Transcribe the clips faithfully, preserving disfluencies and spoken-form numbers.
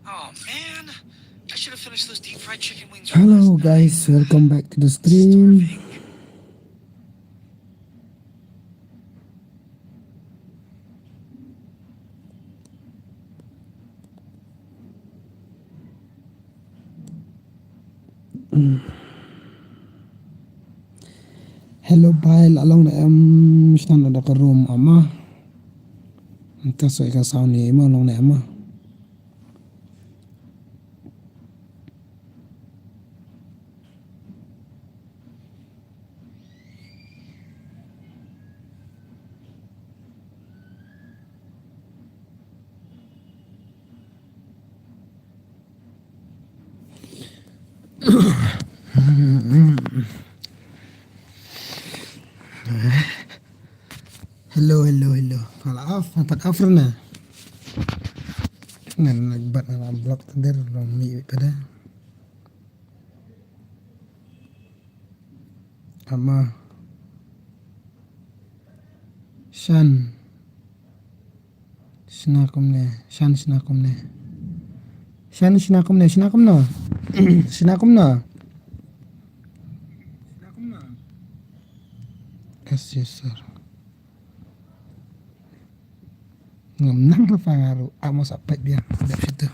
Oh man, I should have finished those deep fried chicken wings from Hello last night. Guys, welcome back to the stream. Starving. Hello bhai, la long ne em, shna da ka room ama. Ka soi ka sound ni ma long ne ama. Hello, hello, hello. Pha la off, pha la off na. Ngan bat na block tender long mi pada. Ama. Shan. Shna kumne, shan shna kumne. Shan shna kumne, shna kumno. Shna kumno. Yes, yes, sir. Ngam nang la pha nga ruh, amo sa peit biang, dep shitu.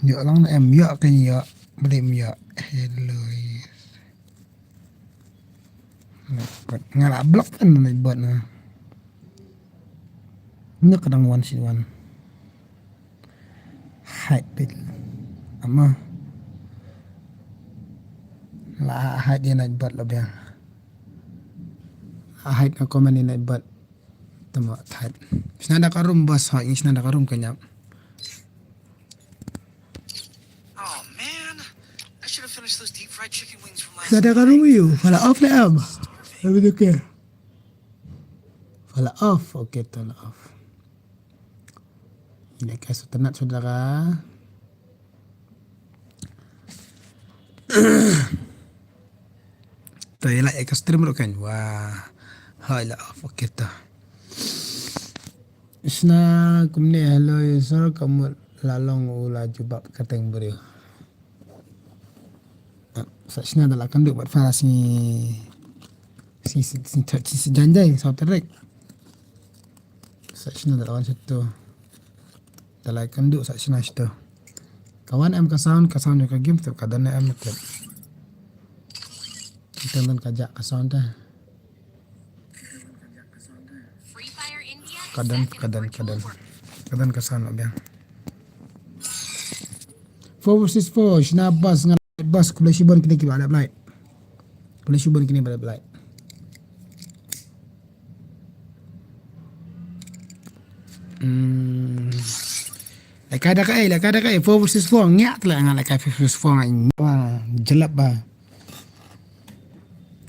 Ïoh lang na em, ïoh kan ïoh, beli em ïoh. Hello, yes. Nga la block kan na bot na. Nya ka dang wan shi wan. Hide peit. Ama. La hide ïa na bot la biang. La hide na comment ïa na bot. Tama thait. Shna da ka room bas ha, shna da ka room ka nyap. Oh man, I should have finished those deep fried chicken wings from last night. Shna da ka room ïa u, pha la off na em. Starving. Let me look here. Pha la off, okay, to la off. Ine ka sutanat saudara. To ïa la ïa ka stream ruh kan. Wah. Hai la off, okay to. Shna kumne hello user ka mut la long u la jubab ka teng briew. Ah, sa shna da la kan duk bat fara si si si si si janjai sa terek. Sa shna da la wan situ. Da la kan duk sa shna situ. Ka wan em ka sound, ka sound ka game tu ka dan em tu. Kita dan ka jak ka sound dah. Ka dan, ka dan, ka dan. Ka dan ka sound biang. Four versus four, shna bas ngan bas khublei shibun kine kiba lap like. Khublei shibun kine ba lap like. Hmm. Lehkai da kai, lehkai da kai, four versus four, ngiah tla nga lehkai four versus four nga. Wah, jelap ba.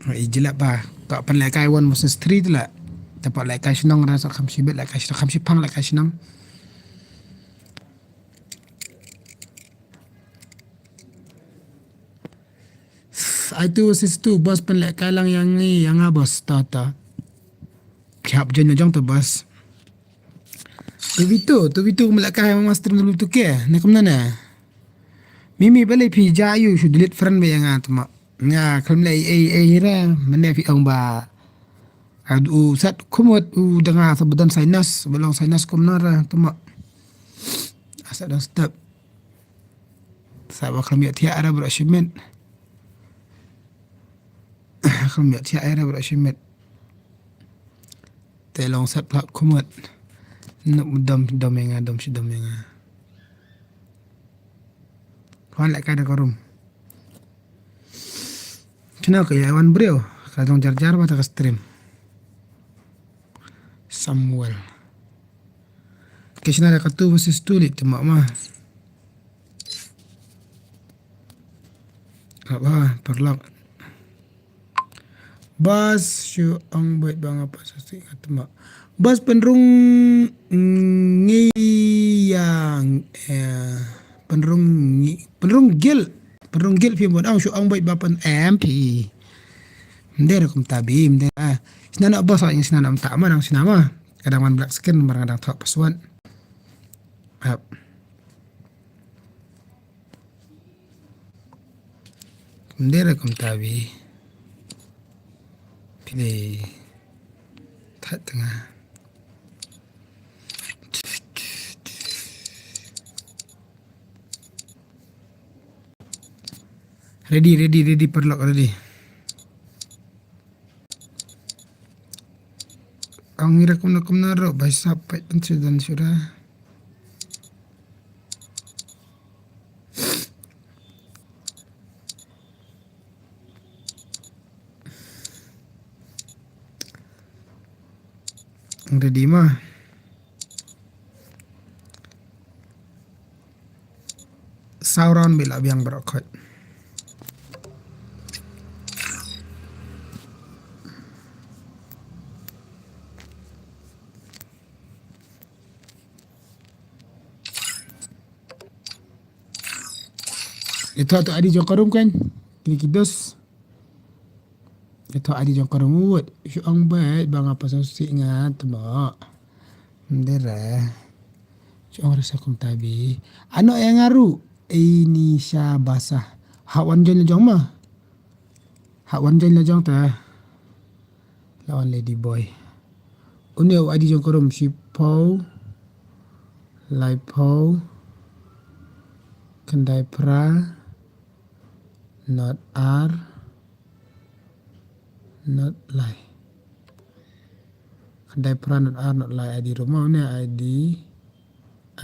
Wah, i jelap ba. Tak pan lehkai one versus three tla. Tapak lehkai shnong rasa kham shibit, lehkai shnong kham shipang, lehkai shnong. Ai tu sis tu bos pynlehkai lang ïa ngi ïa nga bos ta ta. Ki hap join jong tu bos. Tu bitu, tu bitu kumlehkai ma master tu ke. Ne kumna ne. Mimi balei phi ja ïa u shu delete friend ba ïa nga tu ma. Nga khlem leh ei ei hira mane phi ong ba. Ad u sat kumut u danga sa badan sinus, balong sinus kumna ra tu ma. Asa dang step. Sa ba khlem ïa thiah ra bro shimit. Khlem ïa thiah ra bro shimit. Te long sat plat kumut. Nuk dom dom ïa nga, dom shi dom ïa nga. Khwan lehkai da ka room. Kena ka ïa wan briew ka long jar jar ba ta ka stream. Samuel. Ke shna da ka two versus two lit tema ma. Apa parlok. Bas shu ong bait ba nga pas sik nga tema. Bas pynrung ngi yang eh, pynrung ngi pynrung gil pynrung gil phim bot ong shu ong bait ba pyn M P. Mder kum tabi mder ah. Sna na bas ong sna na mta ma dang sna ma. Kadang wan black screen bar nga dang thok password. Ap. Mdera kumta bi. Phi le thait tang nga. Ready, ready, ready, paralok, ready. Ang ira kumno kumno ro, bai sap pait pun sudan sura. Ready ma? Saw round ba la biang baroh khoit. Ito to adi jong ka rum kan. Kini ki dos. Ito adi jong ka rum wut. Shu ong ba ba nga pasal si nga tmo. Mdera. Shu ong rasa kum tabi. Ano yang aru. Ini sha basa. Hak wan join la jong ma. Hak wan join la jong ta. La wan lady boy. Une u adi jong ka rum shiphew. Laiphew. Khyndai phra. Not ar. Not lai. Khyndai phra not ar not lai adi rum. Une adi.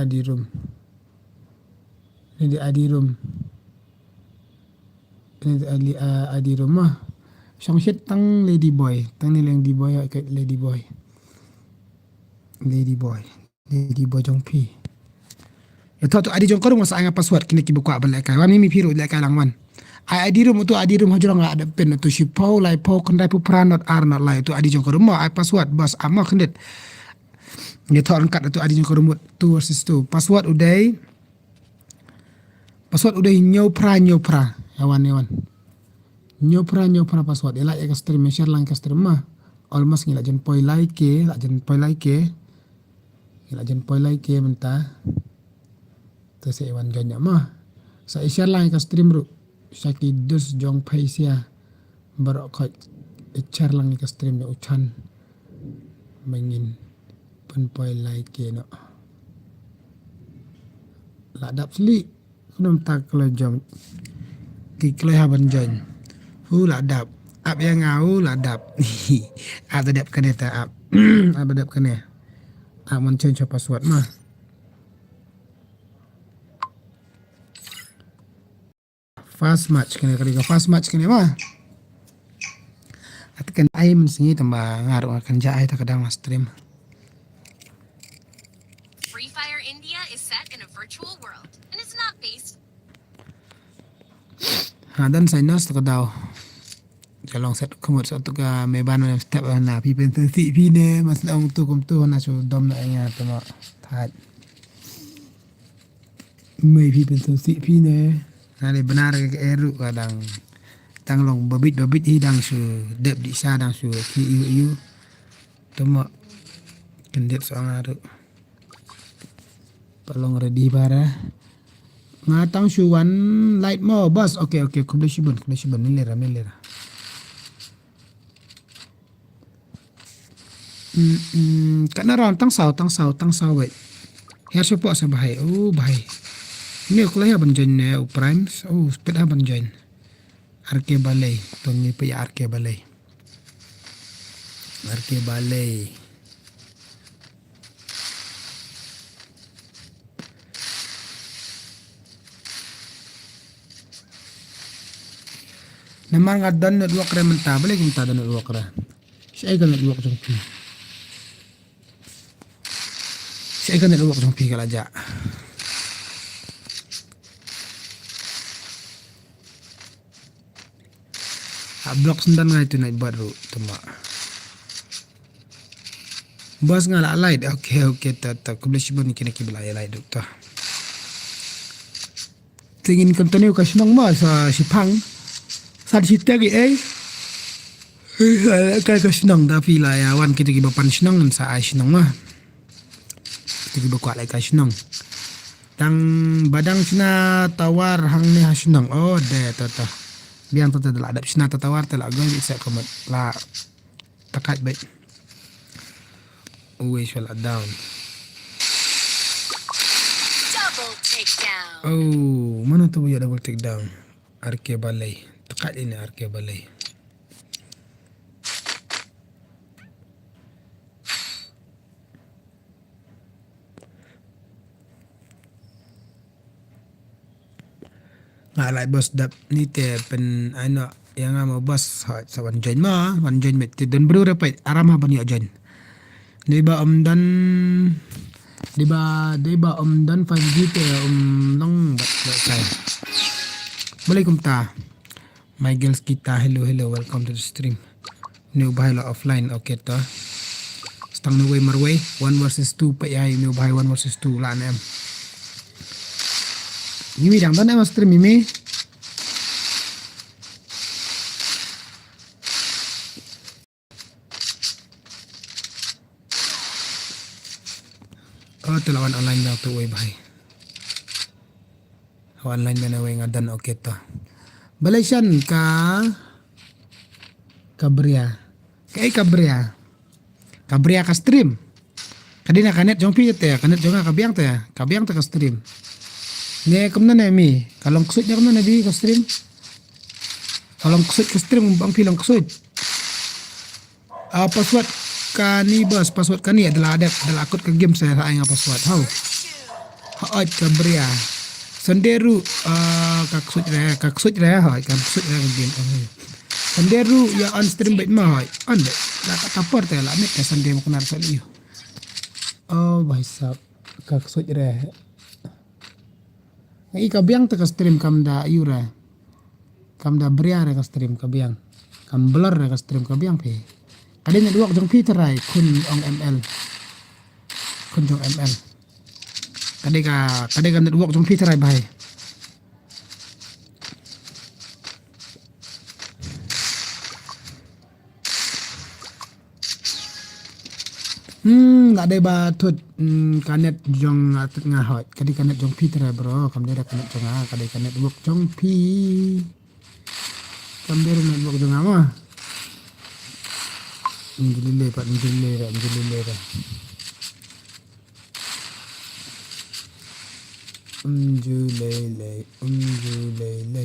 Adi rum. Ini di adi rum. Ini di adi, ah, adi rum ah. Shong shit tang lady boy. Tang ni lady boy, ah, lady boy. Lady boy. Lady boy jong phi. Ito to adi jong ka rum sa nga password kini ki ba kwah ban lehkai. Wan mi phi ruh lehkai lang wan. Ai adi rum to adi rum hajrong la ada pin to shiphew laiphew khyndai phew phra not ar not lai to adi jong ka rum ai password bas ama khyndiat. Ito rangkat to adi jong ka rum two versus two. Password u dei. Password u dei hynñiew phra hynñiew phra. Ïa wan ïa wan. Hynñiew phra hynñiew phra password. Ïa la ïa ka stream, share lang ka stream ma. Almost ngi la jan poi lai K, la jan poi lai K. Ngi la jan poi lai K mynta. Te sa ïa wan join ïa ma. Sa ïa share lang ïa ka stream ruh. Sha ki dus jong phi sia. Baroh khoit ïa share lang ïa ka stream ïa u chan. Ba ngin pynpoi lai K noh. La dap sli. Khnum ta kloi jong. Ki kloi ha ban join. Hu la dap. Ap ïa nga hu la dap. Ap ta dep kane ta ap. Ap ta dep kane. Ap mon change password ma. Fast match kane kali ka fast match kane ma. At kan ai mynsngi tang ba nga ruh nga kynjah ai ta ka dang stream. Free Fire India is set in a virtual world and it's not based. Ha dan sinus ta ka daw. Ka long set kumut sa tu ka me ban step na phi pynsngewsih phi ne mas long tu kum tu na shu dom na nga tu ma. Thait. Mei phi pynsngewsih phi ne. Nga dei bnar ka eru ka dang. Dang long babit babit hi dang shu dep di sa dang shu ki iu iu. Tuma. Kendit so nga tu. Pa long ready bara. Nga tang shu wan light mo bas. Okay okay khublei shibun khublei shibun ni lera ni lera. Mm, mm, ka na ran tang saw, tang saw, tang saw wei. Her shu pok sa bahai. Oh, bahai. Ni aku lah ban join ne u Prime. Oh, speed ha ban join. R K Balei. Tong ni pa ya R K Balei. R K Balei. Namar nga don network re mynta, balei kumta don network re. Shaei ka network jong phi. Shaei ka network jong phi ka la jah. Ha block syndan ngai tu nai bad ru tuma. Bos nga la light. Okay okay ta ta khublei shibun kine ki ba la light duk ta. Te ngin continue ka shnong ma sa shiphang. Sa shi tagi ei. Ka ka shnong da phi la ïa wan kita ki ba pan shnong sa ai shnong ma. Kita ki ba kwah lai ka shnong. Tang badang sna tawar hangne ha shnong. Oh de ta ta. Biang ta te la dep shna ta tawar te la goi bit sa komot la takat bit. Uwe shwa la down. Double takedown. Oh, mana tu ya double takedown? R K Balei. Takat ini R K Balei. Nga lai bos dap ni te pen ai no yang ama bos ha sa wan join ma wan join met te don bru repet aram ha ban yo join. Dei ba om don dei ba dei ba om don five G te om long bat bat kai. Balei kumta. My girls kita, hello, hello, welcome to the stream. New bahai la offline, okay to. Stang new way marway, one versus two pa yai new bahai one versus two la nem. Mimi dang dan em stream mimi. Oh, te lawan online dang tu wei bahai. Online bena wei ngadan okay to. Balei shan ka ka bria. Ka ei ka bria. Ka bria ka stream. Ka dina ka net jong phi te, ka net jong ka biang te, ka biang te ka stream. Ne kumna ne mi, ka long ksuit ne kumna ne bi ka stream. Ka long ksuit ka stream bang phi long ksuit. Ah, password kani bos, password kani adalah adat, adalah akut ke game saya sa nga password. Hau. Hau ka bria. Senderu ah ka ksut re, ka ksut re hau, ka ksut re game. Senderu ya on stream bet ma hau. On bet. La ka tapar te la net te sende ma kunar sa liu. Oh, bhai sab. Ka ksut re. Ngi ka biang te ka stream kam da yu re. Kam da bria re ka stream ka biang. Kam blur re ka stream ka biang phi. Ka dei network jong phi trai khun ong M L. Khun jong M L. Ka dei ka ka dei ka network jong phi trai bhai. Hmm, la dei ba thut, hmm, ka net jong nga thut nga hoi. Ka dei ka net jong phi trai bro, kam dei ka net jong nga, ka dei ka network jong phi. Kam dei network jong nga ma. Njulile pat, njulile, njulile. Njulile, njulile.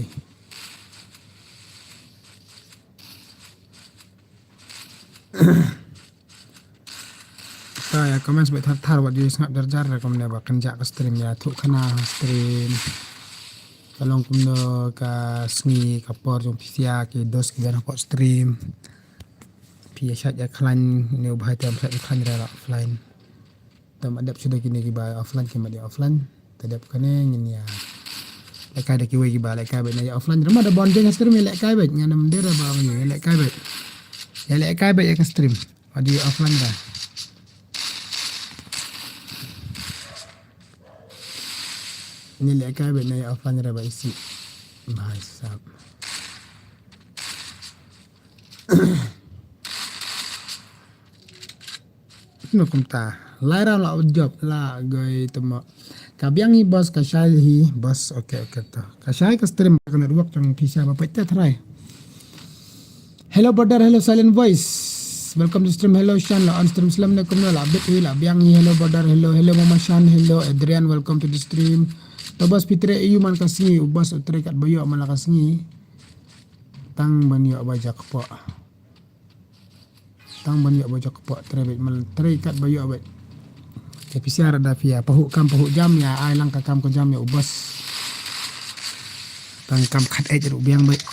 Ta ya comments bad thar thar wat ju sngap jar jar re kumne ba kynjah ka stream ya thuh khana stream. Ka long kumno ka sngi ka por jong phi sia ki dos ki jan hapoh stream. Phi ya shait ya khlaiñ ne u bhai te am shait ya khlaiñ re la offline. Tam adep shuda kine ki ba offline ki mat ya offline. Tadep kane ngin ya. Lekai da kiwei ki ba lekai bad na ya offline. Rama da bonding stream ya lekai bad ngana mendera ba ngin ya lekai bad. Ya lekai bad ya ka stream. Adi offline da. Ni lekai bad na ya offline da ba isi. Bhai sab. No kumta. Lai round la job la goi temo. Ka biang hi boss ka shai hi boss okay okay to. Ka shai ka stream ka network jong pisa ba pait te try. Hello brother, hello silent voice. Welcome to stream. Hello Shan la on stream slam ne kumno la bit hi la biang hi hello brother, hello hello mama Shan, hello Adrian, welcome to the stream. To boss pitre iu man ka sngi u boss u tre kat bayo man la ka sngi. Tang ban yo ba jak po. Tang ban yo ba jok po tre bit mal tre kat ba yo bit. Te pisiar da pia pahu kam pahu jam ya ai lang ka kam ka jam ya ubas. Tang kam khat ej ru biang bit.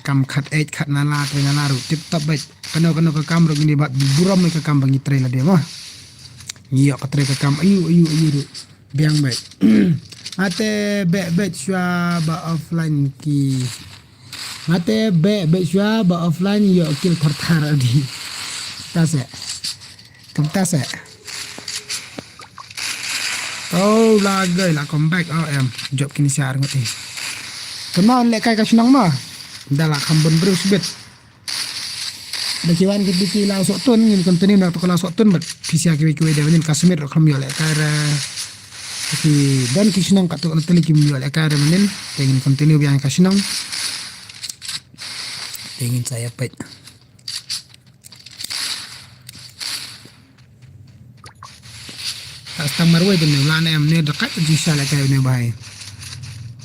Kam khat ej khat nala tre nala ru tip top bit. Kano kano ka kam ru gini bat burom ka kam bangi tre la dia mah. Ngi yo ka tre ka kam ayu ayu ayu ru. Biang bit. Ate bit bit shwa ba offline ki. Ngate be be shwa ba offline yo kill thar thar adi. Tase. Kem tase. Oh la gai la come back oh em. Job kini siar ngut ni. Kema le kai ka shnong ma. Da la kham bun bru sbit. Da kiwan ki diki la sok tun ngin continue na to la sok tun bat. Pisia kiwi kiwi da ngin ka smit ro kham yo le kai ra. Ki dan ki shnong ka to na tali kim yo le kai ra ngin. Te ngin continue biang ka shnong. Te ngin sa ïa peit. Hastang marwei te ne, la ne em ne, da kat ji sha lehkai ne bhai.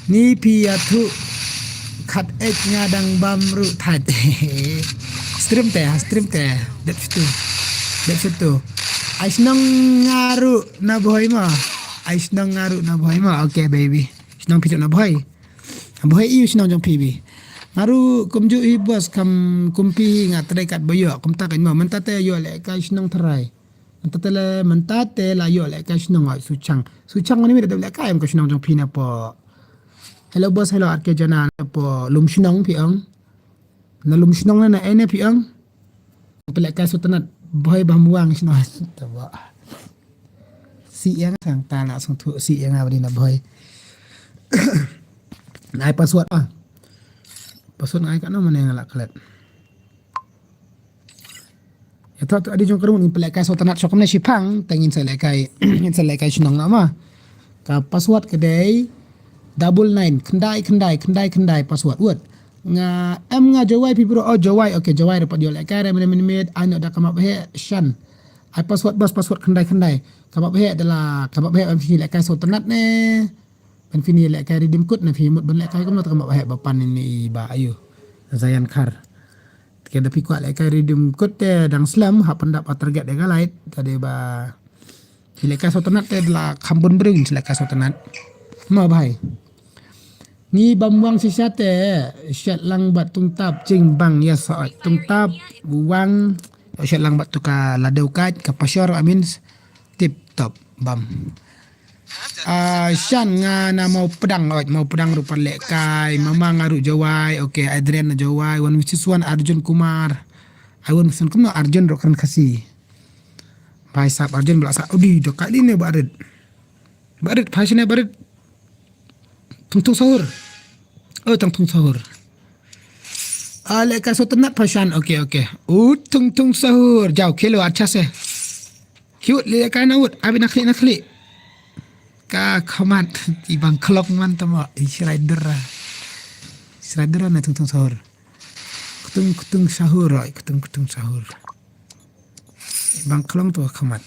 Ni phi ïathuh khat ek nga dang bam ruh thait. Stream te, ha stream te. Dep situ. Dep situ. Ai shnong nga ruh na Bhoi ma. Ai shnong nga ruh na Bhoi ma. Okay, baby. Shnong phi ruh na Bhoi. Bhoi i u shnong jong phi bi. Nga ruh kumjuh hi boss, kam kum phi hi nga trei katba ïoh. Kumta kan mo. Mynta te ïoh lehkai shnong tharai. Mynta te le, mynta te la ïoh lehkai shnong, oi, Suchang. Suchang, mane mi da lehkai em ka shnong jong phi na po. Hello boss, hello R K Jana, na po Lumshnong phi ong. Na Lumshnong na, na ei ne phi ong. Phi lehkai sngewtynnat, Bhoi bam wang shnong. Taba. Si ïa nga tang ta na sngewthuh, si ïa nga ba dei na Bhoi. Na ai password ah. Password nga ai katno, mane nga la klet. Ïa, to, to, adi jong ka ruh, ngin pynlehkai sngewtynnat shuh kumne shipang, te ngin sa lehkai, ngin sa lehkai shnong noh ma. Ka password ka dei double nine, khyndai, khyndai, khyndai, khyndai, password. Wait. Nga, em nga Jowai phi bro, oh Jowai, okay, Jowai ruh pat ïoh lehkai re, mynne mynne mynne, ai noh da ka map heh, shan. Ai password bas, password khyndai, khyndai. Ka map heh, da la, ka map heh, em phi lehkai sngewtynnat ne. Ban phin ïa lehkai redeem code na phi mut ban lehkai kumno te ka map heh ba pan ini i ba ayu. Zayan Khar. Te da phi kwah lehkai redeem code te dang slem hap pyndap ha target de ka light. Te dei ba phi lehkai sngewtynnat te da la kham bun briew ngin lehkai sngewtynnat. Mo bhai. Ngi bam wang shisha te shet lang bad tungtap jingbang ïa sa oi tungtap wang shet lang bad tu ka ladew kat ka pashor, I mean, tip top bam. Ah, shan nga na Mawpdang, oi, Mawpdang ruh pat lehkai, mama nga ruh Jowai, okay, Adrian na Jowai, one which is one Arjun Kumar. Ai one which is one kumno Arjun ruh kren Khasi. Bhai sahab Arjun ba la sah, udi, da ka dei ne Barit. Barit, phai shane Barit. Thung thung sahur. Oh, thung thung sahur. Ah, lehkai sngewtynnat phai shan, okay, okay. Oh, thung thung sahur. Jaw, khelo, acha se. Hiut lehkai na ut, abi na khlieh na khlieh. Ka khmat, i bang khlong man tama, i shrai dera. Shrai dera na thung thung sahur. Ktung ktung sahur, oi, ktung ktung sahur. I bang khlong tu ka khmat.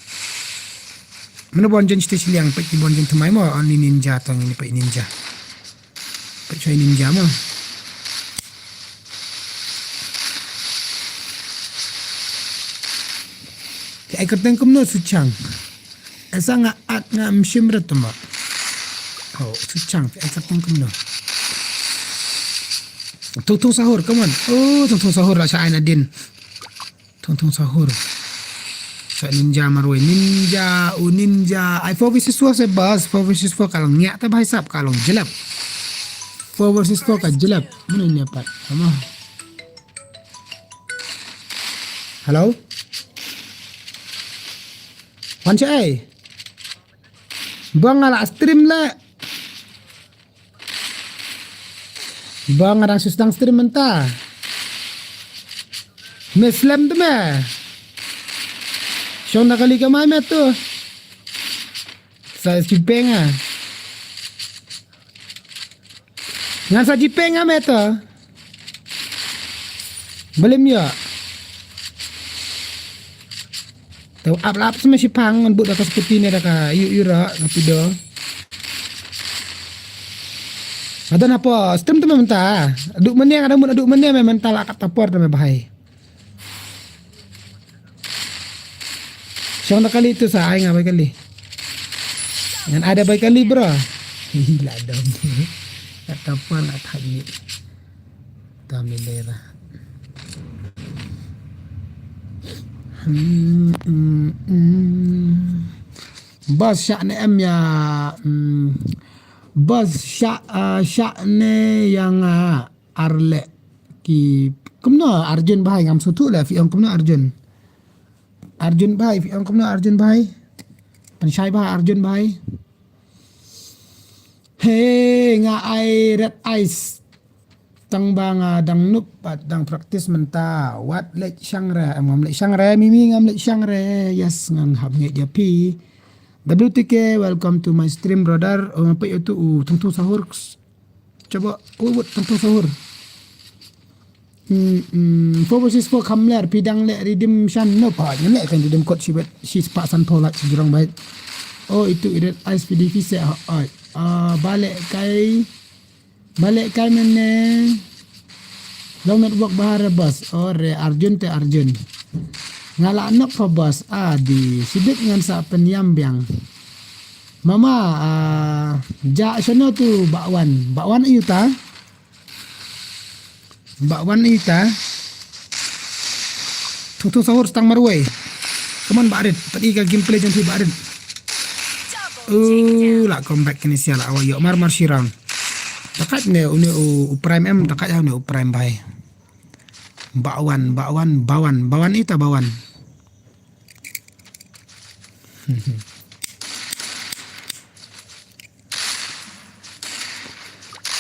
Mano bon jen stage liang, pek i bon jen thamai mo, ani ninja tang ini pek ninja. Pek chai ninja mo. Te ai kyrteng kumno Suchang. Esa nga at nga mshim rat ma. Oh, Suchang, ai kyrteng kumno. Thung thung sahur, come on. Oh, thung thung sahur la sha ai na din. Thung thung sahur. Sa ninja marwei. Ninja, u ninja. Ai four versus four se bas. Four versus four ka long ngiah te bhai sahab ka long jlep. Four versus four ka jlep. Mano ne pat. Ama. Hello? Wan cha ai. Bang ala stream le. Ba nga dang shu sdang stream mynta. Me slem tu me. Shong da kali ka mai me tu. Sa jipe nga. Ngan sa jipe nga me tu. Belum ya. Te ap lap sma shipang ngan bud da ka skuti ne da ka yu yu ra ka pido. Ada napa stream tu mynta. Aduk mane ada mun aduk mane me mynta la kat tapor tu me bahai. Shong da kali tu sa ai nga bai kali. Ngan ada bai kali bro. Hi la dom. Kat tapor la thagi. Tamilera. Hmm, hmm, hmm. Bas shah ne em ya, hmm. Bas shah, ah, shah ne yang, ah, arle ki. Kumno Arjun bhai ngam suthu le fi ong kumno Arjun. Arjun bhai, fi ong kumno Arjun bhai. Panshai bhai Arjun bhai. He nga ai red eyes. Tang ba nga dang nup bad dang practice mynta. Wat leit shang re, em ngam leit shang re, mimi ngam leit shang re. Yes, ngan hap ngeit ïa phi. W T K, welcome to my stream, brother. Oh, ngam peit ïa tu, u, thung thung sahur. Coba, u, wut, thung thung sahur. Hmm, hmm, four versus four khamler, phi dang leh redeem shan, no pa, ngan leh kan redeem code shibit, shispah sanphew lak shi jrong bait. Oh, itu irit ice phi di phi seh, ha, oi. Ah, ba leh kai, ba leh kai mynne. Long network bha re boss, oh re Arjun te Arjun. Nga la nok pha boss, ah di, shibit ngan sa pyniam biang. Mama, ah, ja shano tu bakwan, bakwan ita. Ba wan ita. Thung thung sahur stang marwei. Come on, Barit. Pat i ka gameplay jong phi, Barit. Uh, la comeback kini sia la awak yok mar mar shirang. Takat ne une u, u prime em, takat ya une u prime bai. Ba wan, ba wan, ba wan, ba wan ita ba wan.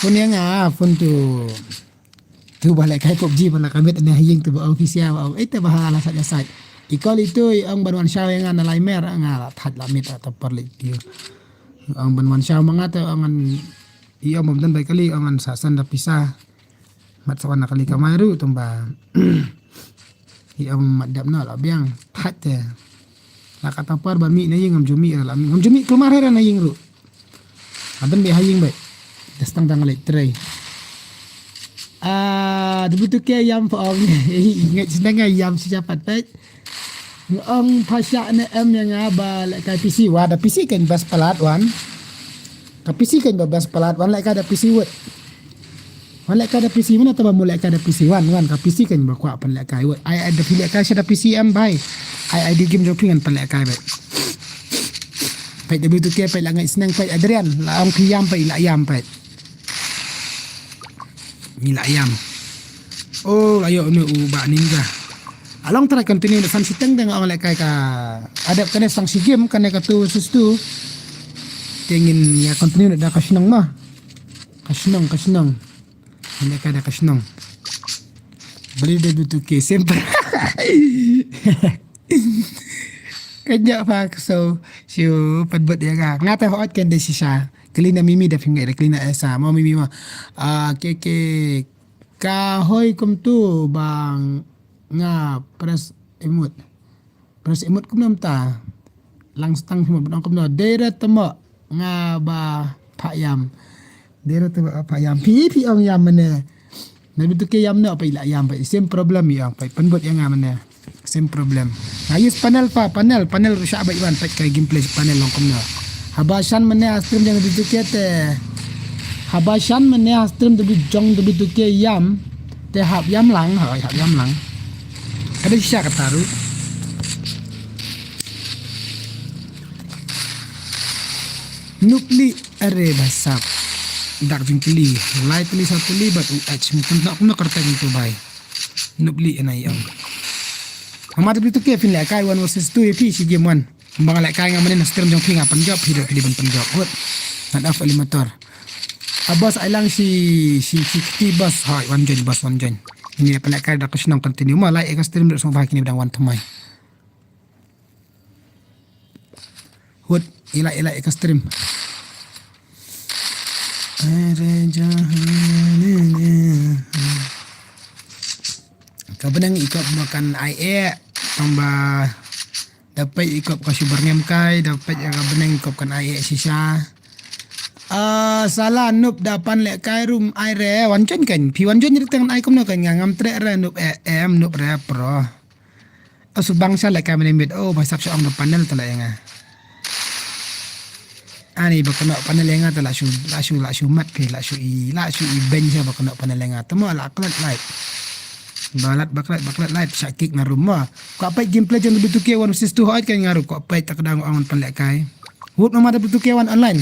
Phone ïa nga, phone tu. Tu ba leh kai pop ji ba la ka met ne ha ïing tu ba office ïa ba. Eh te ba ha la sat ïa sat. I call itu i ong ban wan shaw ïa nga na lai mer nga la that la met ta por leh tu. Ong ban wan shaw ma nga te ong an i ong bam don bai kali ong an sa san da pisa. Mat sa wan na kali kamai ruh tum ba. I ong mat dap na la biang. That te. La kata par ba mi na ïing ngam jumi la ngam jumi kulmar hera na ïing ruh. Adan be ha ïing bai. Dastang dang lek trei. Ah, debu tu ke yam pa ong. Ngai senang ngai yam si japat bai. Ong phasha ne em yang aba lek kai P C wa da P C kan bas palat wan. Ka P C kan ba bas palat wan lek kai da P C wut. Wan lehkai da P C mana taba mu lehkai da P C wan wan ka P C kan ba kwah pan lehkai wei. Ai ai da phi lehkai sha da P C em bai. Ai ai di game jong phi ngan pan lehkai bai. Pai da bitu ke pai la ngai sneng pai Adrian la ong phi yam pai la yam pai. Ni la yam. Oh ayo ne u ba ninja. Along try continue da san siteng deng ong lehkai ka adep kane sang si game kane ka tu sus tu. Tengin ya continue da ka shnong ma. Ka shnong ka shnong. Nda ka da ka shnong. Beli da dutu ke sempre. Kanya pa so shu pat bot ya ka. Ngata hot kan de sisa. Kelina mimi da fingai da kelina esa. Mau mimi ma. Ah ke ke ka hoi kum tu bang nga press emut. Press emut kumno mynta. Lang stang phi mo bnong kumno. Dei re temo nga ba phah yam. Dei re temo phah yam. Phi phi ong yam mane. Na bitu ke yam no pa ila yam pa. Same problem i ong pa. Penbut yang nga mane. Same problem. Nga use panel pa panel panel rusha ba iwan pa kai gameplay panel long kumno. Haba shan mane ha stream jong bitu ke te. Haba shan mane ha stream de jong de bitu ke yam. Te hap yam lang, hoi hap yam lang. Kada shisha kata ruh. Nupli are basap. Dak jingkili, lai tuli sa tuli bat u ach mungkin nak nak kerta gitu bai. Nupli ena yang. Mama tu tu ke pin lehkai one versus two ya phi si game one. Bang lehkai nga manin stream jong phi nga panjop phi dok phi di ban panjop. Hut. Ngat off eliminator. A boss ai lang si si si kiti boss. Hai one join boss one join. Ini apa lehkai dak shnong continue ma lai eka stream dok song bah kini bidang one thamai. Hut ila ila eka stream. Ka benang ikop makan ai eh tambah dapat ikop ka subar ngem kai dapat ka benang ikop kan ai eh sisa. Ah sala nup dapan lek kai rum ai re wan chen kan pi wan chen ri tang ai kumno kan ngam trek re nup eh em nup re pro. Asu bangsa lek kai mane mit oh ba sap sha ong da panel tala ïa nga. Ani ba kena panel ïa nga tala shu la shu la shu mat phi la shu i la shu i ben sha ba kena panel ïa nga tamo la klet light. Balat baklet baklet light sha kik nga rum ma. Ka pait gameplay jong bitu ke one versus two hot kan nga rum ka pait tak dang ong pan lek kai. Hut mama da bitu ke one online.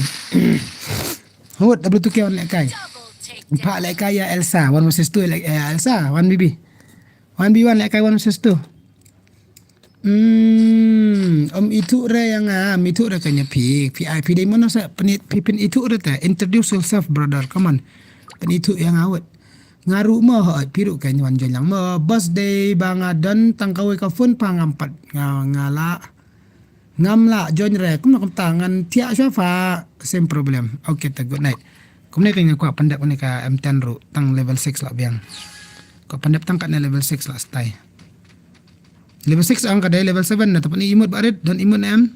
Hut da bitu ke one lek kai. Pa lek kai ya Elsa one versus two lek Elsa one B B. One B one lek kai one versus two. Hmm, om itu re yang ah, om itu re kanya pi, pi ai pi dai mana sa penit pi pen itu re ta introduce yourself brother, come on. Pen itu yang awet. Ngaru mo ho pi ru kan wan jon lang mo bas dei ba nga don tang kawai ka phone pa ngam pat nga ngala. Ngam la join re kum na kum ta ngan tiak sha fa same problem. Okay ta good night. Kum ne kan nga kwa pendak ne ka M ten ru tang level six la biang. Pandep tang katne level six la stai. Level six ang ka dei level seven na, tapan i imut barit, don imut na em.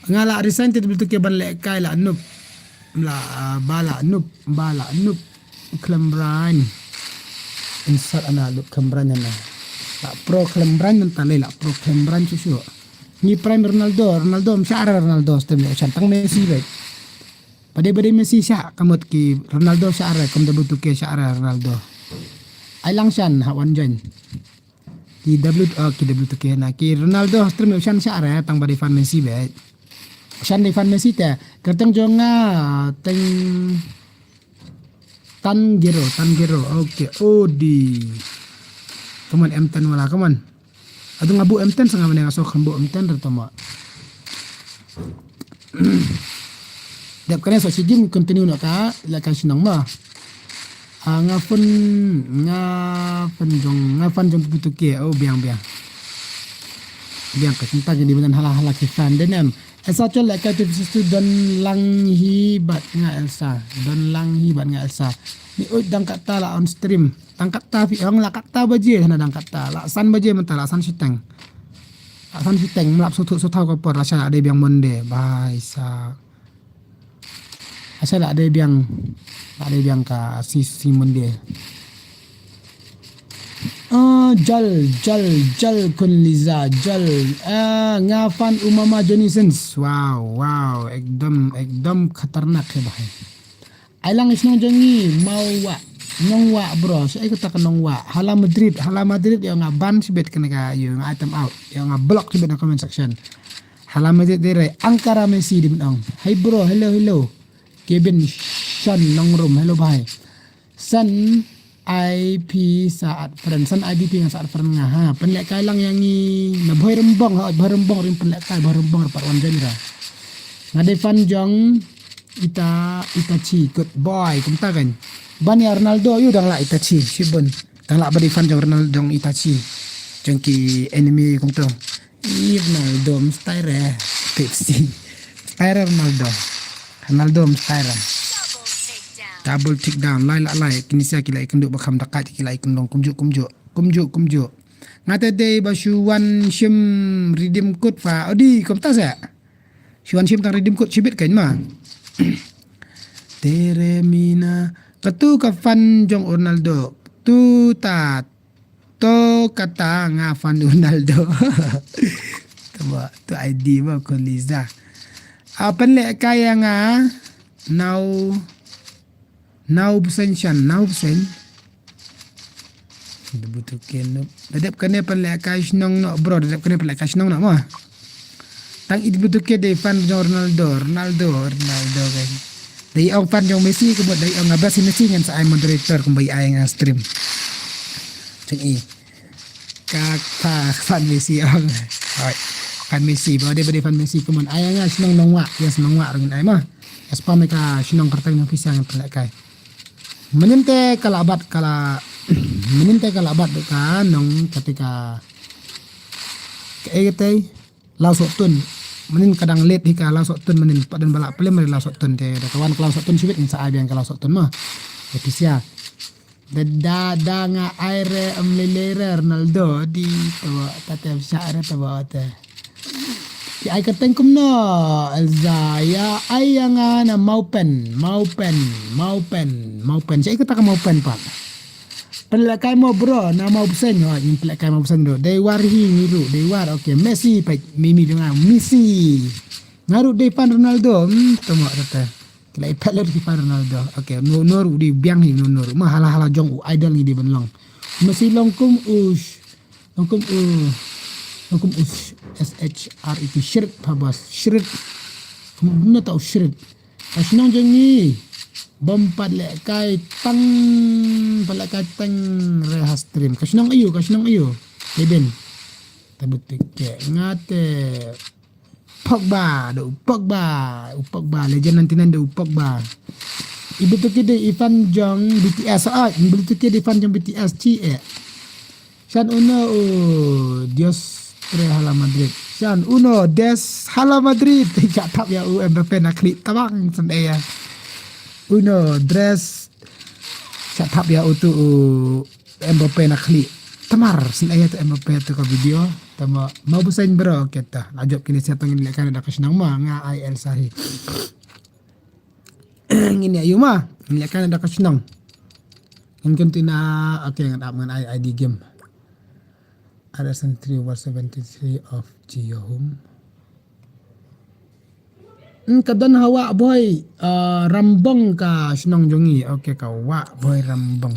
Nga la resign te W two K ban lehkai la nup. La, ah, ba la nup, ba la nup. Khlem brand. Insert ana nup khlem brand ana. La pro khlem brand mynta le la pro khlem brand shu shu. Ngi prime Ronaldo, Ronaldo, msha ara Ronaldo, stem ya, shan tang Messi, right? Bade bade Messi sha, kamut ki Ronaldo sha ara, kam W two K sha ara Ronaldo. Ai lang shan, ha wan jan. Ki W, oh, ki W two K na, ki Ronaldo, stem ya, shan sha ara, tang bade fan Messi, be. Shan de fan Messi te, kerteng jong nga, teng Tan Gero, Tan Gero, okay, odi. Come on, M ten wala, come on. Adu nga bu M ten sa nga mane nga so khan bu M ten re tama. Dep kane so si gim continue na ka, la ka sinong ma. Ah, nga fan, nga fan jong, nga fan jong tu tu ke, oh, biang, biang. Biang ka cinta jadi benan hala, hala ki fan de nem. Esa chol la ka tu tu don lang hi bat nga Elsa. Don lang hi bat nga Elsa. Ni oi dang kata la on stream. Dang kata fi ong la kata baje na dang kata. La san baje menta la san siteng. La san siteng melap sutu sutu ko por la sha de biang monde. Bai sa. Asa la de biang. La de biang ka si si monde. Ah, jal, jal, jal, Kun Liza, jal. Ah, nga fan u Mama Johnny Sins. Wow, wow, ekdom, ekdom khatarnak hai bhai. Ai lang is nong jong ngi, mau wa, nong wa bro, so ai kata ka nong wa. Hala Madrid, hala Madrid, yo nga ban sibet kena ka, yo nga item out, yo nga block sibet na comment section. Hala Madrid de re, Ankara Messi di menong. Hey bro, hello, hello. Kevin Sean Nongrum, hello bhai. San I P Saat Friend, san I D P nga Saat Friend nga ha. Pynlehkai lang yang ngi na Bhoi Rembong ha, Bhoi Rembong ring pynlehkai, Bhoi Rembong rapat wan jong ra. Nga dei fan jong Ita, Itachi, good boy, kumta kan. Ban ya Ronaldo, yu dang la Itachi, shibun. Dang la ba dei fan jong Ronaldo jong Itachi. Jong ki enemy kumto. Ih, Ronaldo mstai re. Pepsi. Mstai re Ronaldo. Ronaldo mstai re. Double take down. Lai la lai. Kini sia ki la ikynduh ba kham dakat ki la ikynduh kumjuh kumjuh. Kumjuh kumjuh. Nga te dei ba shu wan shim redeem code fa. Odi, kumta sa. Shu wan shim tang redeem code shibit kan ma. Tere mina. Katu ka fan jong Ronaldo. Tu ta To kata nga fan Ronaldo. Tama, tu I D ba ko Liza. A pynlehkai ïa nga, nau, nau percent shan, nau percent. Debu tu ke no. Dadep kane pynlehkai shnong no, bro, dadep kane pynlehkai shnong no ma. Tang i debu tu ke dei fan jong Ronaldo, Ronaldo, Ronaldo kan. Dei ong fan jong Messi, kumba dei ong nga ba si Messi ngan sa ai moderator kumba i ai nga stream. Jong i. Ka, ka fan Messi ong. Oi. Fan Messi, ba dei ba dei fan Messi kumba ai nga shnong nongwa, ya shnong wa rung ai ma. Ya spam ka shnong kerteng nong pisang pynlehkai. Mynnin te ka la bat ka la, mynnin te ka la bat ka nong kata ka, ka e kata, Law Sohtun. Mynnin ka dang late hi ka Law Sohtun mynnin pat dang ba la plim ri Law Sohtun te da ka wan ka Law Sohtun shibit ngan sa ai biang ka Law Sohtun ma. Te pisa. Da da da nga ai re em lele re Ronaldo di to ta te sha re to ba te. Ki ai ka teng kumno Elza ïa ai ïa nga na Maupen, Maupen, Maupen, Maupen. Sa ai ka ta ka Maupen pat. Pynlehkai mo bro, na mo bseng, oh, ngin pynlehkai mo bseng ruh. Dei war hi ngi ruh, dei war, okay. Messi, peit, Mimi dei nga, Messi. Nga ruh dei fan Ronaldo, hmm, tama rata. Kila i pet lo dei fan Ronaldo. Okay, no, no ruh dei biang hi, no, no ruh. Ma hala hala jong u idol ngi dei ban long. Messi long kum u, long kum u, long kum u, S H R E T, Shrit, phabas, Shrit. Kumno tau Shrit. Ka shnong jong ngi. Bym pat lehkai tang, pat lehkai tang re ha stream. Ka shnong aiu, ka shnong aiu. Kevin. Te betul ke. Nga te Pogba, da u Pogba, u Pogba, legend ninety-nine da u Pogba. I betul ke dei i fan jong B T S, ah, i betul ke dei fan jong B T S, ci eh. Shan uno u Dios tres hala Madrid. Shan uno des hala Madrid. Sha thap ïa u Mbappe na khlieh tabang sendai ïa. Uno tres. Sha thap ïa u tu u Mbappe na khlieh. Tamar, sngewthuh Mbappe tu ka video. Tama, mau busain bro, kita. Lajop kini siapa ngin lehkai da ka shnong ma, nga ai El Sahi. Ngin ïa ïu ma, ngin lehkai da ka shnong. Ngin kyntu na, okay, ngan ap ngan ai I D game. Ada seventy-three over seventy-three of Jiohum. Hmm, ka don ha Wah Bhoi, ah, Rambong ka shnong jong ngi. Okay, ka Wah Bhoi Rambong.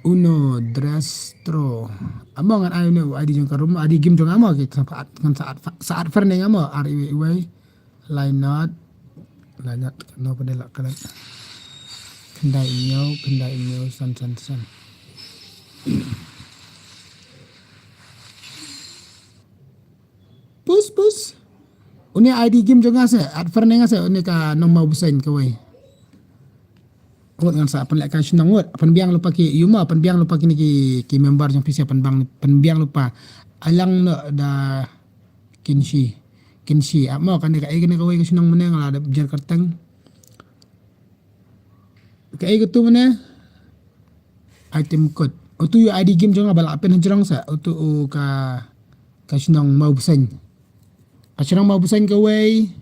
Uno, Drestro. Amo ngan ai uno, I D jong ka room, I D game jong amo, ki sa at, ngan sa at, sa at ferne amo, ar iwei iwei. Lainot. Lainot, no pada lak kalat. Khyndai hynñiew, khyndai hynñiew, san, san, san. Pus, pus. Une I D game jong nga se, at ferne nga se, une ka nong mau busain kawei. Ngut ngan sa pynlehkai shnong ngut, pynbiang lypa ki ïu ma, pynbiang lypa kine ki, ki member jong pisa pynbiang, pynbiang lypa. Alang no da Kinshi. Kinshi, ap mo kane ka, eh, kane kawei ka shnong mane nga la dep jer kyrteng. Ka, eh, katu mane. Item code. Utu ïu I D game jong nga ba la pyn hajrong sa. Utu u ka, ka shnong mau busain. Ka shnong mau busain kawei.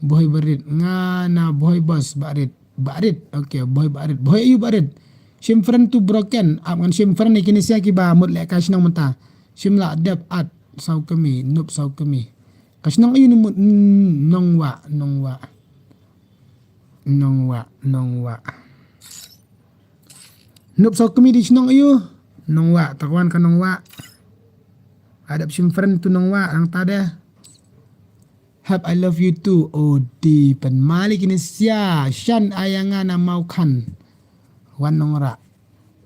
Bhoi Barit. Nga na Bhoi Bas Barit. Barit. Okay, Bhoi Barit. Bhoi ïu Barit. Shim friend to broken. Ap ngan shim friend ïa kine sia kiba mut lehkai shnong mynta. Shim la dep at saw kmie, nup saw kmie. Ka shnong ïu ni mut, mm, Nongwah, Nongwah. Nongwah, Nongwah. Nup saw kmie di shnong ïu. Nongwah, takwan ka Nongwah. Adep shim friend to Nongwah, ang ta de. Hap I love you too. Oh, di pynmali kine sia. Shan ayanga na mau khan. Wan Nongrah.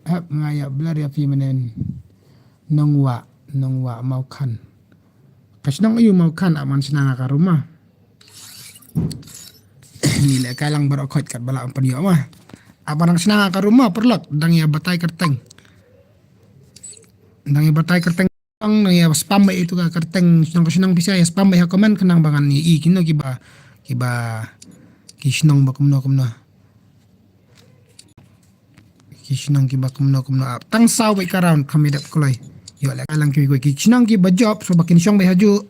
Hap nga ïa blur ïa phi mane. Nongwah, Nongwah mau khan. Ka shnong ïu mau khan ap man shnang ka room ma. Ni lehkai lang baroh khoit kat ba la pynïoh ma. Ap man shnang ka room ma paralok dang ïa batai kyrteng. Dang ïa batai kyrteng. Dang ïa spam beit ïa tu ka kyrteng shnong ka shnong pisa ïa spam beit ha comment khnang ba ngan ïohi kino kiba, kiba ki shnong ba kumno kumno. Ki shnong kiba kumno kumno ap. Tang saw beit ka round kham ïa dep kloi. Ïoh lehkai lang kiwei kiwei. Ki shnong kiba jop shuwa ba kin shong beit hajuh.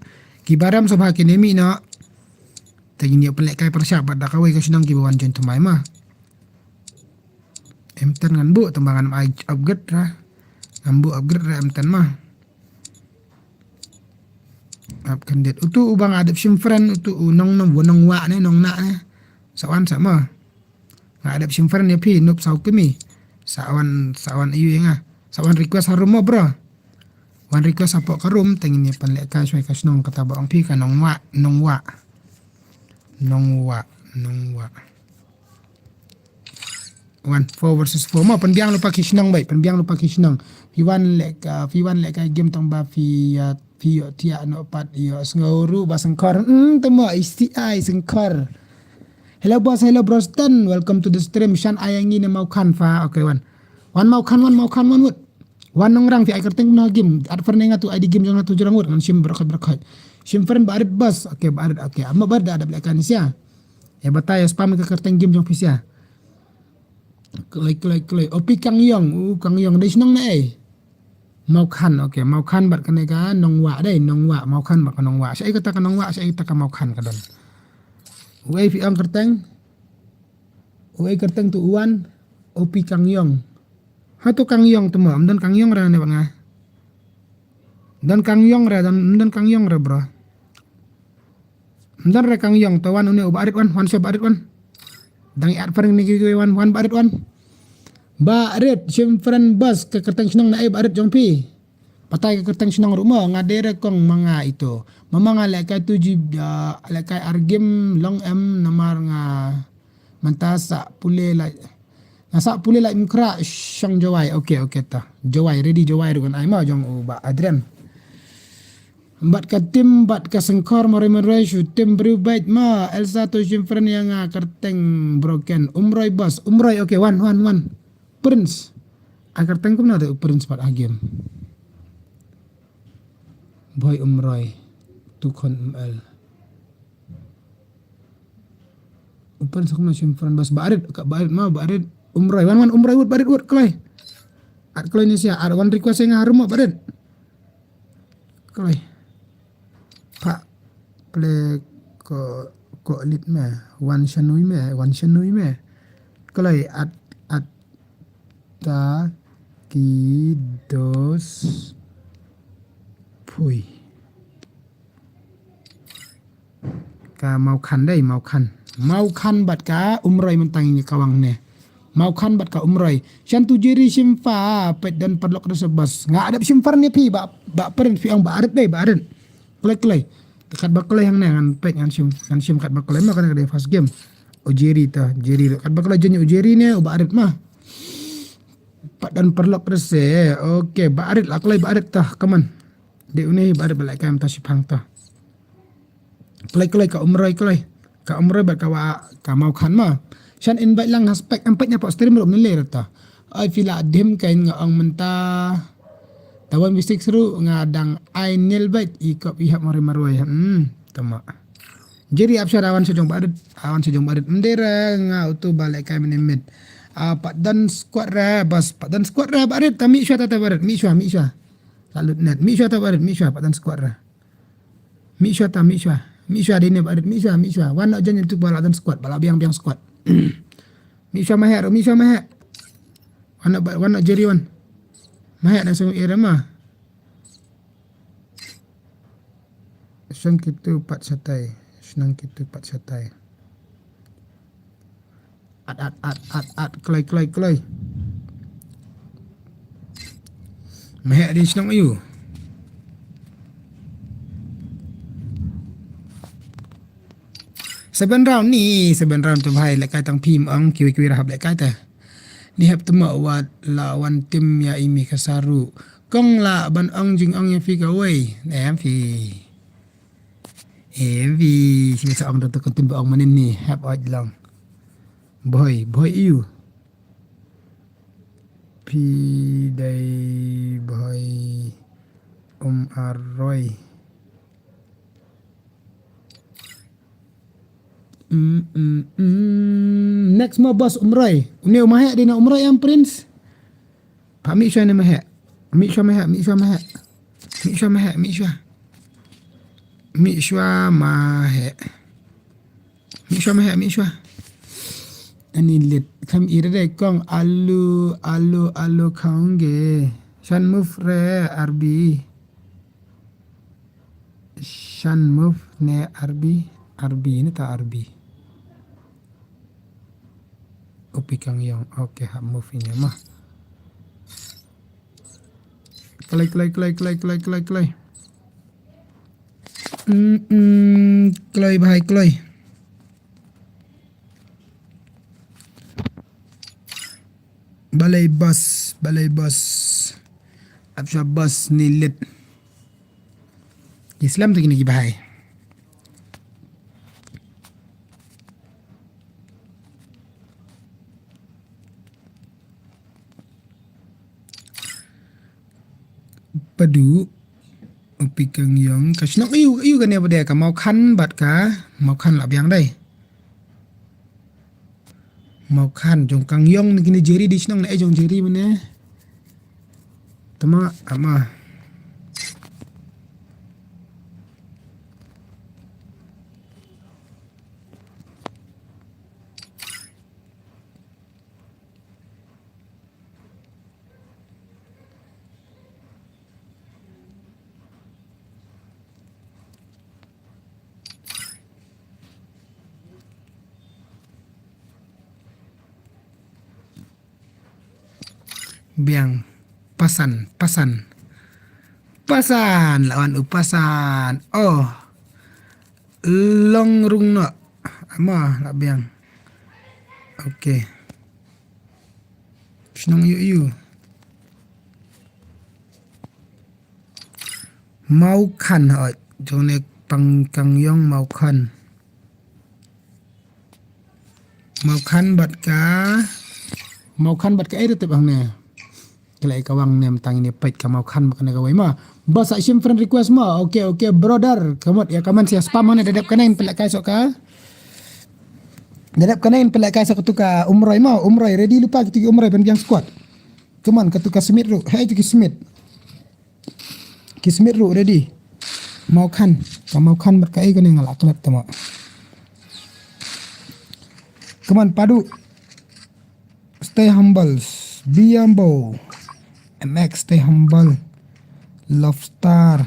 Kiba rem shuwa ba kin ïa mih noh. Te ngin ïoh pynlehkai pyrshah bad da kawei ka shnong kiba wan join thymmai ma. Em ten ngan buh tang ba ngan ai upgrade ra. Ngan buh upgrade ra em ten ma. Ap kandit. Utu u ba nga dep shim friend, utu u Nong, Nong, Nongwah ne, Nongna ne. Sa wan sa ma. Nga dep shim friend ïa phi, nup saw kmie. Sa wan, sa wan ïu ïa nga. Sa wan request ha room mo bro. Wan request hapoh ka room, te ngin ïa pynlehkai shuwa ka shnong kata ba ong phi ka Nongwah, Nongwah. Nongwah, Nongwah. Wan, four versus four. Mo, pynbiang lypa ki shnong beit, pynbiang lypa ki shnong. Phi wan lehkai, phi wan lehkai game tang ba phi, uh, phi ïoh thiah noh pat ïoh sngew ruh ba sengkhor. Hmm, te mo, S T I sengkhor. Hello boss, hello Broston. Welcome to the stream. Shan ai ngi ne mau khan fa. Okay, wan. Wan mau khan, wan mau khan, wan wut. Wan Nongrang phi ai kyrteng kumno game. At friend nga tu I D game jong nga tu jrong wut ngan shim brakhat brakhat. Shim friend Barit bas. Okay, Barit, okay. Ama Barit da dep lehkai ne sia. Ïa batai ïa spam ka kyrteng game jong phi sia. Kloi, kloi, kloi. Opi Kang Yong, u Kang Yong dei shnong ne ei. Mau khan, okay. Mau khan bad kane ka Nongwah dei, Nongwah, mau khan bad ka Nongwah. Sa ei kata ka Nongwah, sa ei kata ka mau khan ka don. Uei phi ong kyrteng. Uei kyrteng tu u wan, Opi Kang Yong. Ha tu Kang Yong tu mo, ym don Kang Yong re ne ba nga. Don Kang Yong re, don, ym don Kang Yong re bro. Ym don re Kang Yong, to wan une u Barit wan, wan sha Barit wan. Dang ïa add friend ni ki wan, wan Barit wan. Barit, shim friend bas, ka kyrteng shnong na ei Barit jong phi. Batai ka kyrteng shnong ruh mo, nga dei re kong ma nga ito. Ma ma nga lehkai tu ji, ah, lehkai ar game long em namar nga mynta sa pule lai. Nga sa pule lai mkra shong Jowai. Okay, okay ta. Jowai, ready Jowai ruh kan ai mo jong u Bah Adrian. Bad ka team, bad ka sengkhor, Mori Mori, shu team briew bait ma, Elsa to shim friend ïa nga kyrteng broken. Umroi boss, Umroi, okay, wan, wan, wan. Prince. A kyrteng kumno te u Prince pat ha game. Boy Umroi. Tu khon M L. U Prince kumno shim friend bas Barit, ka Barit ma, Barit. Umroi, wan, wan, Umroi wut, Barit wut, kloi. At kloi ni sia, at wan request nga harum ba rit. Kloi. Pha. Ple ko, ko lit me, wan shanui me, wan shanui me. Kloi at, at ta ki dos phui. Ka Maukhan dei, Maukhan. Maukhan bad ka Umroi mynta ngi ka wang ne. Maukhan bad ka Umroi. Shan tu Jiri shimfa, pet dan parlok da sebas. Nga adep shimfar ne phi, ba, ba peren phi ong ba arit dei, ba arit. Kloi, kloi. Kat ba kloi hangne ngan pet ngan shim, ngan shim kat ba kloi ma kana ka dei first game. U Jiri ta, Jiri. Kat ba kloi jen u Jiri ne, u ba arit ma. Pat dan parlok rese. Oke, ba arit la kloi ba arit ta, kaman. Dei une ba arit ba lai kai mynta shiphang ta. Kloi, kloi ka Umroi, kloi. Ka Umroi bad ka wa, ka Maukhan ma. Shan invite lang ha spek, em pet nya pok stream ruh ne le rata. Ai phi la dim kain nga ong mynta. Tawan bisik seru nga dang ai nil bait i kop i hap mari marwai. Hmm, tama. Jiri ap sha rawan sha jong ba arit, awan sha jong ba arit. Mdera nga utu ba lai kai mene mit. Ah, pat dan squad ra, bas, pat dan squad ra ba arit, ta mi shwa ta, ta ba arit, mi shwa, mi shwa. Lalu net, mi shwa ta ba arit, mi shwa, pat dan squad ra. Mi shwa ta, mi shwa. Mi shwa dei ne ba arit, mi shwa, mi shwa. Wan no jan tu ba la dan squad, ba la biang biang squad. Mi shwa mahe, mi shwa mahe. Wan no ba, wan no Jiri wan. Mahe na sung ira ma. Shnong kitu pat shatai. Shnong kitu pat shatai. At, at, at, at, at, kloi, kloi, kloi. Mehek di shnong ayu. Seven round ni, seven round tu bhai, lehkai tang phim ang, kiwi kiwi rahap lehkai ta. Ni hep tu ma wat la wan tim ya imi ka saru. Kong la ban ang jing ang ya fi ka wei. Ne am fi. Em, phi, phi sa ong da tu kan tin ba ong manin ni, hep oj long. Boy, boy iu. Phi dei boy um aroi. Mm, mm, mm. Next mo boss Umroi. Une umahek dina Umroi am Prince. Pa mi shwa ne mahek. Mi shwa mahek, mi shwa mahek. Mi shwa mahek, mi shwa. Mi shwa mahek. Mi shwa mahek, mi shwa. Ani lit kam ira de kong alu, alu, alu kong ge. Shan move re arbi. Shan move ne arbi, arbi ne ta arbi. Upi kang yong, oke, hap move inya mah. Kloi, kloi, kloi, kloi, kloi, kloi, kloi. Mm, mm, kloi, bhai, kloi. Balei bas, balei bas. Apsha bas ni lit. Islam tu kini ki bhai. Padu, upi kang yong, ka shnong ayu, ayu kane bade ka Maukhan bad ka, Maukhan la biang dai. Maukhan jong kang yong ni kini Jeri di shnong ne, eh, jong Jeri mane. Tama, ama. Biang. Pasan, pasan. Pasan, lawan u pasan. Oh. Long rung no. Ama, la biang. Okay. Shnong yu yu. Maukhan hoi. Jong ne pang kang yong Maukhan. Maukhan bad ka. Maukhan bad ka ai da tip ang ne. Kala ka wang ne mtang ne pait ka Maukhan bad ka ne ka wai ma. Ba sa shim friend request ma. Okay, okay, brother. Kamot ya kaman sia spam ne dadap ka ne pelak kai sok ka. Dadap ka ne pelak kai sok tu ka Umroi ma. Umroi ready lupa kitu ki Umroi pen biang squad. Come on, katu ka Smith ruh. Hei tu ki Smith. Ki Smith ruh ready. Mau khan. Ka mau khan bad ka ei kane nga la klet tama. Come on, Padu. Stay humble. Be humble. M X, stay humble. Love Star.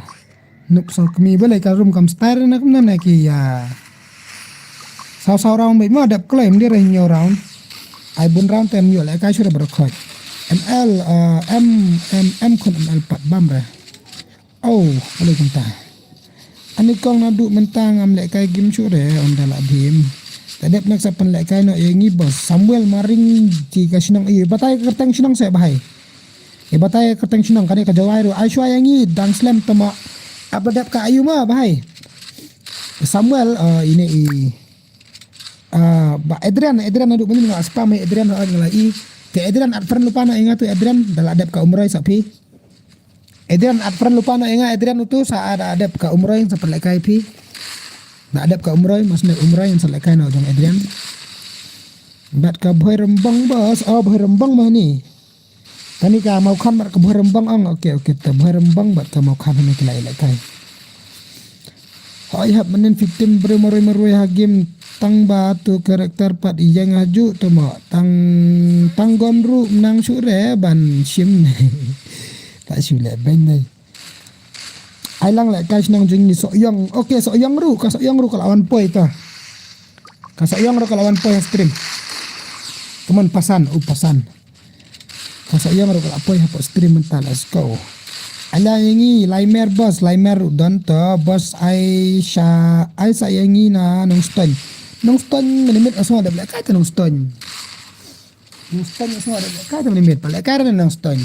Nuk Sokmi, balei ka room kam style na kumna na ki ya. Saw saw round bad ma dep claim dia ring yo round. Ai bun round tem yo le ka sure bro khoi. M L, uh, M, M, M khun M L pat bam re. Oh, balei kumta. Ani kong na du mentang am le kai gim sure on da la dim. Ta dep nak sa pen le kai no ye ngi bos. Samuel Maring ti ka shnong i. Batai ka tang shnong se bahai. Ïa batai ka teng shnong kane ka jawai ruh ai shwa ïa ngi dang slem tama. Ap dep ka ayu ma bahai. Samuel, uh, ine i, uh, ba Adrian, Adrian adu mani nga spam ai Adrian ha nga la i. Te Adrian at friend lupa na inga tu Adrian da la dep ka umroi sa phi. Adrian at friend lupa na inga Adrian utu sa ada dep ka umroi sa pelekai phi. Da dep ka umroi mas ne umroi sa lekai na ujong Adrian. Bat ka Bhoi Rembang bos, oh Bhoi Rembang mani. Tani ka mau khan bad ka Bhoi Rembang ang. Oke, oke, ta Bhoi Rembang bad ka mau khan hana kila ila kai. Hoi hap menen victim beri maroi maroi ha game tang ba tu karakter pat iyang aju tu mo tang tang gom ru menang sure ban shim. Tak sure ben dai. Ai lang le kai shnong jing ni sok yong. Oke, sok yong ru ka sok yong ru ka lawan poi ta. Ka sok yong ru ka lawan poi stream. Teman pasan, u pasan. Ka sa ïa ruh ka la poi hapoh stream mynta, let's go. Ala ïa ngi Laimer bos, Laimer ruh don to bos. Ai sa, ai sa ïa ngi na Nongstoiñ. Nongstoiñ mynimit aswa da lehkai ta Nongstoiñ. Nongstoiñ aswa da lehkai ta mynimit, pa lehkai re Nongstoiñ.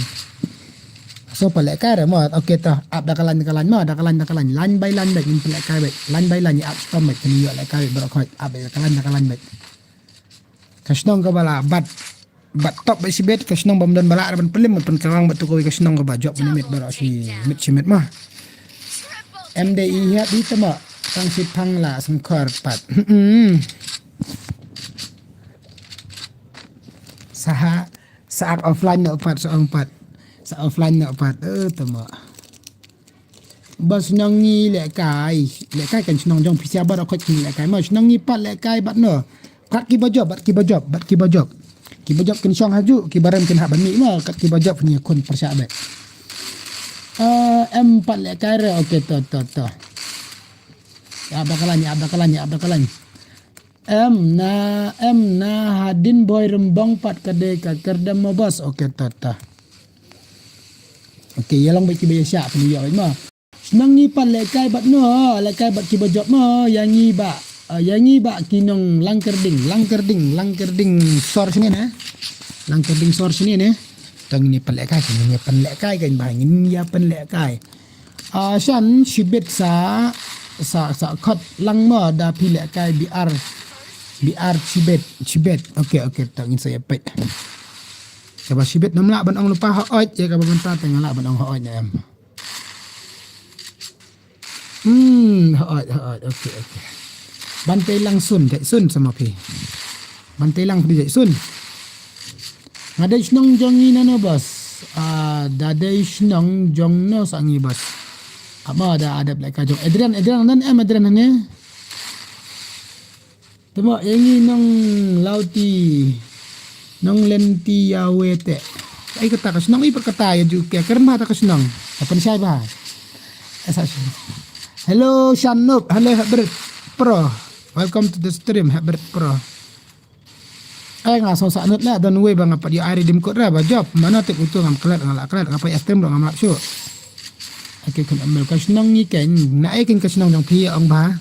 So pa lehkai re mo, okay to, ap da ka lain da ka lain mo, da ka lain da ka lain, lain bai lain bai, ngin pa lehkai bai, lain bai lain ap stom bai, kini ïoh lehkai bai, bro khoi, ap da ka lain da ka lain bai. Ka shnong kaba la bat, bat top bad shibit, ka shnong bym don ba lah ban pynlem ban pynkarang bad tu kawei ka shnong kaba jop mynimit baroh shi mit shi mit ma. Em dei i hiap i tama tang shi phang la sengkhor pat. Saha, sa offline no pat, sa ong pat. Sa offline no pat. Eh, tama. Ba shnong ngi lehkai, lehkai kan shnong jong phi sia baroh khoit ngi lehkai. Ma shnong ngi pat lehkai bad no. Kat kiba jop, bad kiba jop, bad kiba jop. Kiba jop kin shong haju, kiba rem kin hap ban mih ma, kat kiba jop ngi khun pyrshah bad. Eh, em pat lehkai re, okay to, to, to. Ïa ap da ka lain, ïa ap da ka lain, ïa ap da ka lain. Em na, em na hadien Bhoi Rymbong pat ka dei ka kyrdem mo bos. Okay to, to. Okay, ïa long bad kiba ïa shah pynïoh bad mo. Shnong ngi pat lehkai bad no, lehkai bad kiba jop mo, ïa ngi ba, ah, ïa ngi ba ki nong Langkyrding, Langkyrding, Langkyrding sor shane ne. Langkyrding sor shane ne. To ngin ïa pynlehkai, ngin ïa pynlehkai kan ba, ngin ïa pynlehkai. Ah, shan shibit sa, sa, sa khot lang mo da phi lehkai B R, B R shibit, shibit. Okay, okay, to ngin sa ïa peit. Kaba shibit nam lah ban ong lypa hooid, ïa kaba mynta te nga lah ban ong hooid ne em. Hmm, hooid, hooid, okay, okay. Ban tei lang sun, jai sun sa ma phi. Ban tei lang phi jai sun. Nga dei shnong jong ngi nano bos. Ah, da dei shnong jong no sa ngi bos. Ap mo da adep lehkai jong Adrian, Adrian nan em Adrian ne. Tama ïa ngi nong Lauti, nong Lenti ïa wei te. Ai kata ka shnong i pat kata ïa ju ke kren ba ta ka shnong. Ka pynshai ba. Eh, sa shnong. Hello Shanuk, hello Hebert Pro. Welcome to the stream Hebert Pro. Ai nga song sa nut la don wei ba nga pat ïa ai ri dim kut ra ba jop. Mana tip utu ngam klet nga la klet nga pat ïa stream ruh ngam lap shuh. Ake kun amel ka shnong ngi ken na ai ken ka shnong jong phi ong ba.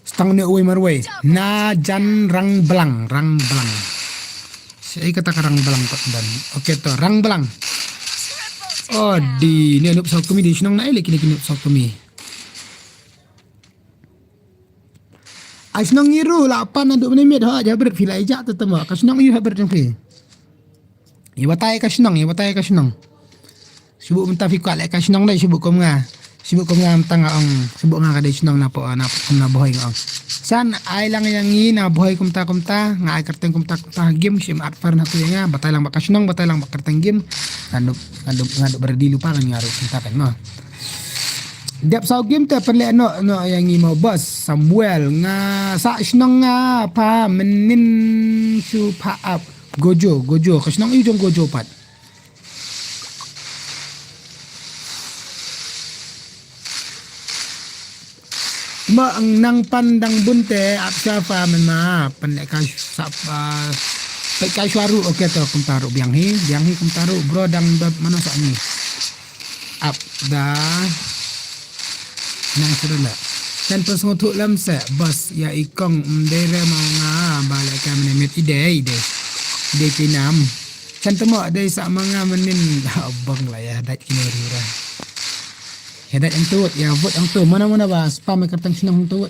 Stang ne uwei marwei. Na jan rang blang, rang blang. Shi ai kata ka rang blang pat dan. Okay to, rang blang. Oh, di ne nup sau kumi di shnong na ai leki ne ki nup sau kumi. Ai shnong ngi ruh la pan na duk mynimit ha ja brit phi la ijak tu tama. Ka shnong ngi ha brit jong phi. Ïa batai ka shnong, ïa batai ka shnong. Shu buk mynta phi kwah leh ka shnong dei shu buk kum nga. Sibuk kum nga mynta nga ong, sibuk nga ka dei shnong na pdeng, na pdeng na Bhoi nga ong. San ai lang ïa ngi na Bhoi kumta kumta, nga ai kyrteng kumta kumta ha game, shim add friend ha tu ïa nga, batai lang ba ka shnong, batai lang ba kyrteng game. Nga dep, nga dep, nga dep ready lypa kan nga ruh kumta kan mo. Dep saw game te pynleh noh, noh ïa ngi mo boss Samuel, nga sa shnong nga pha mynnin shu pha ap. Gojo, Gojo, ka shnong ïa u jong Gojo pat. Ma ang nang pan dang bun te ap sha pha mynma pynleh ka sa, ah, peit ka shuwa ruh, okay to kumta ruh biang hi, biang hi kumta ruh bro dang dot mano sa ni. Ap da nang sdang la. Kan pynsngewthuh lem se boss ïa i kong, ym dei re ma nga ba leh ka mynne miet, i dei, i dei. I dei pynam. Kan temo dei sa ma nga mynnin. Bang la ïa dait kine rura. Ïa dait hangtu, ïa vote hangtu. Mana mana ba spam ïa kyrteng shnong hangtu.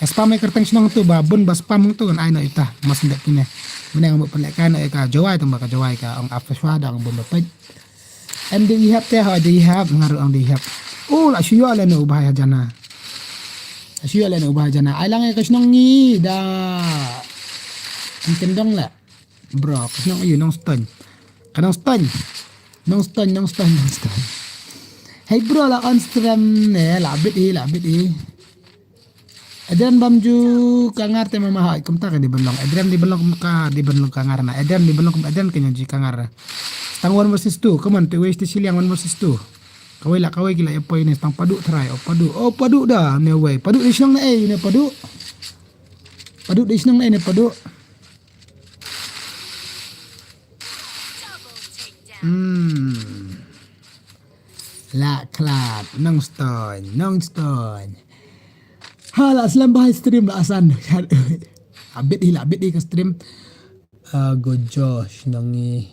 Ïa spam ïa kyrteng shnong hangtu ba bun ba spam hangtu kan ai noh ita. Mas ndak kine. Mynne nga mut pynleh ka noh ïa ka Jowai tang ba ka Jowai ka ong ap shuwa da ong bun ba peit. Em dei ihap te ha dei ihap nga ruh ong dei ihap. Oh la shu ïoh leh na u bhai hajana. La shu ïoh leh na u bhai hajana. Ai lang ïa ka shnong ngi da. Em kyndong la. Bro, ka shnong ïa u Nongstoiñ. Ka Nongstoiñ. Nongstoiñ, Nongstoiñ, Nongstoiñ. Hey bro, la on stream ne, la bit i, la bit i. Adrian bam ju kangar te mama hai, kumta ka di benlong. Adrian di benlong ka, di benlong kangar na. Adrian di benlong, Adrian ka nyong ji kangar. Stang one versus two, come on, te wei te shiliang one versus two. Kawei la, kawei ki la ïa poi ne, stang padu try, oh padu, oh padu da, ne wei. Padu di shnong ne, eh, ne padu. Padu di shnong ne, ne padu. Hmm. La khlad, Nongstoiñ, Nongstoiñ. Ha la slem bha stream la asan. Abit hi la, abit hi ka stream. Ah, Gojo, shnong i.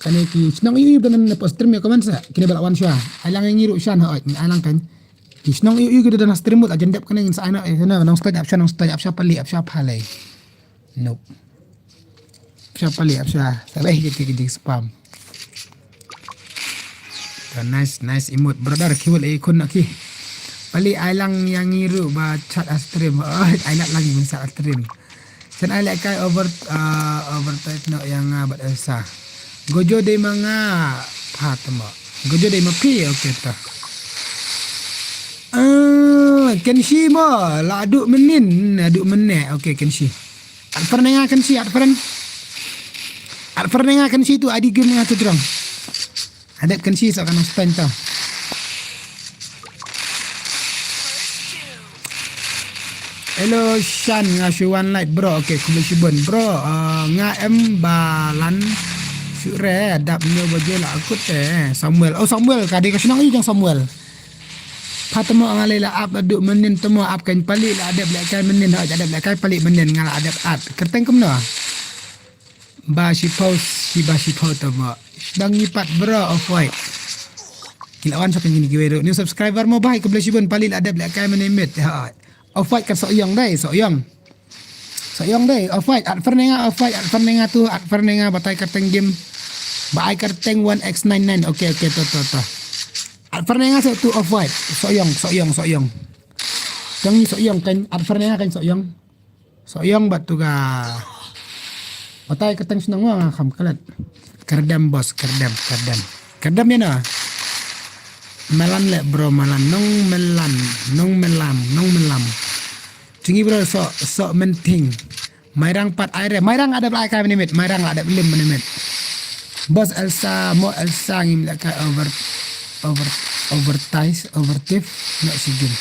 Kane ki shnong i u dan na stream ïa comment sa. Kine ba la wan shuwa. Ai lang ngi ruh shan ha oi, ai lang kan. Ki shnong i u ki dan stream mut ajan dep kane ngin sa ai na, eh, na Nongstoiñ ap sha, Nongstoiñ ap sha pali, ap sha pali. Nope. Ap sha pali, ap sha. Sabai kita kita spam. Nice, nice emote brother, kiwal e kun aki. Pali ai lang ïa ngi ruh ba chat a stream. Oh, ai lang lang ïa ngi sa stream. Sen ai leh kai over, uh, over tight no ïa nga bad Elsa. Gojo dei ma nga pha tamo. Gojo dei ma phi, okay ta. Ah, Kenshi mo, la duk mynnin, la duk mynne. Okay, Kenshi. At friend nga Kenshi, at friend. At friend nga Kenshi tu adi game nga tu jrong. Adep Kenshi sa ka Nongstoiñ ta. Hello Shan, nga shu wan light bro. Okay, khublei shibun bro. Ah, nga em ba lan shu re dap nyo baje la akut te Samuel. Oh Samuel, ka dei ka shnong i jong Samuel. Pha tamo nga lei la ap la duk mynnin tamo ap kan pali la adep leh kai mynnin ha adep leh kai pali mynnin nga la adep at. Kyrteng kumno? Ba shiphew, shi ba shiphew tamo. Sdang ngi pat bro off white. Ki la wan sa kan kine kiwei ruh. New subscriber mo bhai, khublei shibun pali la adep leh kai mynne miet. Ha. Off white kan Sohyong dei, Sohyong. Sohyong dei, off white, at friend nga, off white, at friend nga tu, at friend nga batai kyrteng game. Ba ai kyrteng one X nine nine. Okay, okay, to, to, to. At friend nga sa tu off white. Sohyong, Sohyong, Sohyong. Jong ngi Sohyong kan, at friend nga kan Sohyong. Sohyong bad tu ka. Batai kyrteng shnong nga kham klet. Kyrdem boss, kyrdem, kyrdem. Kyrdem ïa na. Malan leh bro, malan, nong melan, nong melam, nong melam. Chingi bro, so, so menting. Mairang pat ai re, Mairang adep la kai mynne miet, Mairang la adep lim mynne miet. Boss Elsa, mo Elsa ngim leh kai over, over, overtice, overtice, no sigin.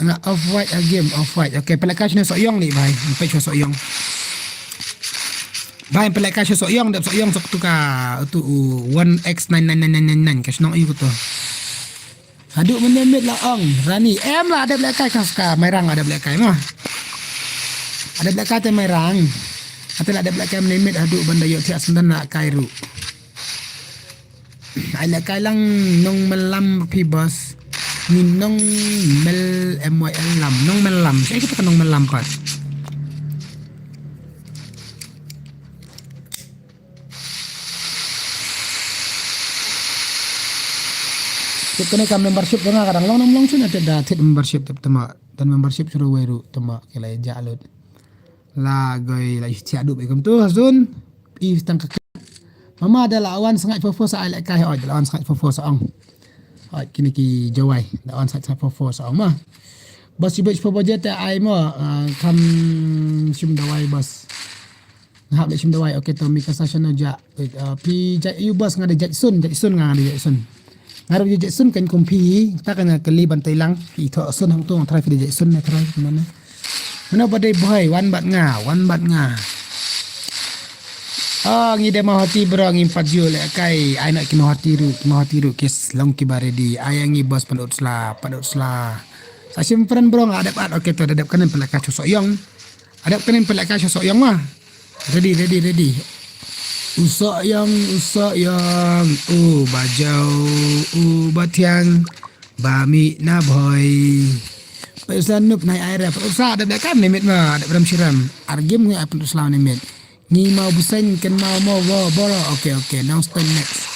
Nga off white a game, off white. Okay, pynleh kai shane Sohyong li bhai. Pynleh kai Sohyong. Bhai pynleh kai Sohyong, dep Sohyong sok tu ka tu u one X nine nine nine nine nine ka shnong i ku tu. Haduh mynne miet la ong Rani em la dep leh kai ka ska Mairang la dep leh kai ma. Adep leh kai te Mairang. Ate la dep leh kai mynne miet haduh ban da ïoh thiah syndan la kai ruh. Ai leh kai lang nong melam phi boss. Ni nong mel M Y L lam. Nong melam. Sa kita ka nong melam pat. Tip kane ka membership jong nga ka dang long nam long shuh na tip da tip membership tip tama. Dan membership shuh wei ruh tama ki la jah lut. La goi la ïa dup ikum tu hasun. I tang ka. Mama da la wan sngait fofo sa ai lehkai oi da la wan sngait fofo sa ong. Oi kini ki jawai da wan sngait fofo sa ong ma. Bas ibet fofo jete ai mo, ah, kam shim dawai bas. Nga hap leh shim dawai, okay to mi ka session na ja. Uh, pi ja yu bas nga da Jackson, Jackson nga da Jackson. Nga da Jackson kan kumpi, ta kan kali ban tailang. Pi tho sun hang tu nga try pi da Jackson na try mana. Mana badai boy, wan bat nga, wan bat nga. Oh, ngi da mahati bro, ngi pat ju lehkai, ai nak ki mahati ru, ki mahati ru, kis long ki ba ready. Ai ngi bas pan utsla, pan utsla. Sa shim friend bro nga adep at, okay to adep kan pela ka chusok yong. Adep kan pela ka chusok yong ma. Ready, ready, ready. Usok yong, usok yong, u ba jau, u ba thiang, ba mi na boy. Pat utsla nup nai ai rep, pat utsla adep kan limit ma, adep ram shiram. Argim ngi ai pat utsla limit. Ngi mau busen kan mau mau bo boro. Okay, okay, nong stone next.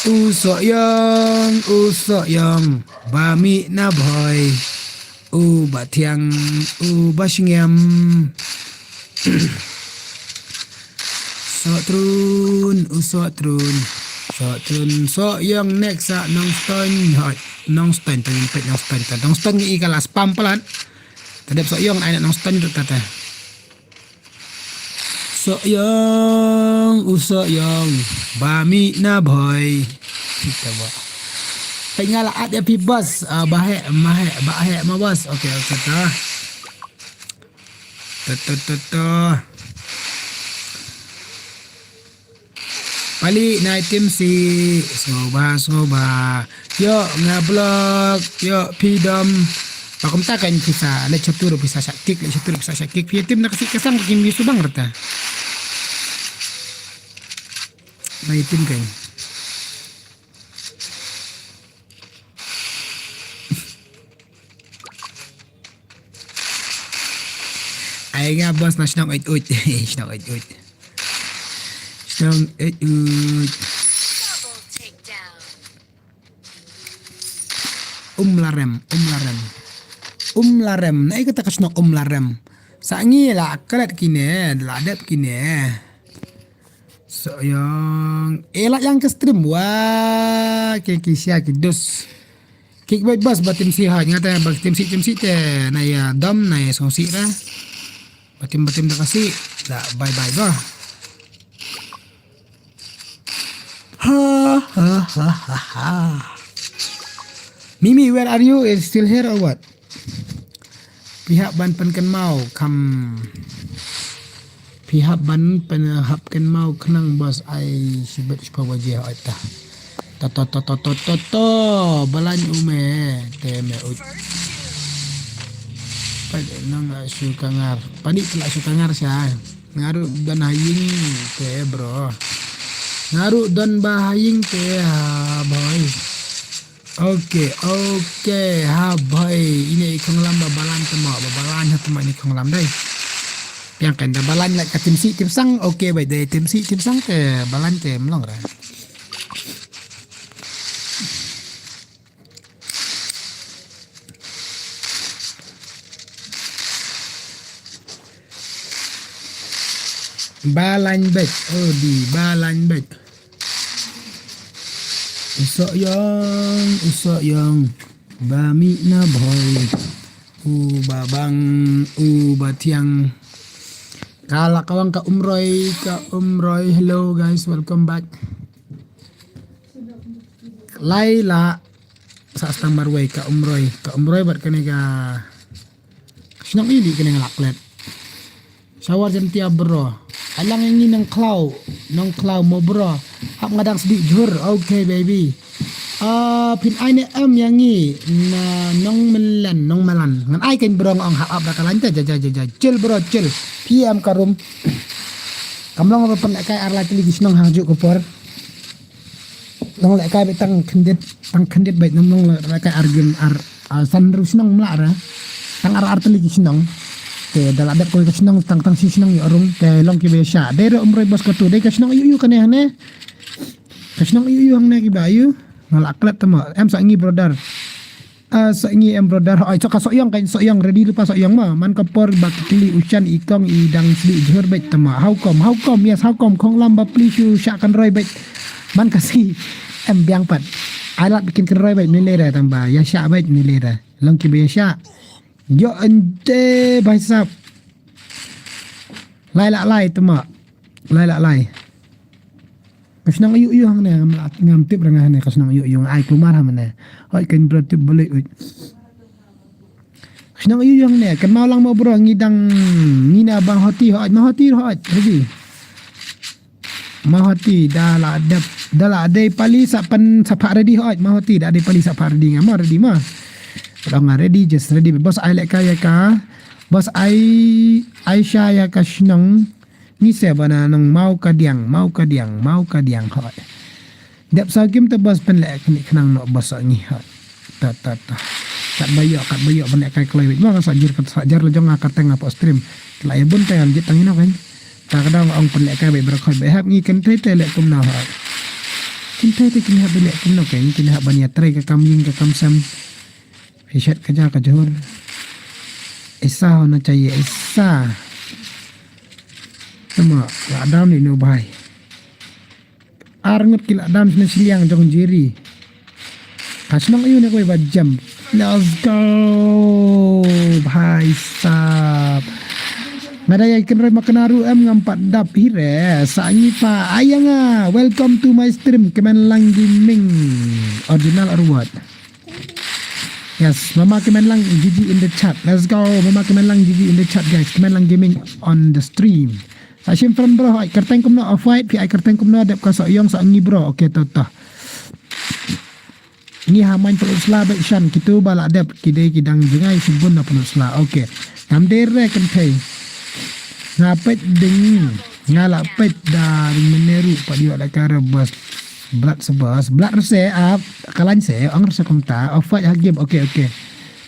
Usok yong, usok yong, ba mi na boy. U ba thiang, u ba shngiam. Sok trun, u sok trun. Sok trun, sok yong next sa nong stone. Hoi, nong stone, tang pet nong stone, tang nong stone ngi ka la spam palat. Tadep sok yong ai nong stone tu tata. Sok yong, u sok yong, ba mi na boy. Kita ba. Tinggal at ya pi bas, ah, ba he, ma he, ba he, ma bas. Okay, okay, ta. Ta, ta, ta, ta. Pali nai tim si, sngewbha, sngewbha. Yo, nga blog, yo, pidom. Pakum ta kan pisa, le chatur pisa sakik, le chatur pisa sakik. Pia tim nak si kasang kim bisu bang rata. Nai tim kan. Ai nga bos na shnong uit uit. Shnong uit uit. Shnong uit uit. Um larem, um larem. Um larem. Na ika ta ka shnong um larem. Sa ngi la klet kine, la dep kine. So yang, eh, la yang ke stream. Wah, ke kisia ke dus. Kik bai bas ba tim si ha, ngata ba tim si, tim si te na ya dom na ya song si ra. Ba tim, ba tim da kasi. Da bye bye ba. Ha ha ha ha ha. Mimi, where are you? Is still here or what? Phi hap ban pynkynmaw kham. Phi hap ban pyn hap kynmaw khnang bas ai shibit shiphew baje hoi ta. To to to to to to to. Balan u me te me u. Pat nang la shu kangar. Panik la shu kangar sha. Nga ruh don ha ïing te bro. Nga ruh don ba ha ïing te ha boy. Okay, okay, ha boy. Ine i khonglam ba balan te mo, ba balan ha te mo ine i khonglam dei. Piang kan da balan la ka tim si tim sang, okay bai dei tim si tim sang te balan te mlong ra. Balan bet, oh di balan bet. Usok yong, usok yong. Ba mi na boy. U ba bang, u ba tiang. Kala kawang ka umroi, ka umroi. Hello guys, welcome back. Laila sa stang marwei ka umroi, ka umroi bat kane ka shnong ili kane nga laklet. Shawar jantia bro. Alang ngi nang khlaw, nang khlaw mo bro. Hap ngadang sdi jhur. Okay baby. Ah, phin ai ne em yang ngi na nong melan, nong melan. Ngan ai kan bro ngong hap ap da kalan ja ja ja ja. Chill bro, chill. P M ka room. Kam long ba pynlehkai ar lai tylli ki shnong ha ju ka por. Long lehkai ba tang khyndiat, tang khyndiat ba nong long lehkai ar gim ar, ah, san ru shnong mla ra. Tang ar ar tylli ki shnong. Te da la dep ko ka shnong tang tang shi shnong ïa rung te long ki ba sha. Dei ro umroi bos ka tu dei ka shnong yu yu kane hane. Ka shnong yu yu hangne ki ba yu. Nga la klet tama. Em sa ngi brother. Ah, sa ngi em brother. Oi, so ka Sohiong kan Sohiong ready lupa Sohiong ma. Man ka por ba ki kli u Shan i kong i dang sli jhur beit tama. How come? How come? Yes, how come? Khong lam ba pli shu sha kan roi beit. Man ka si em biang pat. Ai lat bikin kan roi beit ni lera tang ba. Ya sha beit ni lera. Long ki ba ya sha. Yo ente bhai sab. Lai la lai tama. Lai la lai. Ka shnong ayu ayu hangne ngam la- ngam tip ranga hangne ka shnong ayu ayu ai kumar ha mane. Hoi kan bro tip balik uit. Ka shnong ayu ayu hangne kan mau lang mo bro ngi dang ngi na bang hoti hoi ma hoti hoi. Ready. Ma hoti da la dep da la dei pali sa pen sa pha ready hoi ma hoti da dei pali sa pha ready ngam ready ma. Dong ready just ready bos ai leka ya ka. Bos ai Aisha ya ka shnong. Ngi se bana nong mau ka diang, mau ka diang, mau ka diang hoi. Dep sa kim te bos pen lek ni khnang no bos sa ngi hoi. Ta ta ta. Kat bayo kat bayo pen lek kai kloi wit. Bang sa jir kat sa jar lejong ka teng apa stream. La ya bun teng jit tang ino kan. Ta ka dang ong pen lek kai bai bra khoi bai hap ngi ken te te lek kum na hoi. Ken te te ken hap bai lek kum no kan ken hap ban ya trai ka kam ying ka kam sam. Fishat ka ja ka jhur. Isa hona chahiye isa. Tama la dam ni no bhai. Ar ngut ki la dam sini siliang jong jiri. Ka shnong ayu ne koi ba jam. Let's go. Bhai sab. Ngada ya kin roi makna ru em ngam pat dap hire. Sa ngi pa ayanga. Welcome to my stream. Kemen lang gaming. Original or what? Yes, mama kemen lang G G in the chat. Let's go. Mama kemen lang G G in the chat guys. Kemen lang gaming on the stream. Sa shim friend bro, ai kerteng kumno off white, pi ai kerteng kumno dep ka Sohiong sa ngi bro. Okay, to to. Ngi ha main pelu sla be shan kitu bala dep kidei kidang jengai sibun na pelu sla. Okay. Ngam dere kentei. Nga pet ding. Nga la pet da meneru pa dio da kare bos. Blat sebas, blat rese ap, kalan se, ang rese kumta, off white ha game, okay, okay.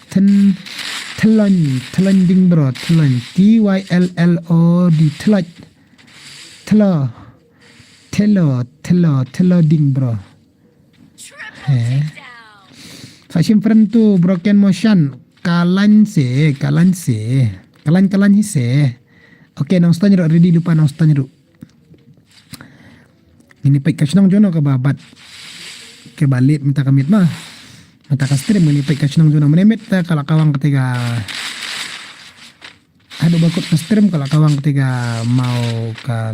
Ten, telon, telon ding bro, telon, T Y L L O D, telot, telo, telo, telo, telo ding bro. He. Sa shim friend tu, broken motion, kalan se, kalan se, kalan, kalan hi se. Okay, nong stand ro, ready lupa nong stand ro. Ngini peit ka shnong jono kaba bat. Kaba late mynta ka miet ma. Mynta ka stream ngini peit ka shnong jono mane miet ta ka la kawang kata ka. Haduh ba kut ka stream ka la kawang kata ka mau ka.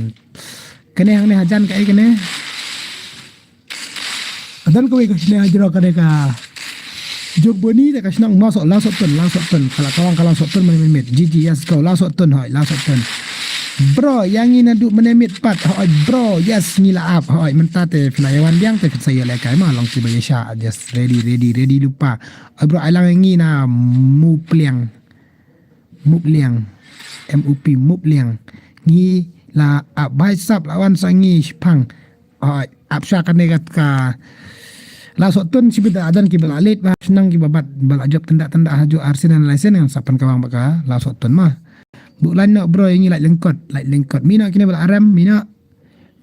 Kane hangne hajan ka ai kane. Adan kawei ka shnong hajro kane ka. Jog boni da ka shnong ma sok la sok tun la sok tun ka la kawang ka la sok tun mane miet. G G yes ko la sok tun hoi la sok tun. Bro, yang ina du mane miet pat hoi bro, yes ngi la ap hoi mynta te phi la yawan biang te phi sa ya le kai ma long ki ba ya sha just ready ready ready lupa. Hoi bro, ai lang ngi na mu pliang. Mup liang. M U P mup liang. Ngi la ap bai sap la wan sa ngi shpang. Oi, ap sha kane ka ka. La sok tun sibit da adan ki ba la late ba shnang ki ba bat ba la jop tenda tenda haju arsin an laisen ngan sapan kawang ba ka la sok tun ma. Bu lain no bro ngi lait lengkot, lait lengkot. Mino kine ba la rem, mino.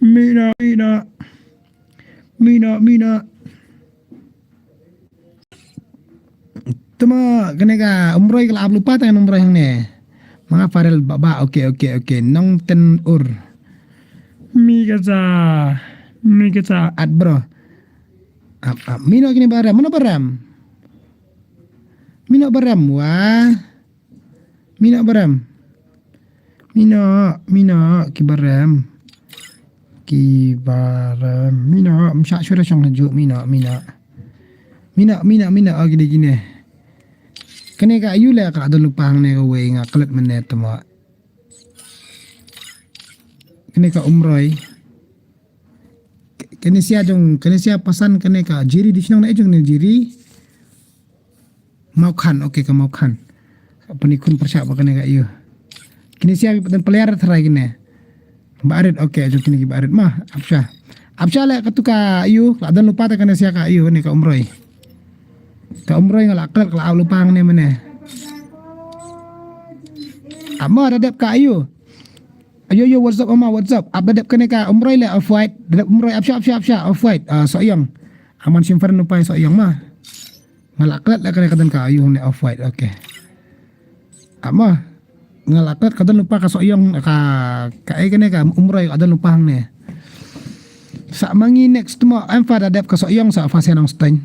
Mino, mino. Mino, mino. Tuma kane ka umroi ka la ap lupa tangan umroi hangne. Manga Farel ba ba okay okay okay nong ten ur. Mi ka sa mi ka sa at bro. Ap ap mino kini barem mana barem. Mino barem wah. Mina barem. Mina, mina ki barem. Ki barem. Mina, msha shura shang hajuk mina, mina. Mina, mina, mina agi de gine. Kane ka ayu le ka adon lupa hangne ka wei nga klet mene tama. Kane ka umroi. Kane sia jong, kane sia pasan kane ka jiri di shnong na jong ne jiri. Mau khan, okay ka mau khan. Pani khun pyrshah ba kane ka ayu. Kine sia bi patan player tharai kine. Ba arit, okay, ajo kine ki ba arit ma. Apsha. Apsha le katu ka ayu, la dan lupa ta kane sia ka ayu ne ka umroi. Ka umroi nga la klet ka la au lupa ngne mane. Ama da dep ka ayu. Ayo yo what's up ama what's up. Ap da dep kane ka umroi le off white. Da dep umroi apsha apsha apsha off white. Ah, so yang. Aman shim friend u pa i Sohiong ma. Nga la klet la kane ka don ka ayu ne off white, okay. Ama nga la klet ka don u pa ka Sohiong ka, ka ai kane ka Umroi ka don u pa hangne. Sa ma ngi next mo em fa da dep ka Sohiong sa Fasia Nongstoiñ.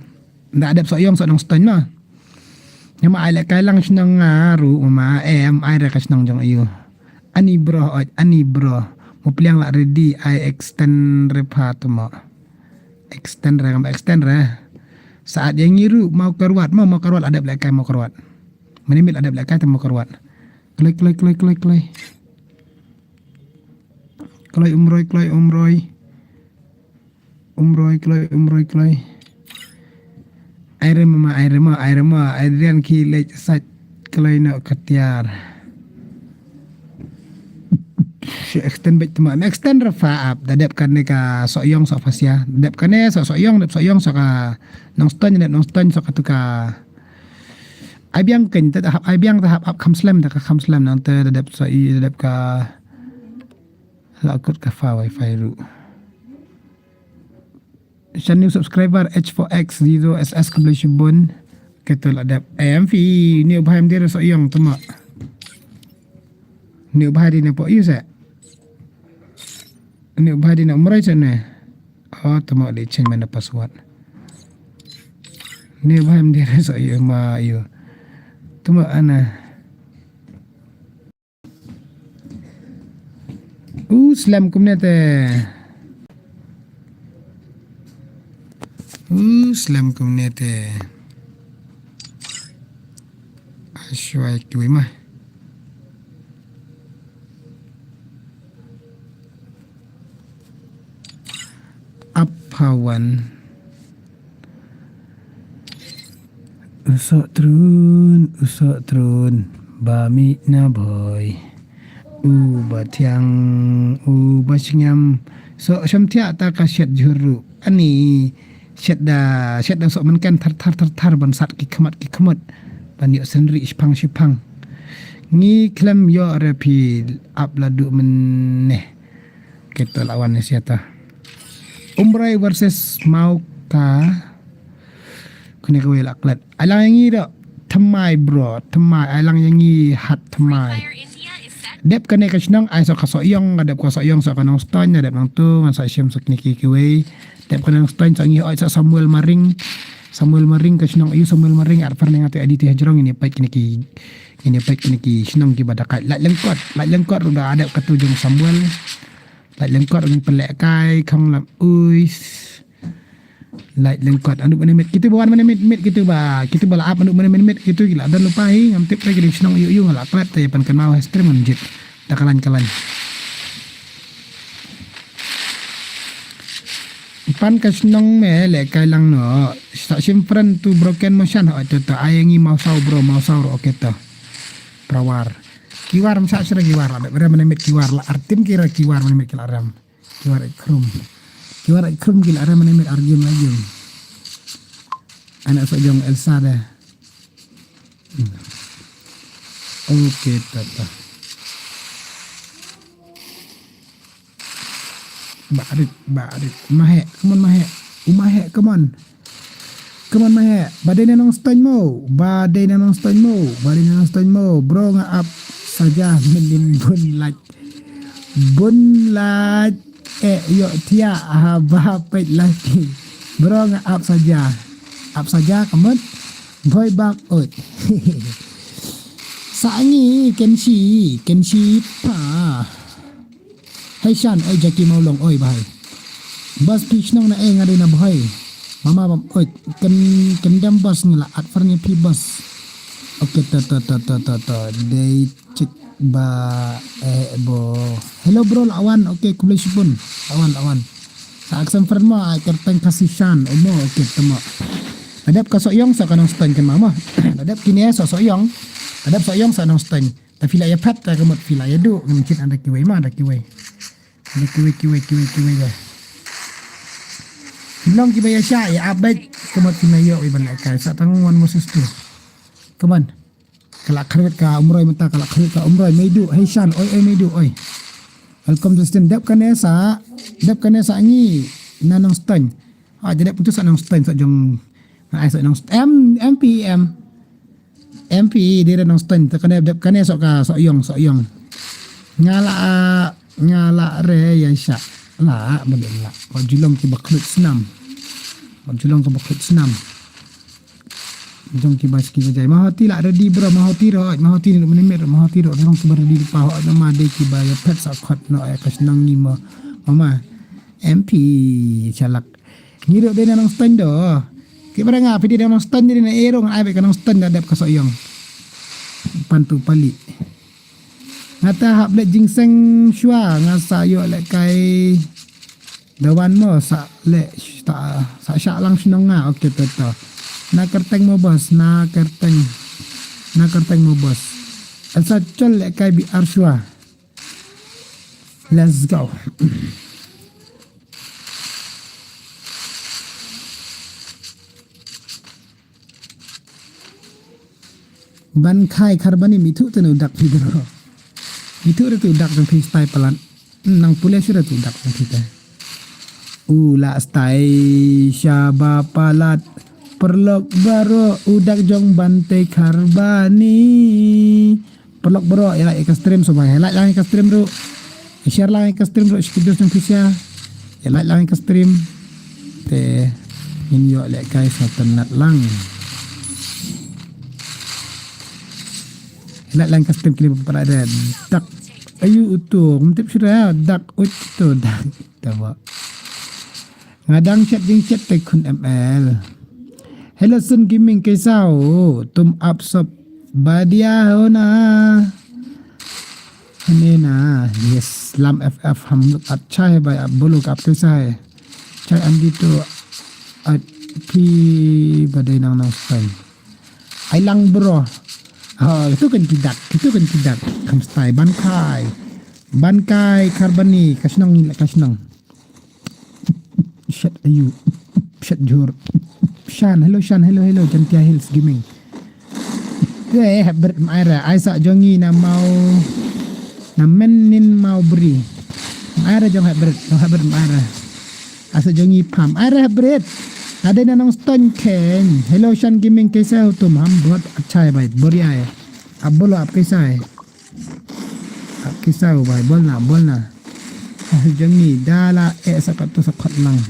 Da dep Sohiong sa Nongstoiñ ma. Nga ma ai lehkai lang shnong nga ruh ma em ai re ka shnong jong ayu. Ani bro oj ani bro. Mo pliang la ready ai extend re pha tu mo. Extend re ngam extend re. Saat yang ngi ruh mau karwat mo mau karwat la dep lehkai mau karwat. Mane mit la dep lehkai te mau karwat. Kloi kloi kloi kloi kloi. Kloi Umroi kloi Umroi. Umroi kloi Umroi kloi. Ai re ma ai re ma ai re ma Adrian ki leh sait kloi no katiar. Shi extend bek tema extend re fa ap da dep kane ka Sohiong sa Fasia dep kane sa Sohiong dep Sohiong sa ka Nongstoiñ dep Nongstoiñ sa ka tu ka. Ai biang ken te hap ai biang te hap ap kham slem te ka kham slem nang te da dep sa i da dep ka. La kut ka fa wifi ruh. Shan new subscriber H four X zero S S khublei shibun. Ketul adep. Em fi new bhai em dir Sohiong tuma. New bhai di ne po yu se. New bhai di ne Umroi se ne. Oh tuma di change mana password. New bhai em dir Sohiong ma yu. Tuma ana. U slem kumne te. U slem kumne te. Ashwai kiwi mah. Aphawan. U soh trun, u soh trun, ba mih na bhoi. U ba thiang, u ba shngiam. Soh sham thiah ta ka shet jhur ruh. Ani shet da, shet da soh menken thar thar thar thar ban sat ki khmat ki khmat. Ban ïoh senri shipang shipang. Ngi khlem ïoh re phi ap la duh men neh. Kita lawan ni siata. Umroi versus Mauka. Kane kawei la klet. Ai lang ïa ngi da. Thymmai bro. Thymmai ai lang ïa ngi hat thymmai. Dep kane ka shnong ai sa ka Sohiong, ka dep ka Sohiong sa ka Nongstoiñ, ka dep nangtu ngan sa shim sa kine ki kiwei. Dep ka Nongstoiñ sa ngi oi sa Samuel Maring. Samuel Maring ka shnong ayu Samuel Maring ar perneng atu Aditi Hajrong ini pait kine ki Ngin ïa peit kine ki shnong kiba da kait. Lait lyngkot, lait lyngkot ruh da adep katu jong Samuel. Lait lyngkot ruh ngin pynlehkai kham lam uis. Lait lyngkot anu mane mit kitu ba wan mane mit mit kitu ba kitu ba la ap anu mane mit mit kitu ki la don lypa hi ngam tip re ki dei shnong ïu ïu nga la klet te pan kynmaw ha stream ngam jit. Da ka lain ka lain. Pan ka shnong me lehkai lang noh. Sa shim friend tu broken motion ho tu tu ai ngi mau saw bro mau saw ro oke tu. Prawar. Kiwar msa shira kiwar la rem ne mit kiwar la artim kira kiwar ne mit kila rem. Kiwar ek khrum. Kiwar ek khrum kila rem ne mit arjum arjum. Anak sok jong Elsa deh. Hmm. Oke tu tu. Barit, barit. Mahek, come on, mahek. U mahek, come on. Come on, mahek. Ba dei na Nongstoiñ mo. Ba dei na Nongstoiñ mo. Ba dei na Nongstoiñ mo. Bro nga ap saja mynnin bun lait. Bun lait. Eh, ïoh thiah ha ba peit laki. Bro nga ap saja. Ap saja, come on. Bhoi bak oi. Sa ngi, ken shi, ken shi pa. Hei shan, oi Jackie Maulong, oi bahai. Bas phi shnong na eh nga dei na bahai. Mama bam, oi, ken, ken dem bas nga la at far ngi phi bas. Oke, ta, ta, ta, ta, ta, ta. Dei cik ba, eh, bo. Hello bro, la wan. Oke, khublei shibun. La wan, la wan. Sa aksam far mo, ai kerteng kasi shan. Omo, oke, temo. Adep ka Sohiong sa ka Nongstoiñ kan mama. Adep kine sa Sohiong. Adep Sohiong sa Nongstoiñ. Ta phi la ïa phet ta ka mut phi la ïa duh ngam kit anda kiwei ma anda kiwei. Anda kiwei kiwei kiwei kiwei ba. Phi long kiba ïa sha ïa abet ka mut phi na ïoh wi ban lehkai sa tang wan Moses tu. Come on. Ka la khrut ka Umroi mynta ka la khrut ka Umroi mei duh hei shan oi oi mei duh oi. Welcome Justin dep kane sa dep kane sa ngi na Nongstoiñ. Ha, jadep utu sa Nongstoiñ sa jong. Ai sa Nongstoiñ. M, M P M. M P dei re Nongstoiñ, te kane dep kane sa ka Sohiong, Sohiong. Nga la, ah, nga la re ïa sha. La, ba dei la. Ba julong ki ba khlut snam. Ba julong ki ba khlut snam. Jong ki ba ski ba jai. Mahoti la ready bro, Mahoti ro, Mahoti ni menit, Mahoti ro, jong ki ba ready pa ho nama dei ki ba ïa phet sa khot no ïa ka shnong ni mo. Mama, M P chalak. Ngi ruh dei na Nongstoiñ do. Ki ba nga phi dei na Nongstoiñ dei na Erong ai ba ka Nongstoiñ da dep ka Sohiong. Pantu pali. Nga ta hap leh jingseng shuwa nga sa ïoh leh kai. Da wan mo sa leh sa sa shah lang shnong nga. Okey to to. Na kyrteng mo bos, na kyrteng. Na kyrteng mo bos. Sa chol leh kai bi ar shuwa. Let's go. Ban khai khar bani mithu te no dak phi bro. Mithu re tu dak jong phi stai palat. Nang pule shu re tu dak jong phi te. U la stai shaba palat. Perlok baro u dak jong ban te khar bani. Perlok bro, ïa like ïa ka stream shuwa. Ïa like lang ïa ka stream ruh. Share lang ïa ka stream ruh, shikit dus jong phi sha. Ïa like lang ïa ka stream. Te ngin ïoh leh kai sa tynat lang. Ïa like lang ïa ka stream kini ba para da dak. Ayu utu, ngam tip shuh dak utu dak. Tama. Nga dang chat ding chat te khun M L. Hello Sun Gaming kaisa ho? Tum ap sop badia ho na. Hane na. Yes, Lam F F hum log accha hai bhai, aap bolo aap kaisa hai? Chai andi to at phi badai nang nang stai. Ai lang bro. Ha, itu kan kidak, itu kan kidak. Kam stai ban kai. Ban kai khar bani, ka shnong ni la ka shnong. Shat ayu. Shat jhur. Shan, hello Shan, hello, hello, Jantia Hills Gaming. Te hybrid maira, ai sa jongi na mau, na menin mau bri. Maira jong hybrid, jong hybrid maira. Ai sa jongi pam, ai ra hybrid. Ade na Nongstoiñ ken. Hello Shan Gaming, kaisa ho tum? Hum bahut accha hai bhai, badhiya hai. Aap bolo aap kaisa hai? Aap kaisa ho bhai, bolna, bolna. Ah, jong ngi da la eh sa pat to sa pat lang.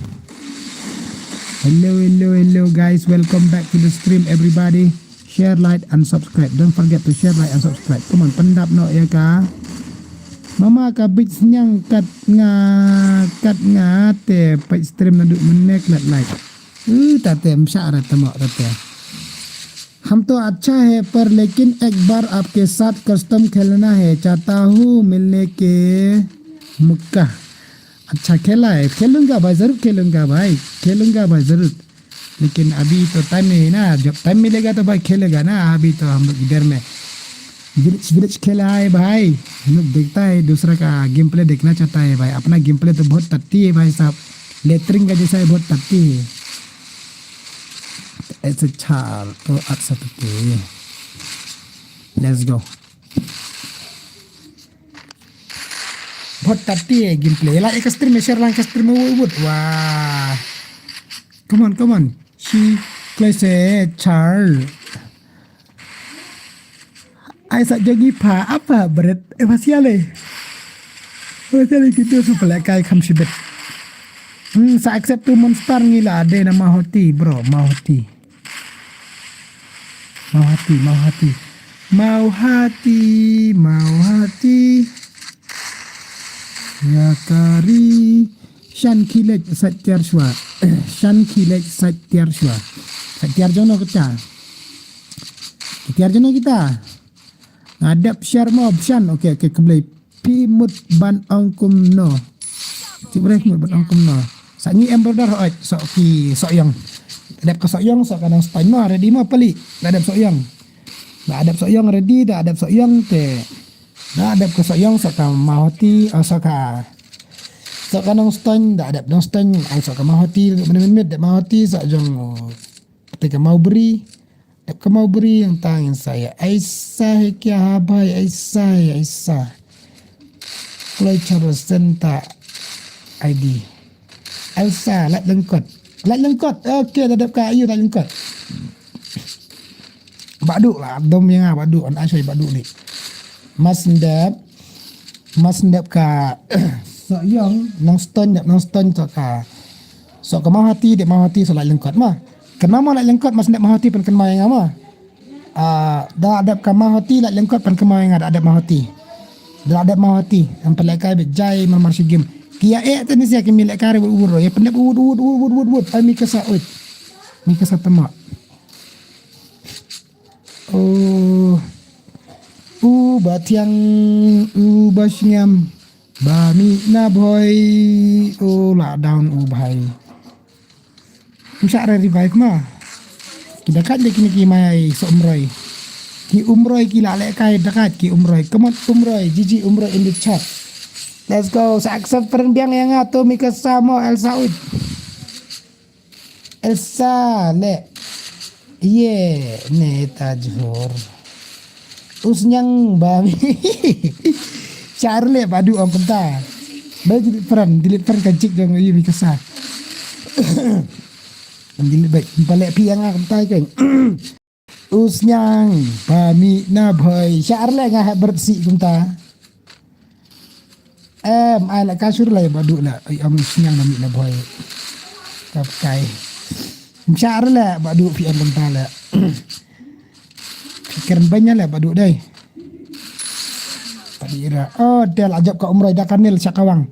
Hello, hello, hello guys, welcome back to the stream everybody. Share, like and subscribe. Don't forget to share, like and subscribe. Come on, pyndap noh ïa ka. Mama ka bit sniang kat nga, kat nga te peit stream naduh mynne klet like. Uh, tate msha ra tamo tate. हम तो अच्छा है पर लेकिन एक बार आपके साथ कस्टम खेलना है, चाहता हूँ मिलने के मौका। अच्छा खेला है, खेलूंगा भाई, जरूर खेलूंगा भाई, खेलूंगा भाई जरूर। लेकिन अभी तो टाइम नहीं है ना, जब टाइम मिलेगा तो भाई खेलेगा ना, अभी तो हम लोग इधर में विलेज विलेज खेला है भाई। हम लोग देखता है, दूसरा का गेम प्ले देखना चाहता है भाई, अपना गेम प्ले तो बहुत टट्टी है भाई साहब, लेटरिन का जैसा है, बहुत टट्टी है। ऐसे छाल तो अच्छा तो। Let's go. बहुत टट्टी है गेम प्ले। Like ïa ka stream, share lang ïa ka stream, wut wut. Wah. Come on, come on. Shi kloi se char. Ai sa jong ngi pha apa bret. Eh, pha sial eh. Pha sial eh, kita su pala kai kham shibit. Hmm, sa accept tu monster ngi la ade na Mahoti, bro, Mahoti. Mawhati, Mawhati. Mawhati, Mawhati. Ïa kari. Shan khie leit sait tiar shuwa. Shan khie leit sait tiar shuwa. Sait tiar jong no kita. Ki tiar jong no kita. Nga dep share mo option. Okey, okey, khublei. Phi mut ban ong kumno? Phi mut ban ong kumno? Sa ngi em brother hooid, soh ki Sohiong. Da dep ka Sohiong, soh ka Nongstoiñ mo, ready mo pali. Da dep Sohiong. Da dep Sohiong ready, da dep Sohiong te. Da dep ka Sohiong, soh ka Mawhati, oh, soh ka. Soh ka Nongstoiñ, da dep Nongstoiñ, ai soh ka Mawhati, mynmiet dep Mawhati, soh jong, oh, te ka Mawbri. Dep ka Mawbri, nangta ngin sa ïa. Aisa hai kya ha bhai, aisa hai, aisa. Kloi charo senta I D. Aisa, lait lyngkot. Lait Lyngkot. Okay, da dep ka ïu Lait Lyngkot. Badu lah, dom ïa nga Badu, an ai shoi Badu ni. Mas ndep, mas ndep ka Sohiong, Nongstoiñ, dep Nongstoiñ, sok ka, sok ka Mawhati, dep Mawhati, sok Lait Lyngkot ma. Kynmaw ma Lait Lyngkot, mas ndep Mawhati pyn kynmaw ïa nga ma. Ah, da dep ka Mawhati, Lait Lyngkot pyn kynmaw ïa nga, da dep Mawhati. Da dep Mawhati, em pynlehkai beit jai marmar shi game. Ki ïa eh te ni sia ki mi lehkai re wut wut ro. Ïa pyndep wut wut wut wut wut wut. Ai mi kasa uit. Mi kasa tama. Oh. U ba thiang, u ba sngem. Ba mi na bhoi. Oh, lockdown u bhai. Msa re revive ma. Ki da kat de kini ki mai so umroi. Ki umroi ki la lehkai da kat ki umroi. Come on umroi. G G umroi in the chat. Let's go. Sa accept friend biang ïa nga to mi kasa mo El Saud. Elsa le. Ye ne ta jhur. Usnyang ba mi. Share le Badu ong kumta. Ba delete friend, delete friend ka jik dong yu mi kasa. Delete baik. Balik pi ïa nga kumta kan. Usnyang ba mi na bhoi. Share le nga ha bersih kumta. Em, ai la ka sur la Badu la. Ai am snyang na mi na bhoi. Kap kai. Mshar la Badu fi em benta la. Fikir banyak la Badu dai. Tadi ira. Oh, tel ajab ka umroi da kanil syakawang.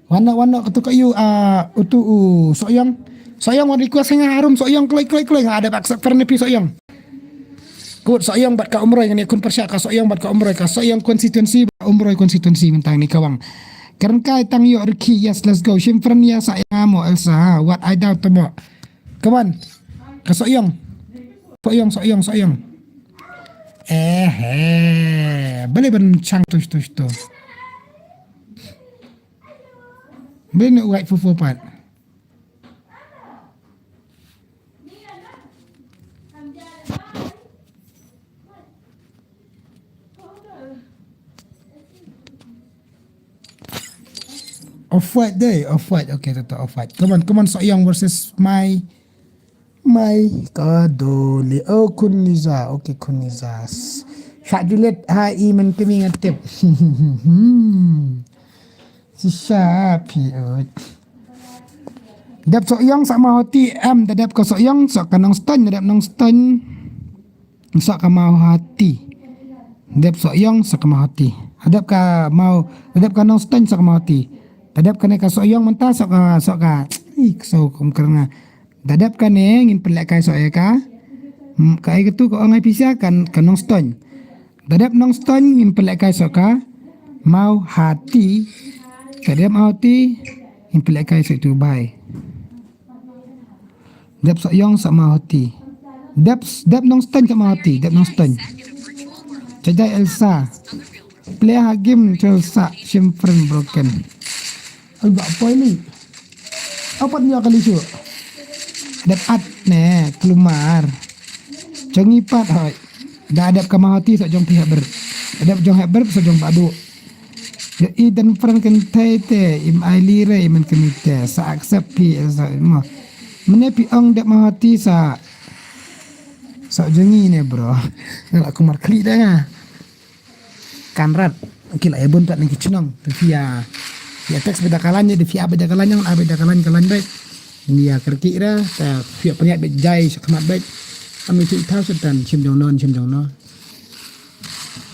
Wana wana ketu ka yu ah utu u Soyong. Soyong wan request nga harum Soyong kloi kloi kloi. Ada baksa pernah pi Soyong. Kut Sohiong bad ka Umroi ngani kun pyrshah ka Sohiong bad ka Umroi ka Sohiong constituency bad Umroi constituency mentang ni kawang. Karen kai tang yok riki yes let's go shim friend ya sa ya mo Elsa ha wat I doubt temo. Come on. Ka Sohiong. Sohiong Sohiong Sohiong. Eh eh. Bale ban chang tush tush tu. Bale nak wait for four part. Off white deh, off white. Okay, tetap off white. Come on, come on, Soyong versus my my kadoli. Oh, Kuniza. Okay, Kuniza. Shah Juliet, ha i men kemi ngatip. Shisha pi ut. Dep Soyong sa Mahoti em da dep ka Soyong sa ka Nongstoiñ da dep Nongstoiñ sa ka Mahoti. Dep Soyong sa ka Mahoti. Dep ka Mau da dep ka Nongstoiñ sa ka Mahoti. Da dep ka ne ka Soyong menta sa ka sa ka i so kum kerna. Da dep ka ne ngin pelek kai so ya ka. Ka ai ketu ka ong ai pisa kan ka Nongstoiñ. Da dep Nongstoiñ ngin pelek kai so ka Mawhati. Da dep Mawhati ngin pelek kai so tu bai. Dep Soyong sa Mawhati. Dep dep Nongstoiñ sa Mawhati, dep Nongstoiñ. Cajai Elsa. Play ha game Elsa shim friend broken. Ai ba poi ni. Apat ni akali su. Dep at ne kelumar. Jong i pat hoi. Da dep ka Mahoti sa jong pi haber. Dep jong haber sa jong badu. Ya i dan friend kan te te im ai lire iman kemite sa accept pi sa mo. Mene pi ong dep Mahoti sa sa jong i ne bro. Ngala kumar kli da nga. Kanrat ki la ebun pat nang ki chnong te fia fia text beda kalan de fia beda kalan yang beda kalan kalan bai. Nia kerki ra te fia peniat bet jai sakmat bai. Ami tu tau setan chim jong non chim jong non.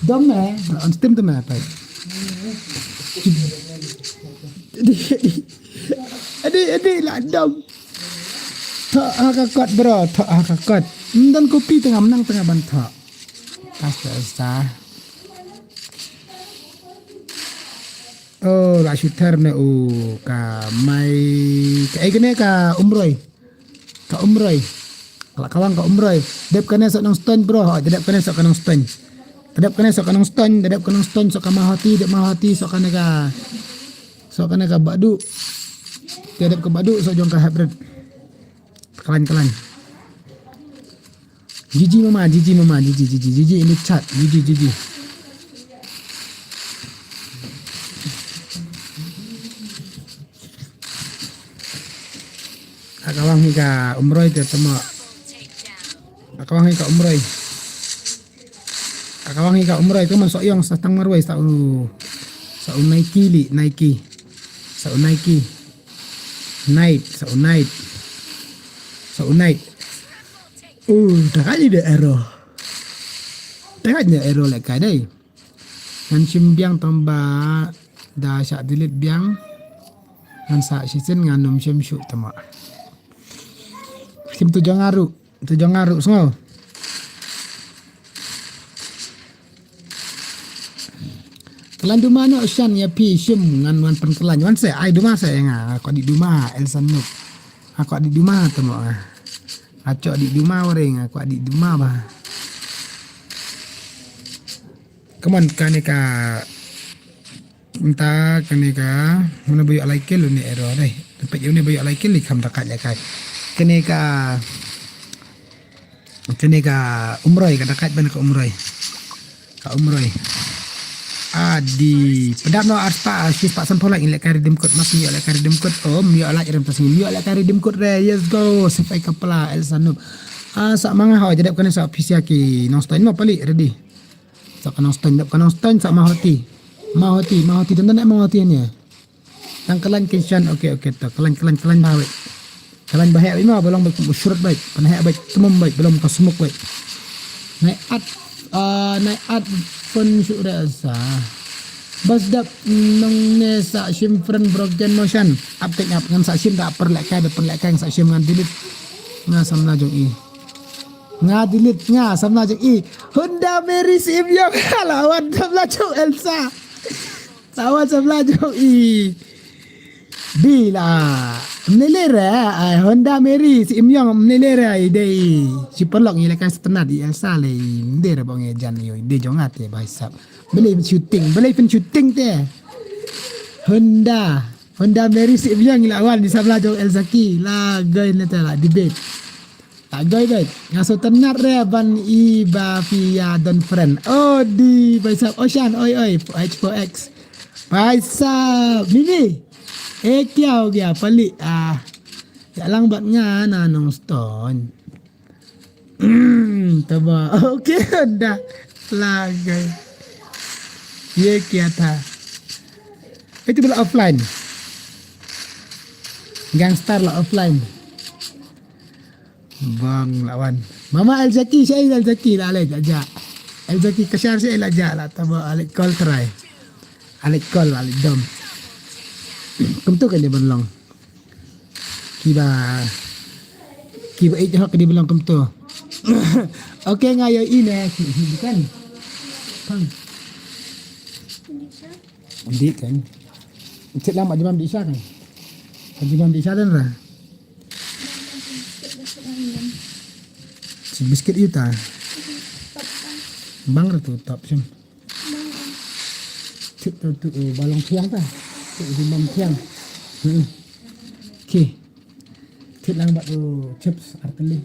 Dom eh on stem tu meh bai. Adi adi adi la dom. Tho ha ka kot bro tho ha ka kot. Ndan kopi tengah menang tengah ban tho. Pasta esta. Oh, la shooter ne u ka mai ka ai kene ka Umroi. Ka Umroi. Ka la kawang ka Umroi. Dep kene sok Nongstoiñ bro. Ha, dep kene sok ka Nongstoiñ. Dep kene sok ka Nongstoiñ, dep ka Nongstoiñ sok ka Mahoti, dep Mahoti sok kene ka sok kene ka Badu. Dep ka Badu sok jong ka hybrid. Kalan kalan. Jiji mama, jiji mama, jiji jiji jiji in the chat, jiji jiji. Ka wang hi ka Umroi te tama. Ka wang hi ka Umroi. Ka wang hi ka Umroi te man sa ïong sa tang marwei sa u, sa u Nike li, Nike. Sa u Nike. Night, sa u Night. Sa u Night. Uh, ta ka ni de arrow. Ta ka ni arrow le ka dei. Ngan shim biang tang ba da shah delete biang. Ngan sa shisien ngan nym shim shuh tama. Shim tu jong aru, tu jong aru sngo. Klan duma no shan ya pi shim ngan wan pen klan wan se ai duma se nga ko di duma Elsa Nuk. Ko di duma tama. Acho di duma waring ko di duma ba. Kaman kane ka nta kane ka muna bayu alai kel ne ero dai. Pek ne bayu alai kel li kam dakat ya kai. Kane ka kane ka Umroi ka dakat ban ka Umroi. Ka Umroi. Adi pedap no arta sis pak sampolak in lek kari dimkut mas mi lek kari dimkut om mi lek kari dimkut re yes go sefai kapala Elsa Nuk. Ah, sa manga hawa jadap kane sa pisia ki nong stain mo pali ready. Sa ka nong stain dap ka nong stain sa mahoti. Mahoti, mahoti dan dan mahoti ni. Tang kalan kinshan oke oke ta kalan kalan kalan bawe. Kalan bahe ma balong ba mushurut bai. Panahe bai tumum bai balong ka smoke bai. Nai at ah nai at pun syura sa. Bas dap nong ne sa shim friend broken motion. Update up ngan sa shim da perlekai da perlekai sa shim ngan delete. Nga samna jong i. Nga delete nga samna jong i. Honda Mary si im yong lawan samna jong Elsa. Lawan samna jong i. Bila mnele re ai Honda Mary si im yong mnele re ai dei. Si perlok ngi lekai setenat i Elsa le i mnele re bong e jan yo i dei jong ate bai sap. Bele shooting bele pen shooting te. Honda Honda Mary si im yong i lawan di samna jong Elsa ki la gai ne te la debate. Agoi bai nga so tenat re ban i ba phi ya don friend. Oh di bai sap Ocean oi oi H four X. Bai sap mimi. E kiau gia pali ah. Ya lang bat nga na nong ston. Hmm, taba. Okay da. Lagai. Ye kia tha. Itu bela offline. Gangster la offline. Bang lawan. Mama El Zaki, Syai El Zaki la alai aja. El Zaki kashar Syai la aja la taba alai call try. Alai call alai dom. Kumtu kan dia ban long. Kiba kiba eh hok dia ban long kumtu. Okay nga yo ine bukan. Pang. Di kan. Cik lama jemam di isya kan. Jemam di isya dan ra. Si biscuit yu ta. Bang ra tu top sim. Cik tu tu eh, balong tiang ta. Cik di bang tiang. Hmm. Okay. Cik lang bak tu chips arteli.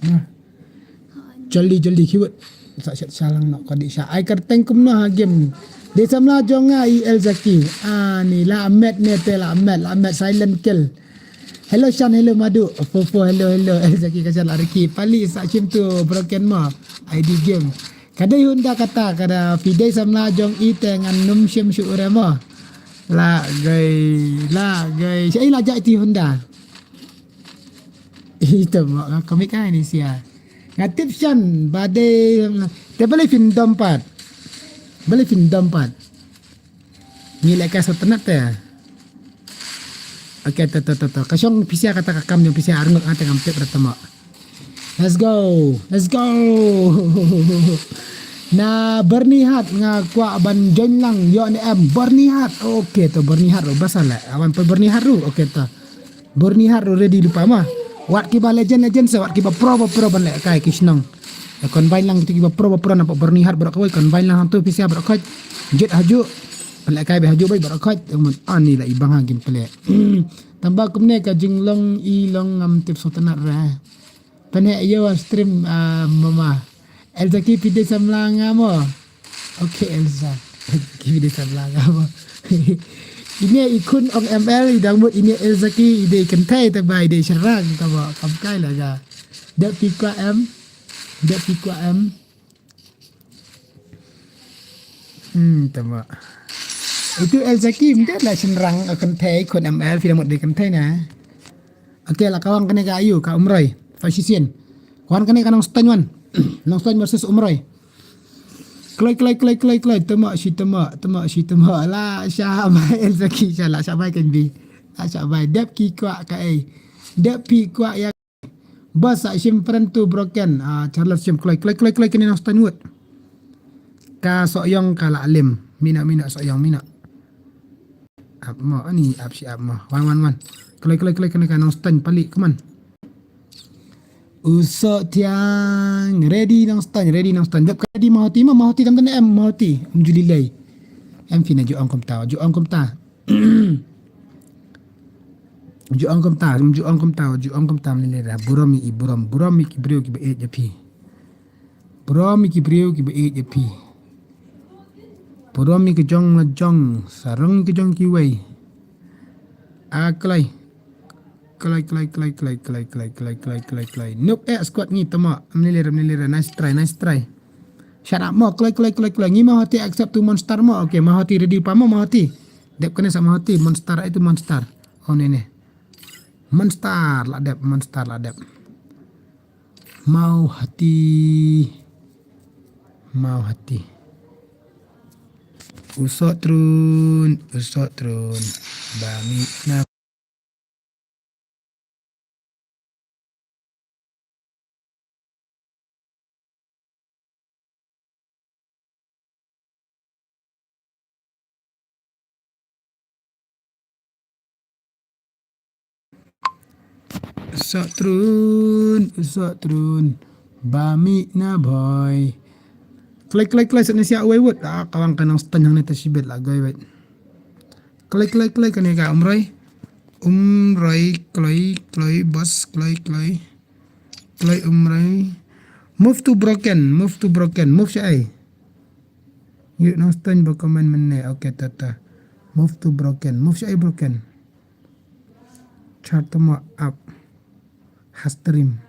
Nah. Jolly jolly kiwet. Sa shat salang nok kadi sha ai kerteng kumno ha game. Di samla jong nga i El Zaki. Ah ni la met ne te la met la met silent kill. Hello Shan hello Madu. Fofo hello hello El Zaki ka shan la riki pali sa shim tu broken mo. I D game. Kadai Honda kata kada pidai samla jong i te ngan num shim shu ure mo. La gai la gai. Sha i la jai ti Honda. Ito mo nga komik ai ni sia. Nga tip shan bade te bale fin dompat. Bale fin dompat. Ni leka sa tenat te. Okay to to to to. Ka shong pisia kata ka kam jong pisia arngut nga te ngam tip ra tama. Let's go. Let's go. Na Bernie Hart nga kwah ban join lang yo ne em Bernie Hart. Okay to Bernie Hart ro basale. Awan pe Bernie Hart ro. Okay to. Bernie Hart ro ready lupa ma. Wat kiba legend legend se wat kiba pro ba pro ban le kai ki shnong. Ya combine lang kita kiba pro ba pro nampak Bernie Hart bro kawai combine lang tu pisia bro kawai. Jet haju. Pele kai be haju bai bro kawai. Amun ani la ibang hagin pele. Tamba kumne ka jinglong i long ngam tip sotanat re. Pene yo stream ah, mama. Elsa ki pide samla nga mo. Okay Elsa. Ki pide samla nga mo. Ine i khun ong M L i dang mut ine El Zaki i dei kynthei te ba i dei shynrang te ba kam kai la ga. Dep phi kwah em. Dep phi kwah em. Hmm, te ba. Itu El Zaki mdei la shynrang, eh, kynthei khun M L phi dang mut dei kynthei na. Okay, la kawang kane ka ayu ka Umroi. Fa shisien. Wan kane ka Nongstoiñ wan. Nongstoiñ versus Umroi. Kloi, kloi, kloi, kloi, kloi. Tama shi tama, tama shi tama. La sha bai El Zaki sha la sha bai kan bi. La sha bai. Dep ki kwah ka ei. Dep phi kwah ya. Bas sa shim friend to broken. Ah, Charles shim kloi, kloi, kloi, kloi kane Nongstoiñ wut. Ka Sohiong ka la lim. Mina, mina Sohiong mina. Ap mo, ani ap shi ap mo. Wan, wan, wan. Kloi, kloi, kloi kane ka Nongstoiñ pali, come on. U Soh Thiang, ready Nongstoiñ, ready Nongstoiñ. Dep ka ready Mahoti mo, Mahoti tam tam em, Mahoti. Um Julilei. Em phi na ju ong kumta, ju ong kumta. Ju ong kumta, ju ong kumta, ju ong kumta mlilera. Burom i burom, burom i ki briew ki ba ej phi. Burom i ki briew ki ba ej phi. Burom i ki jong la jong, sarong ki jong ki wei. A kloi. Kloi, kloi, kloi, kloi, kloi, kloi, kloi, kloi, kloi, kloi. Nope, eh, squad ngi tama. Mlilera, mlilera. Nice try, nice try. Shut up mo, kloi, kloi, kloi, kloi. Ngi Mahoti accept to monster mo. Okay, Mahoti ready pa mo, Mahoti. Dep kane sa Mahoti, monster, itu monster. Oh, ne, ne. Monster, la dep, monster, la dep. Mawhati. Mawhati. U Sohtrun, u Sohtrun. Ba mi na. Sohtrun, Sohtrun. Ba mi na boy. Kloi, kloi, kloi, sat ne sia uwei wut. Ah, kawang ka Nongstoiñ hangne ta shibit la goi wait. Kloi, kloi, kloi, kane ka Umroi. Umroi, kloi, kloi, bas, kloi, kloi. Kloi Umroi. Move to broken, move to broken, move sha ai. Yu Nongstoiñ ba comment mynne, okay, tata. Move to broken, move sha ai broken. Char tama up. Ha stream.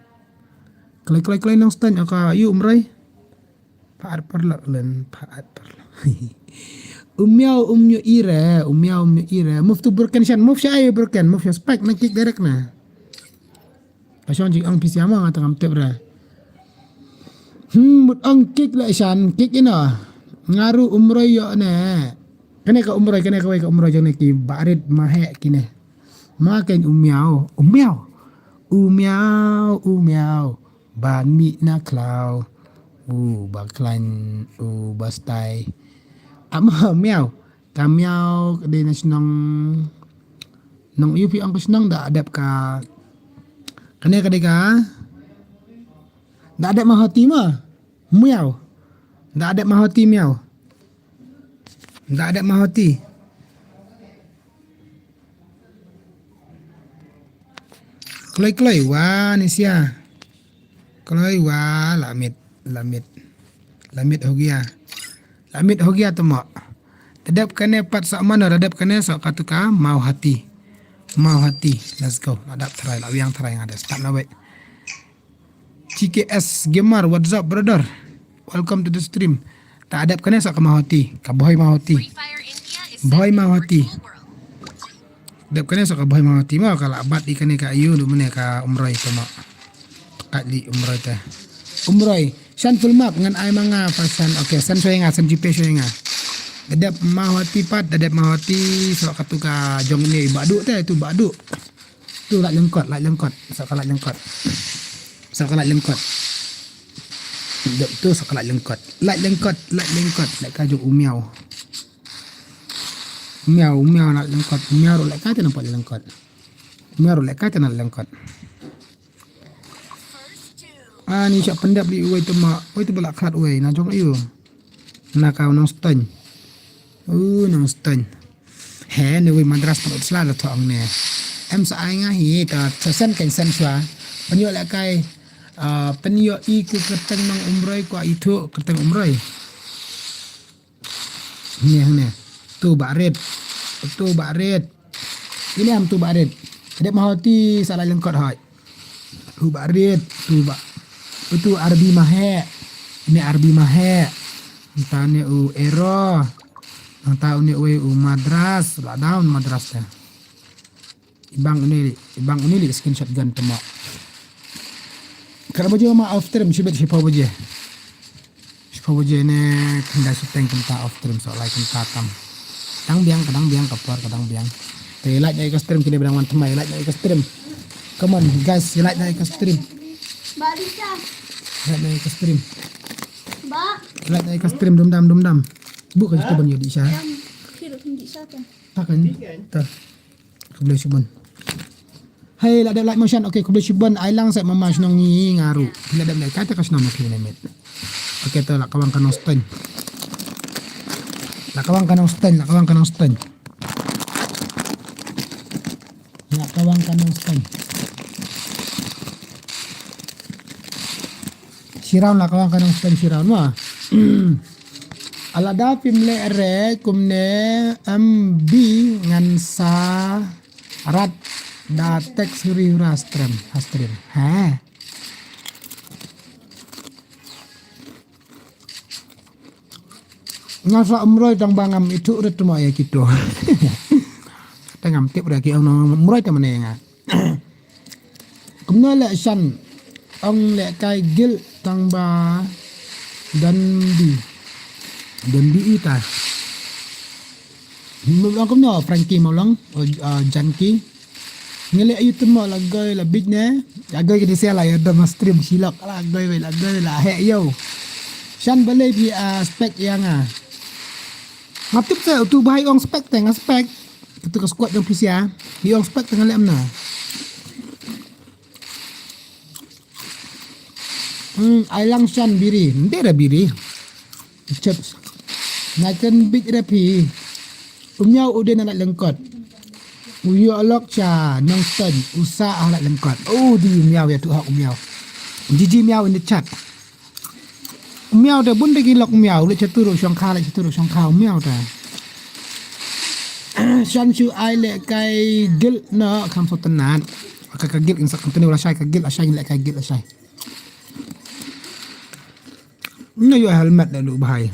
Kloi, kloi, kloi Nongstoiñ, okay, yu Umroi. Pha at parlok len, pha at parlok. U Miaw, um nyu ire, u Miaw, um nyu ire. Move to broken shan, move sha ai broken, move sha spike na kick direct na. Ka shong jing ong phi sia ma nga tang am tep ra. Hmm, mut ong kick le shan, kick ina. Nga ruh Umroi ïoh ne. Kane ka Umroi, kane ka wei ka Umroi jong ne ki barit ma he kine. Ma ken u Miaw, u Miaw. U Miaw, u Miaw. Ban mih na khlaw. U ba khlaiñ, u ba stai. Ama Miaw. Ka Miaw ka dei na shnong. Nong ïu phi ong ka shnong da dep ka. Kane ka dei ka. Da dep Mahoti ma. Miaw. Da dep Mahoti Miaw. Da dep Mahoti. Kloi kloi wa ni sia. Kloi wa la mit, la mit. La mit ho gya. La mit ho gya tamo. Te dep kane pat sa mano, da dep kane sa katu ka Mawhati. Mawhati. Let's go. La dap tharai, la wiang tharai nga da start na wei. G K S Gamer, what's up brother? Welcome to the stream. Ta dep kane sa ka Mawhati, ka Bhoi Mawhati. Bhoi Mawhati. Dep kane sa ka Bhoi Mawhati ma ka la bat i kane ka ayu du mane ka Umroi tamo. Kat li Umroi ta. Umroi. Shan full map ngan ai ma nga pa shan. Okay, shan shoi nga, shan G P shoi nga. Da dep Mawhati pat, da dep Mawhati sa katu ka jong ne badu ta itu badu. Tu lait lyngkot, lait lyngkot. Sa ka lait lyngkot. Sa ka lait lyngkot. Dep tu sa ka lait lyngkot. Lait lyngkot, lait lyngkot. Lait ka jong u Miaw. U Miaw, u Miaw lait lyngkot. U Miaw ruh lait ka te nampak lait lyngkot. U Miaw ruh lait ka te na lait lyngkot. Ani shah pyndep li uwei tama, uwei tu ba la khat uwei na jong ayu. Na ka u Nongstoiñ. U Nongstoiñ. He ne wei Madras pynut sla da thong ne. Em sa ai nga hi ta sa sen ken sen shwa. Pynïoh lehkai, ah, pynïoh i ku kyrteng nong Umroi, kwah ithuh kyrteng Umroi. Hangne, hangne. Tu ba red. Utu Bah Rit. Ini am tu Bah Rit. Dep Mahoti sa la lyngkot hoi. Tu Bah Rit, tu Bah. Utu Arbi Mahek. Ini Arbi Mahek. Nta ni u Ero. Nta uni uwei u Madras. La down Madras te. Ibang uni, ibang uni li screenshot gan temo. Kada baje ma off stream, shibit shiphew baje. Shiphew baje ne khyndai shiteng kumta off stream, so lai kumta tam. Ka dang biang, ka dang biang, ka por ka dang biang. Te like na ïa ka stream, kine ba dang wan thymmai, like na ïa ka stream. Come on guys, like na ïa ka stream. Ba Lisa. Like na ïa ka stream. Ba. Like na ïa ka stream, dum dam, dum dam. Buk ka jitu ban ïa di sha. Yang kira kan di sha kan. Ta kan. Ta. Khublei shibun. Hei, la dep like mo Shan. Okay, khublei shibun. Ai lang sa mama shnong ngi nga ruh. La dep like, kata ka shnong ngi ne met. Okay, to la kawang ka nongstyn. La kawang ka nongstyn, la kawang ka nongstyn. La kawang ka nongstyn. Shiraun la kawang ka nongstyn shiraun ma. Ala da phim leh re kumne M B ngan sa rat da text huri hura stream, ha stream. Ha. Nga sa umroi tang ba ngam ithuh rit mo ïa kito. Te ngam tip rit ki ong umroi te mane nga. Kumno leh Shan ong leh kai gil tang ba don bi. Don bi ita. Mo long kumno Frankie mo long, o, o, Janki. Ngi leh ayu temo la goi la bit ne. La goi ki di sia la ïa dom stream shilok la goi wei la goi la heh yo. Shan balei bi a spek ïa nga. Nga tip se utu bai ong spek te nga spek. Katu ka squad jong pisia. Bi ong spek te nga leh amna. Hmm, ai lang Shan biri. Nde da biri. Chips. Na ken bit da pi. U miaw u dei na lait lyngkot. U ïoh lok cha nongstyn u sa ha lait lyngkot. Oh, di u miaw ïa tu ha u miaw. Jiji miaw in the chat. U miaw te bun te ki lok u miaw, leh chatu ruh shongkha, leh chatu ruh shongkha u miaw te. Shan shu ai leh kai gil no kham sotenat. Ka ka gil in sak tene wala shai ka gil ashai leh kai gil ashai. Nga ïoh helmet da lu bhai.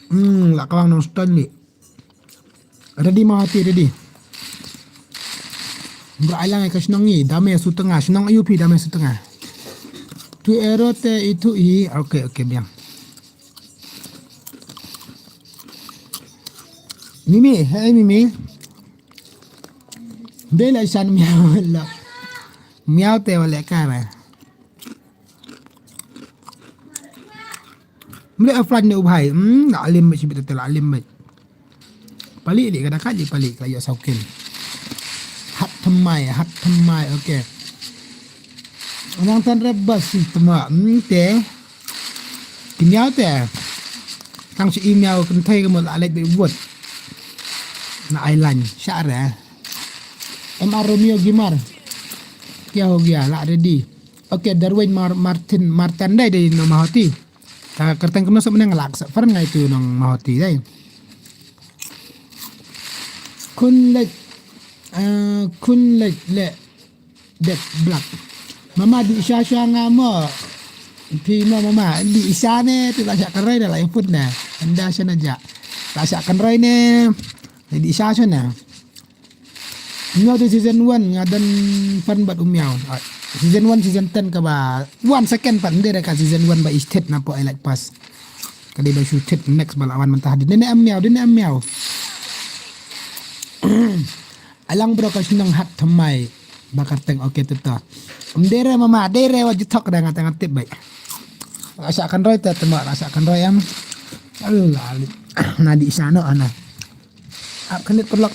Hmm, la kawang nongstyn li. Ready ma hati ready. Bro ai lang ka shnong ngi dame sutanga shnong ayu phi dame sutanga. Tu ero te itu i okay okay biang. Mimi, hey Mimi. Dei la Shan miaw la. Miaw te wale kara. Mle offline ne u bhai. Hmm, la alim bit shibit te la alim bit. Pali li kada kali pali kala yo saukin. Hat thymmai, hat thymmai, okay. Nang tan rebas si thymmai, hmm, te. Ki miaw te. Tang si i miaw kynthei ka mo la lek bit wot. Na island, sha re. M R Romeo Gimar. Kya ho gaya, la ready. Okay, Darwin Mar-, Martin, Martin dai dai no Mahoti. Ka kyrteng kumno sa meneng lak sa fern ngai tu nong Mahoti dai. Kun lek, eh, kun lek le dek blak. Mama di sha sha nga mo. Pi mo mama di sha ne tu la sha kan roi da la iput ne. Anda sha na ja. La sha kan roi ne. Di sha sha ne. Miaw te season one nga don fan bad u miaw. Ah, season one, season ten kaba one second pat ndere ka season one ba i stet na po elect pass. Ka dei ba shu stet next ba la wan mentah di nene am miaw, di nene am miaw. Alang bro ka shnong hat thymmai. Ba kyrteng okay tu ta. Ndere mama, ndere wa jutok da nga tengah tip bai. Rasa kan roi te temo, rasa kan roi am. Allah, na di sana ana. Ap khnit paralok.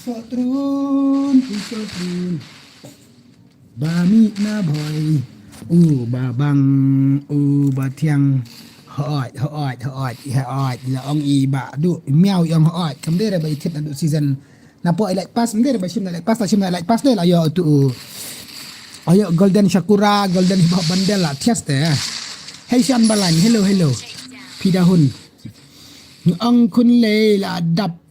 Trun, trun. Ba mi na boy. U ba bang, u ba thiang. Hooid, hooid, hooid, hooid. La ong i ba du miaw i ong hooid. Kam dei re ba i thit na du season. Na po i like pass, kam dei re ba shim na like pass, la shim na like pass dei la yo tu. Ayo Golden Sakura, Golden Hip Hop Bundle la thias te. Hey Shan Balang, hello, hello. Phi da hun. Ong khun lei la dap.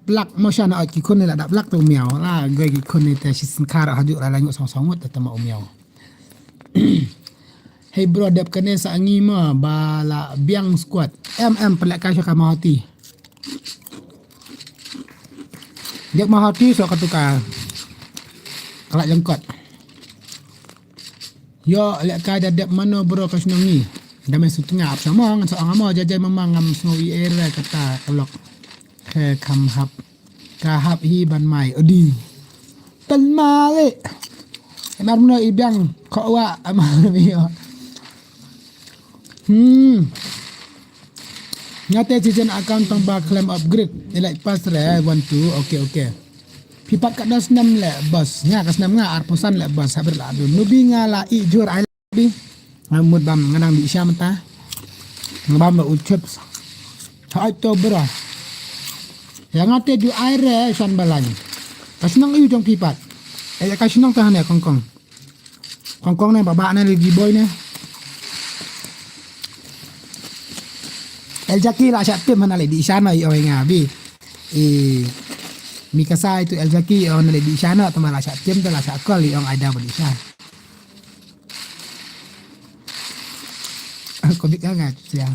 Blak mo sha na ot ki khun la dap blak tu miaw la goi ki khun ni te shi sngkar ha ju la la ngut song song ngut te ma u miaw. Hey bro, dep kane sa ngi ma ba la biang squad. Em em pelek ka sha ka mahati. Dep mahati so ka tu ka. Kala jengkot. Yo, lehkai da dep mano bro ka shnong ngi. Da me sut nga ap sama ngan sa ong amo jajai mama ngam sngew i era kata ka lok. Ke kam hap. Ka hap hi ban mai. Odi. Tan male. Mar mano i biang ko wa amar mi yo. Hmm. Nga te chichen account tang ba khlem upgrade. Ilai pass re one two. Okay, okay. Phi pat katno snem le boss? Nga ka snem nga arphew san le boss, ha bret la dun. Nubi nga la i jur ai bi. Nga mut bam nga nang di sha mynta. Nga bam ba u chips. Ha ai to bro. Ya nga te ju ai re Shan Balang. Ka shnong ïu jong phi pat. Eh, ka shnong ta hane Kong Kong. Kong Kong ne ba ba ne le di boy ne. El Jackie la sha tim hana le di sha no i ong nga bi. I mi ka sai tu El Jackie i ong na le di sha no tama la sha tim ta la sha kol i ong ai da ba di sha. Ko bik nga sia.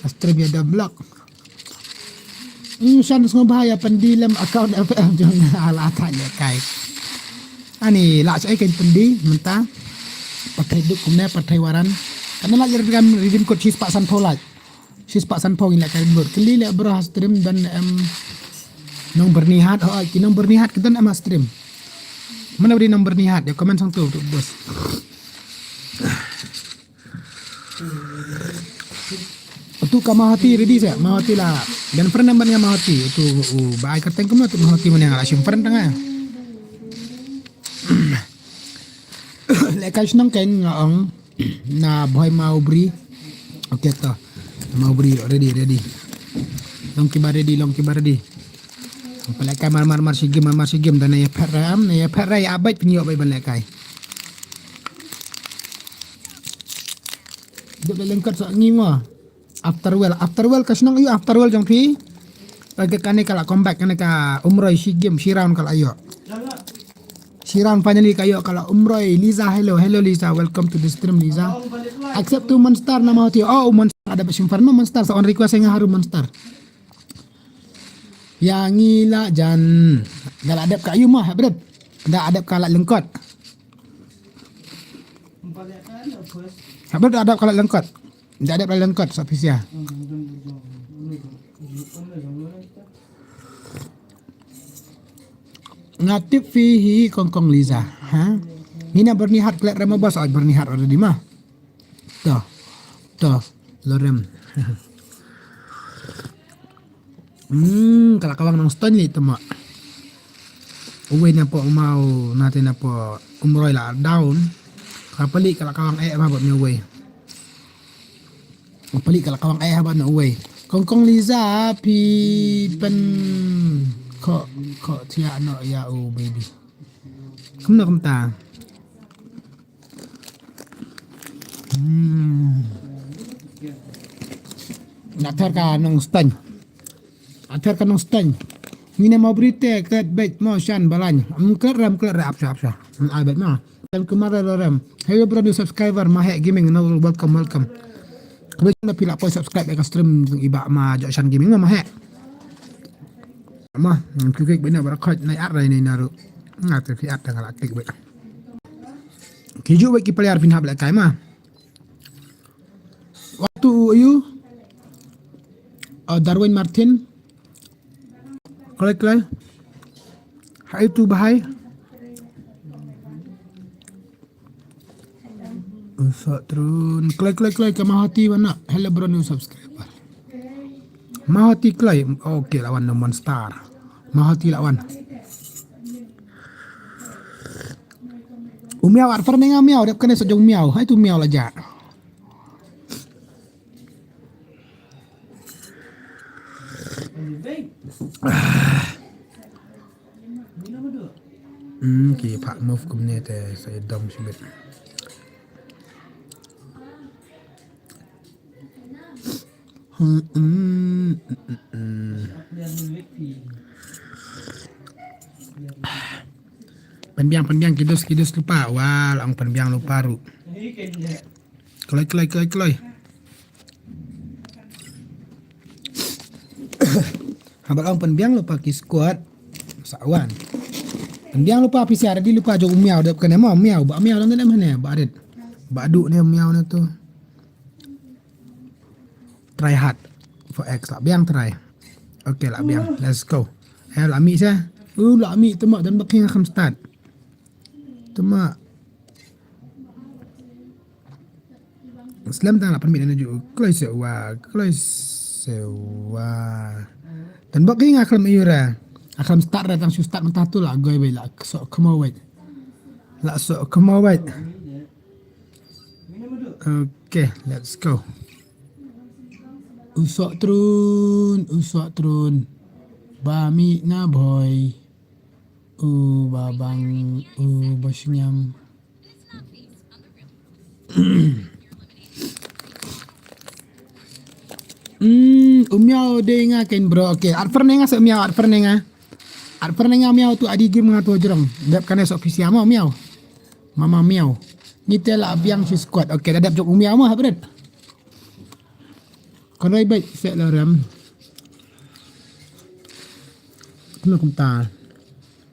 Astro bi da block. Mm, shan sngewbha ïa pyndi lem account F M jong nga la ta ïa kai. Ani la sa ai kan pyndi mynta. Pathai duk kumne pathai waran. Kana la ïa redeem, redeem code shispah sanphew lak. Shispah sanphew ngin la kai bur. Kylli le bro ha stream don em nong Byrnihat. Oh, ki nong Byrnihat ki don em ha stream. Mana bri nong Byrnihat ïa comment sangtu tu bos. Utu ka Mahati ready sa, Mahati la. Dan pernah ban nga Mahati. Utu u ba ai kerteng kumno tu Mahati mana nga la shim pernah tengah. Leka shnong kain nga ong na boy Maubri. Okay to. Maubri ready, ready. Long kiba ready, long kiba ready. Pelek kai mar mar mar shigim mar mar shigim dan ya phet ram, ya phet rai abait penyo bai ban lek kai. Duk lengkot sok ngi mo. After well, after well ka shnong ïu after well jong phi. Lagi kane ka la comeback kane ka umroi shigim shi round ka la ïoh. Shi round finally ka ïoh ka la umroi. Liza, hello, hello Liza, welcome to the stream Liza. Accept to Monster nama hoti. Oh Monster ada ba shim farno Monster sa on request nga haru Monster. Ya ngi la jan. Da la dep ka ïu ma ha bret. Da la dep ka la lengkot. Ha bret da la dep ka la lengkot. Da la dep la lengkot sa pisia. Nga tip phi hi Kong Kong Liza. Ha? Ngina Byrnihat klet rema bos oj Byrnihat already ma. To. To. Lorem. Hmm, ka la kawang nong ston ni tama. Uwei na po mau na te na po umroi la down. Ka pali ka la kawang eh ba bot ni uwei. Pali ka la kawang eh ba na uwei. Kong Kong Liza phi pen ko ko tia no ya u baby. Kumno kumta. Hmm. Na thar ka nong steng. A thar ka nong steng. Ngine mau brite kret bej mo shan balany. Hmm, kret ram kret rap sap sa. Hmm, ai bej mo. Dan kumare lo rem. Hello bro new subscriber Mahek Gaming no welcome welcome. Kami na pila poi subscribe ka stream iba ma jo shan gaming ma Mahek. Ma, kikik bina barakhoj nai ar rai nai naru. Nga te ki at tang la kik bej. Kiju bej ki player pin hab la kai ma. Waktu u ayu. Oh, Darwin Martin. Kloi kloi. Hai tu bahai. Usah trun. Kloi kloi kloi ka Mahati wana. Hello bro new subscriber. Mahoti kloi. Okay, la wan na Monster. Mahoti la wan. U Miaw, ar fer ne nga Miaw, dep kane sa jong Miaw. Hai tu Miaw la ja. Hmm, ki phah move kumne te sa dom shibit. Hmm, hmm, hmm, hmm, hmm. Pynbiang, pynbiang, kidus, kidus lypa. Wah, la ong pynbiang lypa ruh. Kloi, kloi, kloi, kloi. Haba la ong pynbiang lypa ki squad. Sa wan. Pynbiang lypa P C R, ready lypa jong u Miaw, dep kane mo, Miaw, ba Miaw dang ne em hane, ba rit. Ba du ne Miaw ne tu. Try hard for X, la biang try. Okay, la biang. Let's go. Eh, la mih sa. Uh, la mih, tuma, don ba king akham start. Tuma. Slem tang la pynmih na ju. Kloi sewa, kloi sewa. Don ba king akham iura. Akham start ra tang shu start mynta tu la goi bai la sok kemo wait. La sok kemo wait. Okay, let's go. U Sok Trun, u Sok Trun. Ba mi na boy. U Babang, u Bashnyam. Hmm, u Miaw de nga ken bro. Okay, ar fer ne nga sa Miaw, ar fer ne nga. Ar fer ne nga Miaw tu adi game nga tu jrong. Dep kane sok P C R mo Miaw. Mama Miaw. Ni te la biang shi squad. Okay, da dep jok u Miaw mo hapret. Kan roi bait se la rem. Kena kumta.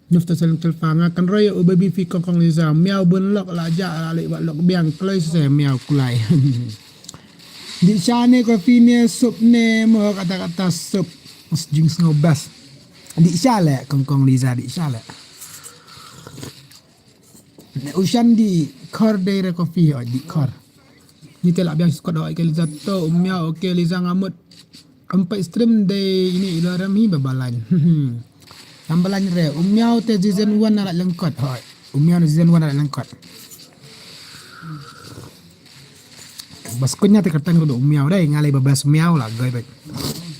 Nuf ta seleng telfa nga kan roi u baby fi kong kong Liza. Miaw bun lok la ja la lek ba lok biang kloi se Miaw kulai. Di sha ne kopi ne sup ne mo kata kata sup. Jing snow bas. Di sha le kong kong Liza di sha le. Ne u shan di khor dei re kopi o di khor. Ni te la biang squad o ke Liza to u Miaw okay Liza ngamut. Empat stream dei ini ilo rem hi babalan. Tambalan re u Miaw te season one na la lengkot hoi. U Miaw na season one na la lengkot. Bas kunya te kertang rudo u Miaw dei ngalai babas Miaw la goi bai.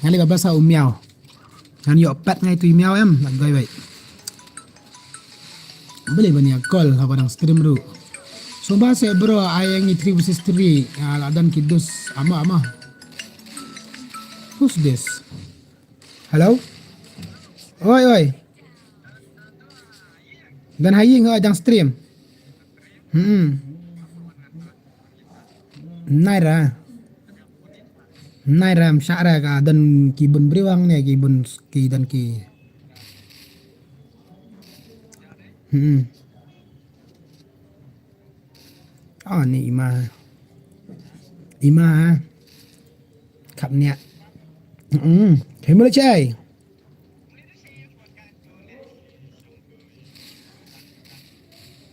Ngalai babas ha u Miaw. Ngan ïoh pat ngai tu i Miaw em, ngan goi bai. Boleh ban ïa call haba dang stream ruh. So ba se bro ai ngi three versus three. Ah, la don ki dus ama ama. Who's this? Hello? Oi oi. Dan hayi nga dang stream. Hmm. Naira. Naira mshara ka don ki bun briew hangne ki bun ki don ki. Hmm. Ah ni ima. Ima. Khapniah. Hmm. Hemule chai.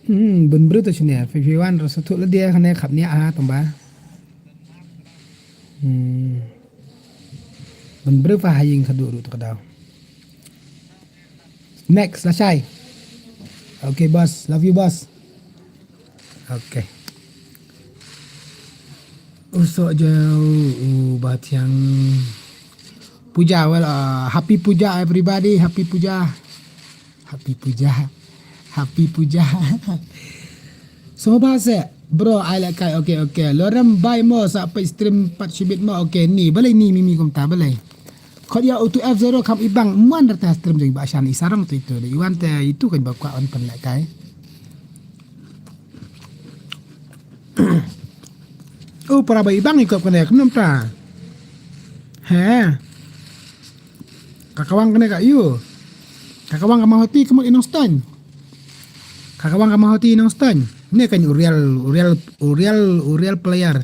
Hmm, bun briew to shine. Fifty one ro satu le dia khane khapniah ha tamba. Hmm. Bun briew fa haying khadu ru to kadaw. Next, lashai. Okay, boss. Love you, boss. Okay. Usok jauh, u batiang. Puja, well, uh, happy puja, everybody. Happy puja. Happy puja. Happy puja. So ba se, bro, ai la kai, okay, okay. Lorem bai mo, sa peit stream pat shibit mo, okay, ni. Balei ni, mimi kumta, balei. Khot ïa u tu F zero kam ibang, man rata stream jong ba shan i sarong tu itu. Dei wan te itu kan ba kwah wan pen lek kai. Oh, para ba ibang ikop kane, kumno mynta? He. Ka kawang kane ka yu. Ka kawang ka Mahoti ka mut i Nongstoiñ. Ka kawang ka Mahoti i Nongstoiñ. Ne kan u real, u real, u real, u real player.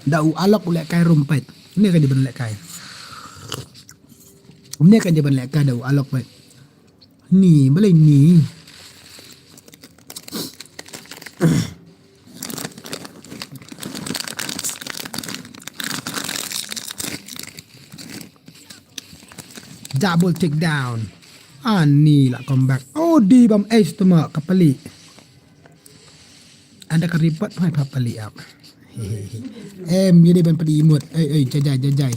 Da u Alok u lehkai rumpet. Ne kan di ban lehkai. Ne kan di ban lehkai da u Alok pet. Ni, balei ni? Double takedown. Ani la comeback. Oh, di bam ace tu ma ka pali. Anda ka report phai pha pali ap. Em, ye dei ban pali imut. Ei, ei, jajai, jajai.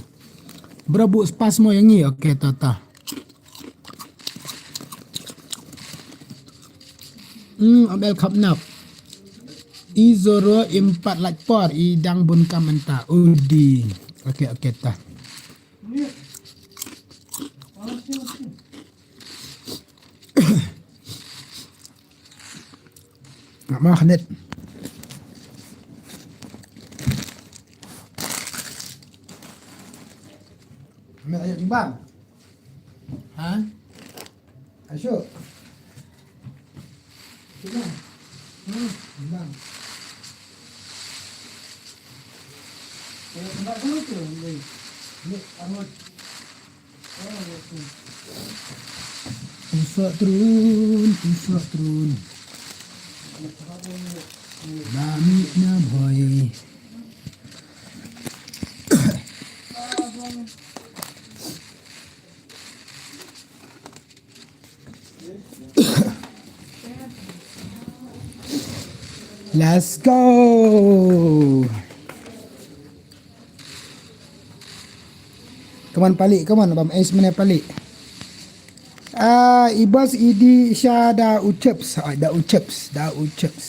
Bro, bu spas mo yang ni. Okay, ta, ta. Hmm, amel khap nap. I zoro impat lait por, i dang bun kam enta. Udi. Okay, okay, ta. Ngam khnet. Mel ayo timbang. Ha? Ayo. Timbang. Hmm, timbang. Ayo, timbang dulu tu. Ni, ni, arut. Usah turun, usah turun. Ba mih na bhoi. Let's go. Come on, palik, come on, bam ace mane palik. Ah, i bas idi sha da u chips, ah, da u chips, da u chips.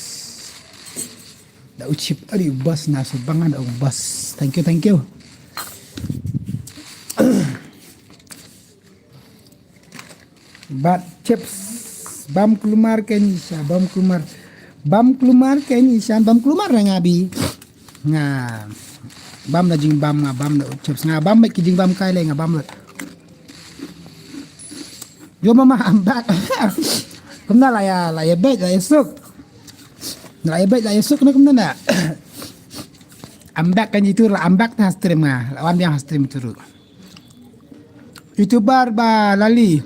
Da u chip, ari u bas na so banga da u bas. Thank you, thank you. Bat chips. Bam kulmar ken isha, bam kulmar. Bam kulmar ken isha, bam kulmar na nga bi. Nga bam da jingbam, nga bam da chips, nga bam met ki jingbam kai le nga bam let. Yo mama, I'm back. Kumna la ya, la ya bet, la ya suk. La ya bet, la ya suk na kumna na. I'm back kan itu la, I'm back na stream nga. Lawan dia stream itu ru. YouTuber ba lali.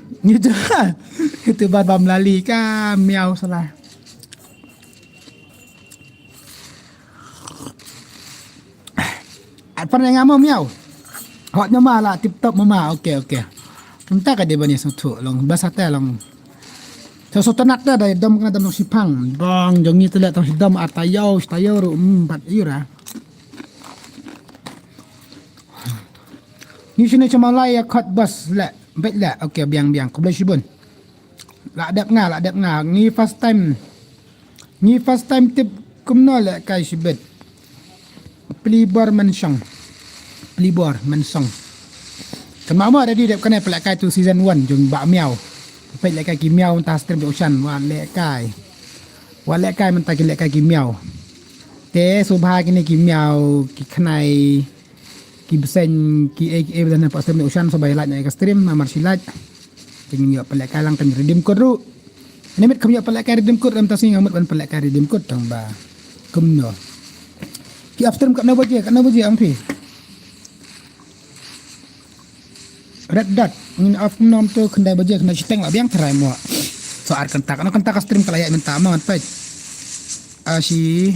YouTuber ba melali ka miau salah. At pan nga mo miau. Hot mama la tip top mama. Okay, okay. Entah ka dia bani satu long. Basa te long. So so tenat da dai dom kena dom sipang. Bang jongi tu le tang sidom at tayo, tayo ru empat ira. Ni sini cuma lai ya khot bas le. Bet le. Okay, biang biang. Khublei shibun. La dep nga, la dep nga. Ngi first time. Ngi first time tip kumno le kai shibit. Plibor mensong. Plibor mensong. Kan ma mo da di dep kane pelek kai tu season one jong ba miau. Peit le kai ki miau ta stream ocean wa le kai. Wa le kai menta ki le kai ki miau. Te subha kini ki miau ki khnai. Ki bseiñ ki ei ki ei ba dang pat stream ne u shan sa ba ïa like na ka stream namar shi like. Te ngin ïoh pynlehkai lang kan redeem code ruh. Ne met kham ïoh pynlehkai redeem code ram ta sngi nga mut ban pynlehkai redeem code tang ba kumno. Ki off stream katno baje, katno baje ong phi. Red Dot ngin off kumno to khyndai baje khyndai shiteng la biang tharai mo. So ar kynta katno kynta ka stream ka la ïaid mynta mo ngan peit. Ah, shi,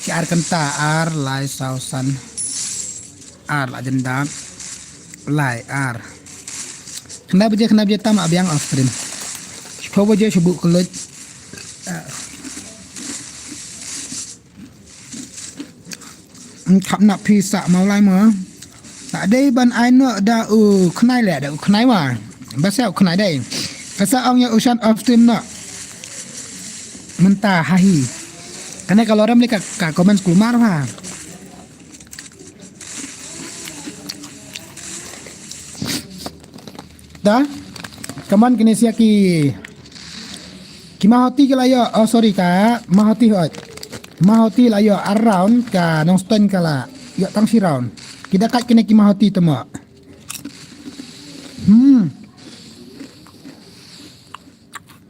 shi ar kynta, ar lai saw san. Ar la jyndat. Lai ar. Khyndai baje, khyndai baje tam abiang off stream. Shiphew baje shu buh kylluid. Ah. Khap na phi sa mau lai mo. Ta dei ban ai noh da u khnai le, da u khnai wa. Ba sa u khnai dei. Ka sa ong ïa u shan off stream noh. Mynta ha hi. Kane ka lorem le ka, ka comments kulmar wa. Da. Kaman kine sia ki, ki mahoti ki la ïoh, oh sorry ka, mahoti hoi. Mahoti la ïoh around ka Nongstoiñ ka la ïoh tang shi round. Ki da kat kine ki mahoti tama. Hmm.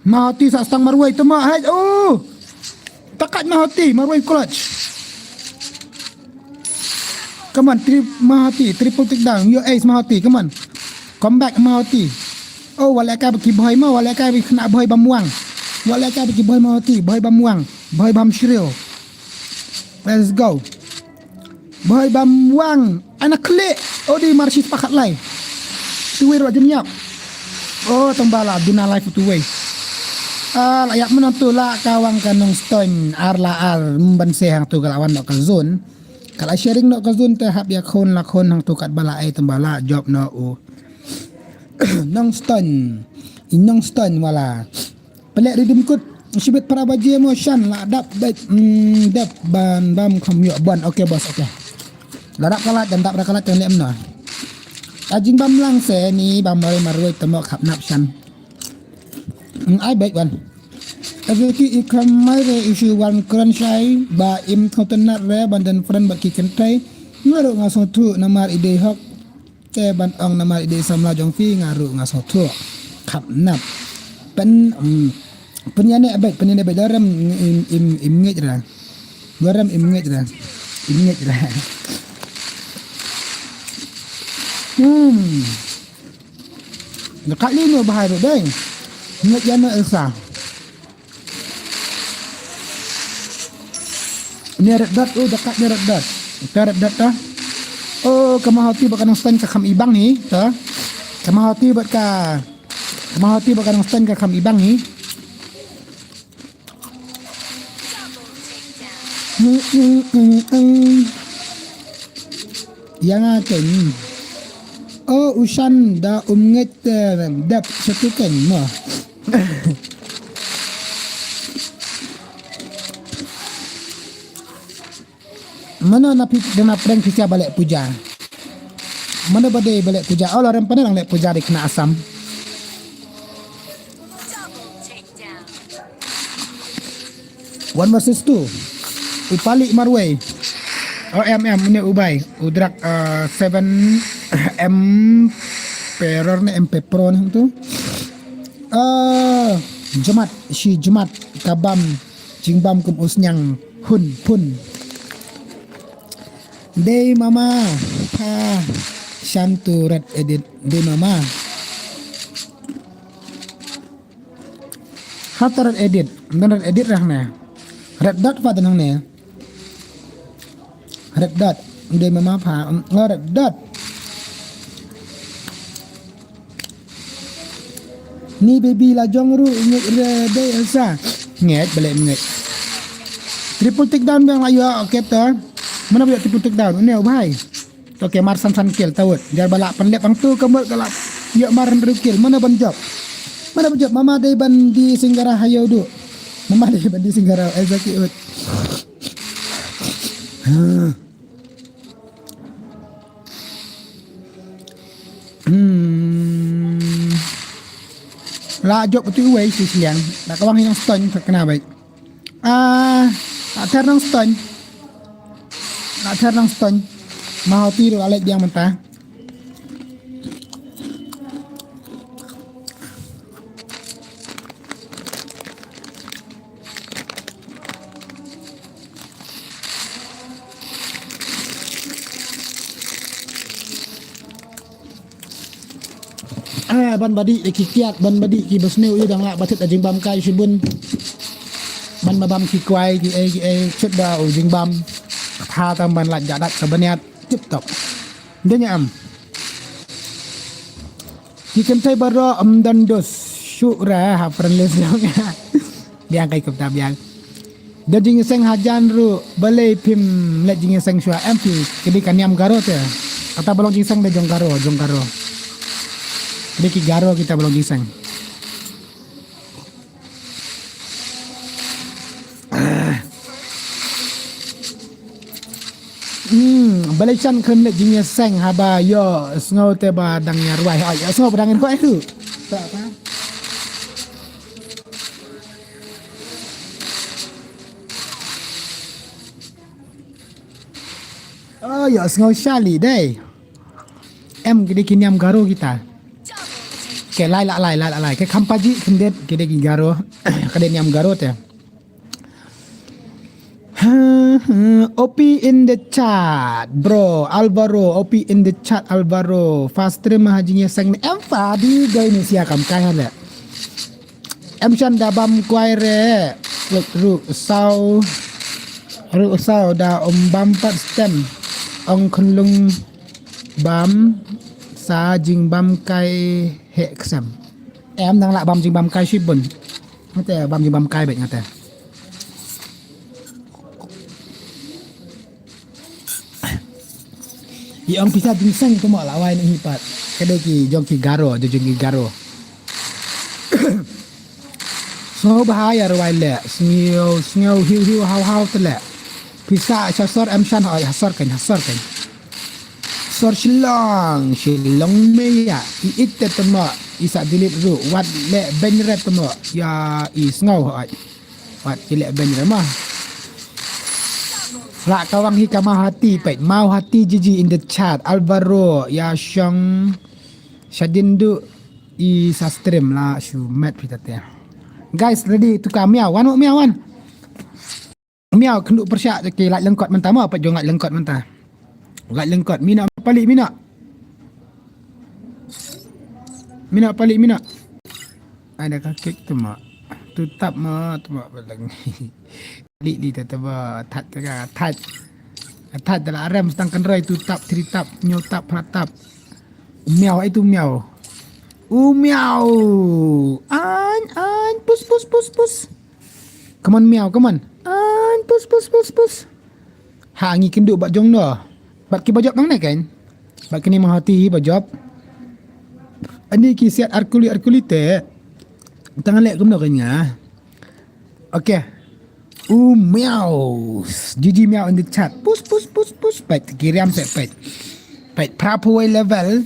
Mahoti sa stang marwei tama hai. Oh. Takat mahoti marwei clutch. Come on, tri mahoti, triple takedown. Yo ace mahoti, come on. Come back mahoti. Oh, wale ka ki boy ma, wale ka ki kena boy bamwang. Wale ka ki boy mahoti, boy bamwang, boy bam shrill. Let's go. Boy bamwang. Ana klik. Oh, di marshi pakat lai. Tuwei ruh jin ïap. Oh, tang ba la duna live tuwei. Ah, la ïap mynno tu la ka wang ka Nongstoiñ ar la ar, mm, ban se hangtu ka la wan noh ka zone. Ka la sharing noh ka zone te hap ïa khun la khun hangtu katba la ai tang ba la jop noh u Nongstoiñ. I Nongstoiñ wala. Pynleh riddim kut. Shibit phra baje mo shan la dap beit, mm, dep ban bam kham ïoh ban. Okay boss, okay. La dap ka lait, dang dap da ka lait kan leh mynno. Ka jingbam lang se ni bam marwei marwei te mo khap nap shan. Mm, ai beit wan. Ese ki i kham mai re issue wan kren shai ba im thong tenat re ban den friend ba ki kynthei. Nga ruh nga sngewthuh namar i dei hok. Te ban ong namar i dei samla jong phi nga ruh nga sngewthuh. Khap nap. Pyn, mm, pynïaneh beit, pynïaneh beit, lorem im, im, im ngeit ra. Lorem im ngeit ra. Im ngeit ra. Hmm. Dekat lino bahai ruh dei. Ngeit ïa no Elsa. Ni Red Dot, oh, dekat ni Red Dot. Ka Red Dot ta. Oh, ka Mahoti bad ka Nongstoiñ ka kham ibang hi, ta. Ka Mahoti bad ka, ka Mahoti bad ka Nongstoiñ ka kham ibang hi. Hmm, hmm, hmm, hmm. Ïa nga ken. Oh, u shan da um ngeit, eh, dep satu ken mo. Mano na phi, dana prank phi sia ba leh puja. Mano ba dei ba leh puja. Oh, lorem pane dang leh puja di kena Assam. One versus two. U Palik marwei. Oh, M M, une u bai. U drak, uh, seven M Peror ne M P Pro ne tu. Uh, jemat, shi jemat kabam. Jingbam kum u sniang hun pun. Dei mama pha shan tu red edit. Dei mama. Hata red edit. Ngan red edit rah ne. Red dot pa tenang ne. Red dot. Dei mama pha. Mm, oh, red dot. Ni baby la jong ruh ngeit re dei Elsa. Ngeit balik ngeit. Triple takedown biang la ïoh, okay to. Mana ba ïoh triple takedown? Ini oh bhai. To ke mar san san kill taut. Jar ba la pynlep hangtu ka mut ka la ïoh mar hynriew kill. Mana ban jop? Mana ban jop? Mama dei ban die Singara ha ïew duh. Mama dei ban die Singara, Elsa ki ut. Hmm. La jop tu wei si sliang. Da ka wang hi Nongstoiñ ka kena beit. Ah, la ther Nongstoiñ. La ther Nongstoiñ. Mahoti ruh la leit biang mynta. Ah, ban ba dih ki kiad, ban ba dih ki ba sniew ïa dang lah ba thied da jingbam kai shibun. Ban ba bam ki kwai ki ei ki ei chut da u jingbam. Tha tam ban lah jadat ka baniat tip top. Dei ïa am. Ki kynthei baroh ym don dos shuh re ha friendless dong. Biang kai kumta biang. Don jingïaseng hajan ruh balei phim leit jingïaseng shuwa em phi kidi ka niam Garo te. Kata ba long jingïaseng da jong Garo, jong Garo. Kidi ki Garo kita ba long jingïaseng. Hmm, balei shan khlem leit jingïaseng haba ïoh sngew te ba dang ïa rwai. Ïoh sngew ba dang ïa rwai tu. Ta ta. Oh, ïoh sngew shali dei. Em kidi ki niam Garo kita. Ke lai la lai la lai. Ke khampaji khyndiat kidi ki Garo. Kidi niam Garo te. Ha, ha, O P in the chat, bro. Alvaro, O P in the chat, Alvaro. Fast stream ha jingïaseng ne em pa di goi ni sia kam kai hale. Em shan da bam kwai re. Ru, ru saw. Ru saw da um bam pat stem. Ong khunlung bam Sa jingbam kai heh ksem. Em dang lah bam jingbam kai shibun. Ngate bam jingbam kai bad ngate. I ong pisa jingseng tu mo la wai ni pat. Kade ki jong ki Garo, jong ki Garo. Sngew bha ïa rwai leh, sngew, sngew hiu hiu hau hau te leh. Pisa sha sor em shan hoi, ha sor kan, ha sor kan. Sor Shillong, Shillong me ïa, i it te temo, i sa delete ruh, wat leh ben re temo, ïa i sngew hoi. Wat ki leh ben re ma. Lah kawang hi ka Mau Hati, peit, Mau Hati G G in the chat, Alvaro, ïa shong, shadin du, i sa stream la, shu met pita te. Guys, ready to come, miau, wan, miau, wan. Miau, kynduh pyrshah, okay, lait lyngkot mynta, mo, pat jong lait lyngkot mynta. Lait lyngkot, mina, pali, mina. Mina, pali, mina. Ada ka kek tu, mo. Tu tap, mo, tu, mo, palang. Li, li, tu, tu, mo, that, tu, ka, that. That, dalam arem, setang kenroi, tu tap, three tap, new tap, four tap. Miau, ai tu miau. U miau. An, an, pus, pus, pus, pus. Come on, miau, come on. An, pus, pus, pus, pus. Ha, ngi kynduh bad jong no. Bad ki bajop nang ne kan. Bad kini Mau Hati bajop. Ani ki siat arkuli, arkuli te. Tang leh kumno kan nga. Okay. U miau. G G miau in the chat. Pus, pus, pus, pus. Peit, ki riam peit, peit. Peit, phra phew wei level.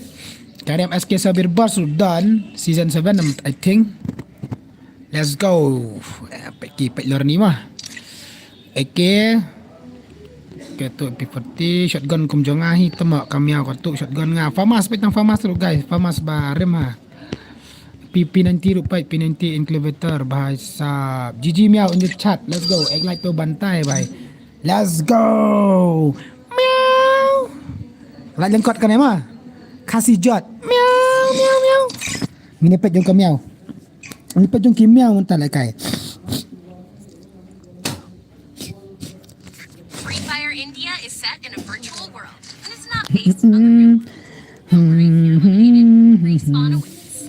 Ka riam S K Sabir Boss, done. Season seven, I think. Let's go. Eh, peit ki, peit lor ni mah. A K. Ke tu P forty, shotgun kum jong nga hi, temo ka miau ka tu shotgun nga. Famas, peit tang famas ruh, guys. Famas ba rem ha. P, P ninety ruh peit, P ninety in cultivator, bhai sab. G G miau in the chat. Let's go. Ek like to bantai, bhai. Let's go. Miau. Lait lyngkot kan ema. Khasi jot. Miau, miau, miau. Ngin peit jong ka miau. Ngin peit jong ki miau mynta lehkai. Free Fire India is set in a virtual world and is not based on the real world. No worries, you're eliminated. Respawn awaits.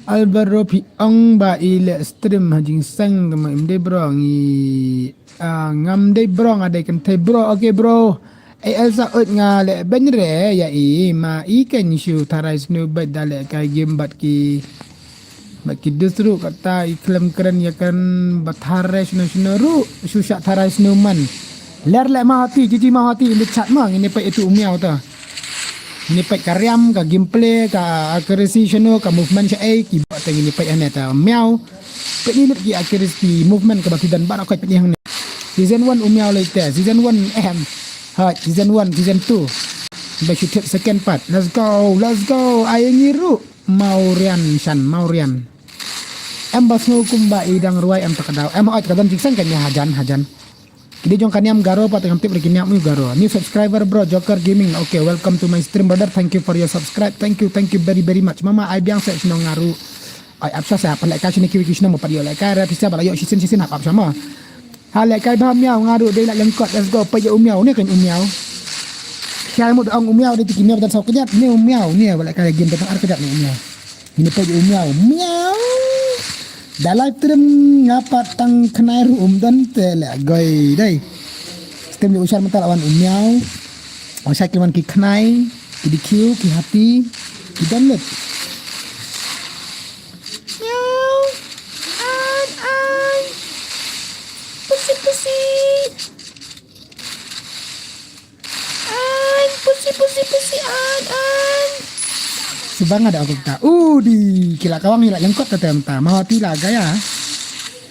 Alvaro phi ong ba i leh stream ha jingseng, tama im dei bro, ngi, ah, ngam dei bro, nga dei kynthei bro. Okay bro. Ai Elsa, ut nga leh ben re ïa i, ma i kan shu tharai snu bad da lehkai game bad ki Ba ki dus ruh kata i khlem kren ïa kan ba tharai shano shano ruh shu shah tharai snu man. Ler leh Mau Hati, G G Mau Hati in the chat ma, ngin ïa peit itu u miau ta. Ngin ïa peit ka riam, ka gameplay, ka accuracy shano, ka movement shaei, ki ba te ngin ïa peit hangne ta miau. Peit ni lip ki accuracy movement kaba ki don baroh khoit peit ni hangne. Season one u miau lei te, season one em. Hooid, season one, season two. Ba shu thied second part. Let's go, let's go. Ai ngi ruh. Maurian shan, Maurian. Em ba sngew kumba i dang ruwai em ta ka daw. Em hooid ka don jingseng kan ïa hajan, hajan. Ki dei jong ka niam Garo pat ngam tip re ki niam u Garo. New subscriber bro, Joker Gaming. Okay, welcome to my stream brother. Thank you for your subscribe. Thank you, thank you very very much. Mama ai biang seh shnong nga ruh. Ai ap sha seh pat lehkai shane kiwei ki shnong ba pat ïoh lehkai re pisa ba la ïoh shisien shisien ap ap sha ma. Ha lehkai bha miau nga ruh dei lait lyngkot, let's go. Peit ïa u miau ne kan u miau. Shai mut ong u miau dei ti ki miau ba don saw kjat ne u miau ne ba lehkai game ba don ar kjat ne u miau. Ngin peit ïa u miau. Miau. Da live stream nga pat tang khnai ruh um don te leh goi dei. Stream ïa u shar mynta la wan u miau. Wan shai ki wan ki khnai, ki D Q, ki hati, ki don lut. Miau. An, an. Pusi, pusi. An, pusi, pusi, pusi, an, an. Subang ada aku ta. Uh, di kila kawang ila lengkot kata ta. Mau hati la gaya.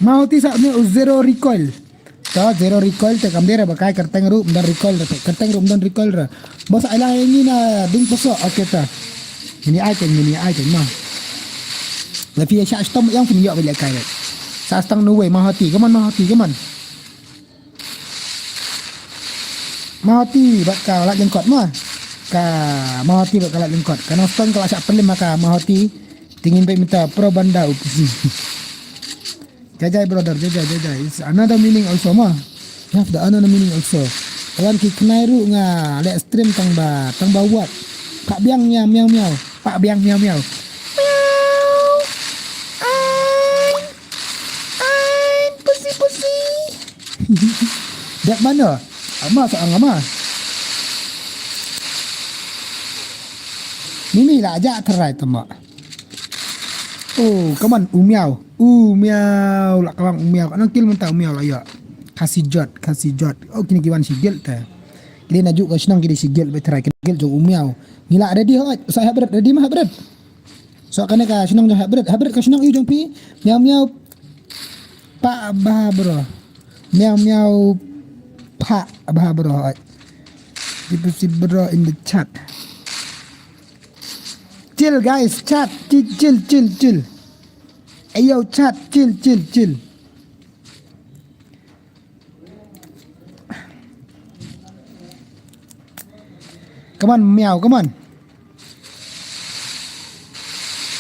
Mau hati sa ni zero recoil. Ta zero recoil te kam dera ba kai kerteng ru mdan recoil te. Kerteng ru mdan recoil ra. Bos ai lang ini na ding pesok. Okay ta. Ini ai te, ini ai te ma. Tapi ya syak stom yang pun yok bila kai. Sa stang no way, mau hati. Come on, mau hati, come on. Mau hati bad ka lait lengkot ma. Ka mau hati bad ka lait lengkot. Ka nang stone ka la syak pelim ma ka mau hati. Tingin baik minta pro banda u pusi. Jajai brother, jajai, jajai. It's another meaning also ma. You have the another meaning also. Kawan ki khnai ru nga leh stream tang ba, tang ba wat. Pak biang miau miau miau. Pak biang miau miau. Miau. Ain. Ain. Pusi pusi. Dep mano? Ama sa angama. Mimi la ja terai tema. Oh, kaman u miau. U miau la kawan u miau. Anang kil menta u miau la ya. Kasi jot, kasi jot. Oh, kini kiwan sigil te. Kini naju ka senang kini sigil beterai kini gil jong u miau. Ngila ready hot. Sa habret ready mah habret. So kane ka shnong jong hybrid, hybrid ka shnong ïu jong phi. Miau miau. Pa bah bro. Miau miau. Pa bah bro. People see bro in the chat. Chill guys, chat. Chill chill chill chill. Ayo chat, chill chill chill. Come on, miau, come on.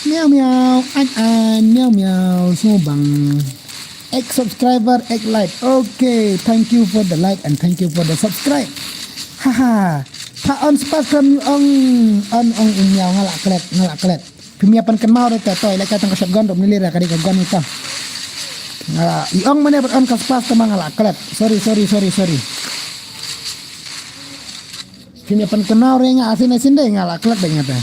Miau miau, an an, miau miau, semua bang. Ek subscriber, ek like. Okay, thank you for the like and thank you for the subscribe. Haha. Pa on spas kram ong on ong miau ngalak klet ngalak klet. Phi mia pan kan mau da ta toy la ka tang ka shotgun rom ni lira ka di ka gun ni ta. Nga i ong mane pat on ka spas ta ma nga la klet. Sorry sorry sorry sorry. Phi mia pan kan mau re nga asin asin de nga la klet de nga ta.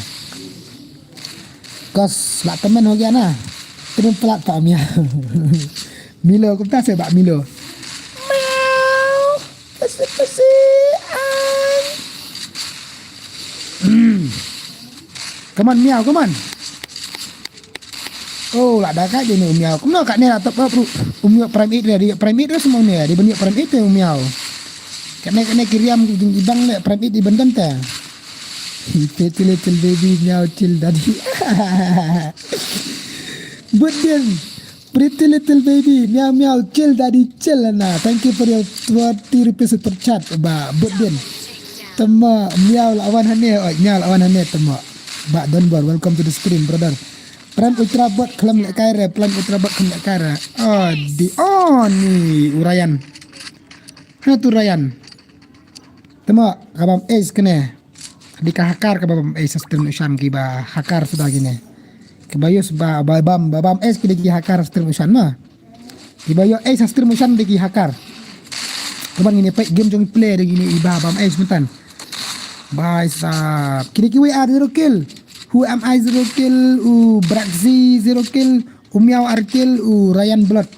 Kos la temen ho gya na. Temen pelat pa mia. Milo kumta se ba Milo. Miau. Pasi pasi. Ai. Come on miau, come on. Oh, la da ka dei ne u miau. Kumno ka ne la top up ru. U miau prime eight re, di prime eight re semua ne, di bani prime eight te u miau. Ka ne ka ne kiriam ki jing ibang le prime eight di bendam te. Pretty little baby miau chill daddy. But then, pretty little baby miau miau chill daddy chill na. Thank you for your twenty rupees super chat ba but then. Tama miau la wan hane, oi miau la wan hane tama. Ba Donbor, welcome to the stream brother. Prime Ultra Bot khlem leh kai re, Prime Ultra Bot khlem leh kai re. Oh, di oh ni u Ryan. Hana tu Ryan. Tama kabam ace kene. Di ka hakar kabam ace sa stream ushan ki ba hakar suda kine. Ki ba yus ba ba bam ba bam ace ki di ki hakar stream ushan ma. Ki ba yo ace sa stream ushan di ki hakar. Kaban ngine pek game jong play di ngine iba bam ace mentan. Bai sa kini ki wei ar zero kill. Who am I zero kill? U Braxi zero kill. U Miau ar kill. U Ryan Blood.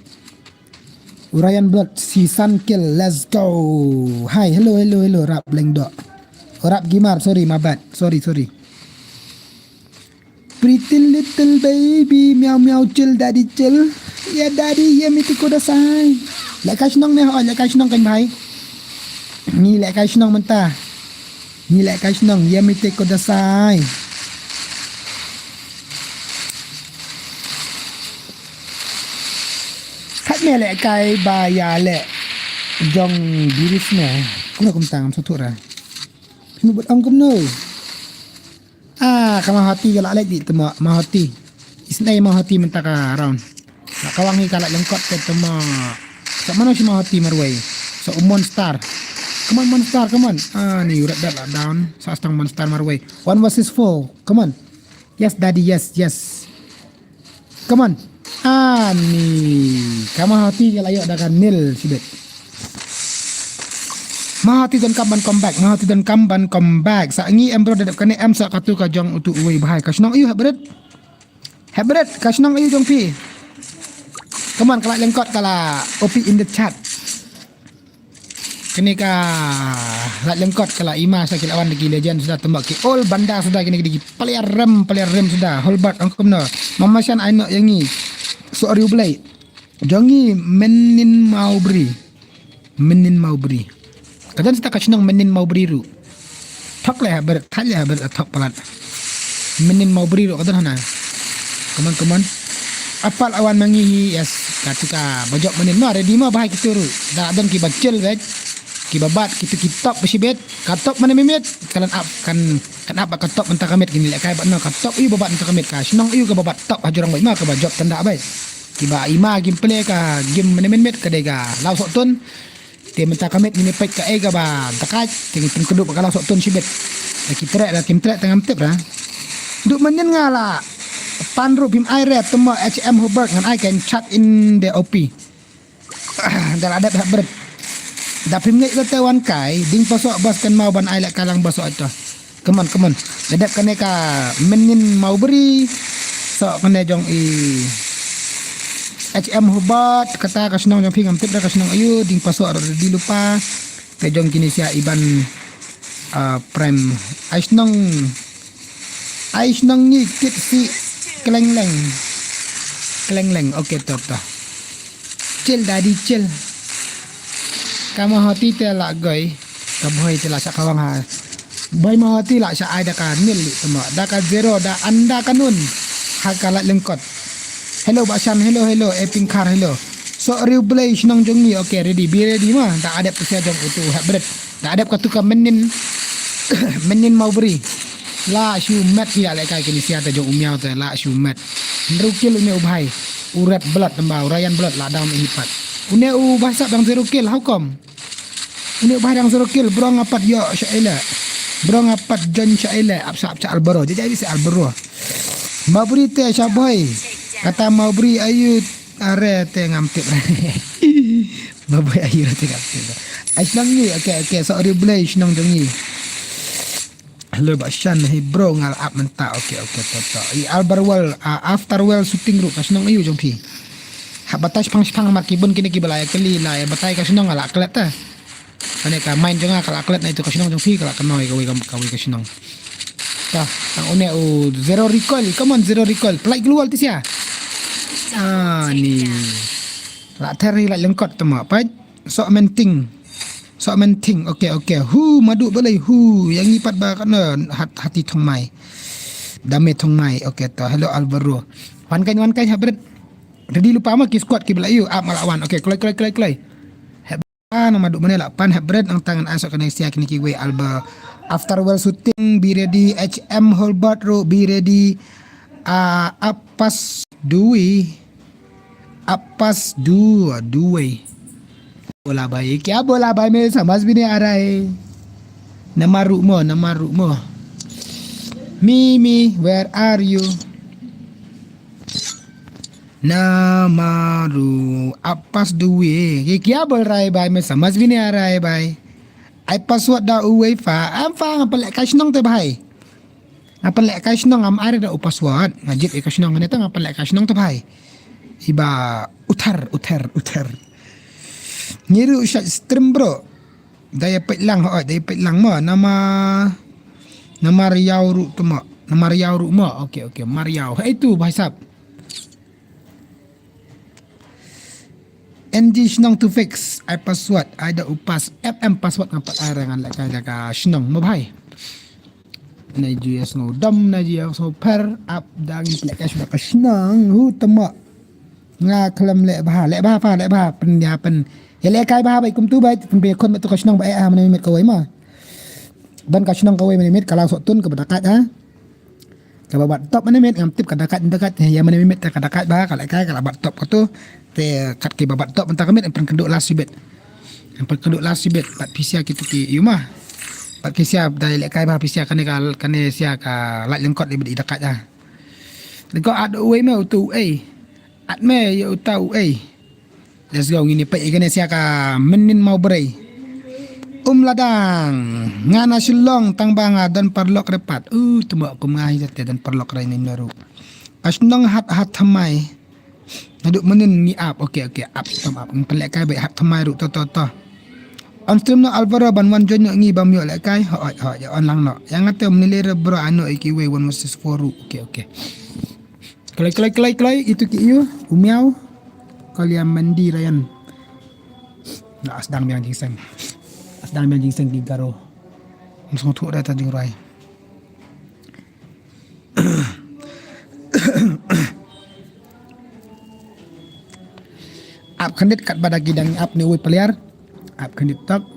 U Ryan Blood si san kill. Let's go. Hi, hello hello hello rap lengdo. Rap gimar, sorry my bad. Sorry sorry. Pretty little baby miau miau chill daddy chill. Ya daddy ya miti kudasai. Leh kai shnong ne ho, leh kai shnong kan bhai. Ni leh kai shnong menta. Ni leh kai shnong ya miti kudasai. Khat me leh kai ba ya leh jong biris me. Kumno kumtang sa thura. Snu bud ong kumno. Ah, ka Mahati ka la leh di tama Mahati. Isnei Mahati menta ka round. La kawang hi ka la lengkot ke tama. Sa mano si Mahati marwei. Sa u Monster. Come on Monster, come on. Ah, ni urat dat la down. Sa stang Monster marwei. One versus four. Come on. Yes daddy, yes, yes. Come on. Ani ka Mahati ka la ïoh da ka nil sibit. Mahati don kam ban come back. Mahati don kam ban come back. Sa ngi em bro da dep kane em sa katu ka jong utu uwei bahai ka shnong ayu hybrid. Hybrid ka shnong ayu jong phi. Come on ka la lengkot ka la O P in the chat. Kini ka la lengkot ka la ima sa ki la wan da ki legend suda tembak ki all banda suda kini ki player rem player rem suda holbat angkum no. Mama shan ai no yangi. So ari u blai. Jongi menin maubri. Menin maubri. Kadan sita ka shnong menin maubri ru. Thok le haber, thai le haber thok palat. Menin maubri ru kadan hana. Come on, come on. Apal awan mangi hi yes. Katu ka bajok menin ma ready ma bahai kitu ru. Da don ki bachil bej. Ki babat kitu ki top besi bet. Ka top mana mimit. Kalan ap kan kan ap ka top menta kamit kini le kai bat no ka top iu babat menta kamit ka shnong iu ka babat top hajurang bai ma ka bajok tanda bai. Kiba ima game play ka game menemen met ka dei ka law sok tun. Te menta ka met ngini pek ka ei kaba dakai te ngi pengkedup ka law sok tun sibet. Da ki treh da kim treh te ngam tip ra. Duh mynnin nga la pan ruh phim ai re tymmo H M Hobart ngan ai kan chat in de O P. Da la dep hap bret. Da phim ngeit te wan kai ding pasoh bas kan mau ban ai leh kalang bas oi to. Come on, come on. Da dep kane ka mynnin mau bri. So kane jong i H M Hobart kata ka shnong jong phi ngam tip da ka shnong ayu ding pasoh ro di lupa. Te jong kini sia iban ah, prime. Ai shnong ai shnong ngi kit si kleng leng. Kleng leng. Okay to to. Chill daddy chill. Ka Mahoti te la goi. Ka Bhoi te la sha kawang ha. Bhoi Mahoti la sha ai da ka nil li tama da ka zero da anda ka nun. Ha ka lait lengkot. Hello Bashan, hello hello, e Pingkhar hello. So Riu Blei shnong jong ngi, okay ready, be ready ma. Da adep ka sia jong utu hap bret. Da adep ka tu ka menin menin mau bri. La shu met ïa lehkai kini sia te jong u miaw te la shu met. Hynriew kill une u bhai. U red blood tamba u Ryan blood la down hi pat. Une u bhai sap dang zero kill, how come? Une u bhai dang zero kill, bro nga pat ïoh sha ele. Bro nga pat join sha ele, ap sap cha Albaro. Jaja ise Albaro. Mau bri te sha boy. Kata mau bri ayu are te ngam tip. Mau bri ayu te ngam tip. Ai shnong ngi, okay okay, so Riu Blei shnong jong ngi. Hello Bashan, hey bro, nga la ap mynta. Okay okay to to. I Albar World, ah, After World shooting ruh ka shnong ayu jong phi. Hap batai shpang shpang mar ki bun kine ki ba la ïa kylli, la ïa batai ka shnong nga la klet ta. Kane ka main jong nga ka la klet na itu ka shnong jong phi ka la kynoi kawei ka, kawei ka shnong. Ta, tang une u zero recoil, come on zero recoil. Pynlait global ti sia. Ah ni. La ther hi la lengkot tama pat. Sok menting. Sok menting. Okay okay. Hu madu balai hu. Yang ngi pat ba kana hat hati thong mai. Dame thong mai. Okay to. Hello Alvaro. Wan kan wan kan habret. Ready lupa ma ki squad ki bela yu ap ma la wan. Okay kloi kloi kloi kloi. Heb pan madu mane la pan habret nang tangan asok kane sia kini ki wei Alba. After well shooting be ready H M Holbert ro be ready. Ah, apas dui. Apas du dui. Bola bhai, kya bola bhai, mere samajh bhi nahi aa raha hai. Namaru mo, namaru mo. Mimi, where are you? Namaru, apas dui. Ye kya bol raha hai bhai, mere samajh bhi nahi aa raha hai bhai. Ai password da uwei fa, am fa nga pynleh kai shnong te bhai. Nga pynleh kai shnong am ai da u password. Nga jied ïa ka shnong ne ta nga pynleh kai shnong te bhai. Iba uthar uthar uthar. Ngi ruh shait stream bro. Da ïa peit lang hoi, da ïa peit lang mo. Nama nama riaw ruh tu mo. Nama riaw ruh mo. Okay okay, mariaw. Hai tu bhai sab. N G shnong to fix. Ai password, ai da u pass. F M password nga pat ai rangan leh kai da ka shnong mo bhai. Na G S ngo dam, na G S ngo per, ap dang leh kai shnong ka shnong hu tama. Nga khlem leh bha, leh bha pa, leh bha pen ya pen. Ya leh kai bha bai kum tu bai pen be khon tu ka shnong ba eh ha mane mit kawei ma. Ban ka shnong kawei mane mit ka la sok tun ka ba dakat ha. Ka ba bat top mane mit ngam tip ka dakat dakat ya mane mit ka dakat ba ka leh kai ka la bat top ka tu. Te kat ki ba bat top mynta ka mit pen kendu last bit. Pen kendu last bit bat pisia kitu ki yuma. Bat pisia dai leh kai ba pisia kane ka kane sia ka lait lengkot ibit i dakat ha. Lengkot at uwei me utu uei. At me ya uta uei. Let's go, ngin ïa peit ïa kane sia ka mynnin Mawbray. Um Ladang, nga na Shillong tang ba nga don paralok re pat. Uh, tuma kum nga hi te don paralok re ni naru. Ka shnong Hat Hat Thamai. Naduh mynnin ngi ap, okay okay, ap tam ap. Ngi pynleh kai beit Hat Thamai ruh to to to. On stream noh Alvaro ban wan join noh ngi bam ïoh leh kai. Hoi hoi, on lang noh. Ïa nga te um ni le re bro ano iki wei one versus four ruh. Okay okay. Kloi kloi kloi kloi, itu ki ïu u miaw. Kaliam mandi Ryan. La sdang biang jingseng. Sdang biang jingseng ki Garo. Mus nguthu da ta jingrai. Ap khandit kat bada ki dang ap ni uwei player. Ap khandit tok.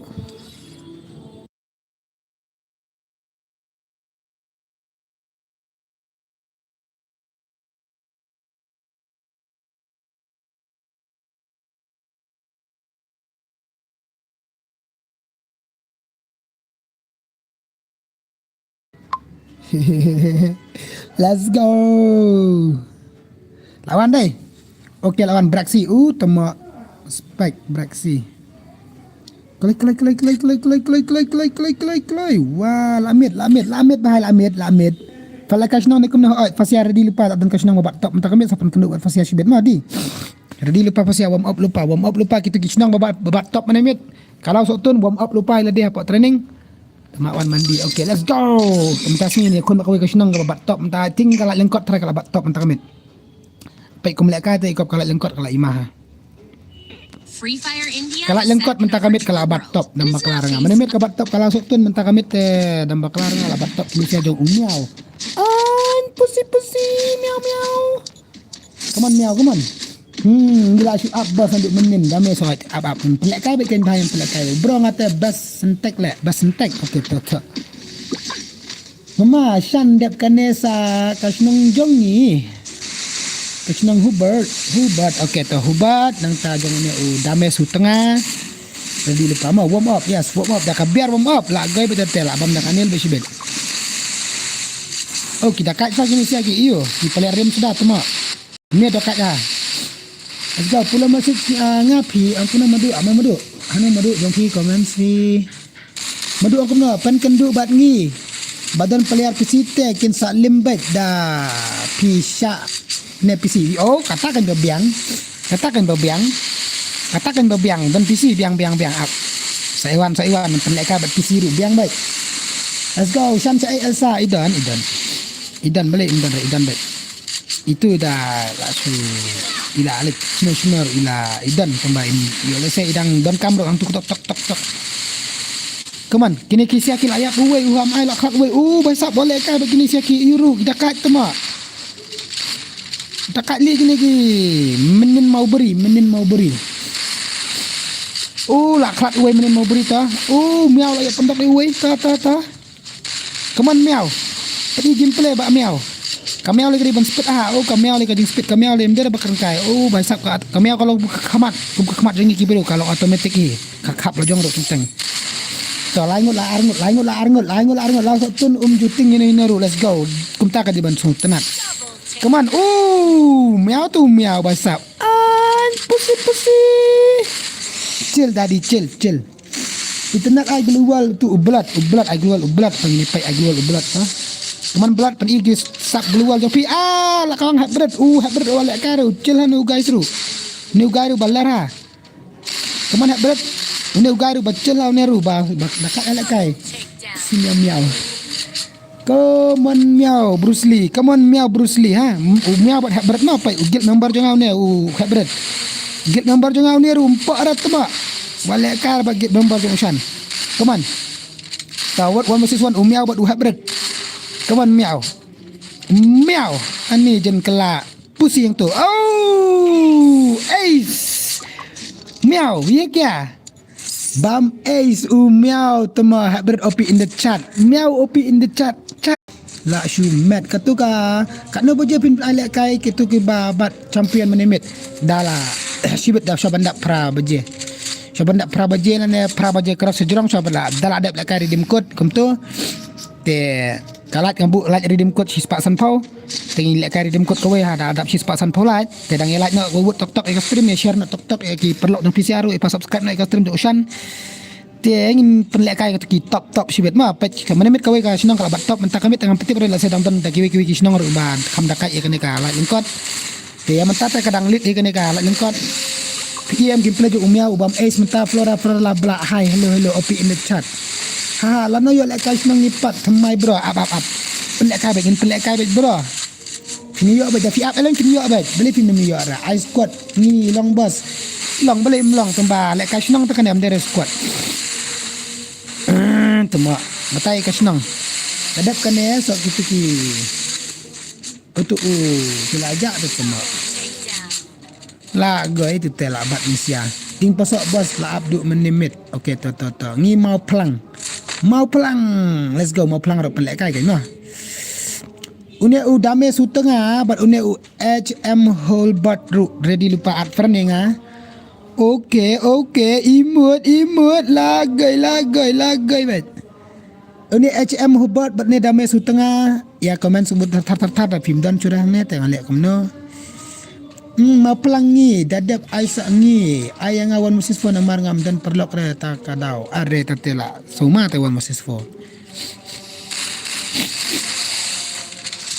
Let's go. Lawan dei. Okey, lawan Braxi. Uh, temo spike Braxi. Kloi, kloi, kloi. Wah, la mid, la mid, la mid, bahai la mid, la mid. Pha leh ka shnong ne kumno, oi, Fasia ready lypa, don ka shnong ba bat top mynta ka miet, sa pynkynduh bad Fasia shibit ma di. Ready lypa Fasia, warm up lypa, warm up lypa, kito ki shnong ba bat, ba bat top mynne miet. Ka Lawsohtun, warm up lypa ïa lade hapoh training. Tama wan mandi. Okay, let's go. Mynta sngi ne khun ba kawei ka shnong kaba bat top mynta, I think ka Laitlyngkot trai ka la bat top mynta ka miet. Peit kum lehkai te i kop ka Laitlyngkot ka la i ma ha. Ka Laitlyngkot mynta ka miet ka la bat top, dam bakla rnga. Mynne miet ka bat top ka Lawsohtun mynta ka miet te, dam bakla rnga, la bat top ki Fasia jong u Miaw. An pusi pusi, miaw miaw. Come on, Miaw, come on. Hmm, ngi la shu ap bas naduh mynnin, dame soi ap ap. Pynlehkai bad kein bha, pynlehkai. Bro, nga te bas Syntek leh, bas Syntek. Okay, to to. Mama, shan dep kane sa ka shnong jong ngi. Ka shnong Hubert, Hubert. Okay, to Hubert, nangta jong ne u Dames u tnga. Ready lypa ma, warm up, yes, warm up. Da ka biar warm up, la goi bad te la bam da ka nil bad shibit. Oh, ki da kait sa kine sia ki, iyo, ki pale rim suda tma. Mia da kait ha. Let's go, pula masuk, ah, nga phi, ang kuna madu, ama madu. Hanu madu, jong phi comment phi. Madu ang kuna, pynkynduh bad ngi. Ba don player P C te kin sa lim bad da phi sha ne P C. Oh, kata kan ba biang. Kata kan ba biang. Kata kan ba biang, don P C biang, biang, biang, ap. Sa Iwan, sa Iwan, pynlehkai bad P C ruh biang bad. Let's go, shan sa Elsa, Idan, Idan. Idan balik, Idan, Idan balik. Itu da la shu ila alik snow snow ila Idan kamba ini. Yo lese idang don kam rok ang tuk tok tok tok tok. Come on, kine ki sia ki la ïap uwei, u ham ai la khat uwei. U bai sap boleh kai ba kine sia ki iru, da kait tma. Da kait li kine ki menin mau beri, menin mau beri. U la khat uwei menin mau beri ta. U miau la ïap pendok uwei ta ta ta. Come on, miau. Pati gameplay ba miau. Ka miau lagi ban speed ah. Oh, ka miau lagi jing speed. Ka miau lagi mder ba kren kai. Oh, bai sap ka, ka miau kalau ka khamat. Kum ka khamat jing ki bro kalau automatic hi. Ka khap la jong ro teng. To, lai ngut la ar ngut, lai ngut la ar ngut, lai ngut la ar ngut. Lawsohtun um juting ine ine ru. Let's go. Kumta ka di ban sung tenat. Come on. Oh, miau tu miau bai sap. An pusi pusi. Chill daddy, chill, chill. Internet ai global tu u blood, u blood ai global, u blood pang ni pai ai global u blood ha. Teman blood pan igi sap global jong phi. Ah, la kawang hybrid, u hybrid wa leh kai ru, chill ha nu guys ru. Ni u guy ru balar ha. Teman hybrid, ni u guy ru ba chill ha ni ru ba, ba, ba kat leh kai. Senior miau. Come on miau Bruce Lee. Come on miau Bruce Lee ha. U miau bad hybrid no pai u guild member jong nga une u hybrid. Guild member jong nga une ru empat rat tma. Wale kar bad guild member jong u shan. Come on. Ta wat one versus one u miau bad u hybrid. Come on miau. Miau. Ani jen kela. Pusi yang tu. Oh, ace. Miau, ye kya? Bam ace u miau tma hybrid O P in the chat. Miau O P in the chat. Chat. La shu met katu ka. Katno baje phin ai leh kai kitu ki ba bat champion mynne miet. Dala shibit da shaban da pra baje. Shaban da pra baje lane pra baje kra sejrong shaban da. Dala dep leh kai redeem code kumtu. Te ka lait nga bu lait redeem code shispah sanphew. Te ngi leh kai redeem code kawei ha da dap shispah sanphew lait. Te dang ïa lait noh wut tok tok ïa ka stream ïa share noh tok tok ïa ki paralok jong P C R ruh ïa pa subscribe noh ïa ka stream jong u shan. Te ngin pynleh kai kata ki top top shibit ma peit ka mynne miet kawei ka shnong ka la bat top mynta ka miet te ngam pynthut re la se dang don da kiwei kiwei ki shnong ruh ba kham da kai ïa kane ka Laitlyngkot. Te ïa mynta te ka dang lead ïa kane ka Laitlyngkot. P M gameplay jong u miau u bam ace mynta Flora Flora la blah hi hello hello O P in the chat. Ha ha lano ïoh leh kai shnong ngi pat thymmai bro ap ap ap. Pynleh kai bad ngin pynleh kai bad bro. Phin ïoh bad da phi ap eleng phin ïoh bad. Beli phin ym ïoh ra. Ai squad ngi long boss. Long beli ym long tymba leh kai shnong te kane ym dei re squad. Tymba batai ka shnong. Ka dep kane sok kitu ki. Utu u ki la jak tu tymba. La goi tu te la bat misia. Ding pasok bos la ap du mynne miet. Okay to to to. Ngi mau plang. Mau plang. Let's go mau plang ro pynleh kai kai no. Une u dame sutanga bat une u H M Holbert ru ready lupa at friend nga. Okay okay imut imut la goi la goi la goi bet. Une H M Hubert bad une Dame Sutnga. Ïa comment sngewbha thar thar thar thar, phim don shuh hangne te nga leh kumno. Hmm, Mawphlang ngi da dep ai sa ngi. Ai ïa nga wan message phone namar ngam don paralok re ta ka daw. Are ta te la sngewma te wan message phone.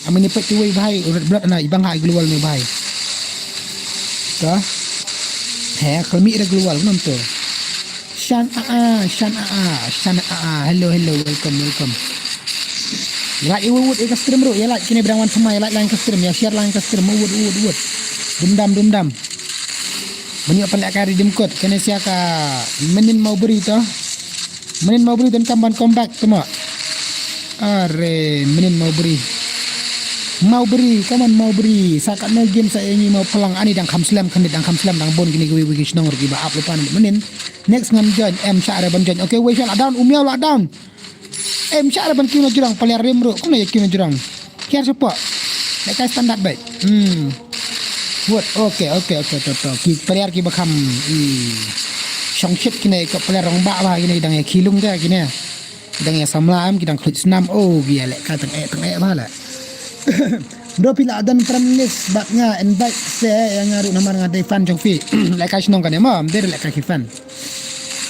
Amen, i peit iwei i bhai, u red blood ana, i bang ha i global ne bhai. Ka? He, kami red global, kumno to? Shan a a, shan a a, shan a a. Hello, hello, welcome, welcome. Ïa like, i wut, i ka stream ruh, ïa like, kine bidang wan thymmai, ïa like lang ka stream, ïa share lang ka stream, wut, wut, wut. Dum dam, dum dam. Ban ïoh pynlehkai Redeem Code, kane sia ka Menin Mawbri to. Menin Mawbri donkam ban comeback to mo. Are, Menin Mawbri. Mawbri, come on Mawbri. Sa katno game sa ïa ngi Mawphlang, ani dang kham slem, khyndiat dang kham slem, dang bun kine kiwei kiwei ki shnong ruh kiba ap lypa na Menin. Next ngam join, em shah re ban join. Okay, wei shah la down, u miaw la down. Em shah re ban kiew na jrong, player rim ruh, kumno ïa kiew na jrong. Kiar shapoh. Lehkai standard beit. Hmm. Wut, okay, okay, okay, to, to. Ki player kiba kham, i. Shong shit kine, ka player rangbah bha kine, dang ïa khie lung te kine. Dang ïa samla em, ki dang khluit snam, oh, ki ïa lehkai tang eh, tang eh bha la. Bro, phi la don friend list bad nga, invite seh ïa nga ruh namar nga dei fan jong phi. Lehkai shnong kane mo, em dei lehkai ki fan.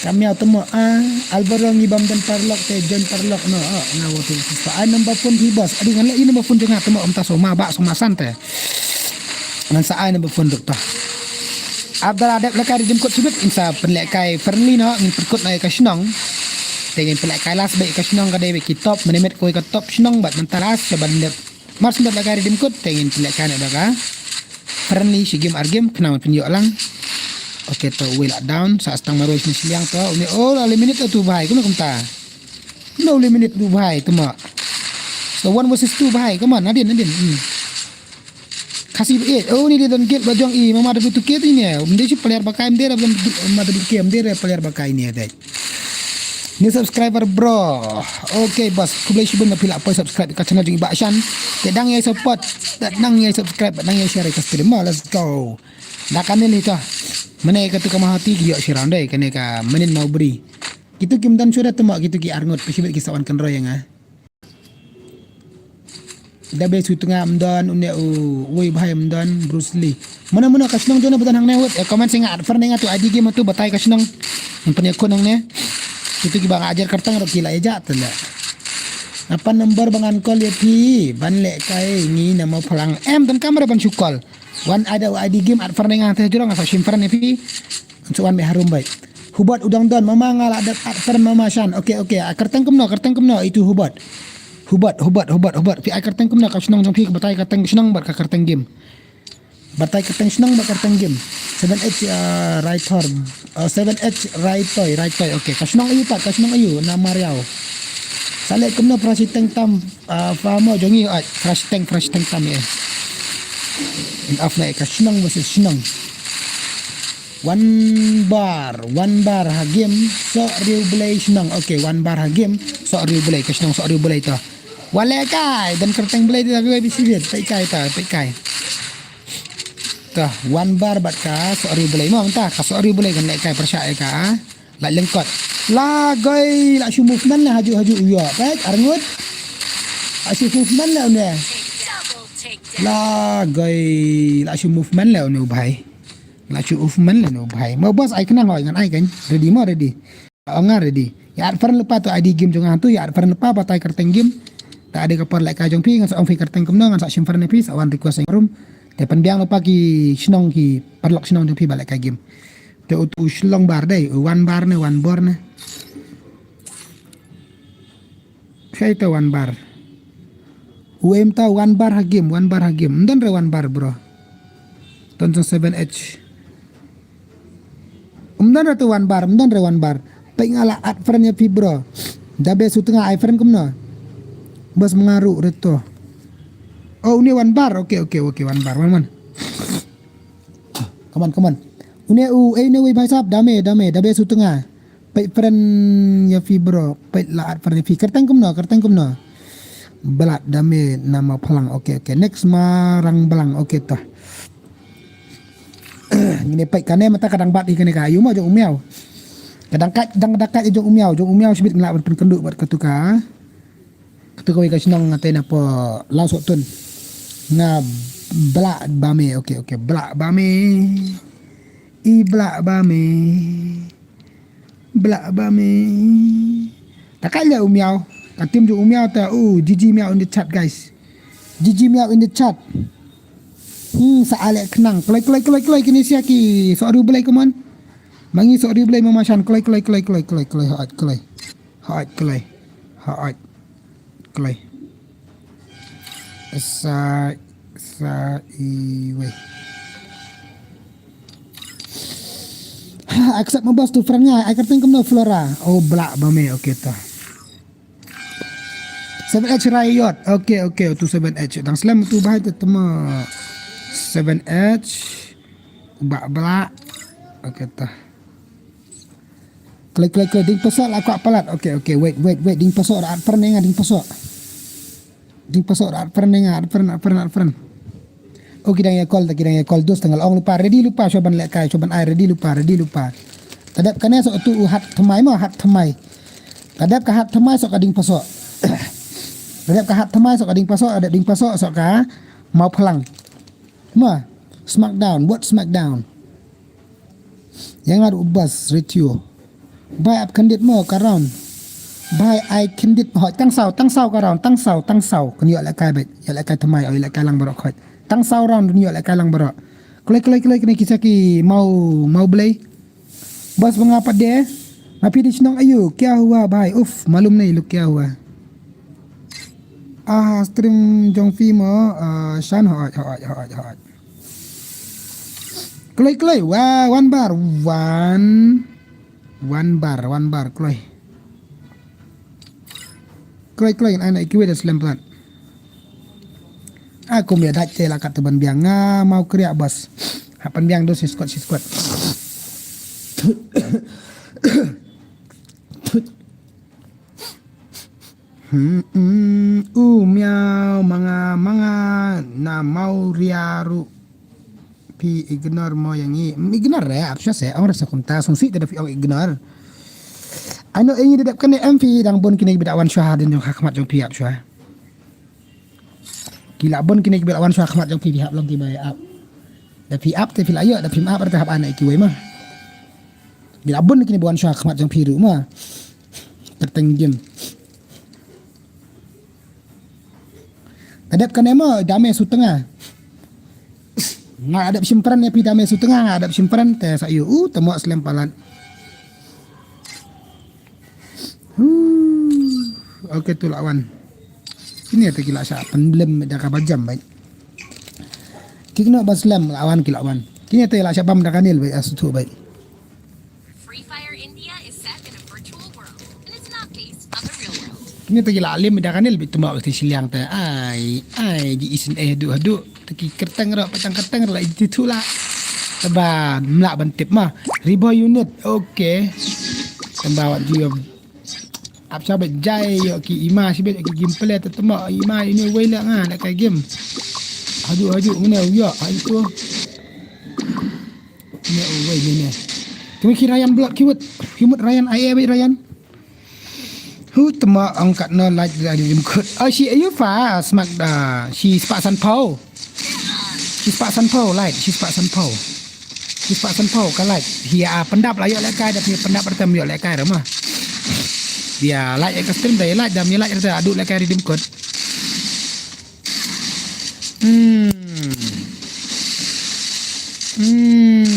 Ka miaw te mo, ah, Alvaro ngi bym don paralok te join paralok no, oh, nga wa tu. Ai number phone phi boss, adi ngan leh i number phone jong nga te mo, em ta sngewma bah sngewma san te. Ngan sa ai number phone ruh ta. Abdallah dep lehkai Redeem Code shibit, ngin sa pynlehkai friendly no, ngin pynkut noh ïa ka shnong. Te ngin pynlehkai last beit ïa ka shnong ka dei beit ki top, mynne miet kawei ka top shnong bad mynta last, sa ban dep. Mar shu dep lehkai Redeem Code, te ngin pynlehkai noh da ka friendly shi game ar game, khnang ban pynïoh lang. Okay, to uwei la down, sa stang marwei shane shiliang to, une, oh, la eliminate utu u bhai, kumno kumta. Kumno eliminate utu u bhai, to mo. So, one versus two bhai, come on, nadien, nadien. Hmm. Khasi ba ïeit, oh, ni dei don guild ba jong i, mama da tu kit i ne, um dei shi player ba kai, um dei da don guild, mama da tu kit, um dei da player ba kai ne, dei. Ni subscriber bro. Okay boss, khublei shibun na phi la poi subscribe ka channel jong i Bah Shan. Te dang ïai support, dang ïai subscribe, dang ïai share ka stream. Mo, let's go. Da kane li to. Mane ka tu ka Mahati ki ïoh shi round dei, kane ka Menin Mawbri. Kitu kim don shuh da te mo, kitu ki arngut, phi shibit ki sa wan kynroi ïa nga. Da Be Sutnga ym don, une u, uwei bhai ym don, Bruce Lee. Mano mano ka shnong jong ne ba don hangne wut, eh, comment sha nga, at friend ïa nga tu I D game tu, batai ka shnong. Ngan pynïakhun hangne. Kitu kiba nga ajar kyrteng ruh ki la ïa jah te la. Nga pan number ba ngan call ïa phi, ban lehkai ngi na Mawphlang. Em, donkam re ban shu call. Wan, ai da u I D game, at friend ïa nga te jrong, nga sa shim friend ïa phi. Ngan sa wan beit harum beit. Hubert u dang don, mama nga la dep at friend mama Shan. Okay, okay. Ah, kyrteng kumno, kyrteng kumno, itu Hubert. Hubert, Hubert, Hubert, Hubert. Phi ai kyrteng kumno, ka shnong jong phi, ka batai kyrteng shnong bad ka kyrteng game. Batai kyrteng shnong bad kyrteng game. Seven H, ah, Raithor. Ah, Seven H Raitoi, Raitoi. Okay, ka shnong aïu pat, ka shnong aïu, na Mariaw. Sa leh kumno Prashiteng tam, ah, fa mo jong i, ai, Prashiteng, Prashiteng tam ïa. In off na ka shnong versus shnong. One bar, one bar ha game, Sohriewblei shnong. Okay, one bar ha game, Sohriewblei, ka shnong Sohriewblei to. Wa lehkai, don kyrteng Blei te, Blei bisi bit, peit kai ta, peit kai. Ta, one bar bad ka Sohriewblei mo, ta, ka Sohriewblei kan lehkai pyrshah ïa ka, ah. La lyngkot. La goi, la shu movement la haju haju u ïoh, peit, arngut. La shu movement la une. La goi, la shu movement la une u bhai. La shu movement la une u bhai. Mo boss ai khnang hoi ngan ai kan. Ready mo, ready. Ong nga ready. Ïa at friend lypa tu I D game jong nga tu, ïa at friend lypa batai kyrteng game. Ta dei ka por lehkai jong phi, ngan sa ong phi kyrteng kumno, ngan sa shim friend ïa phi, sa wan request ïa room. Te pynbiang lypa ki shnong ki paralok shnong jong phi ba lehkai game. Te utu u shlong bar dei, u one bar ne, one bor ne. Shai ta one bar. U em ta one bar ha game, one bar ha game. Ym don re one bar, bro. Ton ton seven H. Ym don re tu one bar, ym don re one bar. Peit nga la add friend ïa phi, bro. Da Be Sutnga ai friend kumno. Bas mengaru re to. Oh, une one bar. Okay, okay, okay, one bar. One, one. Come on, come on. Une u, eh, une wei bhai sahab, Dame, Dame, Da Be Sutnga. Peit friend ïa phi, bro. Peit la add friend ïa phi. Kyrteng kumno, kyrteng kumno. Blat Dame nama phalang. Okay, okay. Next Marang Blang. Okay, toh. Ngin ïa peit kane mynta ka dang bat hi kane ka. Ïa u ma jong u miaw. Ka dang kat, dang kat jong u miaw, jong u miaw shibit ngi lah ban pynkynduh bad katu ka. Katu kawei ka shnong nga te na po Law Sohtun. Nga blah ba me, okay, okay, blah ba me. I blah ba me. Blah ba me. Ta ka ïa u miaw. Ka tim ju u miaw ta, u, G G miaw in the chat, guys. G G miaw in the chat. Hmm, sa ale khnang. Kloi, kloi, kloi, kloi, kini sia ki. Sok ru blei, come on. Mangi sok ru blei, mama shan. Kloi, kloi, kloi, kloi, kloi, kloi, hot, kloi. Hot, kloi. Hot. Kloi. Sa, sa, iwei. Accept my boss to friend nga. I can think of no Flora. Oh, blah ba me. Okay, ta. Seven H Riot. Okay, okay. Tu seven H. Dang slem tu bahai tu tema. Seven H. Blah, blah. Okay, ta. Kloi, kloi, kloi, ding pasok la kwah palat. Okay, okay, wait, wait, wait, ding pasok, rat pernenga, ding pasok. Ding pasok, rat pernenga, rat pern, rat pern, rat pern. Oh, ki dang ïa call, ta ki dang ïa call, dos tang la ong lypa, ready lypa, shuwa ban lehkai, shuwa ban ai, ready lypa, ready lypa. Ta dep kane sok tu u hat thymmai mo, hat thymmai. Ta dep ka hat thymmai sok ka ding pasok. Ta dep ka hat thymmai sok ka ding pasok, ta dep ding pasok sok ka mawphlang. Ma, smackdown, what smackdown? Ïa nga ruh bas, retio. Bai ap khyndiat mo ka round. Bai ai khyndiat, hoi, tang saw, tang saw ka round, tang saw, tang saw. Kan ïoh lehkai beit, ïoh lehkai thymmai, ïoh lehkai lang baroh khoit. Tang saw round, kan ïoh lehkai lang baroh. Kloi, kloi, kloi, kane ki sa ki maw, maw blei. Bas ba nga pat de. Nga phi di shnong ayu, kya hua bhai? Uf, malum nahi lok kya hua. Ah, stream jong phi mo, ah, shan hoi, hoi, hoi, hoi. Kloi, kloi, wa, wan bar, wan. Wan bar, wan bar, kloi. Kloi, kloi, ai na ikiwei da slem plat. Aku mia dait te la kat tu ban biang nga mau kriak bas. Hapan biang dos siskot, siskot. Hmm, hmm, u miau manga, manga na mau ria ruh. Phi ignore mo ïa ngi. Hmm, ignore re, ap shuwa se, ong re sa kumta, sngewsih te da phi ong ignore. Ano ïa ngi da dep kane em phi dang bun kine ki ba da wan shuwa ha dien jong ha khmat jong phi ap shuwa. Ki la bun kine ki ba da wan shuwa ha khmat jong phi phi hap long ki ba ap. Da phi ap te phi la ïoh, da phim ap te hap ana kiwei ma. Ki la bun kine ba wan shuwa ha khmat jong phi ruh ma. Kyrteng game. Ka dep kane mo, dame sutnga. Nga dep shim pran ïa phi dame sutnga, nga dep shim pran te sa ïu u te mo slem palat. Huh. Okay tu lawan. Kine te ki la sha pynblem da ka bajam bai. Kik no ba slem lawan ki lawan. Kine te la sha bam da ka nil bai asu tu bai. Free Fire India is set in a virtual world, and it's not based on the real world. Kine te ki la lim da ka nil bit tuma ka shiliang te. Ai, ai, di isin eh du hadu. Te ki kerteng ro, patang kerteng ro la itu tu la. Taba mlak ban tip ma. Ribo unit. Okay. Tamba wat ju ap sha bet jai yo ki ima shi bet ki game play te tuma ima ini wei la nga na ka game. Hadu hadu ngene yo ai tu. Ne, oh, wei, ne, ne. Kami ki Ryan Blood, kiwut. Kiwut Ryan, ai, eh, wei, Ryan. Hu, tema angkat no light dari rim kut. Oh, shi, ayu fa, smak da. Shi sepak san pau. Shi sepak san pau, light. Shi sepak san pau. Shi sepak san pau, ka light. Hi, ah, pendap la, yok lekai, dah punya pendap, retam, yok lekai, ramah. Dia light, eh, ka stream, dah, light, dah, light, retam, aduk lekai, redim kut. Hmm. Hmm.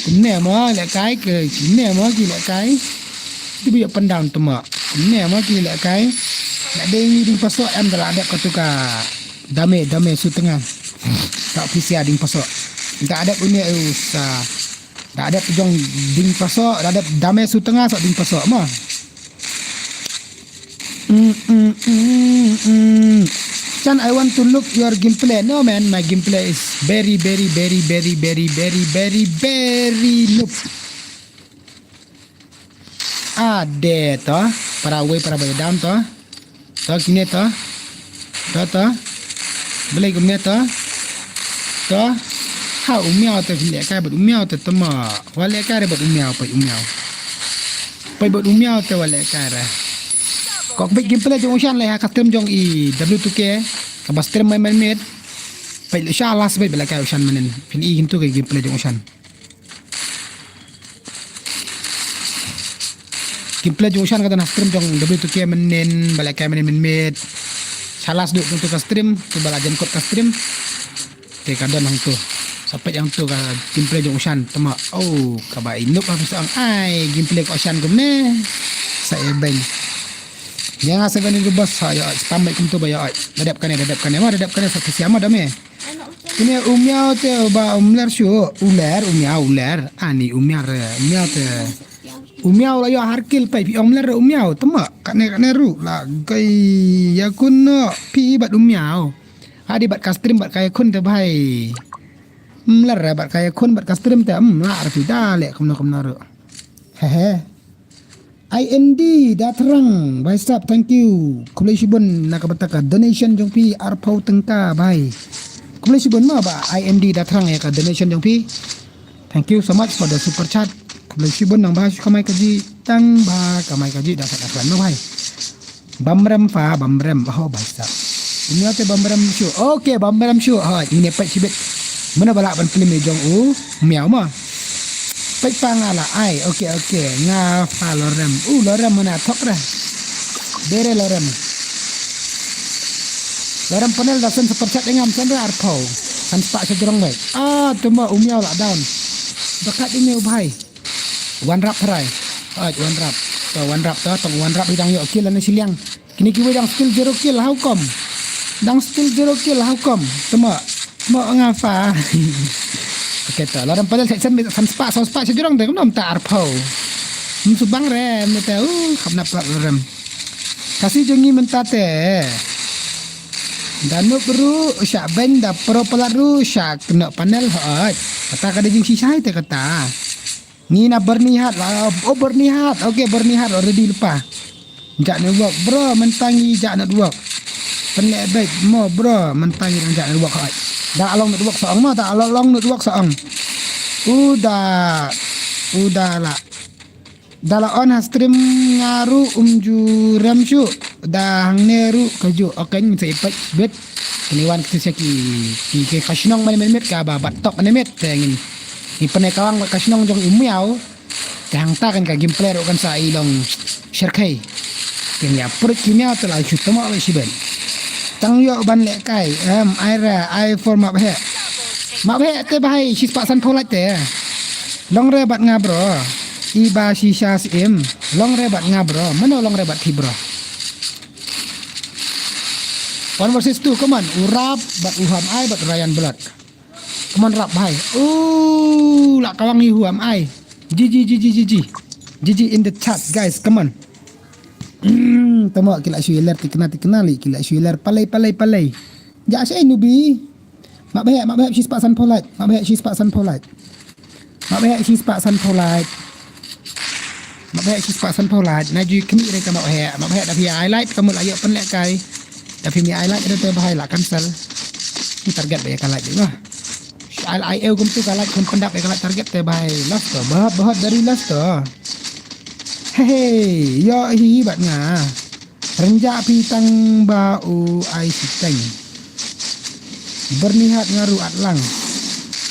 Kumne mo lekai ke, kumne mo ki lekai. Tu biar pendam tu mo. Kumne mo ki lekai. Nak dei ni ding pasok em dalam adep katu ka dame, dame su tengah. Tak pisia ding pasok. Tak adep uni usah. Tak adep jong ding pasok, tak adep dame su tengah sok ding pasok mo. Mm, mm, mm, mm. Chan, I want to look your gameplay. No, man, my gameplay is very, very, very, very, very, very, very, very noob. Ade to, para wei, para bai down to. To kine to. To, to. Belai kumne to. To. Ha, u miau te phi lekai bad u miau te tama. Wa lekai re bad u miau, pai u miau. Pai bad u miau te wa lekai re. Ok, bad gameplay jong u Shan leh ha ka stream jong i W two K. Kaba stream mynmiet. Bad sha last bad ba la kai u Shan mynnin. Phin i kyntu ka gameplay jong u Shan. Gameplay jong u Shan ka don ha stream jong W two K mynnin ba la kai mynnin mynmiet. Sha last duk tu ka stream, tu ba la jem kot ka stream. Te ka don hangtu. Sa peit hangtu ka gameplay jong u Shan. Tama, oh, kaba i Noob ha pisa ang. Ai, gameplay ka u Shan kumne. Sa e beng. Ïa nga seven in boss ha, ïa, spam mai kumtu ba ïa. Dadap kane, dadap kane. Ma dadap kane sa kisiama dame. Kine u miaw te ba u mler shu, u ler, u miaw, u ler. Ani u miaw re, u miaw te. U miaw la ïa har kill pai phi ong mler u miaw. Tama, kane, kane ru la gai ïa kun no phi bad u miaw. Hadi bad ka stream bad ka ïa kun te bhai. Mler re bad ka ïa kun bad ka stream te, mm, la arti da leh kumno kumno ru. Hehe. I N D da thrang, bhai sab, thank you. Khublei shibun na ka bynta ka donation jong phi arphew tyngka, bhai. Khublei shibun ma ba I N D da thrang ïa ka donation jong phi. Thank you so much for the super chat. Khublei shibun nang ba shu kamai kaji, tang ba kamai kaji da sa da thrang no, bhai. Bamrem fa, bamrem. Oh, bhai sab. Ini ate bamrem shu. Okay, bamrem shu. Ha, ini pek sibit. Mana balak ban film ni jong u. Miau ma. Pek pa nga la ai. Okay, okay. Nga fa lorem. Uh, lorem mana thok re. Bere lorem. Lorem panel da sen seperchat dengan sen re arpau. Kan sepak sejrong baik. Ah, tu ma u miau la down. Dekat ini u bhai. One rap try. Oj, one rap. To one rap to, tong one rap dang ïoh kill lane shiliang. Kine kiwei dang still zero kill, how come? Dang still zero kill, how come? Tama, tama nga fa. Okay to, lorem padahal sa sam sam spah, sam spah sejrong te, kumno mynta arphew. Ym subang re, mynta, uh, kham nap rap lorem. Kasi jong ngi mynta te. Da Noob ruh, shah beng, da pro palat ruh, shah kena panel, hoi. Kata ka da jingshisha te kata. Ngi na Byrnihat la, oh Byrnihat, okay Byrnihat already lepas. Jak network, bro, mynta ngi jak network. Pynleh beit, mo bro, mynta ngi dang jak network hoi. Da long network sa ong mo, da long network sa ong. Uda, uda la. Da la on ha stream nga ruh um ju rem shuh, da hangne ruh ka juh, okay ngin sa ïa peit beit. Kane wan kita sha ki, ki, ki ka shnong mane mane met kaba bat tok mane met te ngin. Ngi pynai kawang ka shnong jong u miaw. Te hangta kan ka gameplay ruh kan sa i long sherkhei. Kin ïa prut ki miaw te la shu tama ba shiben. Tang ïoh ban lehkai, em, ai ra, ai for map he. Map he te ba hai shi spah san phew lait te. Long re bad nga bro. I ba shisha sim. Long re bad nga bro. Mano long re bad phi bro. One versus two, come on. U Rap bad u Ham Ai bad Ryan Blood. Come on Rap bhai. Ooh, la kawang hi u Ham Ai. G G, G G, G G. G G in the chat, guys. Come on. Hmm, tama ki la shu ler tikna tikna li, ki la shu ler palai palai palai. Ja sha nubi. Map heh, map heh shi spah san phew lait. Map heh shi spah san phew lait. Map heh shi spah san phew lait. Map heh shi spah san phew lait. Na ju kni re ka map heh. Map heh da phi ai lait ka mut la ïoh pynlehkai. Da phi mi ai lait re te bhai la cancel. Ni target ba ïa ka lait dei ma. Ai ai eu kumtu ka lait kum pyndap ïa ka lait target te bhai. Lost to. Bahot bahot dari lost to. Hei hei. Ïoh hi bad nga. Rynjah phi tang ba u ai siteng. Byrnihat nga ruh at lang.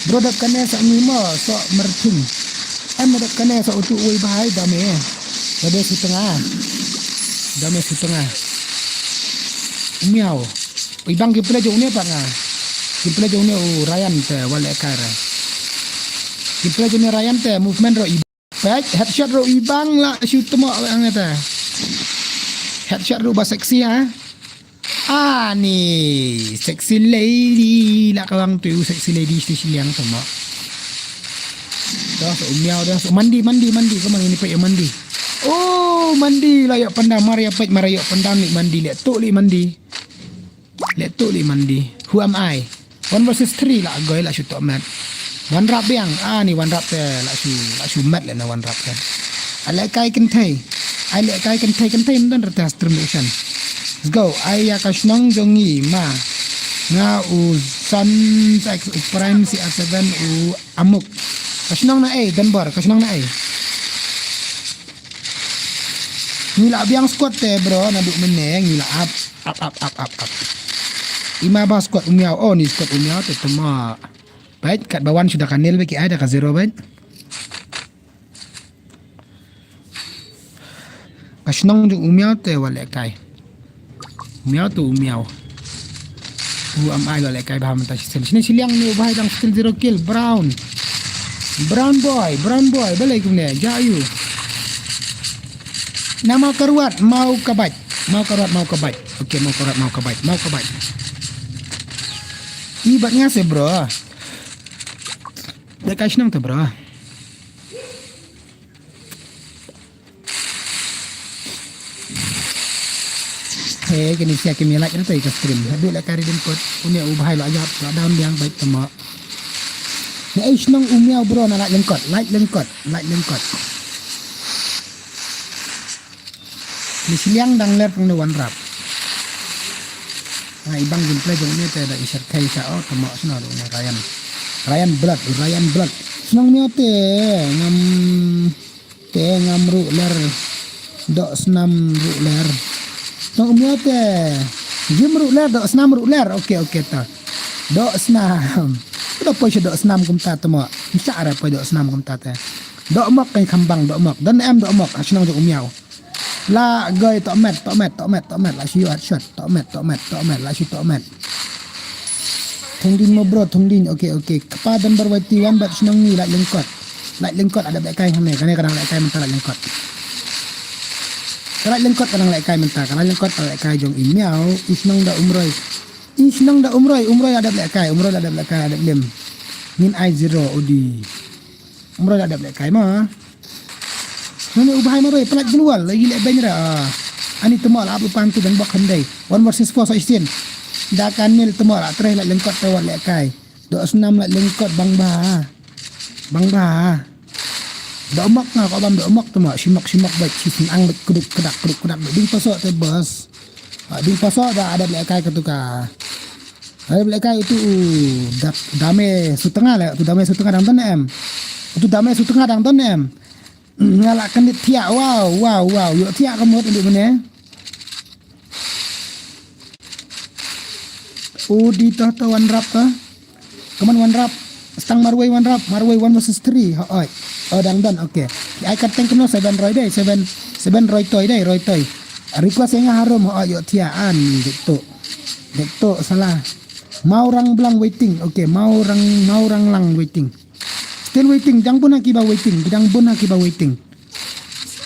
Bro dep kane sa ngi mo sok merthing. Em dep kane sa utu uwei bhai dame. Dame siteng ah. Dame siteng ah. Miau. Ibang ki play jong ne pa nga. Ki play jong ne u Ryan te wale kara. Ki play jong ne Ryan te movement ro. Peit, headshot ruh i bang la shu temo ang ata. Headshot ruh ba sexy ha. Ani sexy lady la kawang tu sexy lady sti shiliang temo. Dah so miau dah so mandi mandi mandi kemang ini peit mandi. Oh mandi la yok panda mar ya peit mar yok panda ni mandi le tu li mandi. Let tu li mandi. Who am I? One versus three la goi la shu tok mat. One rap biang. Ah ni one rap te la shu la shu mat le na one rap te. Ai le kai kynthei. Ai le kai kynthei kynthei mdan rata stream nation. Let's go. Ai ya ka shnong jong ngi ma. Nga u San X u Prime C R seven u Amuk. Ka shnong na ai Denver ka shnong na ai. Ngi la biang squad te bro, naduh mynne ngi la ap, ap, ap, ap, ap, ap. Ima ba squad u miaw, oh ni squad u miaw te tama. Bait, katba wan shu da ka nil ba ki ai da ka zero bait. Ka shnong jong u miaw te wat lehkai. U miaw tu u miaw. U am ai wat lehkai ba mynta shisien. Shini shiliang ni u bahai dang still zero kill. Brown. Brown boy, brown boy. Balei kumne. Ja ayu. Na mau karwat, mau kabat. Mau karwat, mau kabat. Okay, mau karwat, mau kabat. Mau kabat. I bat nga se bro. Lehkai shnong te bro. He, kini sia kimi like na to ika stream. Haduh lehkai ridin kot. Unia u bahai lo ajap, lo down biang bait tama. Na ai shnong u miaw bro na like lyngkot, like lyngkot, like lyngkot. Ni shiliang dang ler pang ni wan rap. Na ibang gameplay jong ni te da i share kai sa oh tama shnong ni Ryan. Ryan Blood, Ryan Blood. Shnong miaw te ngam Te ngam ruh ler. Dok snam ruh ler. Tong um ïa te. Jim ruh ler, dok snam ruh ler. Oke, oke ta. Dok snam. Uda poi sha dok snam kumta te mo. Nsa ara poi dok snam kumta te. Dok mok kan khambang dok mok. Don em dok mok. Shnong jong um ïa. La goi tok met, tok met, tok met, tok met. La shi headshot. Tok met, tok met, tok met. La shi tok met. Thong din mo bro, thong din. Oke, oke. Kpa dan bar wai ti wan bat shnong ni la lengkot. Lait lyngkot adep lehkai hangne, kane ka dang lehkai mynta lait lyngkot. Ka lait lyngkot ka dang lehkai mynta, ka lait lyngkot ka lehkai jong i miaw, i shnong da umroi. I shnong da umroi, umroi adep lehkai, umroi adep lehkai, adep lim. Ngin ai zero udi. Umroi adep lehkai ma. Nani u bahai maroi, pelat ginwal, lagi leh beny ra. Ani temok la ap u panti dan bok handai. One versus four sa isin. Da kan mil temok la treh lait lyngkot tawar lehkai. Dok snam lait lyngkot bang ba. Bang ba. Dok mok nga ko bam dok mok tu mok. Shimok shimok bait shi snang bait kuduk kedak kuduk kedak bait. Ding pasok te bos. Ah, ding pasok da adep lehkai katu ka. Adep lehkai itu u dap dame sutengah le. Tu dame sutengah dang don em. Tu dame sutengah dang don em. Nga la kendit thiah. Wow, wow, wow. Yok thiah ka mut untuk mene. Udi toh toh wan rap toh. Kaman wan rap. Stang marwei wan rap. Marwei one versus three. Ho oi. Oh dang don. Okay. Ai kat teng kemno seven roi dei. Seven, seven roi toi dei. Roi toi. Request nga harum. Ho oi yok thiah an. Dek tu. Dek tu salah. Mau rang blang waiting. Okay. Mau rang, mau rang lang waiting. Still waiting, dang bun ha kiba waiting, dang bun ha kiba waiting.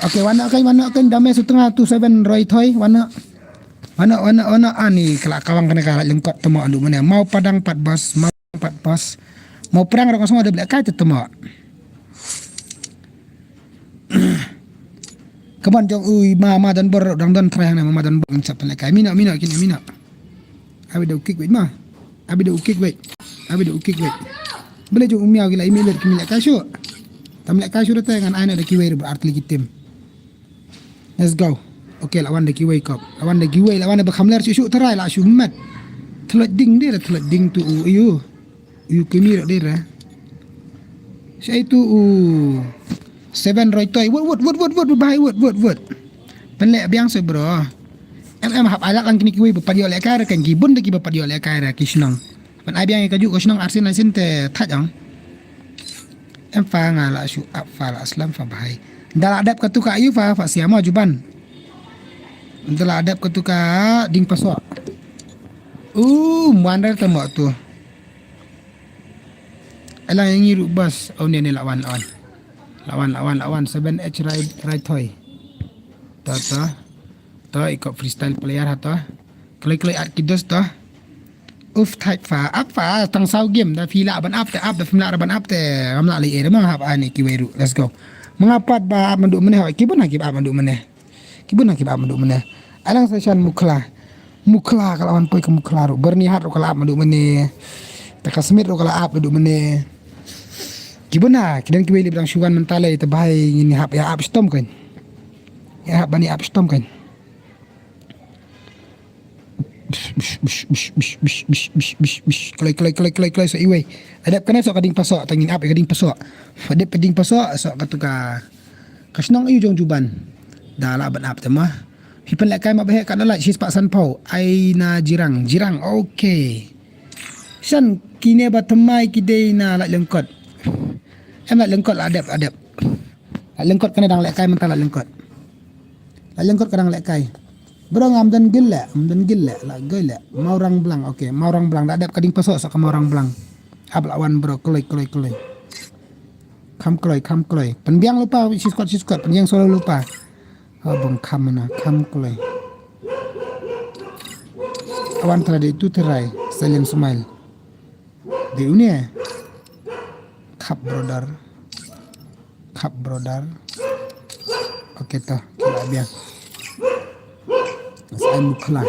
Okay, wan noh kan, wan noh kan, dame sutengah tu seven roi thoi, wan noh. Wan noh, wan noh, wan noh, ani, kala kawang kane ka lait lyngkot temo andu mane. Mau padang pat bos, mau pat bos. Mau perang rong song adep lehkai te temo. Kaban jong ui, ma, ma don bor, dang don trai hangne, ma, ma don bor, ngin sap lehkai. Mino, mino, kini, mino. Abi da u kick wait ma. Abi da u kick wait. Abi da u kick wait. Bele jong u miaw ki la email ki mi lehkai shuh. Tam lehkai shuh da te ngan ai na da kiwei ruh ba ar tylli ki team. Let's go. Okay, la wan da kiwei kop. La wan da kiwei, la wan da ba kham ler shuh shuh tharai la shu mat. Thlot ding de, thlot ding tu u yu. Yu kimi rak dei ra. Shai tu u seven roi toi. Wut, wut, wut, wut, wut, bahai, wut, wut, wut. Pen leh biang se bro. Em, em hap alak lang kini kiwei ba pat ïoh lehkai ra kan ki bun da ki ba pat ïoh lehkai ra ki shnong. Pen ai biang ka ju ka shnong arsin arsin te thaj ang. Em fa nga la shu ap fa la slam fa bahai. Da la dep ka tu ka ayu fa, fa siama juban. Da la dep ka tu ka ding pasok. U, muan ra te mo tu. Alang ngi ruh bas. Oh, ne, ne, lawan, lawan. Lawan, lawan, lawan. Seven H Rai, Rai Thoi. Ta, ta. Ta, ikop freestyle player ha ta. Kloi, kloi, at kidos ta. Uf, tight fa. Ap fa, tang saw game. Da phi lah ban ap te, ap, da phim lah ban ap te. Ngam lah leh, eh, da ma hap ani kiwei ruh. Let's go. Manga pat ba ap mandu mane, ha, ki bun ha ki ba ap mandu mane. Ki bun ha ki ba ap mandu mane. Alang sa shan Mukhla. Mukhla ka la wan poi ka Mukhla ruh. Berni hat ruh ka la ap mandu mane. Ta ka Smith ruh ka la ap mandu mane. Ki bun ha, ki don kiwei lip dang shuwan mentalei ta bahai ngin hap ïa ap stom kan. Ïa hap bani ap stom kan. Kloi, kloi, kloi, kloi, kloi, so iwei. Adep kane sok ka ding pasok, ta ngin ap ïa ka ding pasok. Adep ka ding pasok, sok ka tu ka. Ka shnong ayu jong juban. Da lah ban ap te ma. Hi pynlehkai ma ba heh ka na lait shispah sanphew. Ai na Jirang. Jirang. Okay. Shan kine ba thymmai ki dei na Lait Lyngkot. Em Lait Lyngkot la dep, la dep. Lait Lyngkot kane dang lehkai mynta Lait Lyngkot. Lait Lyngkot ka dang lehkai. Bro ngam don gil leh, ngam don gil leh, la goi leh. Mawrang Blang, okay. Mawrang Blang, da dep ka ding pasoh sa ka Mawrang Blang. Ap la wan bro, kloi, kloi, kloi. Kham kloi, kham kloi. Pynbiang lypa, shiskot, shiskot. Pynbiang solo lypa. Oh, bang kham na, kham kloi. Awan tara de tu terai, silent smile. De une. Khap brother. Khap brother. Okay to, kila biang. Sa ai mukhla.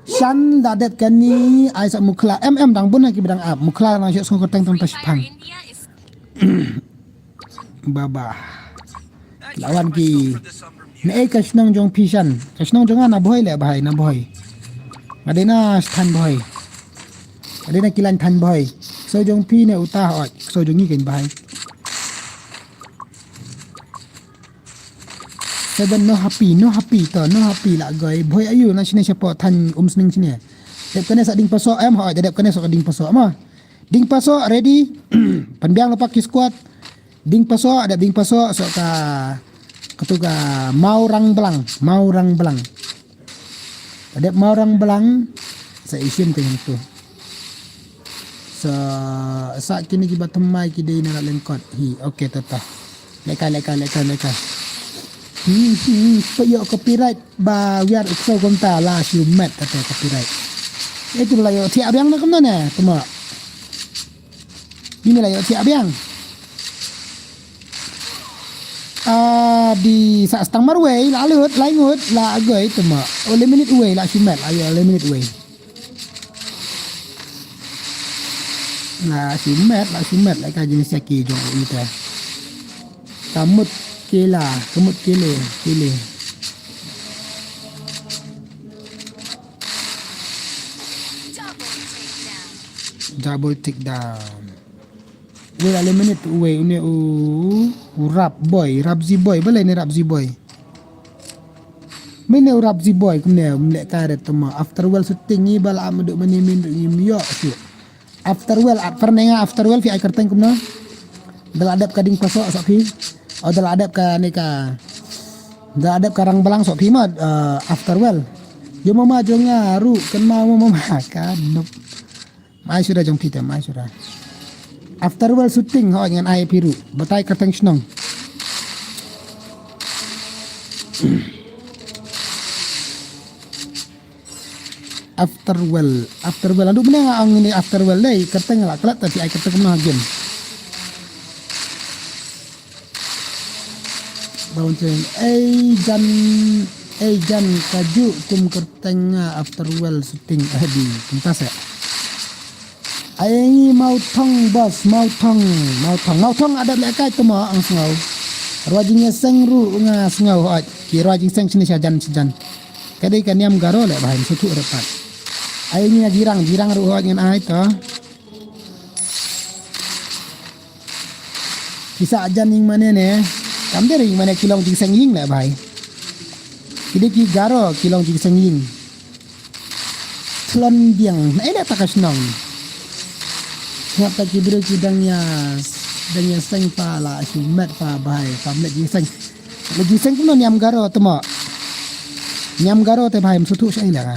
Shan da dep kani ai sa mukhla. Em em dang bun ha ki ba dang ap. Mukhla nang shok sngokoteng tang ta shipang. Baba. Lawan ki. Ne ei ka shnong jong phi shan. Ka shnong jong nga na Bhoi leh bhai na Bhoi. Nga dei na stan Bhoi. Nga dei na kilan than Bhoi. So jong phi ne uta hoi. So jong ngi ken bhai. Seven no happy, no happy to, no happy la goi. Bhoi ayu na shine shapo than um sning shine. Dep kane sa ding paso em hoi, dep kane sa ding paso ma. Ding paso ready. Pynbiang lypa ki squad. Ding paso, dep ding paso so ka katu ka Mawrang Blang, Mawrang Blang. Dep Mawrang Blang sa isim ka yang tu. Sa sa kini ki ba thymmai ki dei na Lait Lyngkot. Hi, okay tata. Lehkai, lehkai, lehkai, lehkai. Hmm, hmm, pa yo copyright. Ba wiar ikso kumta la shu met kata copyright. Itu la yo thiah biang na kumno ne, tuma. Ini la yo thiah biang. Ah, di sa stang marwei la lut, la ngut, la agoi tuma. Eliminate wei la shu met, la yo eliminate wei. La shu met, la shu met, la ka jinis ya ki jong ita. Kamut kila, kamut kile, kile. Double takedown. Wei la eliminate wei une u, u Rap Boy, Rap Z Boy, balei ne Rap Z Boy? Mene u Rap Z Boy kumne um lehkai re tama after well shooting ngi ba la am duk mane min rim yo shu. After well at per ne nga after well phi ai kyrteng kumno? Da la dep ka ding paso so phi. O da la dep ka ne ka. Da la dep ka rang balang so phi ma, eh, after well. Yo mama jong nga ru ken ma mama ka nup. Mai suda jong phi te mai suda. After well shooting ho ngan ai phi ru. Batai kyrteng shnong. After well, after well. Aduh, mene nga ong ini after well dei. Kyrteng la klet tapi ai kyrteng kena game. Bawon chen. Ei jan, ei jan kaju kum kyrteng nga after well shooting. Adi, tuntas ya. Ai ngi mau thong bos, mau thong, mau thong, mau thong ada lek kai tuma ang sngau. Rwa jing ya seng ru nga sngau hot. Ki rwa jing seng sini sajan sajan. Kadai ka niam garo lek bahain sutu repat. Ai ngi ya jirang, jirang ru hot ngan ai to. Kisa jan ing mane ne. Kam der ing mane kilong jing seng ing lek bahai. Kidai ki garo kilong jing seng ing. Thlon biang na ina ta ka shnong. Ngap ta ki briew ki dang ya, dang ya seng pa la shi met pa bai pa met ji seng. Le ji seng kumno niam garo temo. Niam garo te bai msutu shi ila ka.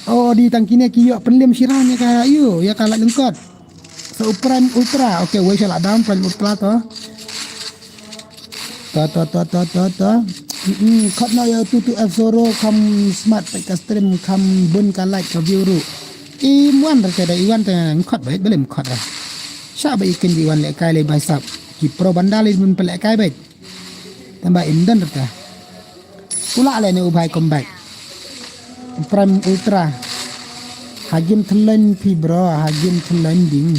Oh di tang kine ki yok penlim shiran ya ka yu ya ka la lengkot. Sa upran ultra. Okay, wei sha la down prime ultra to. Ta ta ta ta ta ta. Mm, khot na ya tu tu F Zoro kam smart pek ka stream kam bun ka like ka view ru. I muan ra te da iwan te khot bai belem khot ra. Sha bai ikin di wan le kai le bai sap. Ki pro bandali bun pele kai bai. Tamba im dan ra te. Ula le ne ubai comeback. Prime ultra. Hagin thelen pi bro hagin thelen ding.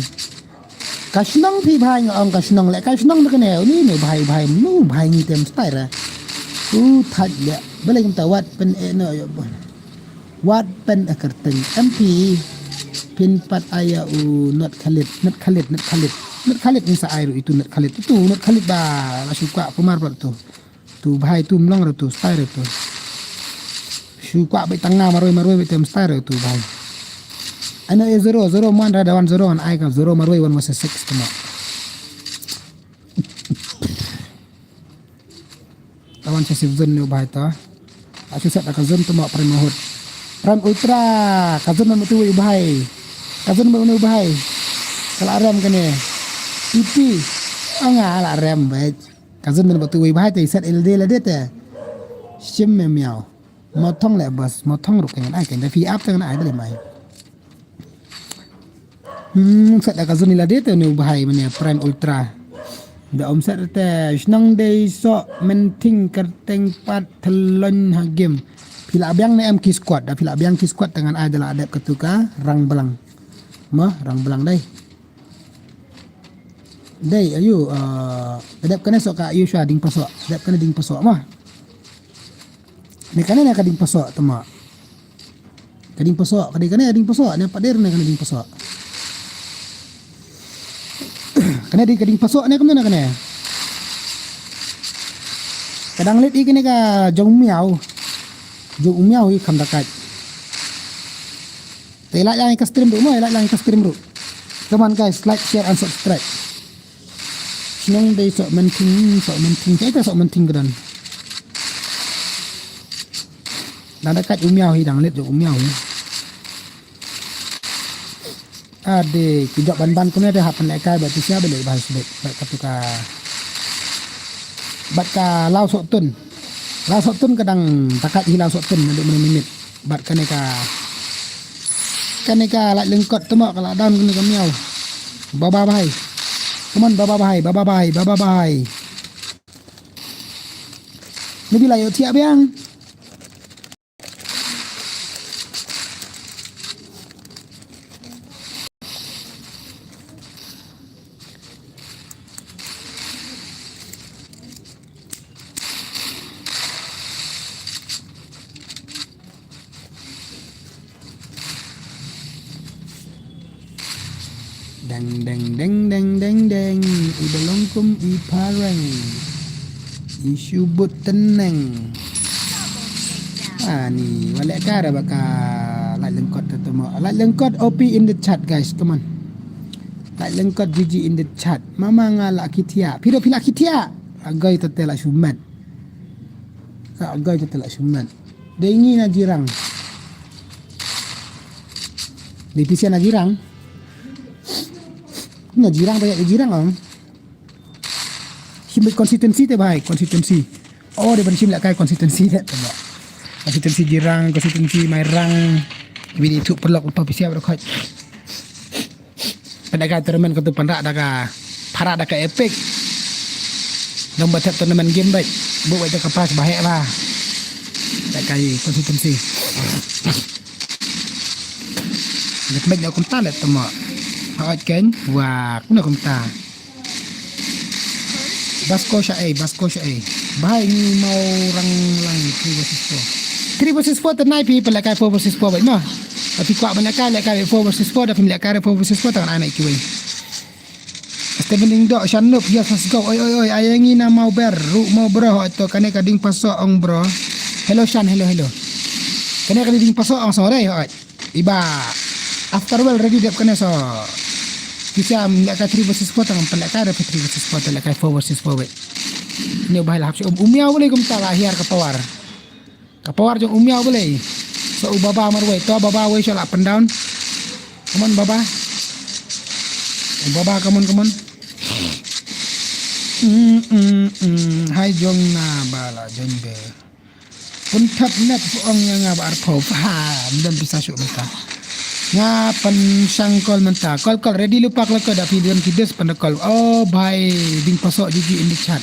Ka shnong phi bhai nga ong ka shnong le ka shnong da kane uni ne bhai bhai mu bhai ngi tem stai ra. U thaj le bale ngam ta wat pen e no yo bon. Wat pen e kerteng M P pin pat aya u not khalid not khalid not khalid not khalid ni sa ai ru itu not khalid itu not khalid ba la suka pemar pat tu. Tu bhai tu mlong re tu, style re tu. Shu kwah beit tang nga marwei marwei beit tem style re tu bhai. Ano e zero, zero man ra da wan zero an ai ka zero marwei wan wasa six tama. Tawan sa sip zon ne u bhai ta. Aku sat da ka zon tama Prime Mahut. Prime Ultra, ka zon man tu u bhai. Ka zon man u bhai. Ka la rem kane. Ipi. Anga la rem bhai. Ka zon man tu u bhai ta isat ilde la de ta. Shim me miau. Mo thong le bas, mo thong ruk kan ai kan da fi ap kan ai da le mai. Hmm, sat da ka zon ila de te ne u bhai mane Prime Ultra. Da om sat te shnong dei so menting kerteng pat thelon ha game. Phi la biang ne em ki squad, da phi la biang ki squad te ngan ai da la dep ka tu ka rang blang. Mo, rang blang dei. Dei, ayu, uh, dep kane so ka ayu sha ding paso, dep kane ding paso mo. Ne kane ne ka ding paso tama. Ka ding paso, ka ding kane ka ding paso, ne pader ne kane ding paso. Kane ding ka ding paso ne kumne kane. Ka dang lit i kane ka jong miau. Jong miau i kham dakat. Te like lang ka stream ru mo, like lang ka stream ru. Come on guys, like, share and subscribe. Shnong dei sok menting, sok menting. Kaita sok menting kedan. Dang dekat u miau hi, dang lit jong u miau hi. Ade, ki jok ban ban kumne te hap pynlehkai bad tu sia bad leh bha sbet bad katu ka. Bad ka Law Sohtun. Law Sohtun ka dang takat hi Law Sohtun naduh mynne minit. Bad kane ka, kane ka lait lyngkot tama ka la down kane ka miau. Baba bhai. Come on baba bhai, baba bhai, baba bhai. Nabi la ïoh thiah biang. Deng deng deng deng deng deng. I ba long kum i phareng. I shu but teneng. Ani, wa leh ka ra ba ka lait lyngkot te tama. Lait lyngkot O P in the chat guys, come on. Lait lyngkot G G in the chat. Mama nga la ki thiah. Phi ruh phi la ki thiah. Agai te te la shu met. Agai te te la shu met. Dei ngi na jirang. Dei pisa na jirang. Na jirang ba ïa jirang ong. Shim beit constituency te bhai, constituency. Oh, dei ban shim lehkai constituency te. Constituency jirang, constituency Mairang. Bini tu perlok uto pisa ba khot. Pynlehkai tournament katu pynrah da ka, pynrah da ka Epic. Dang ba thep tournament game beit. Buh beit da ka prize ba heh ba. Lehkai constituency. Leh beit da kumta leh tama. Hooid ken. Wa, kumno kumta. Basko sha ei, basko sha ei. Bhai ngi mau rang lang three versus four. Three versus four te nai phi pynlehkai four versus four beit ma. Phi kwah ban lehkai lehkai four versus four, da phim lehkai four versus four tang ai nai kiwei. Steven Ding Dok, Shan Nup, yes, let's go. Oi oi oi, ai ngi na mau ber, ruh mau bro, hooid to kane ka ding paso ong bro. Hello Shan, hello hello. Kane ka ding paso ong sore, hooid. Iba after well ready dep kane so. Kisa lehkai three versus four tang pynlehkai da three versus four te lehkai four versus four beit. Ni u bhai la hap shu um, u miau balei kumta la hiar ka power. Ka power jong u miau balei. So u baba marwei to baba wei sha la up and down. Come on baba. U baba come on come on. Mm, mm, mm. Hai jong na bala jong be. Pun thap net ong ïa nga ba arphew. Ha, ym don pisa shuh mynta. Nga pynshang call mynta. Call call ready lypa ka la ka da phi don ki dus pynda call. Oh bhai, ding paso jiji in the chat.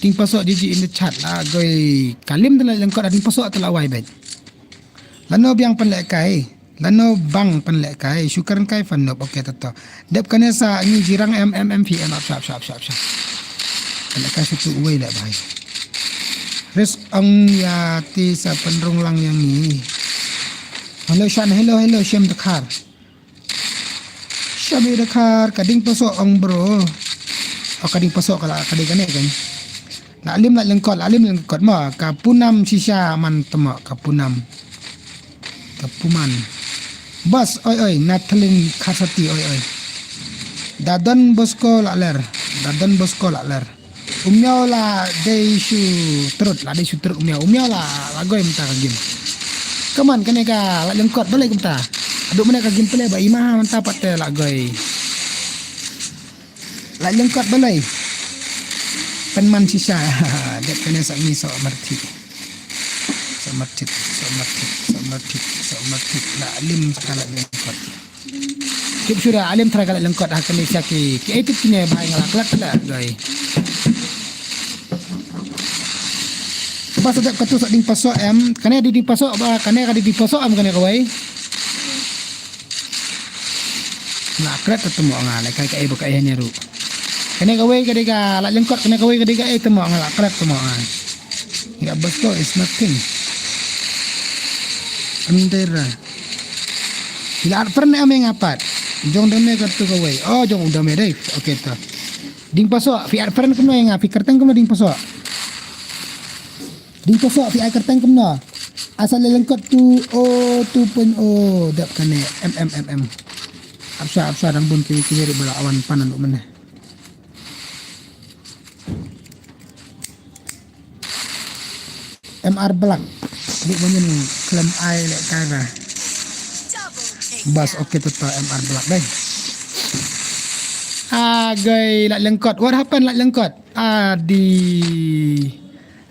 Ding paso jiji in the chat la goi kalim da la lyngkot ding paso ta la wai beit. Lano biang pynlehkai. Lano bang pynlehkai, shu kren kai fan nop, okay, tato. Dep kane sa ngi jirang em em em phi em ap shap shap shap shap. Pynlehkai shu tu uwei leh bhai. Ris ong ïa ti sa pynrung lang ïa ngi. Hello Shan, hello hello Shem Dkhar. Shem Dkhar, ka ding paso ong bro. Oh, ka ding paso ka la, ka ding kane kan. La lim la lyngkot, la lim lyngkot mo, ka Punam shisha man temo, ka Punam. Ka Puman. Bas, oi, oi, Nathalin Kharsati, oi, oi. Da Don Bosco la ler, da Don Bosco la ler. U Miaw la dei shu trut, la dei shu trut u Miaw. U Miaw la, la goi mynta ka game. Kaman kane ka la lyngkot balei kumta. Haduh mynne ka game play ba i ma ha mynta pat te la goi. La lyngkot balei. Pynman shisha. Dep kane sa ni so marthi. So marthi, so marthi, so marthi, so marthi. La lim sa ka la lyngkot. Tip shuh da, la lim trai ka la lyngkot ha kane sha ki, ki ei tip kine ba nga la klet la doi. Ba sa dep katu sa ding paso em, kane di ding paso ba, kane ka di ding paso em kane kawei. La klet ta temo nga, la kai ka ei ba ka ei ne ruh. Kane kawei ka di ka la lyngkot, kane kawei ka di ka ei temo nga, la klet temo nga. Ya, betul, it's nothing. Endera. Ila at friend em nga pat. Jong dame ka tu kawei. Oh, jong u dame dei. Okay, to. Ding paso, fi at friend kumno nga, fi kerteng kumno ding paso. Ding paso, fi at kerteng kumno. Asal la lyngkot tu, oh, tu pun, oh, dap kane. M, M, M, M. Apsa, apsa, dang bun kiri, kiri, bala awan panan, umene. M R Black. Dik banyin klem ai lek kai ba. Bas, okay, to, to, M R Black dai. Agoi, la lyngkot. What happened, la lyngkot? Adi.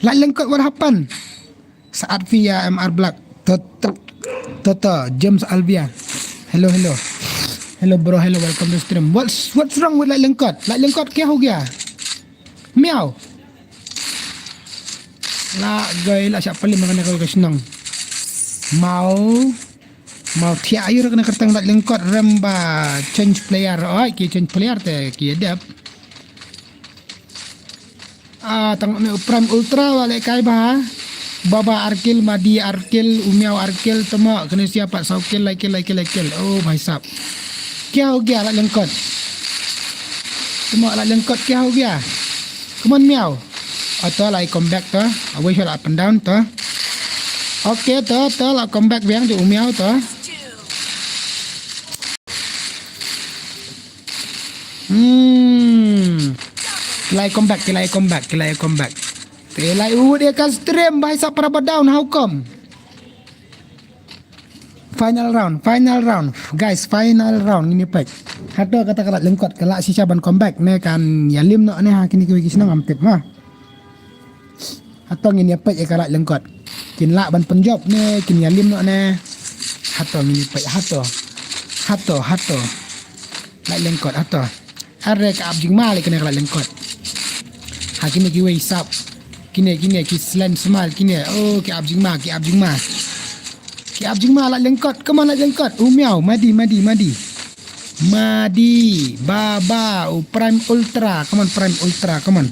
La lyngkot, what happened? Saat via M R Black. To, to, to, to, James Alvia. Hello, hello. Hello, bro, hello, welcome to stream. What's, what's wrong with la lyngkot? La lyngkot kya ho gaya? Miau. La goi la shah palim kane ka shnong. Mau. Mau thiah ayu kane ka tang la lyngkot rem ba change player. Oi, ki change player te ki dep. Ah, tang me Prime Ultra wa le kai ba. Baba Arkil, Madi Arkil, Umiau Arkil, temo kane siapa saw kill, lai kill, lai kill, lai kill. Oh, bhai sahab. Kya ho gaya la lyngkot? Temo la lyngkot kya ho gaya? Come on, Miau. Oh, to la i come back to. Away shot up and down to. Okay, to, to la come back biang jo Umiau to. Hmm. Ki la i come back, ki la i come back, ki la i come back. Ki la i ud ïa ka stream, bhai sahab, para ba down, how come? Final round, final round. Guys, final round ngin ïa peit. Hato kata ka la lyngkot, ka la shisha ban come back ne kan ïalim noh ne ha kine kiwei ki shnong ngam tip ma. Hato ngin ïa peit ïa ka la lyngkot. Kin lah ban pynjop ne kin ïalim noh ne. Hato ngin ïa peit, hato. Hato, hato. La lyngkot, hato. Are ka ap jingma le kine ka la lyngkot. Ha kine kiwei sap. Kine, kine, ki slem smal kine. Oh, ki ap jingma, ki ap jingma. Ki ap jingma la lyngkot. Come on, la lyngkot. Umiau, Madi, Madi, Madi. Madi, Baba, u Prime Ultra. Come on, Prime Ultra, come on.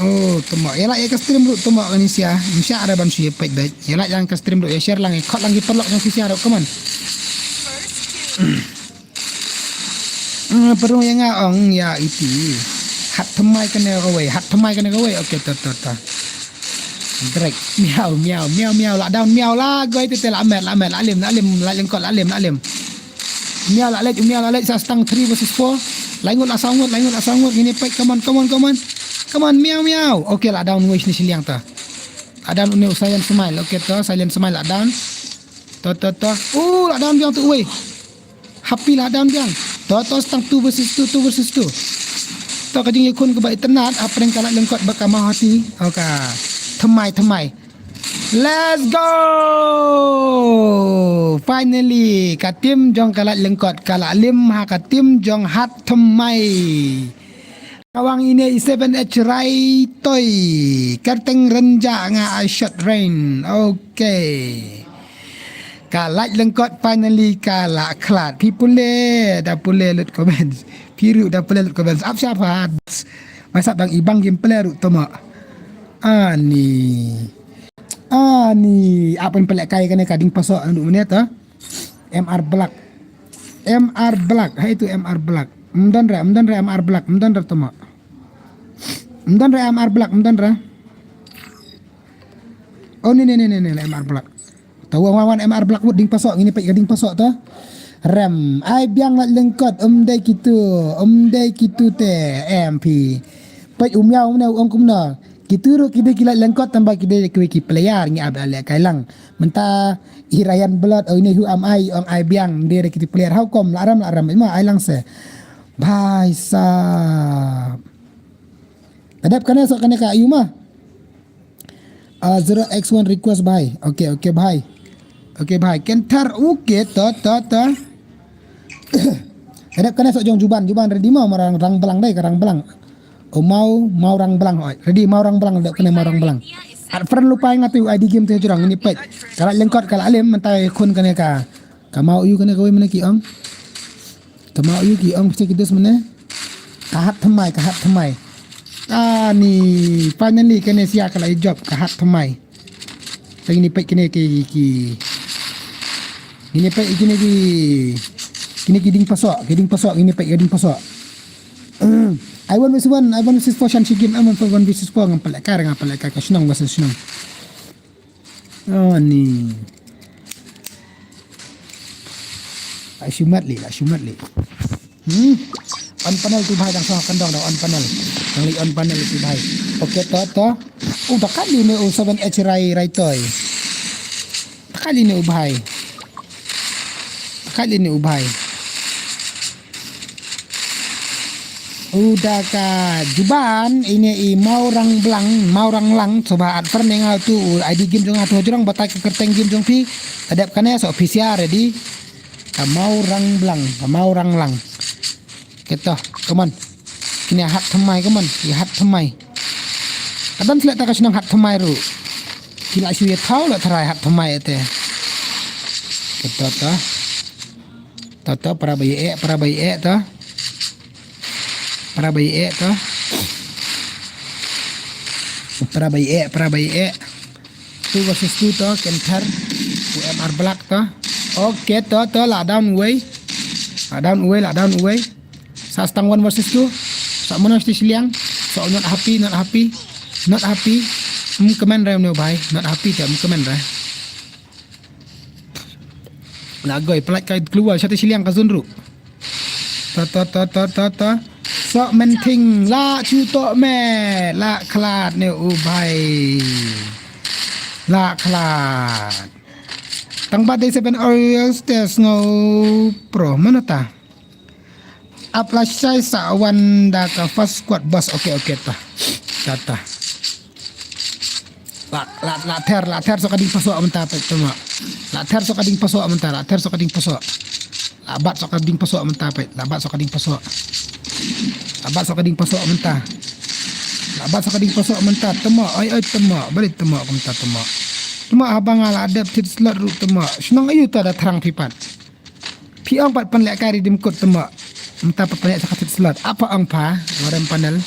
Oh, temo. Ïa la ïa ka stream ruh temo kane sia. Msha ada ban shu ïa peit beit. Ïa la ïa ka stream ruh ïa share lang, ïa khot lang ki paralok jong ki sia ruh, come on. Hmm, perung ïa nga ong ïa iti. Hat thymmai kane kawei, hat thymmai kane kawei. Okay, to, to, to. Drake. Miau, miau, miau, miau, la down, miau, la goi te te la met, la met, la lim, la lim, la lyngkot, la lim, la lim. Miau la leit, miau la leit, sa stang three versus four. La ngut, la saw ngut, la ngut, la saw ngut, ngin ïa peit, come on, come on, come on. Come on, miau, miau. Okay, la down wei shini shiliang ta. La down une u Silent Smile, okay to, Silent Smile la down. To, to, to. Uh, la down biang tu wei. Happy la down biang. To, to, stang two versus two, two versus two. To ka jingïakhun kaba itynnad, hapdeng ka la lyngkot bad ka Mahati. Oh, ka thymmai, thymmai. Let's go! Finally, ka team jong ka la lyngkot, ka la lim ha ka team jong hat thymmai. Kawang ine i seven H Rai Toi. Kerteng renja nga a shot rain. Okay. Ka la lyngkot finally ka la khlad. Phi pule, da pule lut comments. Phi ruh da pule lut comments. Ap siapa? Masa bang ibang game player ruh toma. Ani. Ani. Apa yang pelak kai kane ka ding pasok anu menit ah. M R Black. M R Black. Hai tu M R Black. Mdon re, mdon re M R Black. Mdon re toma. Ym don re M R Black, ym don re. Oh, ne, ne, ne, ne, ne, M R Black. To wan, wan, wan, M R Black wut ding pasoh, ngin ïa peit ka ding pasoh to. Rem, ai biang lait lyngkot, ym dei kitu, ym dei kitu te, M P. Peit u miaw, u miaw, ong kumno. Kitu ruh ki dei ki lait lyngkot, tang ba ki dei kiwei ki player, ngi ap leh kai lang. Mynta i Ryan Blood, oh, ine hu am ai, ong ai biang, dei re kitu player. How come, la rem, la rem, ima ai lang se. Bhai sahab. Ka dep kane soh kane ka ayu ma. Ah, zero X one request bhai. Okay, okay bhai. Okay bhai. Kynthar, okay, to, to, to. Ka dep kane soh jong Juban, Juban ready mo, ma rang, rang blang dei, ka rang blang. Oh, Mau, Mau rang blang, oi. Ready, Mau rang blang, dep kane Mau rang blang. At friend lupa nga tu I D game tu jrong, ngin ïa peit. Ka lait lyngkot, ka la lem, mynta khun kane ka. Ka Mau ïu kane kawei mynne ki ong. Ka Mau ïu ki ong phi ki dus mynne. Ka hat thymmai, ka hat thymmai. Ani, finally kane sia ka la ïa jop, ka hat thymmai. Te ngin ïa peit kine ki, ki. Ngin ïa peit kine ki, kine ki ding pasoh, ki ding pasoh, ngin ïa peit ki ding pasoh. Ai one versus one, ai one versus four shan shi game, ai one versus four ngam peit lehkai, ngam peit lehkai, ka shnong versus shnong. Oh, ni. La shu mat lei, la shu mat lei. Hmm. On panel tu bhai, dang song kandong dang on panel. Dang lei on panel tu bhai. Okay, to, to. U da kat lei ne u seven H Rai, Rai Toy. Da kat lei ne u bhai. Da kat lei ne u bhai. U da ka Juban, ine i Maurang Blang, Maurang Lang, soba at friend ne nga tu, u I D game jong nga tu jrong batai ka kyrteng game jong phi. Ka dep kane soh phi sia ready. Ka Maurang Blang, ka Maurang Lang. Kito, come on. Kine hat thymmai, come on, i hat thymmai. Ka don slet ta ka shnong hat thymmai ruh. Ki la shu ïa thaw la tharai hat thymmai te. Kito to. To, to, para ba ïa eh, para ba ïa eh to. Para ba ïa eh to. Para ba ïa eh, para ba ïa eh. Two versus two to, Kynthar. U M R Black to. Okay, to, to, la down uwei. La down uwei, la down uwei. Sa stang one versus two. Sa mano shati shiliang. So not happy, not happy. Not happy. Hmm, kmen re mano bhai. Not happy te, hmm, kmen re. La goi, pynlait ka global, shati shiliang ka zone ruh. Ta, ta, ta, ta, ta, ta. Sok men thing, la chu to me, la khlad ne u bhai. La khlad. Tang ba dei seven Orioles te sngew pro, mano ta? Ap la shai sa wan da ka first squad boss. Okay, okay, ta. Ta, ta. La, la, la ther, la ther sok ka ding pasoh mynta peit tymok. La ther sok ka ding pasoh mynta, la ther sok ka ding pasoh. La bat sok ka ding pasoh mynta peit, la bat sok ka ding pasoh. La bat sok ka ding pasoh mynta. La bat sok ka ding pasoh mynta tymok, oi, oi, tymok, balik tymok mynta tymok. Tymok haba nga la dep thied slot ruh tymok. Shnong aïu ta da thrang phi pat. Phi ong pat pynlehkai redeem code tymok. Mynta pat pynlehkai sa ka thied slot. Apa ong pha, warem panel.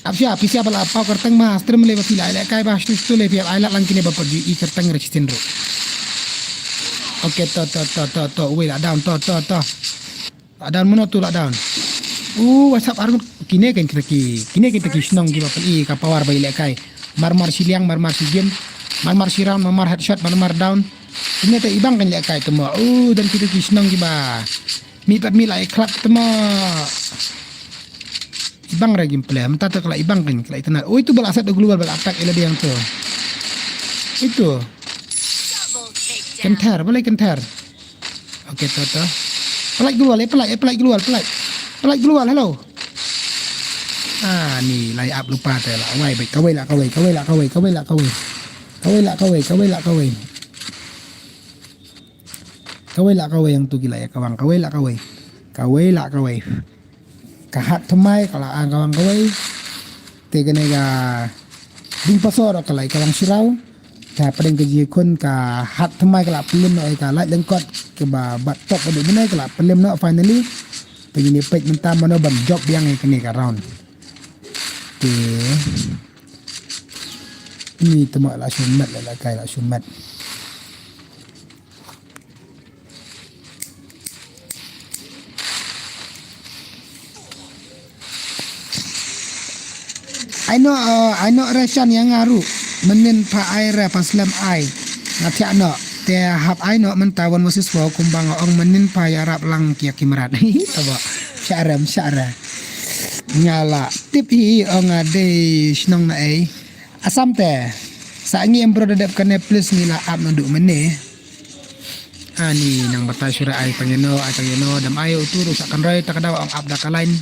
Ap sia, phi sia ba la paw kyrteng ma, stream le ba phi la lehkai ba, stu stu le phi ai lad lang kine ba pat ju i kyrteng re chitin ruh. Okay, to, to, to, to, to, uwei la down, to, to, to. La down mano tu la down. U, WhatsApp arngut kine kan kita ki, kine kita ki shnong ki ba pyn i ka power ba i lehkai. Mar mar shiliang, mar mar shi game, mar mar shi round, mar mar headshot, mar mar down. Kine te ibang kan lehkai tymok. U, don kita ki shnong ki ba. Mi pat mi la i khlad tymok. Ibang re gameplay, mynta te ka la ibang kan, ka la itynnad. Oi, tu ba la set global ba la attack ila diang tu. Itu. Kynthar, balei kynthar? Okay, to, to. Pynlait global, eh, pynlait, eh, pynlait global, pynlait. Pynlait global, hello. Ah, ni, lai ap lupa te la. Wai, baik, kawei la, kawei, kawei la, kawei, kawei la, kawei. Kawei la, kawei, kawei la, kawei. Kawei la kawei yang tu ki la ïa kawang, kawei la kawei. Kawei la kawei. Ka hat thymmai ka la ang kawang kawei. Te kane ka ding pasoh ka la ïa kawang shiraw. Ka pdeng ka jingkhun ka hat thymmai ka la pynlem noh ïa ka lait lyngkot kaba bat top ka dei bnai ka la pynlem noh finally. Te ngin ïa peit mynta mano ban jop biang ïa kane ka round. Te ni tymok la shu met la, la kai la shu met. Ai no, uh, ai no re shan ïa nga ruh. Mynnin pha ai re pha slem ai. Nga thiah no. Te hap ai no mynta one versus four kumba nga ong mynnin pha ïarap lang ïa ki mrad. Taba. Sha re, sha re. Nga la tip hi ong nga dei shnong na ei. Assam te. Sa ngi em bro da dep kane please ngi la ap naduh mynne. Ani nang batai shuh re ai tang ïano, ai tang ïano, dam ai utu ruh sa kan roi ta ka daw ong ap da ka line.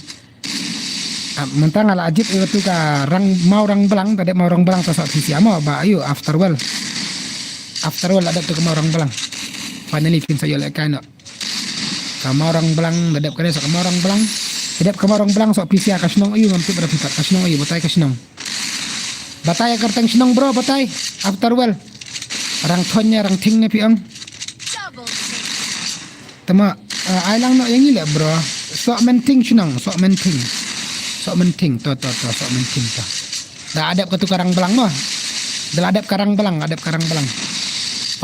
Ah, mynta nga la ajit ïa tu ka rang mau rang blang, ta dep mau rang blang ta sa phi sia mo ba ayu after well. After well la dep tu ka mau rang blang. Finally phin sa ïoh lehkai no. Ka mau rang blang, ta dep ka dei sa ka mau rang blang. Ta dep ka mau rang blang sa phi sia ka shnong ayu ngam tip ba da phi pat ka shnong ayu batai ka shnong. Batai ka kyrteng shnong bro batai. After well. Rang thon ne rang thing ne phi ong. Tama, uh, ai lang no ïa ngi leh bro. Sok Menting shnong, Sok Menting. Sok Menting to to to Sok Menting to. Da adep ka tu ka rang blang mo. Da la adep ka rang blang, adep ka rang blang.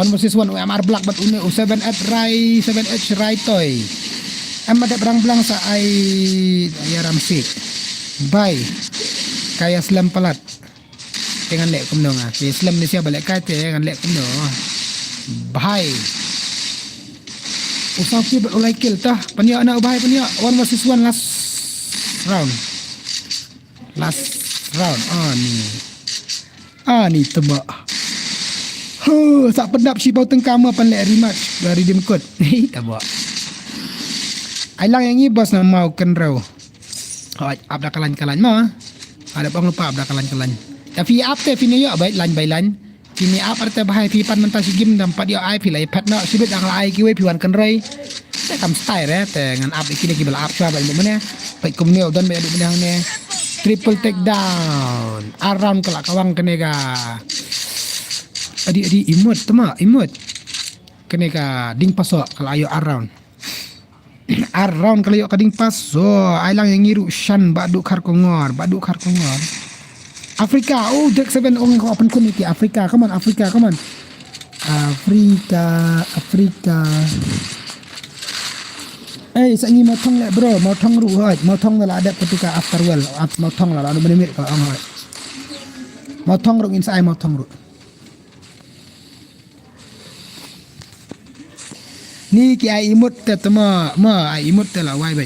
One versus one U M R Black bad une U seven eight Rai, seven eight Rai toy. Em adep rang blang sa ai ïa ram sik. Bye. Ka ïa slem palat. Te ngan leh kumno nga. Te slem ne sia ba lehkai te ngan leh kumno. Bhai. U saw ki bad u lai kill ta. Pynïoh na u bhai pynïoh. One versus one last round. Last round. Ani. Ani tebak. Huh, sa pyndap shi bau tengka ma pan leh rematch. Dari dim kut. Hi tebak. Ai lang ïa ngi bos na mau kynrew. Hoi, ap da ka line ka line ma. Ada bang lupa ap da ka line ka line. Ta phi ap te phi ne ïoh bai line bai line. Phi ne ap ar te bahai phi pan mynta shi game dam pat ïoh ai phi la ïa phet noh shi bit dang la ai kiwei phi wan kynrei. Te kam style re te ngan ap ïa kine ki ba la ap shwa ba ïa mane. Bai kumne u don ba ïa mane hangne. Triple takedown. Ar round ka la kawang kane ka. Adi adi imut tama imut. Kane ka ding paso ka la ïoh ar round. Ar round ka la ïoh ka ding paso. Ai lang ïa ngi ruh shan ba duh khar kongor, ba duh khar kongor. Africa, oh Drake seven ong ko open kun iti Africa, come on Africa, come on. Africa, Africa. Eh, sa ngi mau thong le bro, mau thong ruh hoi, mau thong la adep ka tu ka after well, ap mau thong la la menit ka ong hoi. Mau thong ruh ngin sa ai mau thong ruh. Ni ki ai imut te tama, ma ai imut te la wai bai.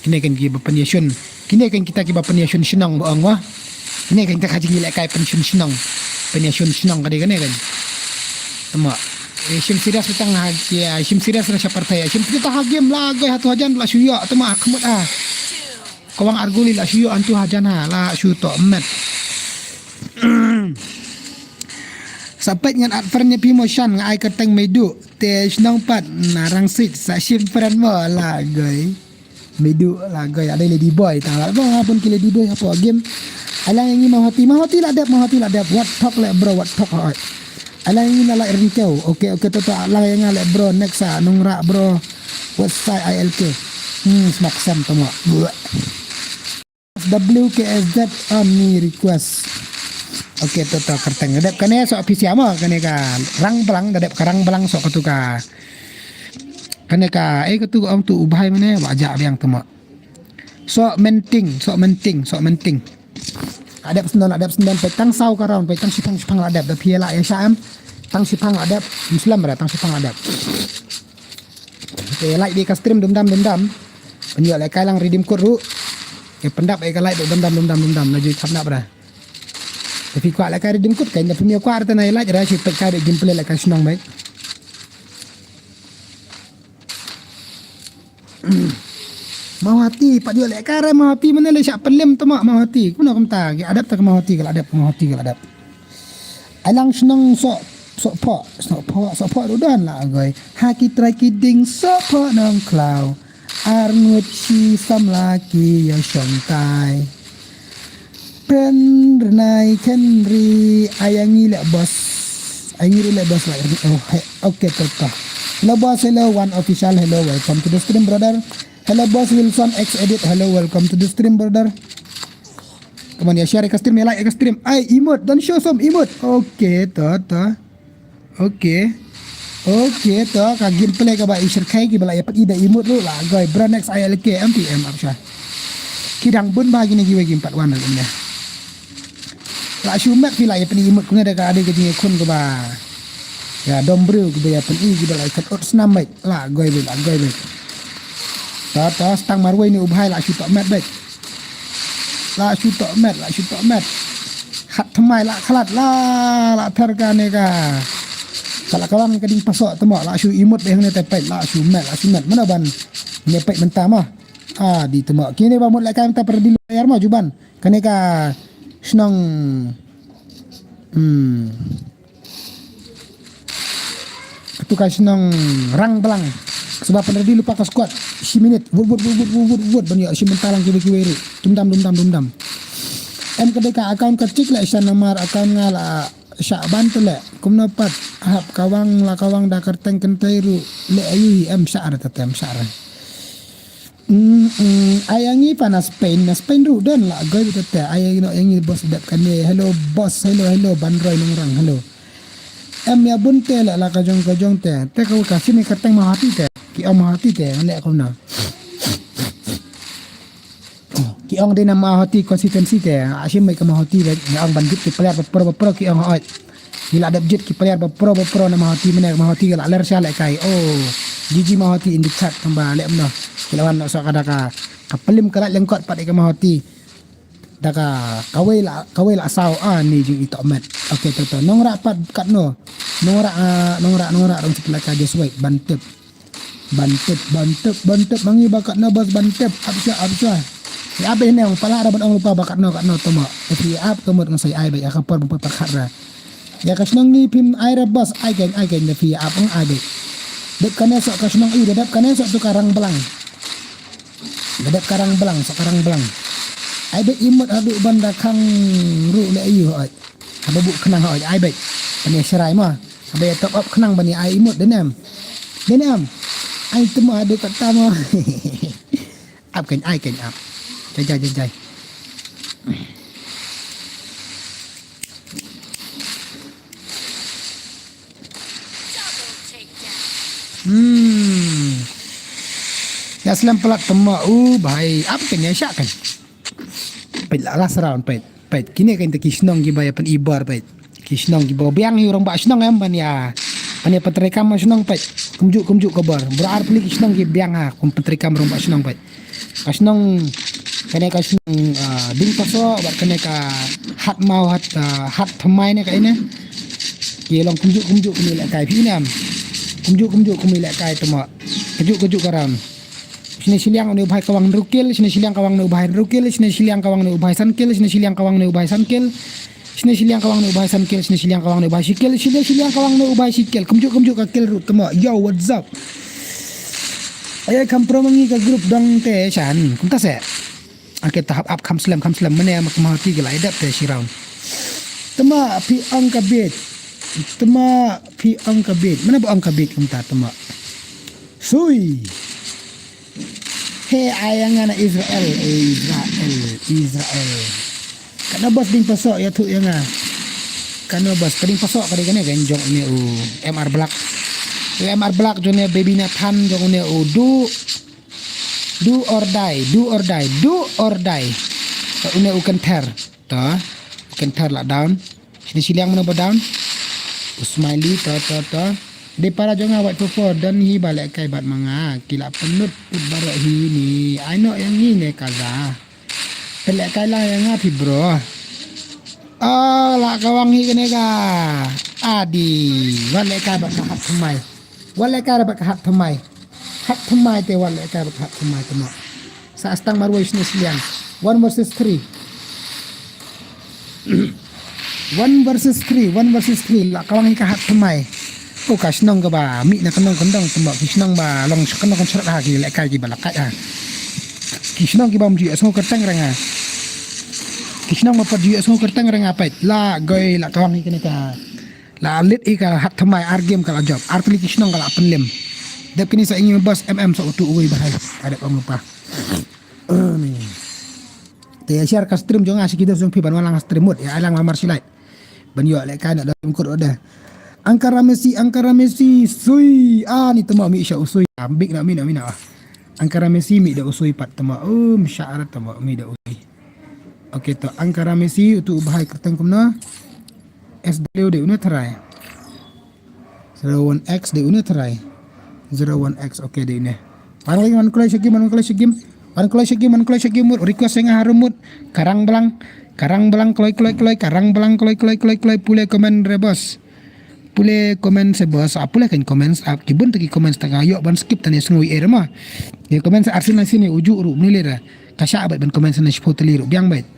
Kine kan ki ba pynïashun. Kine kan kita ki ba pynïashun shnong ba ong wa. Kine kan kita ka jingïalehkai pynshun shnong. Pynïashun shnong ka dei kane kan. Tama. Eh, shim serious tang ha ki, ah, shim serious na sha partai. Shim kita ha game la goi ha tu hajan la shu ïoh tama khmut ah. Kawang arguli la shu ïoh antu hajan ha la shu to met. Sa peit ngan at friend ïa phi mo shan nga ai kyrteng Meidu te shnong pat na Rangsit sa shim friend mo la goi. Meidu la goi ada lady boy ta la bang apun ki lady boy hapo game. Alang ngi mau hati mau hati la dep mau hati la dep what talk le bro what talk hoi. Alang ngi na la rin keu. Oke oke to to alang ngi le bro next sa nungra bro. West side I L K. Hmm smak sam tama. W K S Z only request. Oke to to kyrteng dep kane sok pisiama kane ka rang blang dep ka rang blang sok katu ka kane ka eh katu ong tu u bhai mane wa ja biang tama. Sok Menting sok Menting sok Menting. Adep sendon adep sendon pe tang sau ka round pe tang shipang shipang adep da pia la ya sha em. Tang shipang adep muslim ra tang shipang adep. Te like di ka stream dum dam dum dam. Pynïoh lehkai lang redeem code ruh. Te pyndap ai ka like dum dam dum dam dum dam na ju thap nap ra. Te phi kwah lehkai redeem code kan da pynïoh kwah ra te na like ra shi peit kai bad gameplay lehkai shnong bad. Mawhati pat ïoh lehkai re Mawhati mane le shah pynlem tama Mawhati. Kumno kumta ki adep ta ka Mawhati ka la adep Mawhati ka la adep. Alang shnong sok sok pok sok pok sok pok rudan la agoi. Ha ki trai ki ding sok pok nong klau. Ar ngut shi samla ki ïa shong tai. Pen renai ken ri ayangi le boss. Ayangi le boss la oh he okay to to. Hello boss hello one official hello welcome to the stream brother. Hello boss Wilson X edit hello welcome to the stream brother. Come on ya share ka stream ya like ka stream. Ai emote don't show some emote. Okay to to. Okay. Okay to ka gameplay ka ba i shirkai ki ba la ya pat i da emote ruh la goi bro next I L K M P M apsha. Ki dang bun ba kine ki wei ki empat wan ruh ne. La shu met phi la ïa pyni mut kumne da ka dei ka jingïakhun kaba, ïa dom briew kaba ïa pyni kiba la kat ot snam beit. La goi beit, la goi beit. Ta ta stang marwei ne u bhai la shu tok met beit. La shu tok met, la shu tok met. Hat thymmai la khalat la, la ther kane ka. Ka la kawang ka ding paso tymok la shu imut beit hangne te peit la shu met, la shu met. Mano ban ne peit mynta mo. Ah, di tymok. Kine ba mut la kai mynta para di lu yar mo juban. Kane ka shnong. Hmm. Katu ka shnong Rangblang. Sebab pynredi lypa ka squad. Shi minit. Wut, wut, wut, wut, wut, wut, wut. Ban ïoh shi mynta lang kiwei kiwei ruh. Dum dam, dum dam, dum dam. Em ka dei ka account ka chik leh sha namar account nga la shah ban te leh. Kumno pat hap kawang la kawang da kyrteng kynthei ruh. Leh ayu hi em shah ra te em shah ra. Mm, mm, ai ïa ngi pa na Spain, na Spain ruh don la goi beit te. Ai ïa ngi noh ïa ngi boss dep kane. Hello boss, hello, hello, Ban Roi Nongrang, hello. Em ïa bun te la, la ka jong ka jong te. Te ka ka shim ïa ka teng Mahati te. Ki ong Mahati te, ngan leh kumno. Ki ong dei na Mahati constituency te. A shim ïa ka Mahati te. Nga ong ban jit ki player ba pro ba pro ki ong oi. Ngi la dep jit ki player ba pro ba pro na Mahati mene Mahati ka la ler sha leh kai. Oh, G G Mahati in the chat tang ba leh mno. Ki la wan noh sa ka da ka, ka plim ka la lengkot pat ïa ka Mahati. Da ka kawei la, kawei la saw a ni jing i tok met. Okay, to to. Nongrah pat katno. Nongrah, ah, nongrah, nongrah rong sik la ka just wait ban tip. Ban tip, ban tip, ban tip, ma ngi ba katno bos ban tip, ap sha, ap sha. Ïa ap ne ong pala ra ban ong lypa ba katno, katno tymok. Te phi ap ka mut ngan sa ai beit, ïa ka por ban poi pat khat ra. Ïa ka shnong ngi phim ai ra bos, ai kein, ai kein, te phi ap ong ai beit. Dep kane sok ka shnong i, dep kane sok tu ka Rangblang. Dep ka Rangblang, sok ka Rangblang. Ai beit i mut haduh ban da khang ruh le ayu hoi. Haba buh khnang hoi ai beit. Ban ïa shrai mo. Haba ïa top up khnang ban ïa ai i mut dei ne em. Dei ne em. Ai tymok haduh katta mo. Ap kein ai kein ap. Jai jai jai jai. Hmm. Ïa slem palat tymok u bhai ap kein ïa shah kein. Peit la last round peit. Peit kine kein te ki shnong kiba ïa pyn-i bor peit. Ki shnong kiba biang ïa u rangbah shnong em ban ïa, ban ïa pyntreikam ha shnong peit. Kumjuh kumjuh ka bor. Bro arphew ki shnong ki biang ha kum pyntreikam rangbah shnong peit. Ka shnong kane ka shnong, ah, Ding Paso bad kane ka Hat Mau Hat, ah, Hat Thymmai ne ka ine. Ki long kumjuh kumjuh kine lehkai phi ne em. Kumjuh kumjuh kine lehkai tymok. Kajuh kajuh ka round. Shne shiliang une u bhai kawang hynriew kill, shne shiliang kawang une u bhai hynriew kill, shne shiliang kawang une u bhai san kill, shne shiliang kawang une u bhai san kill. Shne shiliang kawang une u bhai san kill, shne shiliang kawang une u bhai shi kill, shne shiliang kawang une u bhai shi kill. Kumjuh kumjuh ka kill ruh tymok. Yo, what's up? Ai kham pro ma ngi ka group dang te shan. Kumta se. Ake ta hap ap kham slem kham slem mane ma ka Mahati ki la ïa dep te shi round. Tymok phi ong ka bit. Tymok phi ong ka bit. Mane ba ong ka bit kumta tymok. Sui. He ai ïa nga na Israel, eh, Israel, Israel. Katno bos Ding Paso ïathuh ïa nga. Katno bos ka Ding Paso ka dei kane ka jong une u M R Black. U M R Black jong une Baby Nathan jong une u du, do or die, do or die, do or die. Une u Kynthar. To, u Kynthar la down. Shne shiliang mano ba down. U Smiley, to, to, to. Dei para jong nga wat four four don hi ba lehkai bad ma nga. Ki la pynlut put baroh hi ni. Ai noh ïa ngi ne kaza. Pynlehkai lang ïa nga phi bro. Oh, la kawang hi kane ka. Adi. Wat lehkai bad ka Hat Thymmai. Wat lehkai bad ka Hat Thymmai. Hat Thymmai te wat lehkai bad ka Hat Thymmai tymok. Sa stang marwei shne shiliang. One versus three. One versus three, one versus three. La kawang hi ka Hat Thymmai. Oh, ka shnong kaba mih na ka nongkyndong tymok. Ki shnong ba long sha ka nongkyndong ha ki lehkai kiba la kait ha. Ki shnong kiba ym ju ïohsngew kyrteng ra nga. Ki shnong ba pat ju ïohsngew kyrteng ra nga peit. La goi la kawang hi kane ka. La lit i ka Hat Thymmai ar game ka la jop. Ar tylli ki shnong ka la pynlem. Dep kine sa ing bos M M sa utu uwei bahai. Ka dep ong lypa. Te ïa share ka stream jong nga sha ki dos jong phi ban wan lang stream mut. Ïa ai lang lamar shilait. Ban ïoh lehkai na da rim kut oda. Angkara Messi, Angkara Messi, sui. Ah, ni tymok mih sha u sui. Ah, bik na mih na mih na. Angkara Messi mih da u sui pat tymok. Um, sha arat tymok mih da u sui. Okay, to Ankara Messi, utu u bhai kyrteng kumno? S W dei une tharai. Zero one X dei une tharai. Zero one X, okay, dei une. Wan kloi, wan kloi sha game, wan kloi sha game. Wan kloi sha game, wan kloi sha game mut. Request ïa nga harum mut. Ka Rangblang, ka Rangblang kloi kloi kloi, ka Rangblang kloi kloi kloi kloi. Pule comment re boss. Pule comment se boss, ah, pule kan comment, ah, ki bun ta ki comment ta ka ïoh ban skip tane sngew er ma. Ïa comment se Arsenal sini uju ru mili ra. Ka sha bad ban comment se na shipho tali ru biang bad.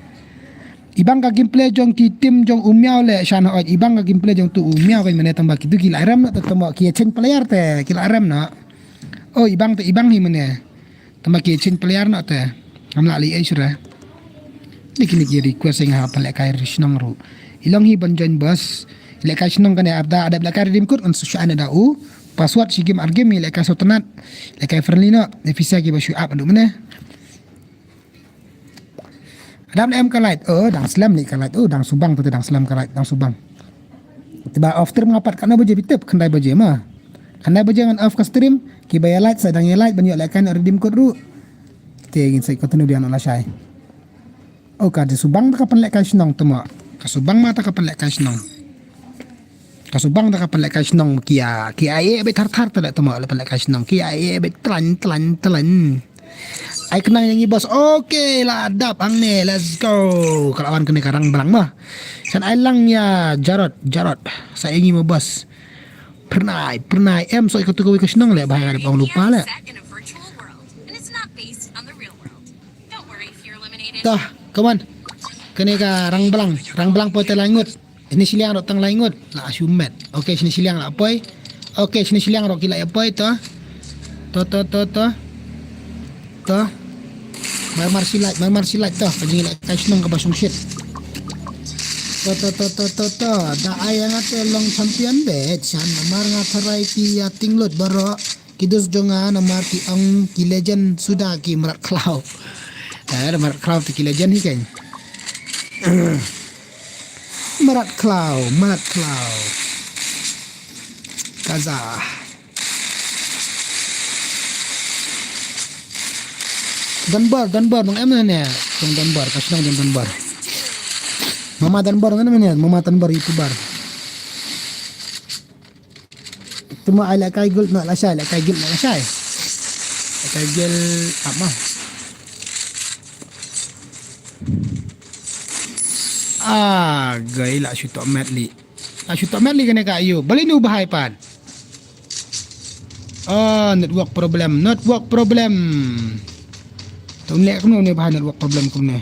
Ibang ka gameplay jong ki team jong u Miaw le shan hoi, ibang ka gameplay jong tu u Miaw kan mane tang ba ki tu ki la rem na ta tamo ki chen player te ki la rem na. Oh, ibang te ibang hi mane. Tang ba ki chen player na te. Ngam lah leh ai shuh ra. Ni kini ki request ïa nga ha pynlehkai shnong ruh. I long hi ban join boss. Lehkai shnong kane ap da, da lehkai redeem code kan shu ana da u. Password shi game ar game lehkai sotanat. Lehkai friendly no. Ni pisa ki ba shu ap adu mane. Dang em ka light. Oh, dang slem ni ka light. Oh, dang subang tu dang slem ka light, dang subang. Te ba off stream nga pat katno baje bitep, khyndai baje ma. Khyndai baje ngan off ka stream, ki ba ïa light sa dang ïa light ban ïoh lehkai redeem code ruh. Te ngin sa continue biang na lashai. Oh, ka dei subang ta ka pynlehkai shnong tu ma. Ka subang ma ta ka pynlehkai shnong. Ka subang ta ka pynlehkai shnong ki ïa, ki ïa ai beit thar thar ta le tu ma le pynlehkai shnong. Ki ïa ai beit tlan tlan tlan. Ai khnang ïa ngi boss. Okay, la dap hangne. Let's go. Ka la wan kane ka Rangblang ma. Shan ai lang ïa Jarot, Jarot. Sa ïa ngi ma boss. Pernai, pernai em so ka tu kawei ka shnong le, bhai ka dep ong lupa le. Tah, come on. Kane ka Rangblang, Rangblang poi te lai ngut. Ini shiliang rok tang lai ngut. La shu met. Okay, sini shiliang la poi. Okay, sini shiliang rok ki la ïa poi to. To, to, to, to. To. Mar mar silait, mar mar silait to. Ka jinglehkai shnong kaba shongshit. To, to, to, to, to, to. Da ai nga te long champion beit shan namar nga tharai ki ïa tinglut baroh. Ki dus jong nga namar ki ong ki legend suda ki mrad khlaw. Eh, mrad khlaw te ki legend hi kan. Mrad khlaw, mrad khlaw. Kaza. Dunbar, Dunbar, nong em ne? Nong Dunbar, ka shnong jong Dunbar. Mama Dunbar, nong em ne? Mama Dunbar, YouTuber. Tuma ai lehkai guild na lashai, lehkai guild na lashai. Lehkai guild apa? Ah, gai la shu tok met li. La shu tok met li kane ka ayu. Bali nu bahai pan. Oh, network problem, network problem. Tum leh kumno ne bahai network problem kumne.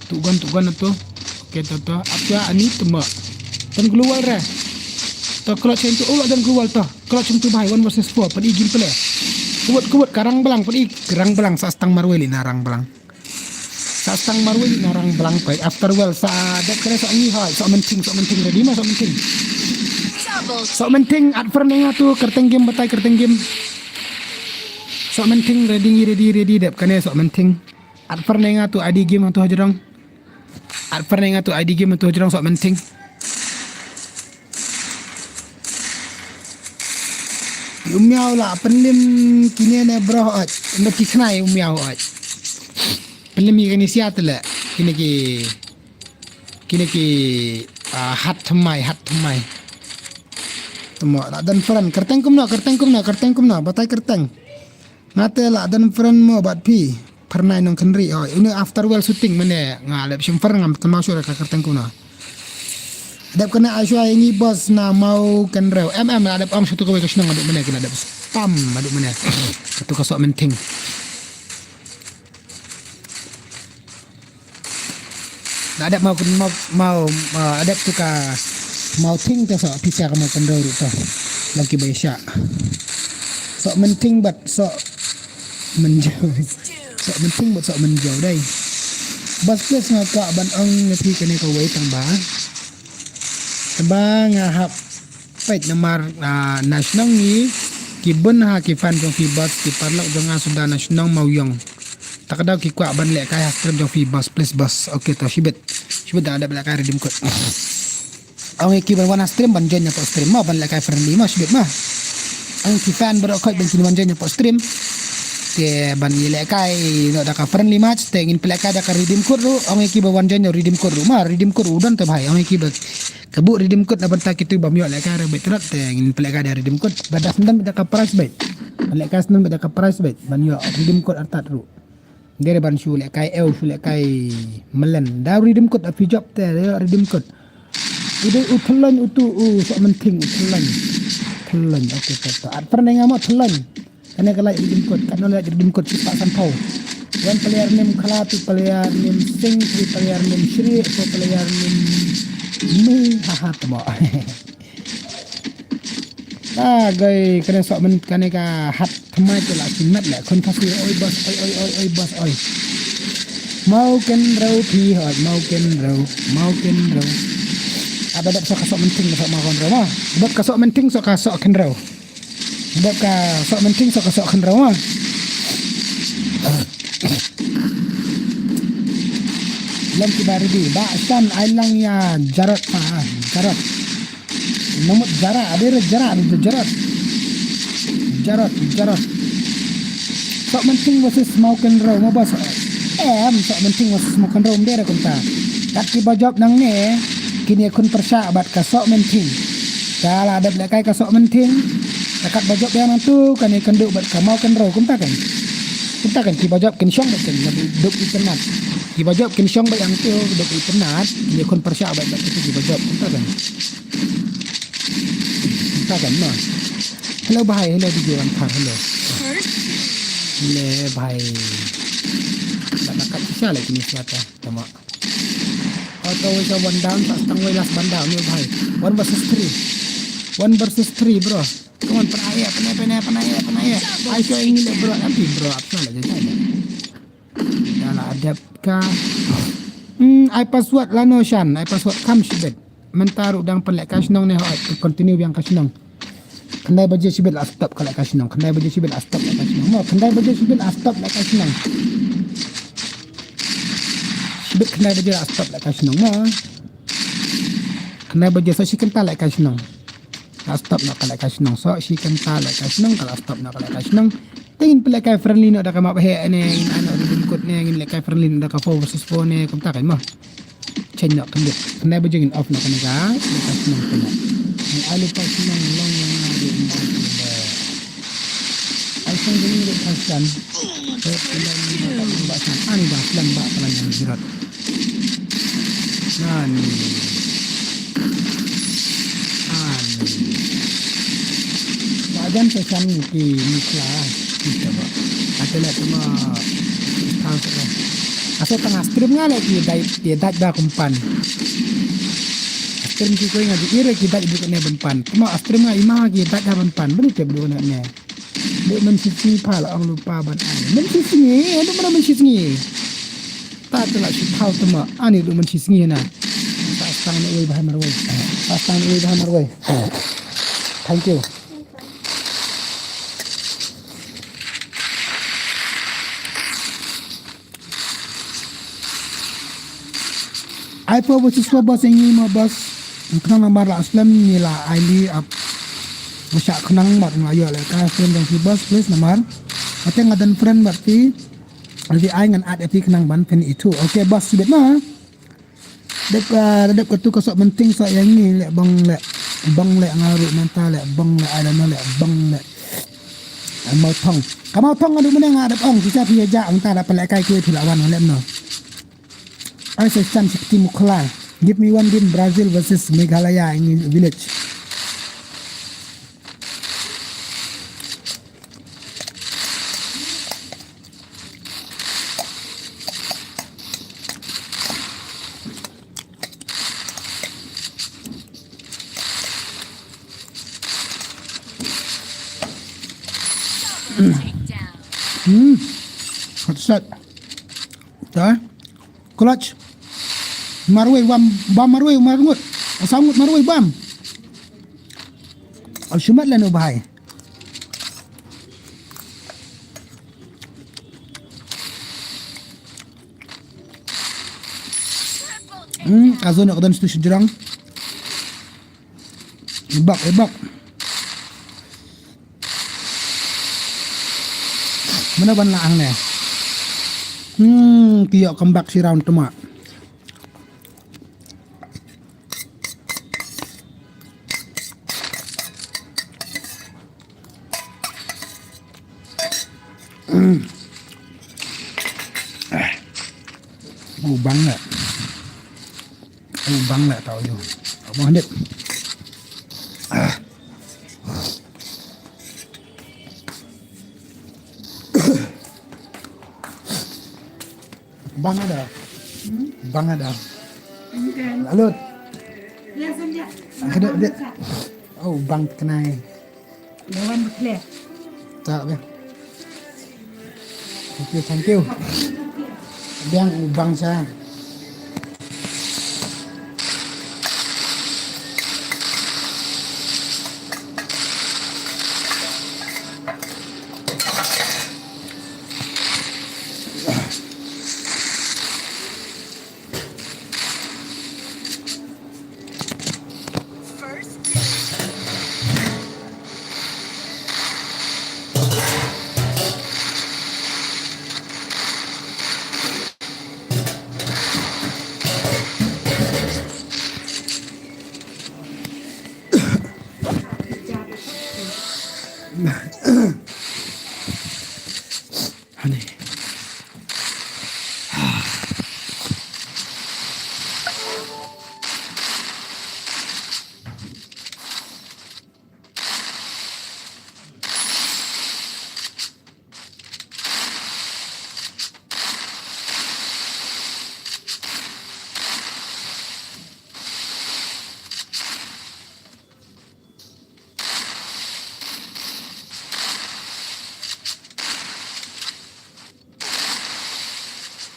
Tugan, tugan na tu. Okay, tu, tu. Apa ani tuma. Tan global re. Tu kalau chen tu, oh, dan global tu. Kalau chen tu bahai one versus four, pan i game play. Kuat, kuat, ka Rangblang, pan i ka Rangblang, sa stang marwei li na Rangblang. Sa stang marwei li na Rangblang, pai after well, sa dep kare sa ngi hai, sa menting, sa menting, ready ma, sa menting. Sa menting, at per nenga tu, kerteng game, batai kerteng game. Sa menting, ready, ready, ready, dep kane, sa menting. At per nenga tu, adi game, tu hajrong. At per nenga tu, adi game, tu hajrong, sa menting. Umiaw la pynlim kine ne bro oj. Ndo ki khnai umiaw oj. Pynlim ki kine sia tele. Kine ki, kine ki, ah, hat thymmai, hat thymmai. Tuma la don friend. Kerteng kumno, kerteng kumno, kerteng kumno. Batai kerteng. Nga te la don friend mo bad phi. Pernai nong kynri oi. Une after well shooting mane nga lep shim friend ngam tama sure ka kerteng kumno. Dep kane ai shuwa ïa ngi boss na Mawkynrew. Em em la dep ong shutu kawei ka shnong adu mane ki la dep spam adu mane. Katu ka sok menting. La dep Maw, Maw, Maw, ah, la dep tu ka Mawthing te sok pisa ka Mawkynrew ruh to. Laki bai sha. Sok menting bad sok menjau. Sok menting bad sok menjau dei. Bas plus nga kwah ban ong ïa phi kane kawei tang ba. Tang ba nga hap peit namar, ah, na shnong ngi ki bun ha ki fan jong phi bas ki paralok jong nga suda na shnong Mawiong. Ta ka daw ki kwah ban lehkai ha stream jong phi bas, please bas. Okay to shibit. Shibit da dep lehkai redeem code. Ong ïa ki ban wan ha stream ban join ïa pok stream ma ban lehkai friendly ma shibit ma. Ong ki fan baroh khoit ban kin wan join ïa pok stream. Te ban ïalehkai noh da ka friendly match te ngin pynlehkai da ka redeem code ruh, ong ïa ki ba wan join ïa u redeem code ruh. Ma redeem code ruh u don te bhai, ong ïa ki ba ka buh redeem code na bynta kito bym ïoh lehkai ruh beit te ngin pynlehkai da redeem code. Ba da sdang da ka prize beit. Lehkai sdang da ka prize beit ban ïoh redeem code artat ruh. Dei ban shu lehkai, eh, shu lehkai mlien. Da redeem code da phi jop te, da redeem code. U dei u Thelloiñ utu u Sohmynthing u Thelloiñ. Thelloiñ, okay, to, to. At pyrnai nga mo Thelloiñ. Kane ka lait redeem code, katno lait redeem code, shispah sanphew. One player name Khala, two player name Singh, three player name Shri, four player name Mei, haha, tamo. Ah, goi, kane Sohmyn, kane ka hat thymmai te la shu met leh, khun Khasi, oi boss, oi, oi, oi, oi, boss, oi. Mawkynrew phi hoi, Mawkynrew, Mawkynrew. Aba dep sa ka Sohmynthing, ka Sohmawkynrew, ma. Dep ka Sohmynthing, sa ka Sohkynrew. Dep ka Sohmynthing, sa ka Sohkynrew, ma. Lem ki ba ready, ba san ai lang ïa Jarot, ah, Jarot. Namut Jara, ada re Jara, ada Jarot. Jarot, Jarot. Sohmynthing versus Mawkynrew, ma boss. Em, Sohmynthing versus Mawkynrew, em dei re kumta. Kat ki ba jop nangne, kine khun pyrshah bad ka Sohmynthing. Ka la dep lehkai ka Sohmynthing. Kat ba jop ïa nangtu, kane kynduh bad ka Mawkynrew, kumta kan. Kumta kan, ki ba jop kin shong bad kan, duk itynnat. Ki ba jop kin shong bad nangtu, duk itynnat. Kine khun pyrshah bad, bad ki ba jop, kumta kan. Ka kan ma. Hello bhai, hello D J Wan Thar, hello. Hello bhai. Ba ka shisha lagi ni siapa? Tama. Auto wisa one down, pas tang wai last ban down, hello bhai. One versus three. One versus three, bro. Come on, pernah ya, pernah, pernah, pernah ya, pernah ya. Ai so ini le bro, nanti bro, apa lagi saya. Dah lah adapka. Hmm, ai password lano shan, ai password kam shibit. Mynta ruh dang pynlehkai shnong ne hooid, continue biang ka shnong. Khyndai baje shibit la stop ka lehkai shnong, khyndai baje shibit la stop lehkai shnong. Mo, khyndai baje shibit la stop lehkai shnong. Shibit khyndai baje la stop lehkai shnong mo. Khyndai baje sa shi kynta lehkai shnong. La stop noh ka lehkai shnong, so shi kynta lehkai shnong, ka la stop noh ka lehkai shnong. Te ngin pynlehkai friendly noh da ka map heh ne, ngin ai noh redeem code ne, ngin lehkai friendly noh da ka four versus four ne, kumta kan mo. Change noh khyndit. Khyndai baje ngin off noh kane ka lehkai shnong kane. Ngin ai lehkai shnong long long na de ngin ai shnong de. Ai shnong de ngin lehkai shnong. Te ngin ai lehkai shnong ba shnong. Ani da slam ba palan yang jirat. Nani. Ani. Wajan session ki mikla. Kita ba. Ate la tuma. Asal tengah stream nga lagi dai, dia dai dah kumpan. Stream ki koi nga di ire ki dai bukan ne ban pan. Tuma stream nga ima ki dai dah ban pan. Beli te bukan ne. Duk mynshisngi pha la ong lypa ban ai. Mynshisngi, duk mynta mynshisngi. Ta te la shi thaw tama, ani duk mynshisngi na. Sa stang ni wei bahai marwei. Sa stang ni wei bahai marwei. Thank you. Ai po bo siswa bos ing mo bos. Khnang namar la slem ni la ai li ap. Masha khnang mat nga yo le ka slem dong si bos please namar. Ate nga dan friend mat ti. Ate ai ngan add ati khnang ban pin itu. Okay bos sibit na. Dep ka dep ka tu ka sok menting sok yang ni le bang le bang le nga ru menta le bang le ai le na le bang le. Mau thong. Ka mau thong nga du mene nga dep ong sisa phi ja ong ta da pele kai ke phi la wan le no. Ai sa chan sikti mukla. Give me one game Brazil versus Meghalaya in village. Hmm. Hot shot. Ta. Clutch. Marwei bam, bam marwei marngut. Asangut marwei bam. Al shumat lanu bahai. Hmm, azon ak dan stu sejrang. Ibak, ibak. Mano ban lah hangne. Hmm, ki ïoh comeback shi round tuma. Hmm. Ah. U bang lah. U bang lah tau yu. Abang handit. Ah. Bang ada. Hmm? Bang ada. Bukan. Lalut. Ya, senja. Ada, ada. Oh, bang kenai. Lawan bekle. Tak, bang. Thank you, thank you. Biang u bang sa. Honey.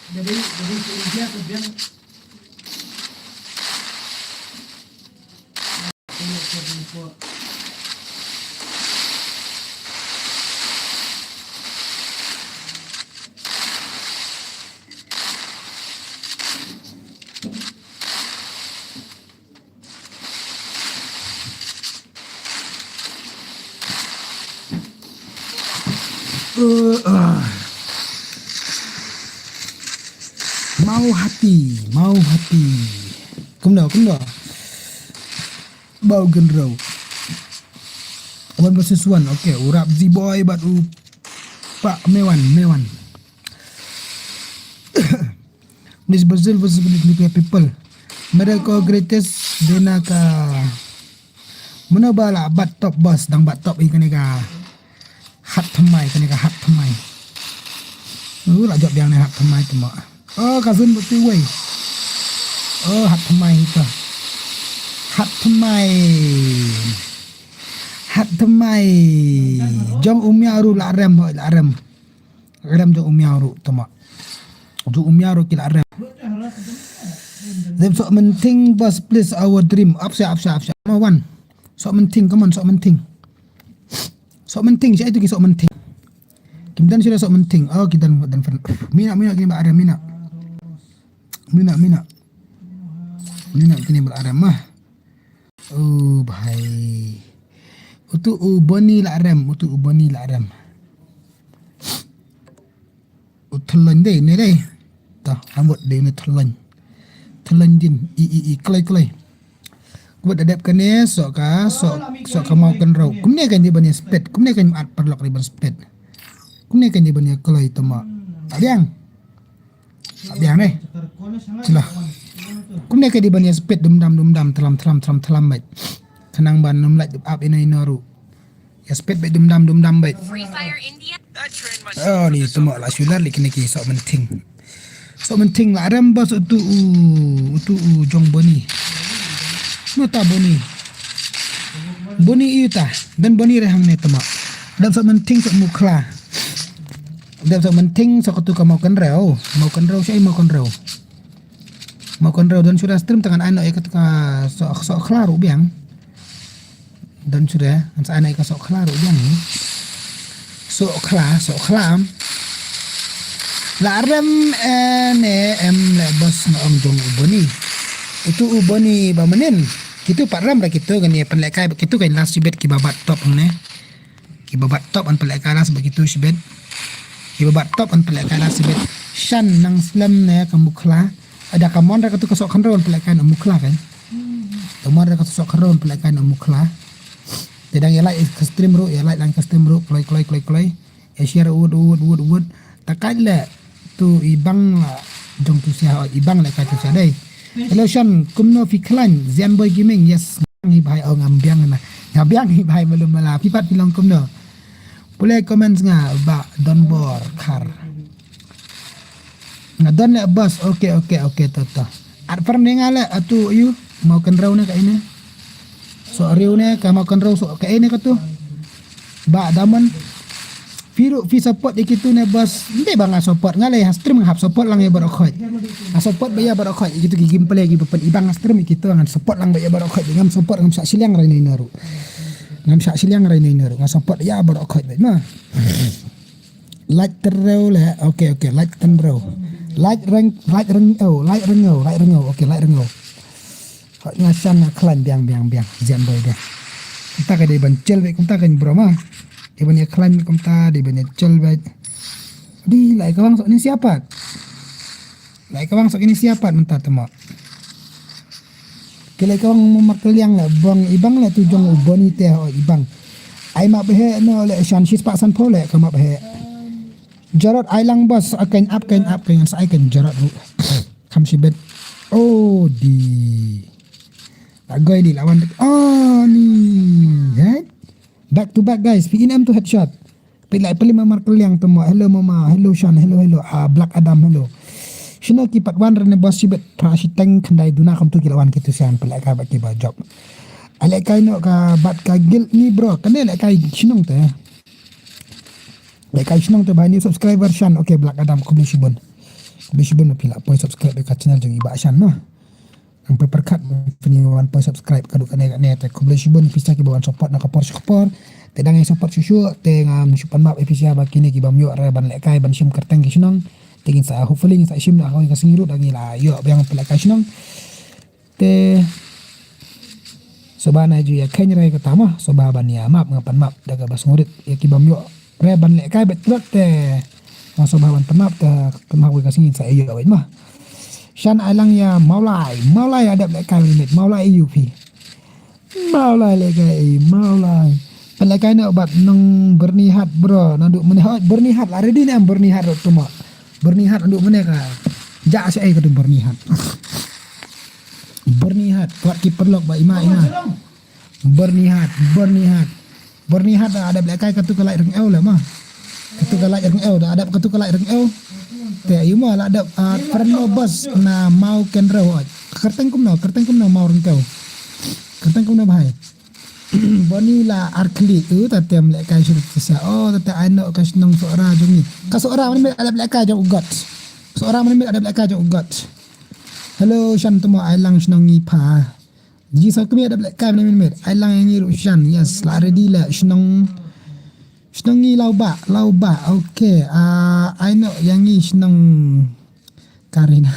Jadi, jadi si India tu dia. Uh, ah. Mau hati, mau hati. Kumno, kumno. Bau genrau. One versus one, okay. Urap Ziboy bad u Pak Mewan, Mewan. Miss Brazil versus Nuclear People. Mada ko greatest dena ka. Mano ba la bat top boss dang bat top i kane ka. Hat thymmai kane ka hat thymmai. U la jop biang ne hat thymmai tu ma. Oh ka zun batu wei. Oh hat thymmai hi ka. Hat thymmai. Hat thymmai. Jong u Miaw ruh la rem hoi la rem. Rem jong u Miaw ruh tama. Jong u Miaw ruh ki la rem. Them Sok Mynthing boss please our dream. Apsha apsha apsha. Ma wan. Sok Mynthing come on Sok Mynthing. Sok Mynthing sha itu ki Sok Mynthing. Kim dan sha Sok Mynthing. Oh ki dan dan fan. Mina mina kini ba rem mina. Mina mina. Mina kini ba rem mah. Oh bhai. Utu u Boni la rem, utu u Boni la rem. U thlon dei ne dei. Ta rambut dei ne thlon. Thlon jin i i i kloi kloi. Kubut adep kane sok ka sok sok ka mau kan rau. Kumne kan di bani spet, kumne kan at parlok di ban spet. Kumne kan di bani kloi tama. Abiang. Biang deh. Sila. Kumne ka di ban ïa spit dum dam dum dam tlam tlam tlam tlam bait. Khnang ban nym lait ap ina ina ru. Ïa spit bait dum dam dum dam bait. Oh ni tuma la shular li kine ki Sok Mynthing. Sok Mynthing la rem bos utu u utu u jong Boni. Nuta Boni. Boni iuta dan Boni rehang ne tuma. Dan Sok Mynthing Sok Mukhla. Dep sok Mynthing sok katu ka Mawkynrew. Mawkynrew shai Mawkynrew. Mawkynrew don shuda stream tangan ano ïa katu ka sok sok khla ruh biang. Don shuda an sa ano ïa ka sok khla ruh biang. Sok khla sok khla am. La rem eh, ne em le bos nga ong jong u Boni. Utu u Boni ba menin. Kitu pat rem ra kitu kan ïa pynlehkai ba kitu kan last bit ki ba bat top ne. Ki ba bat top an pynlehkai last ba kitu shibit. Ki ba bat top an pynlehkai la sibit. Shan nang slem ne ka Mukhla. Ada ka mon ra katu ka Sohkhynro an pynlehkai na Mukhla kan. Ka mon ra katu Sohkhynro an pynlehkai na Mukhla. Te dang ïa like ka stream ruh, ïa like lang ka stream ruh, kloi, kloi, kloi, kloi. Ïa share wut, wut, wut, wut. Ta kai le tu i bang la jong tu sia, i bang le kai tu sia dei. Hello Shan, kumno phi khlaiñ, Zian Boy Gaming, yes, biang hi bhai, oh ngam biang na. Ngam biang hi bhai, malu mala, phi pat phi long kumno. Pule comments nga ba Donbor Khar. Nga don le boss, okay, okay, okay, to, to. At far ne nga le atu yu, Mawkynrew ne ka ine. Sohryw ne ka Mawkynrew soh ka ine katu. Ba Daman. Phi ruh phi support ïa kitu ne boss. Nte ba nga support, nga le ha stream nga hap support lang ïa baroh khoit. Nga support ba ïa baroh khoit ïa kitu ki gameplay ki ba pyn-i bang ha stream ïa kitu, ngan support lang ba ïa baroh khoit. Ngam support ngam shah shiliang rai nei naru. Ngam shah shiliang rai nei naru. Nga support ïa baroh khoit ba ma. Light tynrew le. Okay, okay, light tynrew. Light reng, light reng, oh, light reng, oh, light reng, oh. Okay, light reng, oh. Hoi nga Shan nga khlaiñ biang, biang, biang. Zian Boy biang. Kumta ka dei ban chill beit kumta ka bro ma. Dei ban ïa khlaiñ beit kumta, dei ban ïa chill beit. Dei lai ka wang sok ni siapat. Lai ka wang sok ni siapat mynta te ma. Ki lai ka wang ma markylliang le bang i bang le tu jong u Boni te ho i bang. Ai map he no le Shan shispah sanphew le ka map he. Jarot ai lang boss, a kan ap, kan ap, kan sa ai kan Jarot ruh. Kham shibit. Oh, di. La goi di lawan. Oh, ni. Right? Back to back, guys. Phi in em tu headshot. Phi lai peli ma markylliang tu ma. Hello, mama. Hello, Shan. Hello, hello. Ah, Black Adam, hello. Shino ki pat wan rene boss shibit. Pra shiteng khyndai duna kam tu ki lawan kitu Shan. Phi lai ka bat ki ba jop. Ale kai no ka bat ka guild ni bro. Kane le kai shinong te. Lehkai shnong te bha new subscriber Shan. Okay, Black Adam, khublei shibun. Khublei shibun phi la poi subscribe ka channel jong i Bah Shan noh. Nang pyrkhat phi wan poi subscribe ka duk kane kane te khublei shibun phi sa ki ba wan support na ka por sha ka por. Te dang ïa support shuh shuh te ngam shu pan map ïa phi sa ba kine ki bym ïoh re ban lehkai ban shim kyrteng ki shnong. Te ngin sa hopefully ngin sa shim na ka sngi ruh dang ïa la ïoh biang phi lehkai shnong. Te sngewbha na ju ïa kheiñ re kata mo, sngewbha ban ïa map, nga pan map da kaba sngewrit ïa ki bym ïoh re ban lehkai beit trot te. Nga sngewbha ban pan map te, kynmaw ka sngi sa ïoh beit mo. Shan ai lang ïa Mawlai, Mawlai ïa dep lehkai minit, Mawlai ïa U P. Mawlai lehkai ïa, Mawlai. Pan lehkai noh bad nong Byrnihat bro, naduh mynne hoi Byrnihat la ready ne em Byrnihat rot tu mo. Byrnihat naduh mynne ka. Ja sha ei ka tu Byrnihat. Byrnihat, wat ki paralok ba ima ima. Byrnihat, Byrnihat. Byrnihat da adep lehkai katu ka light reng eu le ma. Katu ka light reng eu da adep katu ka light reng eu. Te ïa ma la adep, ah, friend mo boss na Mawkynrew. Kyrteng kumno, kyrteng kumno Mawkynrew. Kyrteng kumno bhai. Boni la ar khlieh u ta tem lehkai shu sa. Oh, ta te ai noh ka shnong Sohra jong ngi. Ka Sohra mynne adep lehkai jong u God. Sohra mynne adep lehkai jong u God. Hello, Shan tu mo ai lang shnong ngi pha. Ji sa kmie adep lehkai mynne mynne. Ai lang ngi ruh Shan. Yes, la ready le shnong. Shnong ngi Lawbah, Lawbah. Okay, ah, ai noh ïa ngi shnong Karina.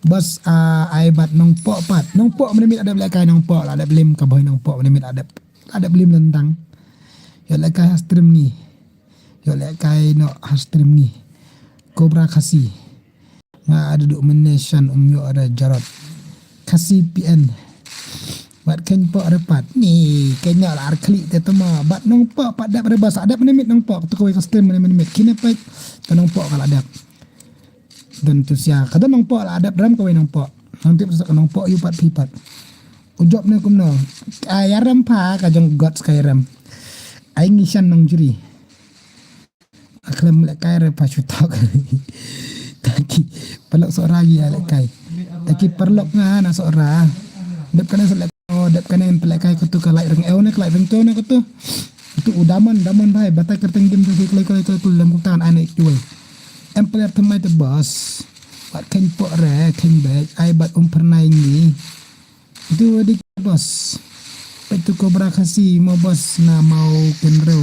Boss, ah, ai bad Nongpoh pat. Nongpoh mynne mynne adep lehkai Nongpoh la adep lim ka bhoi Nongpoh mynne mynne adep. La adep lim lentang. Ïoh lehkai ha stream ngi. Ïoh lehkai noh ha stream ngi. Cobra Khasi. Nga adep duk mynne Shan um ïoh re Jarot. Khasi P N. Bad kheiñ poh re pat. Ni kheiñ noh la ar khlieh te tama. Bad Nongpoh pat dep re boss. Adep mynne mynne Nongpoh. Tu kawei ka stream mynne mynne. Kine peit. Te Nongpoh ka la dep. Don tu sia ka don Nongpoh la dep rem kawei Nongpoh. Nang tip sa ka Nongpoh ïa u pat phi pat. U jop ne kumno. Ai ïa rem pha ka jong God ka ïa rem. Ai ngi Shan nong jri. A khlem lehkai re pha shu tok. Ta ki paralok Sohra ïa lehkai. Ta ki paralok nga na Sohra. Dep kane sa lehkai. Oh, dep kane pynlehkai katu ka light reng eu ne ka light reng to ne katu. Katu u Daman, Daman bhai, batai kyrteng game tu kloi kloi kloi kloi lem kumta ai ne kiwei. Em player thymmai te boss. Wat kheiñ poh re, kheiñ beit, ai bad um phyrnai ngi. Itu dik boss. Peit tu Cobra Khasi mo boss na Mawkynrew.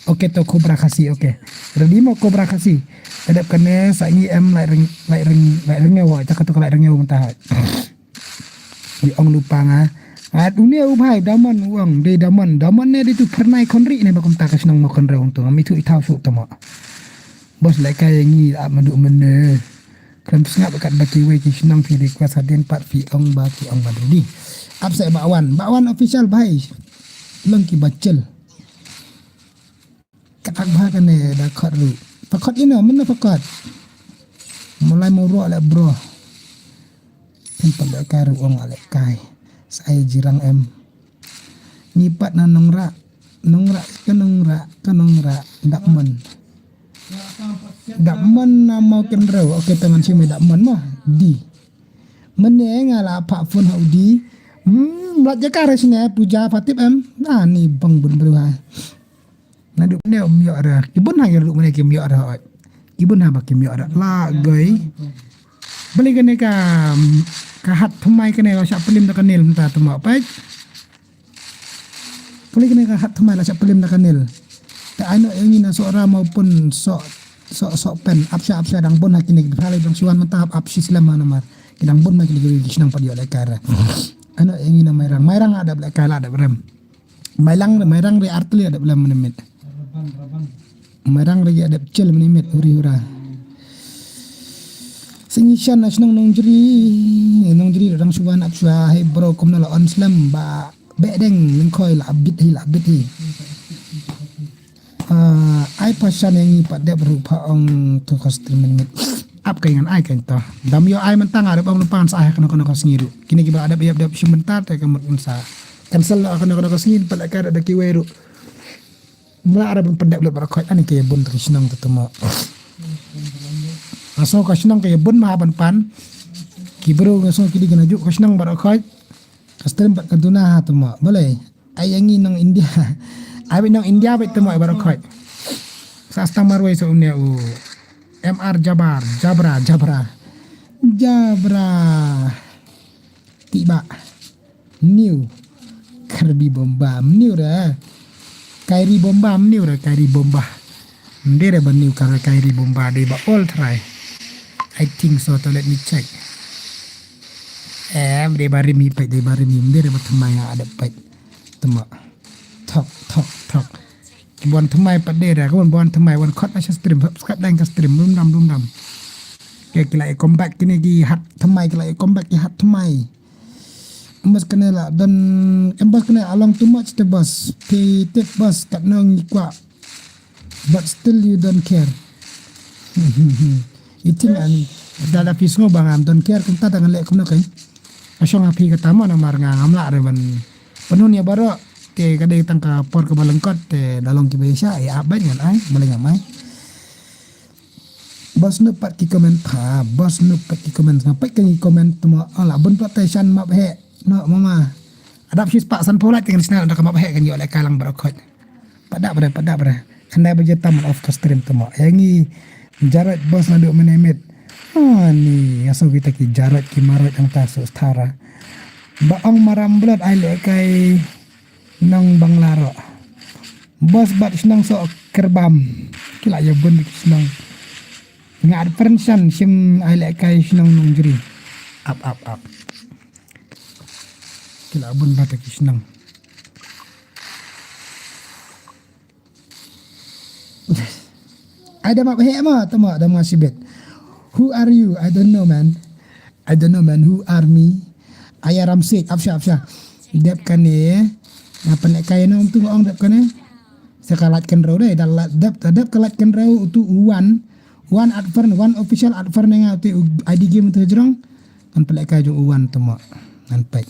Okay to Cobra Khasi, okay. Ready mo Cobra Khasi. Ka dep kane sa ngi em light reng, light reng, light reng eu, ta katu ka light reng eu mynta hai. Ïa ong lypa nga. At une u bhai Daman u ong dei Daman. Daman ne dei tu phyrnai khonri ne ba kumta ka shnong Mawkynrew tu. Ngam ithuh ithaw shuh tama. Bos lehkai ïa ngi ap madu mene. Khlem sngap kat ba kiwei ki shnong phi request hadien pat phi ong ba ki ong ba ready. Ap sa Bah Wan. Bah Wan official bhai. Long ki ba chill. Ka ak bha kane da khot ruh. Pha khot ino, mynno pha khot. Mulai mo ruh leh bro. Em pat lehkai ruh ong lehkai. Sa ai jirang em. Ngi pat na Nongrah. Nongrah, ka Nongrah, ka Nongrah. Dak mon. Dak mon na Mawkynrew. Okay, tangan simi dak mon mo. Di. Mene nga la phah phone ha u di. Hmm, lat jaka re sini puja pha tip em. Ani bang bun bru ha. Naduh ne um ïoh re. Ki bun ha ïoh ruh mene kim ïoh re hoi. Ki bun ha ba kim ïoh re. La goi. Beli kane ka, ka hat thymmai kane la shah plim da ka nil mynta thymmai peit. Beli kane ka hat thymmai la shah plim da ka nil. Te ai no ïa ngi na Sohra maupun Soh, Soh, Sohpen. Ap sha, ap sha dang bun ha kine ki phra le dang shuan mynta ap, ap shi slem ha namar. Ki dang bun ma kine ki shnong pat ïoh lehkai re. Ai no ïa ngi na Mairang. Mairang la dep lehkai la dep rem. Mairang, Mairang re artylli adep lem mynmiet. Mairang re adep chel mynmiet huri hura. Sngi shan na shnong Nongjri, Nongjri dang shuwa nak shuwa, hey bro, kumno la on slem ba bedeng Lyngkhoi la bit hi, la bit hi. Ah, ai pha shan ïa ngi pat dep ruh pha ong to ka stream mynmiet. Ap ka ngan ai ka to. Dam ïoh ai mynta nga dep ong lypa ngan sa ai kano kano ka sngi ruh. Kine ki ba dep ïap dep shim mynta te ka mut ngan sa cancel la kano kano ka sngi pat la ka da kiwei ruh. Mla ara ban pat dep lep baroh khoit ani ka ïa bun ka shnong te temo. Aso ka shnong ka ïa bun ma ban pan. Ki bru nga so ki di kena juk ka shnong baroh khoit. Ka stream pat ka duna ha temo. Boleh. Ai ïa ngi nong India. Ai bit nong India bit temo baroh khoit. Sa stang marwei so une u M R Jabar, Jabra, Jabra. Jabra. Tiba. New. Kirby Bomba. New re. Kairi Bomba. New re. Kairi Bomba. Mdere ba new kara Kairi Bomba. Dei ba old try. I think so. To let me check. Em, dei ba rimi pek, dei ba rimi. Mdere ba thymmai nga adep pek. Thymmai. Thok, thok, thok. Ki buan thymmai pat dei ra, ka buan buan thymmai wan khot na sha stream, subscribe dang ka stream, dum dam, dum dam. Ke ki la ïa comeback kine ki hat thymmai, ki la ïa comeback ki hat thymmai. Em bos kane la don, em bos kane along too much te bos. Phi tip bos katno ngi kwah. But still you don't care. You think I'm, da da phi sngew ba ngam don't care kumta da ngan leh kumno kein. Ka shong ha phi kata mo namar nga ngam lah re ban pynhun ïa baroh. Te ka dei tang ka por kaba lyngkot te da long kiba ïa shah ïa ap bad ngan ai, balei ngam ai. Bos nup pat ki comment pha, bos nup pat ki comment, nga pat ka ngi comment temo, ala bun pat te shan map heh. No mama. Adap shi spah san phew lait te ngan sna da ka map heh kan ïoh leh kai lang baroh khoit. Pat dap re, pat dap re. Khyndai baje tam off ka stream temo. Ïa ngi Jarot bos naduh mynne miet. Ani nga sngew kita ki Jarot ki Marot ang ta su stara. Ba ong maram blot ai leh kai nong Bangla ro. Bos bat shnong so kerbam. Ki la ïa bun ki shnong. Nga at pyrshang shim ai leh kai shnong Nongjri. Ap ap ap. Ki la bun bat ki shnong. Ai da map heh ma, tama da ma shibit. Who are you? I don't know, man. I don't know, man. Who are me? Ai aram sik, apsha, apsha. Dep kane. Nga pynleh kai no tu ong dep kane. Sa ka lait kynrew dei, da lait dep, da dep ka lait kynrew utu u wan. Wan at fern, wan official at fern nga utu u I D game tu jrong. Kan pynleh kai jong u wan tama. Ngan pek.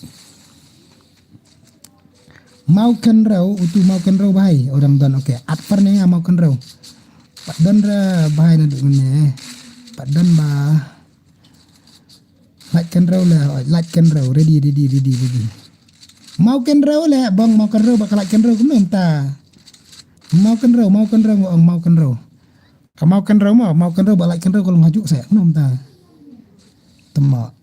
Maw kynrew, utu maw kynrew bahai, orang don, okay. At fern nga maw kynrew. Pat don re bahai naduh mynne. Pat don ba. Lait kynrew le, lait kynrew, ready, ready, ready, ready. Maw kynrew le, bang maw kynrew ba ka lait kynrew kumne mynta. Maw kynrew, maw kynrew, ong maw kynrew. Ka maw kynrew mo, maw kynrew ba lait kynrew ka long hajuk se, kumne mynta. Tama.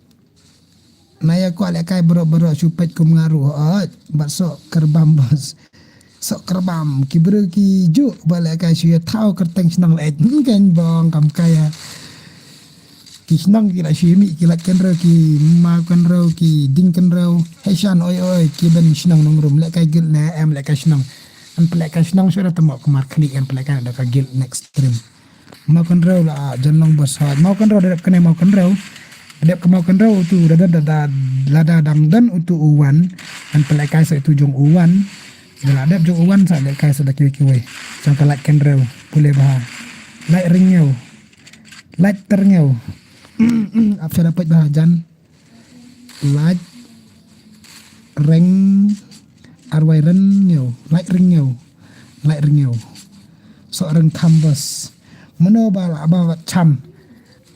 Na ïa kwah leh kai baroh baroh shu peit kum nga ruh hooid. Bad sok kerbam bos. Sok kerbam ki briew ki juk ba leh kai shu ïa thaw kyrteng shnong leh. Kan bong kam kai ïa. Ki shnong ki la shu ïa mih ki lait kynrew ki maw kynrew ki ding kynrew. Hei shan oi oi ki ben shnong nongrum leh kai guild ne em leh kai shnong. Kan pynleh kai shnong shu da tama kumar khlieh kan pynleh kai da ka guild next stream. Mawkynrew la, ah, jan long bos ha. Mawkynrew da dep kane Mawkynrew. Da dep ka Mawkynrew utu da da da da lada dang don utu u wan. Ngan pynlehkai sa utu jong u wan. Da la dep jong u wan sa lehkai sa da kiwei kiwei. Jong ka Laitkynrew. Pule bha. Laitryngew. Laitryngew. Ap sa da peit bha jan. Lait reng arwai reng ngew, lait reng ngew, lait reng ngew. Sok reng kham bos. Mano ba la ba bat cham.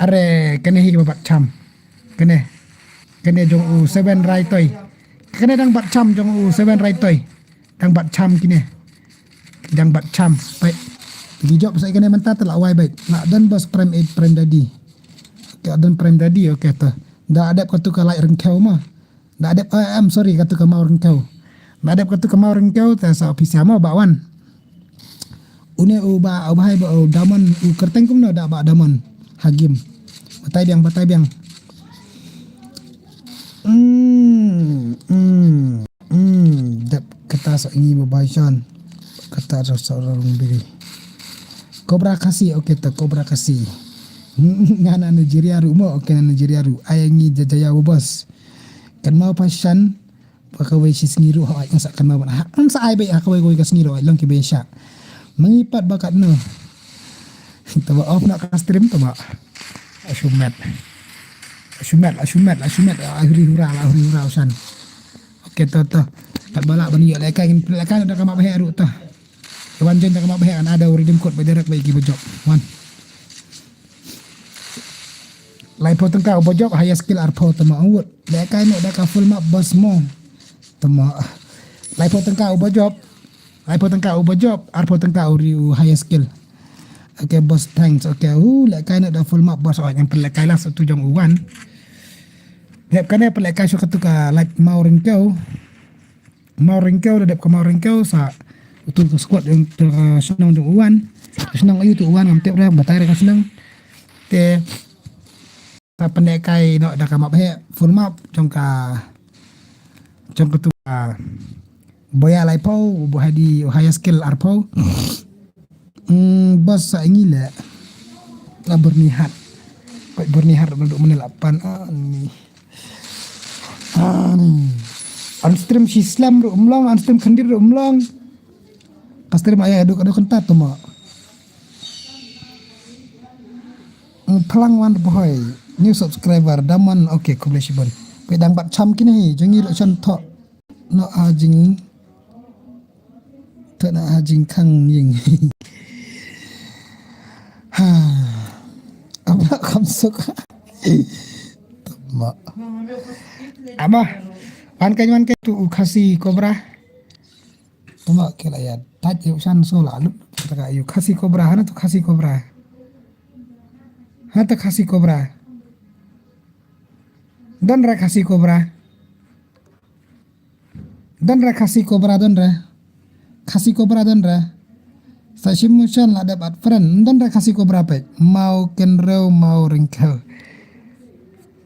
Are kane hi ba bat cham. Kane. Kane jong u seven rai toi. Kane dang bat cham jong u seven rai toi. Dang bat cham kine. Dang bat cham. Peit. Ki jop sa kane mynta te la wai beit. La don bos prem eight prem dadi. Ka don prem dadi, okay to. Da adep katu ka Laitryngew ma. Da adep, eh, I'm sorry, katu ka Mawryngew. Da adep katu ka Mawryngew te sa office mo ba wan. Une u ba, u bahai ba, u Damon, u kyrteng kumno da ba Damon. Hagim. Batai biang, batai biang. Hmm, hmm, hmm, dep kata sa ngi ba bai san. Kata sa sa rung biri. Cobra Khasi, okay to Cobra Khasi. Nga na Nigeria ruh mo, okay na Nigeria ruh. Ai ngi jajaya bos. Kan mau pasan, ba kawei shi sngi ruh hawai, ngam sa kan mau ban ha, ngam sa ai beit ha kawei kawei ka sngi ruh hawai, long ki beit sha. Mangi pat ba katno. Taba off na ka stream taba. Ashumet. Ashumet, ashumet, ashumet, ahuri hura, ahuri hura usan. Okay to to. Pat bala ban ïoh lehkai ngin lehkai da ka map heh ruh to. Wan jen da ka map heh kan ada u redeem code ba direct ba ki ba jop. Wan. Laiphew tyngka uba jop, highest kill arphew tama, ong wut. Lehkai noh da ka full map bos mo. Tama. Laiphew tyngka uba jop. Laiphew tyngka uba jop, arphew tyngka u ri u highest kill. Okay bos, thanks. Okay, u lehkai noh da full map bos, oh, ngan pynlehkai last utu jong u wan. Dep kane pynlehkai shuh katu ka Lait Mawryngew. Mawryngew, da dep ka Mawryngew sa utu ka squad jong, jong ka shnong jong u wan. Ka shnong aïu utu u wan ngam tip re, batai re ka shnong. Te sa pynlehkai noh da ka map heh, full map jong ka, jong katu ka Boya laiphew, u Bohadi, u highest kill arphew. Hmm, bos sa ngi leh. La Byrnihat. Peit Byrnihat ruh duk mynne la pan, ah, ni. Ah, ni. On stream shi slem ruh um long, on stream khyndiat ruh um long. Ka stream aya duk duk kynta tama. Hmm, Phlang Wan Bohoi, new subscriber, Daman, okay, khublei shibun. Peit dang bat cham kine hi, jong ngi ruh shan thoh. Noh ha jing, thoh noh ha jingkhang ïing. Ha. Aba kham suk. Tama. Aba. Wan kan, wan kan tu u Khasi Cobra. Tama ke la ïa. Taj ïa u shan so la lut. Kata ka ïa u Khasi Cobra, hana tu Khasi Cobra. Hana tu Khasi Cobra. Don re Khasi Cobra. Don re Khasi Cobra, don re. Khasi Cobra don re. Sa shim motion la dep add friend. Don re Khasi Cobra peit. Mawkynrew, Mawryngew.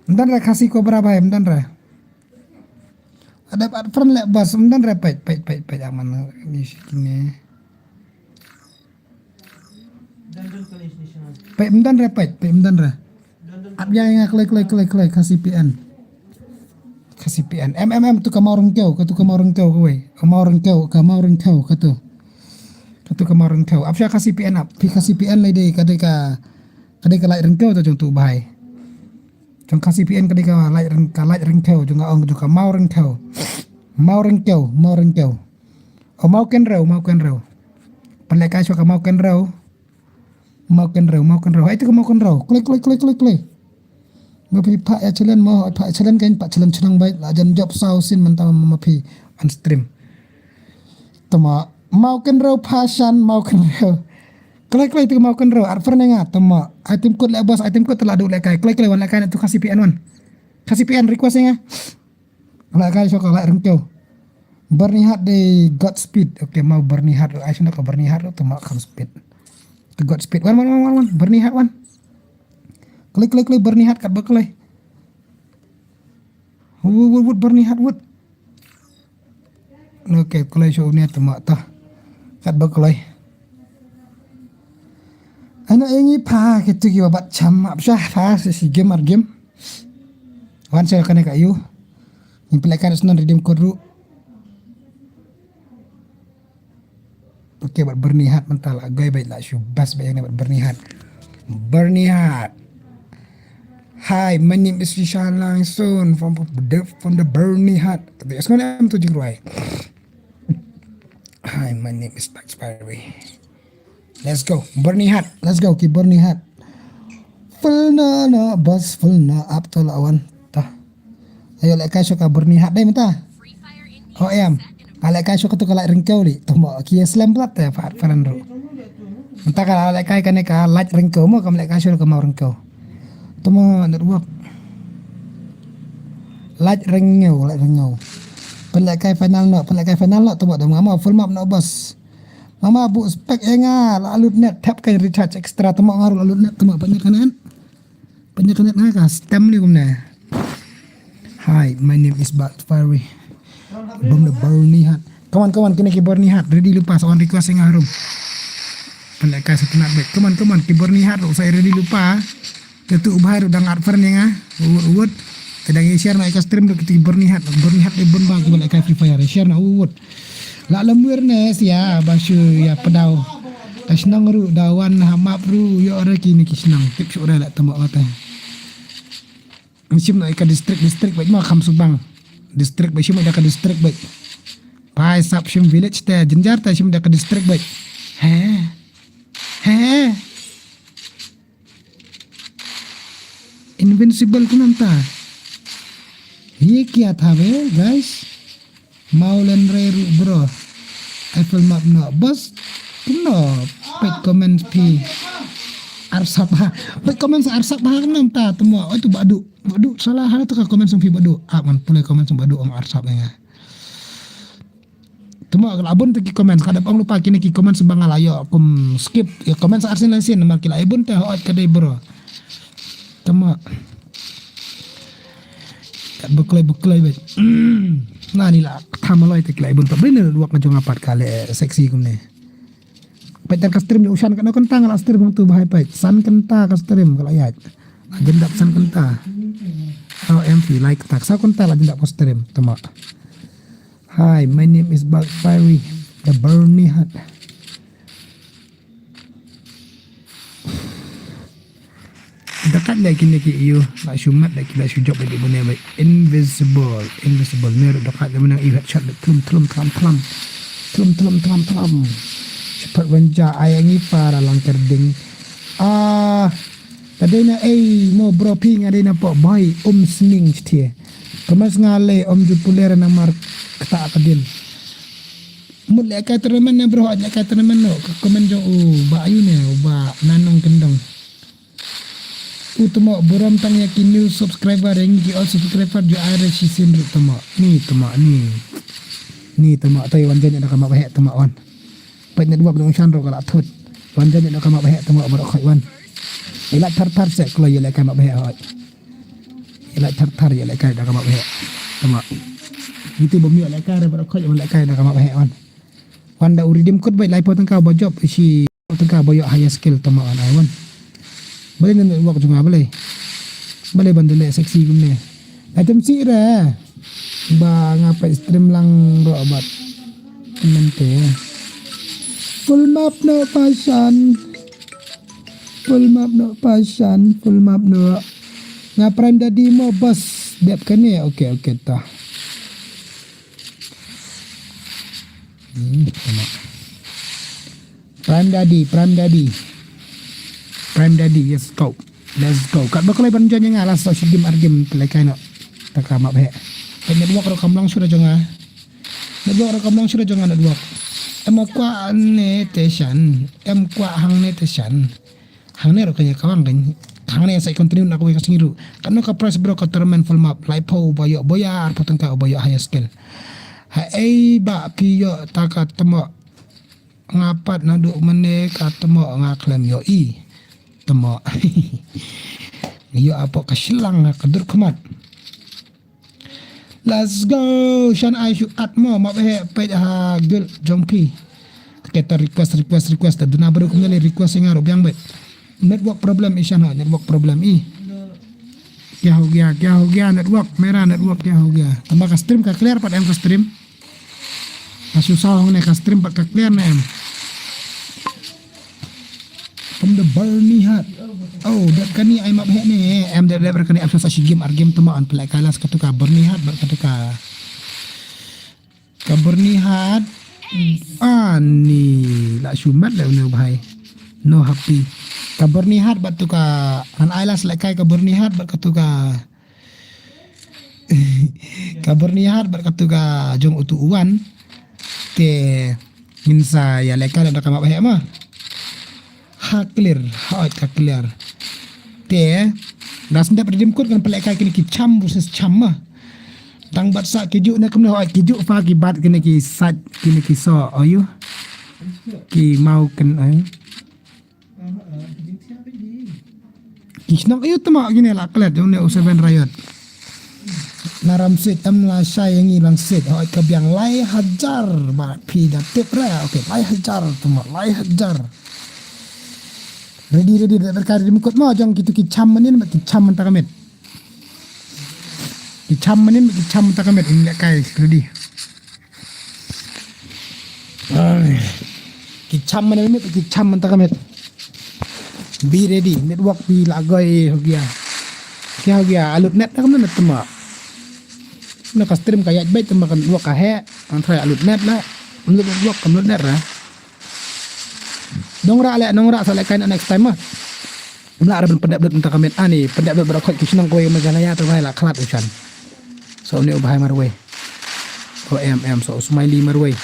Don re Khasi Cobra bai, don re. La dep add friend leh bos, don re peit, peit, peit, peit, aman ni sini. Peit, ym don re, peit, peit, ym don re. Ap ïa nga kloi, kloi, kloi, kloi, Khasi P N. Khasi P N. Em, em, em, tu ka Mawryngew, katu ka Mawryngew kawei. Ka Mawryngew, ka Mawryngew, katu. Katu ka Mawryngew. Ap sha Khasi P N ap. Phi Khasi P N lei dei, ka dei ka, ka dei ka Laitryngew tu jong tu bai. Jong Khasi P N ka dei ka Laitryn-, ka Laitryngew, jong nga ong jong ka Mawryngew. Mawryngew, Mawryngew. O Mawkynrew, Mawkynrew. Pynlehkai shuwa ka Mawkynrew. Mawkynrew, Mawkynrew. Hai tu ka Mawkynrew. Kloi, kloi, kloi, kloi, kloi. Ma phi phah ïa challenge mo, phah ïa challenge kan, phah challenge shnong bai. La jan jop saw sien mynta ma phi on stream. Tama, Mawkynrew phah shan, Mawkynrew. Kloi, kloi tu ka Mawkynrew. Add friend ïa nga, tama. Item code leh bos, item code te la duh lehkai. Kloi, kloi wan lehkai na tu Khasi P N wan. Khasi P N request ïa nga. Lehkai shuwa ka Laitryngew. Byrnihat dei Godspeed. Okay, maw Byrnihat. Ai shuwa ka Byrnihat tu ma kham speed. Ka Godspeed. Wan, wan, wan, wan, wan. Byrnihat wan. Kloi, kloi, kloi Byrnihat katba kloi. Wut, wut, wut Byrnihat wut. Okay, kloi shuwa une tu ma ta. Katba kloi. Ano ïa ngi pha kitu kiba bat cham ap sha pha shi shi game ar game. Wan sha kane ka ïu. Ngi pynleh ka snon redeem code ruh. Okay, bad Bernie Hart mynta la goi bad la shu bas bad ïa ngi bad Bernie Hart. Bernie Hart. Hi, my name is Rishan Langsun from the, from the Bernie Hart. Sngewbha em tu jingrwai. Hi, my name is Bugs Fiery. Let's go. Bernie Hart. Let's go. Ki Bernie Hart. Full na na bas full na up to la wan. Ta. Ayo leh kai shuka Bernie Hart dai mynta. Oh em. Ka leh kai shuka tu ka lait ringkau li. Tamo ki slam plat te fat faran ru. Mynta ka leh kai kane ka lait ringkau mo kam leh kai shuka mau ringkau. Tamo network. Lait ringkau, lait ringkau. Pynleh kai final no, pynleh kai final no tamo dam ngamo full map no bas. Mama bu spek ïa nga la lut net tap kan recharge extra tamo nga ru la lut net tamo pynleh kanet. Pynleh kanet nga ka stem ni kumne. Hi, my name is Bart Fiery. Bum the Bernie Hart. Come on, come on, kine ki Bernie Hart. Ready lupa sa on request ïa nga harum. Pynleh kai sa tnat bek. Come on, come on, ki Bernie Hart ru sa ready lupa. Te tu u bhai ruh dang at friend ïa nga. Uwut, uwut. Te dang ïa share na ïa ka stream ruh kiti Bernie Hart. Bernie Hart dei bun ba kiba leh kai Free Fire. Share na uwut. La lamwir ne sia ba shu ïa pdaw. Da shnong ruh da wan ha map ruh ïoh re kine ki shnong. Tip shu re la tamo kata. Shim na ïa ka district, district bad ma kham subang. District bad shim da ka district bad. Pai sap shim village te jinjar te shim da ka district bad. He. He. Invincible kumne mynta. Ye kya tha be, guys? Maulen re ru bro. Eiffel map no. Bas. Kumno. Pet comment phi. Arsap ha. Pet comment sa arsap ha kumne mynta. Tamo. Oh tu badu. Badu salah ha tu ka comment song phi badu. Ah man pule comment song badu ong arsap nga. Tamo ka la bun te ki comment ka dep ong lupa kine ki comment sba nga la ïoh kum skip ïa comment sa arsin lan sin namar ki la bun te hooid ka dei bro. Tamo. Kat beklai beklai bet. Na ni la tham aloi te ki la bun te brin ne luak nga jong apat ka le sexy kumne. Pet ka stream ni ushan ka no kentang la stream tu bahai pet. San kenta ka stream ka la ïaid. Jendap san kenta. Oh M V like tak sa kenta la jendap ka stream. Tamo. Hi, my name is Bug Fiery, the Bernie Hart. Da kat leh kine ki ïu, la shu mat leh ki la shu jop leh ki bune bai. Invisible, invisible. Mer da kat leh menang ïu headshot leh tlum tlum tlam tlam. Tlum tlum tlam tlam. Shepherd Wenja ai ngi para lang kerding. Ah, ta dei na ei mo bro phi nga dei na pok boy um sning chtie. Kamas nga le um ju puler na mar kata ka din. Mut leh kai tournament ne bro leh kai tournament no ka comment jong u ba ayu ne u ba nanong kendong. U tamo burom tang ïa ki new subscriber ïa ngi ki old subscriber ju ai re shi sin ru tamo. Ni tamo ni. Ni tamo tai wan jan ïa ka map heh tamo wan. Peit network jong shan ru ka la thut. Wan jan ïa ka map heh tamo ba khoi wan. Ila thar thar se klo ïa le ka map heh hoi. Ila thar thar ïa le ka da ka map heh. Tamo. Ngi ti bom ïa le ka re ba khoi wan le ka da ka map heh wan. Wan da u redeem code bai lai po tang ka ba job shi. Tang ka ba ïoh higher skill tama an ai wan. Balei na network jong nga balei. Balei ban dele sexy kumne. Ai tem si re. Ba nga peit stream lang ro abat. Mente. Full map no passion. Full map no passion. Full map no. Nga prime daddy mo bas. Dep kane. Okay, okay ta. Hmm, tama. Prime Daddy, Prime Daddy. Prime Daddy, yes, go. Let's go. Kat ba kloi ban join nga la so shi game ar game pelai kai no. Ta ka map he. Ka network ro kam long shu da jong nga. Network ro kam long shu da jong nga network. Em kwah ne te shan. Em kwah hang ne te shan. Hangne ruh ka ïa kawang kan. Hangne sa continue na kawei ka sngi ruh. Kano ka prize bro ka tournament full map. Laiphew ba ïoh boya arphew tyngka ba ïoh higher skill. Ha ei ba phi ïoh ta ka temo. Nga pat naduh mane ka temo nga khlem ïoh i. Temo. Ïoh apo ka shlang ka dur khmat. Let's go. Shan ai shu at mo map he peit ha guild jong phi. Kita request request request ta duna baru kumne request nga ruh biang bet. Network problem i shan ha, network problem i. Kya ho gya, kya ho gya, network, mera network, kya ho gya. Tangba ka stream ka clear pat em ka stream. Ka shu saw hangne ka stream pat ka clear ne em. From the Bernie Hart. Oh, dep kani ai map heh ne. Em dep dep kani ap sa shi game ar game tuma an pelek kailas katu ka Bernie Hart bat katu ka Ka Bernie Hart. Ani la shumat le une u bhai. No happy. Ka Bernie Hart bat tu ka an ailas le kai ka Bernie Hart bat katu ka ka Bernie Hart bat katu ka jong utu uwan. Te ngin sa ya le kai le da ka map heh ma. Ha clear, ha oi ka clear. Te da sendap redim kut kan pelek kai kini ki cham versus cham ma. Tang bat sa ki juk ne kumne ha oi ki juk fa ki bat kini ki sat kini ki so ayu. Ki mau ken ayu. Ki shnong ayu tema kini la klet jong ne u seven riot. Na Ramsit em la shai yang i Ramsit ha oi ka biang lai hajar ba phi da tip ra. Okay, lai hajar tema lai hajar. Ready, ready, da berkar di mukut mo jong kitu ki cham manin, ki cham mentang amit. Ki cham manin, ki cham mentang amit, ini kai, ready. Ai. Ki cham manin, ki cham mentang amit. Be ready, network be lagoi ho gya. Kya ho gya, alut net na kamna tema. Na ka stream ka yat bait tema kan network ka he, kan try alut net la. Alut network, alut net ra. Nongra le, nongra sa le kai na next time ma. Mla ra ban pendep dut mentang amit ani, pendep dut bra khot ki shnong kawei Meghalaya tu bai la khlat u chan. So ne u bai marwei. O em em so u smiley marwei.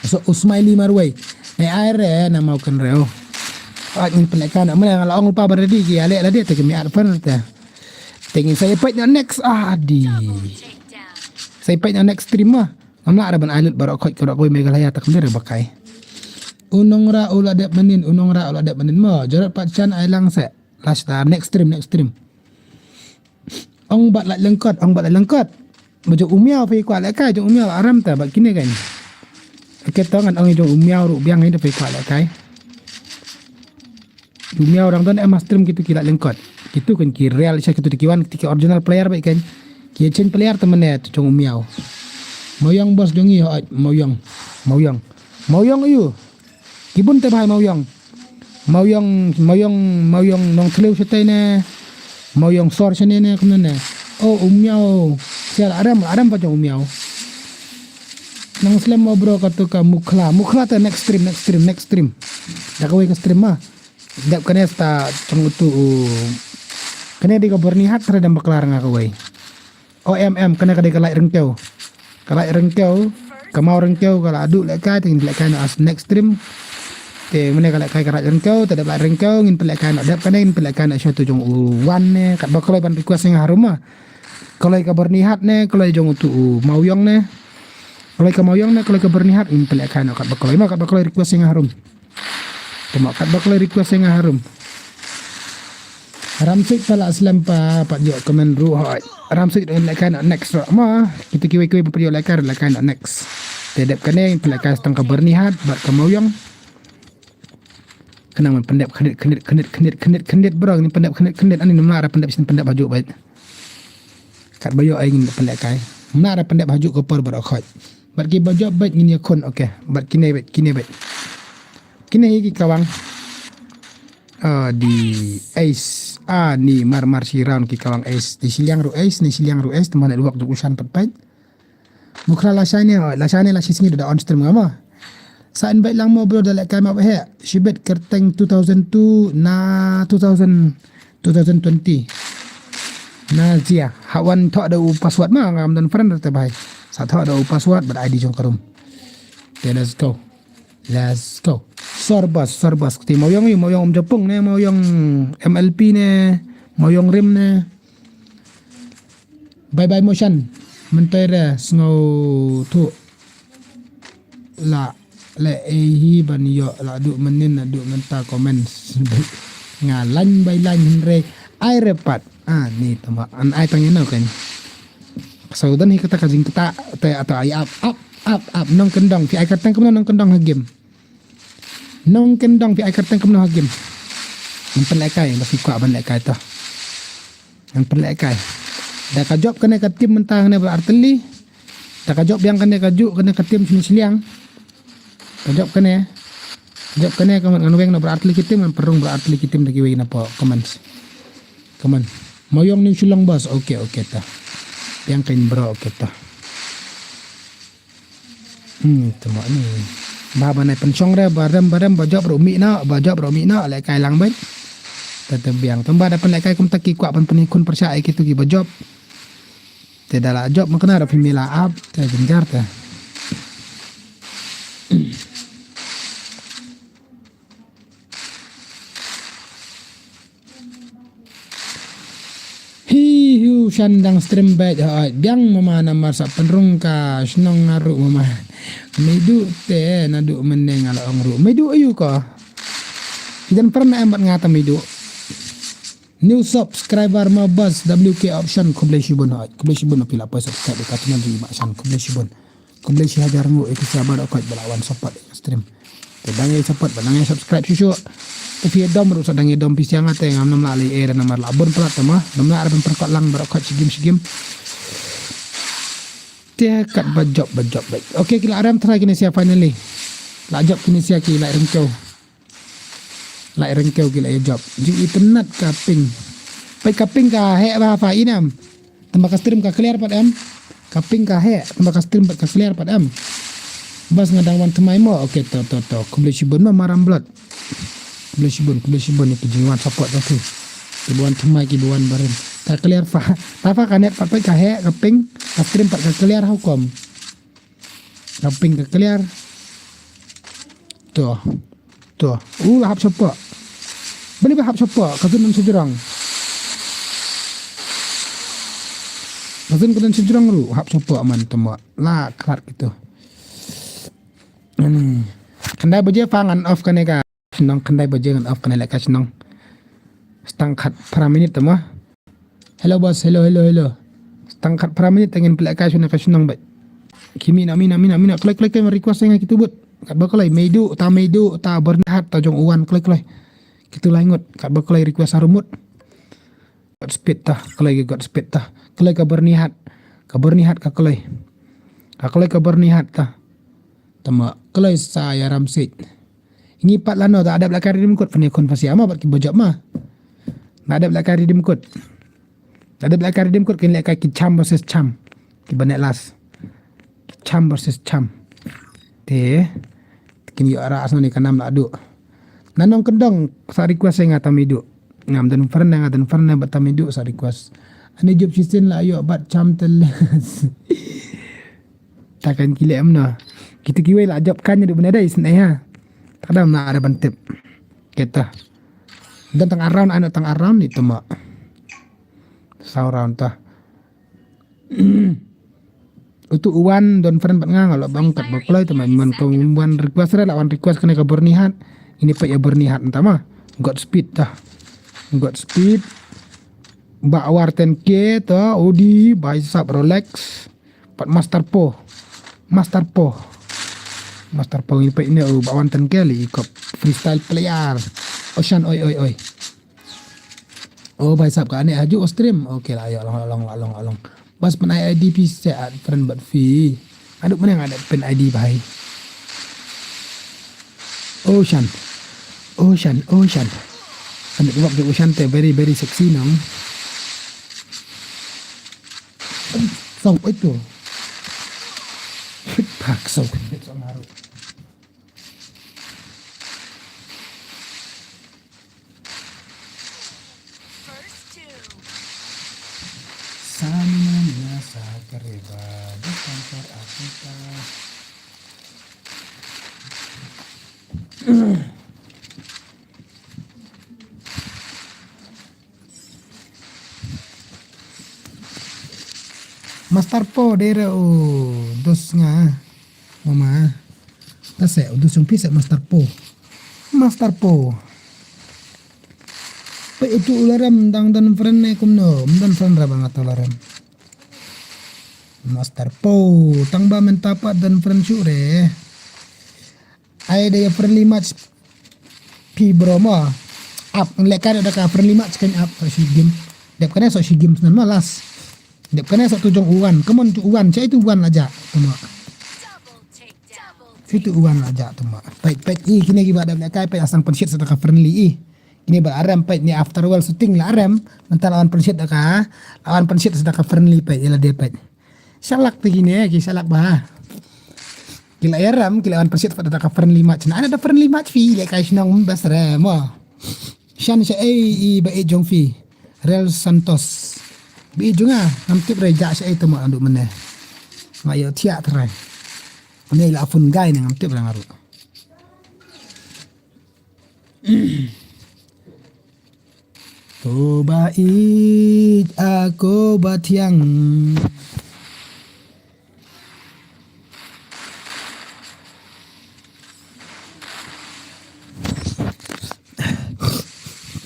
So u smiley marwei. Ne ai re na mau kan reo. Ai ngin pendep kan, mla la ong pa ban ready ki ale la de te ki mi at fan te. Te ngin sa ipait na next ah di. Sa ipait na next stream ma. Ngam lah ra ban ai lut baroh khoit ka baroh kawei Meghalaya tak mder ba kai. U nongra u la dep manin, u nongra u la dep manin mo. Jarot pat chan ai lang se. Last time, next stream, next stream. Ong bat la lengkot, ong bat la lengkot. Ba jong u miaw phi kwah leh kai, jong u miaw aram ta bat kine kan. Ake tong an ong jong u miaw ruh biang ni da phi kwah leh kai. U miaw rang don em stream kitu ki la lengkot. Kitu kan ki real sha kitu ki wan ki original player bai kan. Ki change player te mane tu jong u miaw. Mawyong boss jong i hoi mawyong. Mawyong. Mawyong ayu. Kibun te bai mawyong. Mawyong mawyong mawyong nong tlew shatai ne. Mawyong sor shane ne kumne ne. Oh u miaw. Sial aram aram pa jong u miaw. Nang slem mo bro katu ka mukhla. Mukhla te next stream next stream next stream. Da kawei ka stream ma. Dep kane sta chong utu u. Kane di ka Bernie Hart tara dam baklar nga kawei. O em em kane ka di ka light rengkew. Ka light rengkew. Ka mau rengkew ka la adu leh kai te ngin leh kai na as next stream. Te mane ka leh kai ka light rengkew te dep light rengkew ngin peleh kai na dep kane ngin peleh kai na show tu jong u wan ne kat ba kloi ban request nga harum ma. Kloi ka Bernie Hart ne kloi jong utu u mawyong ne. Kloi ka mawyong ne kloi ka Bernie Hart ngin peleh kai na kat ba kloi ma kat ba kloi request nga harum. Tuma kat ba kloi request nga harum. Ramsik pala slem pa pat yo comment ruh hoi. Ramsik leh kai na next ruh ma. Kita kiwei kiwei pa pat yo leh kai leh kai na next. Te dep kane peleh kai stang ka Bernie Hart bat ka mawyong. Kena man pendep khnit khnit khnit khnit khnit khnit bro ni pendep khnit khnit ani namla ra pendep sin pendep hajuk bait. Kat ba yo ai ngin pendep kai. Namla ra pendep hajuk ko por bro khoi. Bat ki ba jop bait ngin ya khon okay. Bat kine bait kine bait. Kine hi ki kawang. Ah di ace ah ni mar mar si round ki kawang ace di siliang ru ace ni siliang ru ace teman luak juk usan pat bait. Mukhla la shine la shine la shisngi da on stream ngama. Sa invite lang mo bro da leh kai ma he. Shibet kerteng two thousand two na two thousand two thousand twenty. Na zia ha wan thok da u password ma ngam don friend te bai. Sa thok da u password bad I D jong karum. Okay, let's go. Let's go. Sorbas sorbas ti mawyong yu mawyong um japung ne mawyong M L P ne mawyong rim ne. Bye bye motion. Mentai re sngau tu. La le eh hi ban yo la du menin la du menta comments. Nga lain bai lain hynre ai repat. Ah ni tama an ai tang ino kan. Saudan hi kata ka jing kata te ata ai ap ap ap ap nong kendong phi ai katang kumno nong kendong ha game. Nong kendong phi ai katang kumno ha game. Ngan pynlehkai, ba phi kwah ban lehkai to. Ngan pynlehkai. Da ka jop kane ka tim mynta hangne ba artylli. Da ka jop biang kane ka ju, kane ka tim shini shiliang. Ka jop kane. Jop kane ka ngan weng na ba artylli ki tim, ngan pynrung ba artylli ki tim da kiwei na po. Comments. Comment. Mayong New Shillong boss. Okay, okay ta. Biang kein bro, okay ta. Hmm, tama ni. Ba ba nai pynshong re, ba rem, ba rem, ba jop ruh mih na, ba jop ruh mih na, lehkai lang beit. Te te biang. Tang ba da pynlehkai kumta ki kwah ban pynkhun pyrshah ïa kitu ki ba jop. Te da la jop ma kane ruh phi mih la ap, te jynjar te. Hi hu shan dang stream bad ha biang mama namar sa pynrung ka shnong nga ruh mama. Meidu te naduh mynne nga la ong ruh. Meidu ayu ko. Ki jan pran em bad nga ta meidu. New subscriber ma bas W K option khublei shibun ha. Khublei shibun phi la poi subscribe ka channel ri ma shan khublei shibun. Khublei shi hajar nguh ïa ki sabar da koit ba la wan support ïa ka stream. Te dang ïa support ba dang ïa subscribe shuh shuh. Te phi dom ruh sa dang ïa dom phi siang te ngam nam la lei eh namar la bun plat te ma. Nam la ban pyrkhat lang ba da koit shigim shigim. Te kat ba jop ba jop ba. Okay ki la rem try kine sia finally. La jop kine sia ki la rem kew. La rem kew ki la jop. Ju itynnat ka ping. Peit ka ping ka heh ba fa inam. Tamba ka stream ka clear pat em. Ka ping ka heh, tamba ka stream pat ka clear pat em. Bas nga dang wan thymmai mo. Okay to to to. Khublei shibun ma maram blot. Khublei shibun, khublei shibun ïa ki jingwan support ka tu. Ki wan thymmai ki wan barim. Ka clear fa. Ta fa ka net pat peit ka heh, ka ping, ka stream pat ka clear how come. Ka ping ka clear. To. To. U la hap shapoh. Bali ba hap shapoh ka zun sejrong. Ka zun ka zun sejrong ruh hap shapoh man tama. La krat gitu. Ani. Khyndai baje fa ngan off kane ka. Shnong khyndai baje ngan off kane lehkai shnong. Stang khat phra minit tama. Hello boss, hello hello hello. Stang khat phra minit tang ngin pynlehkai shnong ka shnong bad. Ki mina mina mina mina kloi kloi kloi request nga kitu bud. Kat ba kloi meidu ta meidu ta Byrnihat ta jong uwan kloi kloi. Kitu lai ngut kat ba kloi request arumut. Godspeed ta kloi ki Godspeed ta kloi ka Byrnihat. Ka Byrnihat ka kloi. Ka kloi ka Byrnihat ta. Tama kloi sa ïa Ramsit. Ngi pat lano da adep lehkai redeem code pynïakhun pasi ama bad ki bajop ma. Da adep lehkai redeem code. Da adep lehkai redeem code kin lehkai ki cham versus cham. Ki banek las. Ki cham versus cham. Te kin ïoh ara asno ni kanam la adu. Nanong kendong sa request nga tamidu. Ngam den friend nga den friend ba tamidu sa request. Ani jop sisin la ïoh bat cham teles. Takan kile em no. Kita kiwei la jop kan ni benda dai sene ha. Takdam na ada bantip. Kita. Dan tang around ano tang around itu ma. Saw round ta. Utu uwan don friend bat nga nga lo bang kat ba kloi tama man ko wan request re la wan request kane ka Byrnihat. Ini pa ya Byrnihat entama. Godspeed ta. Godspeed. Ba war ten K to udi bai sap Rolex. Pat Master Po. Master Po. Master Po ini pa ini u ba wan ten K li kop freestyle player. Ocean oi oi oi. Oh bai sap ka ane aju stream. Okay la ayo long long long long. Bas pen I D P se at friend bat fi. Aduh mana ada pen I D bai. Ocean. Ocean, Ocean. Aduh kebab tu Ocean te very very sexy nong. Song itu. Pak song. Song haru. Sana nasa kariba di kantor aku ta. Master Po dera u dos nga mama. Ta se u dos jong pisa Master Po. Master Po. Pe itu ularem dang dan friend ne kumno, dan friend ra bang ata ularem. Master Po, tang ba menta pat dan friend shu re. Ai da ya friendly match. Pi bro mo. Ap, lehkai da ka friendly match kan ap, sa shi game. Dep kane sa shi game snan ma last. Dep kane sa tu jong u wan. Come on tu u wan, cha itu u wan la ja. Tama. Itu u wan la ja tama. Pait, pait, i kine ki ba dep lehkai, pait asang pynshit sa da ka friendly i. Kine ba arem, pait ni after well shooting la arem. Mynta la wan pynshit da ka, la wan pynshit sa da ka friendly, pait, ila de pait. Shalak te kine, ki shalak ba. Ki la ïaram, ki la wan pynshit pat da ka friendly match. Na, na da friendly match phi, lehkai shnong bas re, mo. Shan sha ei, i ba ei jong phi. Real Santos. Ba ei jong nga, ngam tip re ja sha ei te mo andu mene. Nga ïoh thiah trai. Mene la phone guy ne ngam tip re nga ruh. Ko ba ïeit, a ko ba thiang.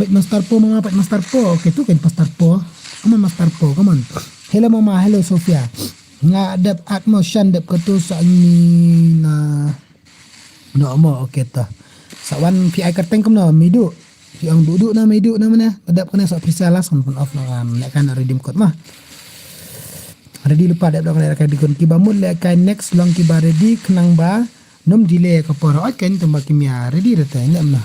Peit Master Po, mama, peit Master Po. Okay, tu kan Master Po. Come on, Master Po, come on. Hello, mama, hello, Sofia. Nga dep at mo shan dep katu sa ni na. No mo, okay ta. Sa wan phi ai kyrteng kumno, Midu. Phi ong dudu na Midu na mane. Dep kane sa pisa las kan pun off na kan. Lehkai na redeem code ma. Ready lypa dep dok lehkai dikon kiba mut lehkai next long kiba ready khnang ba. Num delay ka por oi kan tymba kimia ready rete ne mna.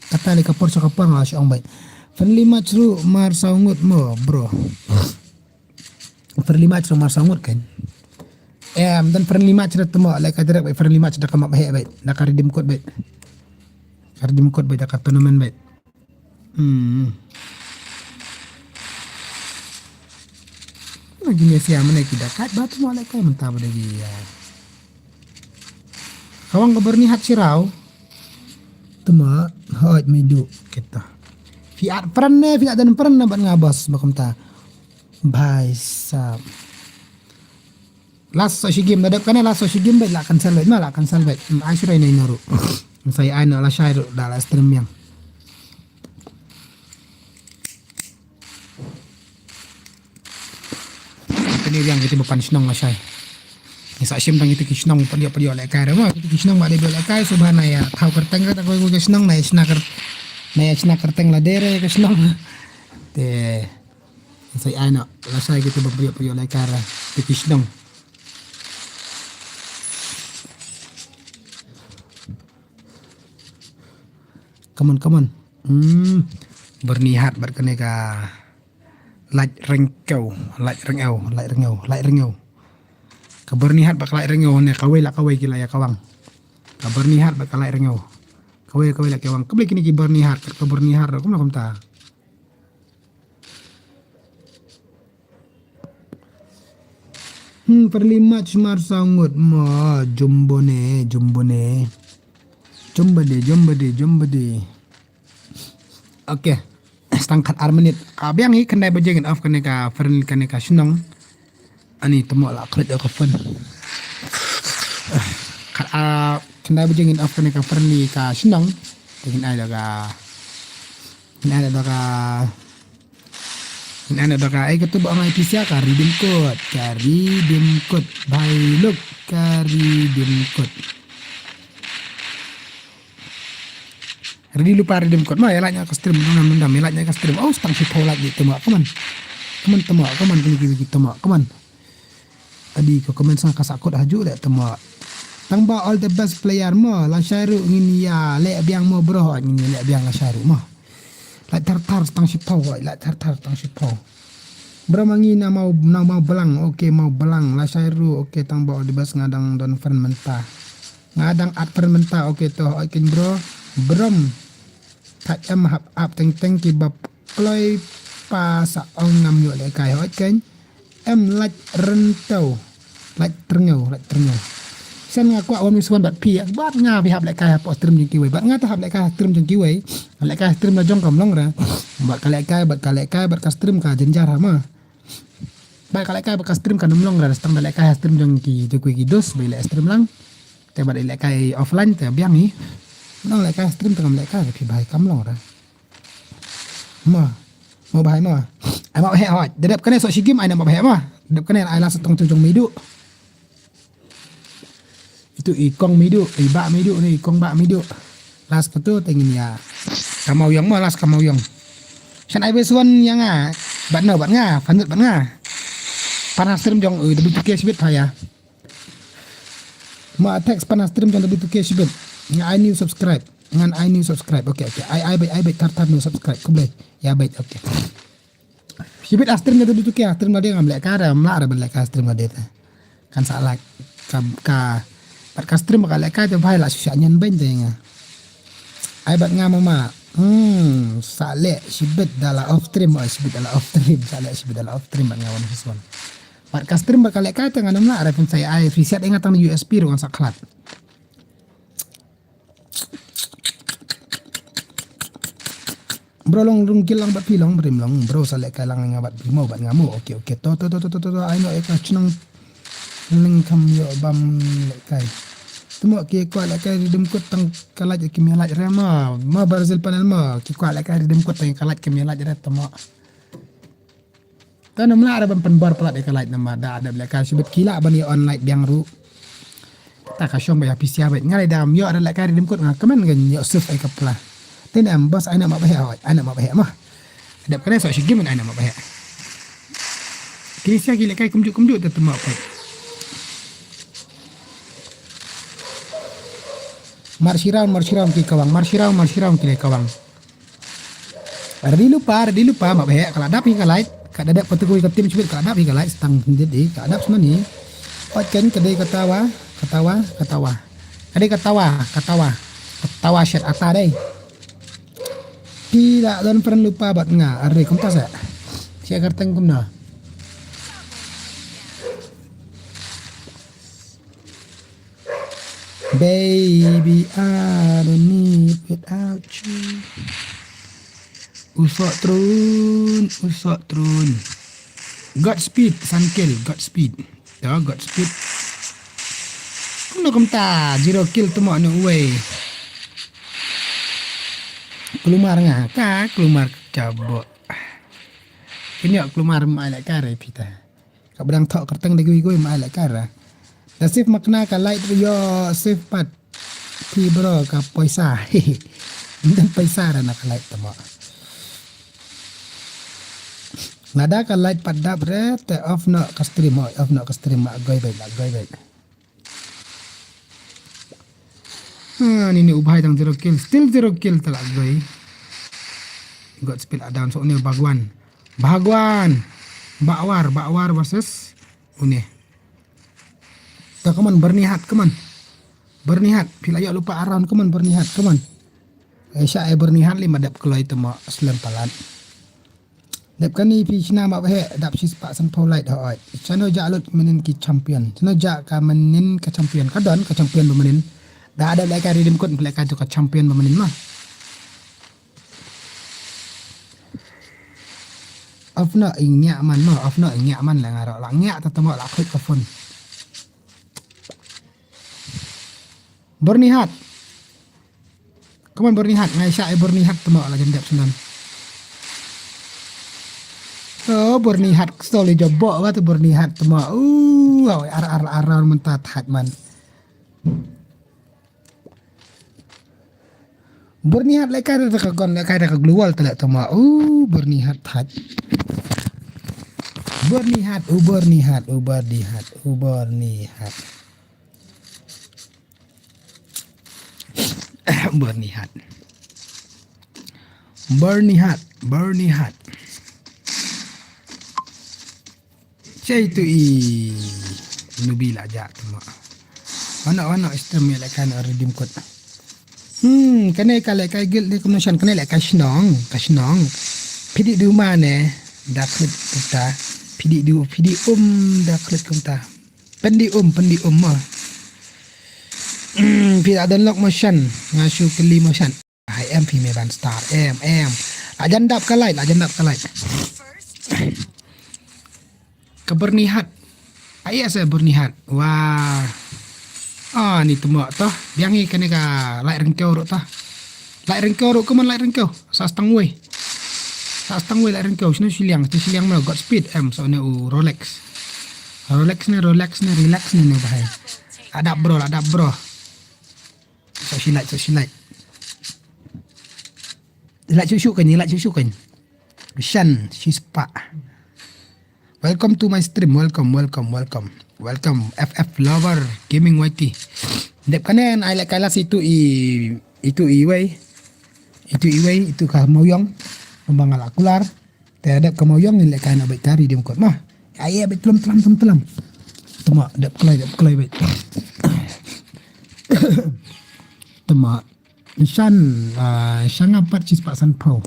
Kata le ka por sa ka por nga sa ong bai. Friendly match ruh mar saw ngut mo, bro. Friendly match ruh mar saw ngut kan. Em, dan friendly match ruh temo, lehkai direct bai friendly match da ka map he bai, da ka redeem code bai. Ka redeem code bai, da ka tournament bai. Hmm. Lagi Messi mane ki da kat ba temo lehkai mynta ba da ki ya. Kawang ka Bernie hat sirau. Temo, hoi Midu kita. Phi at pran ne, phi at dan pran ne ban nga bos ba kumta. Bhai sab. Last sa shi game, nadep kane last sa shi game bai la cancel bai, ma la cancel bai. Hmm, ai surai nai naru. Sai ai na la shai ru, da la stream yang. Kane riang kita ba pan shnong la shai. Ni sa shim tang kita ki shnong padiok padiok lehkai re ma kita ki shnong ba dei lehkai subha na ya thaw kyrteng ka ta koi koi ka shnong na ya shna kyr na ya shna kyrteng la dere ka shnong. Te sai ai na la shai kita ba padiok padiok lehkai re kita ki shnong. Come on, come on. Hmm. Bernihat bad kane ka Lait rengkew, lait rengew, lait rengew, lait rengew. Ka Bernihat bad ka lait rengew ne kawei la kawei ki la ïa kawang. Ka Bernihat bad ka lait rengew. Kawei kawei la kawang. Kawei kine ki Bernihat, ka Bernihat kum la kumta. Hmm, perli mach mar sangut ma jumbo ne, jumbo ne. Jumbo de, jumbo de, jumbo de. Okay. Stang khat ar minit. Ah, biang hi khyndai baje ngin off kane ka friend kane ka shnong. Ani temo la kret ka phone. Khat ar khyndai baje ngin off kane ka friend ni ka shnong. Te ngin ai da ka ngin ai da ka ngin ai da ka ai ka tu ba ngai pisa ka redeem code. Ka redeem code. Bai look ka redeem code. Ready lypa redeem code ma, ïa like noh ka stream, nang nang dam, ïa like noh ka stream. Oh, stang shiphew like di temo, come on. Come on temo, come on, kini kini temo, come on. Adi ko comment sang ka sakut haju de temo. Tang ba all the best player mo, la shai ruh ngin ïa leh biang mo bro, ngin ïa leh biang la shai ruh mo. Like thar thar stang shiphew, like thar thar stang shiphew. Bro mangi na mau na mau belang, okay mau belang, la shai ruh, okay tang ba all the best nga dang don friend mynta. Nga dang at per mynta, okay to, hooid keiñ bro. Brom. Thait em hap ap teng teng ki ba kloi pa sa ong ngam ïoh lehkai, hooid keiñ. Em lait rentau. Lait terngew, lait terngew. Sen nga kwah wan wiswan bad phi, bad nga phi hap lehkai hapoh stream jong kiwei. Bad nga te hap lehkai stream jong kiwei. Lehkai stream la jong kam long ra. Bad ka lehkai, bad ka lehkai, bad ka stream ka jenjar ha ma. Bad ka lehkai bad ka stream kan ym long ra, stang da lehkai ha stream jong ki jong ki dos ba leh stream lang. Te bad lehkai offline te biang hi. Nang lehkai stream te ngam lehkai ki bai kam long ra. Ma. Ma bai ma. Ai ma he hoi. Dedep kane so shi game ai na ma he ma. Dedep kane ai la sa tong tu jong midu. Itu i kong midu, i ba midu ni, i kong ba midu. Last katu tengin ya. Ka Mawiong mo, last ka Mawiong. Shan ai best one ïa nga. Bad no, bad nga, fan bad nga. Pan ha stream jong, eh, W two K shibit pha ïa. Ma text pan ha stream jong W two K shibit. Nga ai new subscribe. Ngan ai new subscribe. Okay, okay. Ai, ai bait, ai bait, thar, thar new subscribe. Khublei. Ïa bait, okay. Shibit ha stream jong W two K, ha stream lade ngam leh ka, ngam lah re ban leh ka stream lade te. Kan sa leh ka, ka, bad ka stream ka leh ka te bhai la shu shah ñion beiñ te nga. Ai bad nga mama. Hmm, sa leh shibit da la off stream, oh, shibit da la off stream, sa leh shibit da la off stream bad nga wan his wan. Bad ka stream bad ka leh ka te nga nym lah re phin sa ai reset ïa nga tang U S B ruh ngan sa khlad. Bro long rung kil lang bad phi long brim long. Bro sa leh kai lang nga bad phi mo bad nga mo. Okay, okay. To, to, to, to, to, to, to. Ai no, eh, ka chnong ling kham ïoh bam leh kai. Te mo ki kwah leh kai riddim kut tang ka lait ki mih lait re mo. Mo Brazil panel mo. Ki kwah leh kai riddim kut tang ka lait ki mih lait re te mo. Te nym lah re ban pynbor palat ïa ka lait namar da dep leh kai shibit ki lah ban ïa on lait biang ruh. Ta ka shong ba ïa phi sia bad nga leh dam ïoh re leh kai riddim kut nga kmen ngan ïoh suf ai ka pla. Te ne em boss ai na ma ba heh ai na ma ba heh ma. Dep kane sa shi gim ai na ma ba heh. Kini sia ki leh kai kumjuh kumjuh te te ma ba heh. Mar shiraun mar shiraun ki kawang mar shiraun mar shiraun ki leh kawang. Ready lypa, ready lypa, ma ba heh, ka la dap hi ka lait, ka da dep ka tegu ka tim shibit, ka la dap hi ka lait, stang dit di, ka la dap sngewni. Ot ken ka dei kata wa, kata wa, kata wa. Ka dei kata wa, kata wa. Kata wa shet ata dei. Phi la don friend lypa bad nga, are kumta sa. Sia kyrteng kumno. Baby, I don't need without you. U soh trun, u soh trun. Godspeed, san kill, Godspeed. Ya, Godspeed. Kumno kumta, zero kill tu mo ne uwei. Kulumar nga, ka kulumar ka bo. Kini kulumar ma leh kare pita. Ka bdang thok kyrteng da gui gui ma ai leh kara. Da sif makna ka light ri yo sif pat. Ki bro ka poisa. Ndan poisa ra na ka light tama. Lada ka light pat dap re te off no ka stream oi, off no ka stream ma goi bai, ma goi bai. Ha, ni ni u bhai tang zero kill, still zero kill tala goi. Got speed down so ni Bhagwan. Bhagwan. Bakwar, Bakwar versus une. Ta, come on, Bernihat, come on. Bernihat, phi la ïoh lypa around, come on, Bernihat, come on. Eh, sha eh Bernihat li ma dep kloi te mo slem palat. Dep kani phi shna ma bheh, dap shispah sanphew light hoi. Shano ja lut mynnin ki champion. Shano ja ka mynnin ka champion. Ka don ka champion ba mynnin. Da dep leh ka redeem code, leh ka tu ka champion ba mynnin ma. Off noh i ngiah man mo, off noh i ngiah man la nga roh la ngiah ta tamo la khuid ka phone. Bernihat. Come on Bernihat, ngai sha i Bernihat tamo la jem dep sunan. Oh Bernihat stol i jobo wa tu Bernihat tamo. Uh, ar ar ar ar mynta that man. Bernihat leh kai da ka gon leh kai da ka glue wall te leh tama. U Bernihat thait. Bernihat, u Bernihat, u Bernihat, u Bernihat. Bernihat. Bernihat, Bernihat. Chei tu i nubi la ja tama. Wana wana stream ya leh kai na redeem code. Hmm, kane ka leh kai guild ni kumno shan, kane leh kai shnong, ka shnong. Phi dih du ma ne da klik kumta. Phi dih du, phi dih um da klik kumta. Pyndi um, pyndi um ma. Hmm, phi da don lok ma shan, nga shu kylli ma shan. Hai em phi me ban star em em. La jan dap ka light, la jan dap ka light. Ka Bernihat. Ai asa Bernihat. Wah. Ah ni temo toh. Biang i kane ka light rengkeu ruh toh. Light rengkeu ruh kumon light rengkeu. Sa stang wei. Sa stang wei light rengkeu. Sini siliang, sini siliang mana got speed em so ne u Rolex. Rolex ne, Rolex ne, relax ne ne bahai. Adap bro, adap bro. Sok shi light, sok shi light. Lah shuh shuh kan, lah shuh shuh kan. Shan, shispah. Welcome to my stream. Welcome, welcome, welcome. Welcome, F F Lover Gaming Y T. Dep kane ai lehkai last itu i, itu i wei. Itu i wei, itu ka Mawiong. Kumba nga la kular. Te dep ka Mawiong ngin lehkai na bait ka Redeem Code ma. Ai bait tlem tlem tlem tlem. Tuma dep kloi, dep kloi bait. Tuma. Shan, ah, shan nga pat shispah sanphew.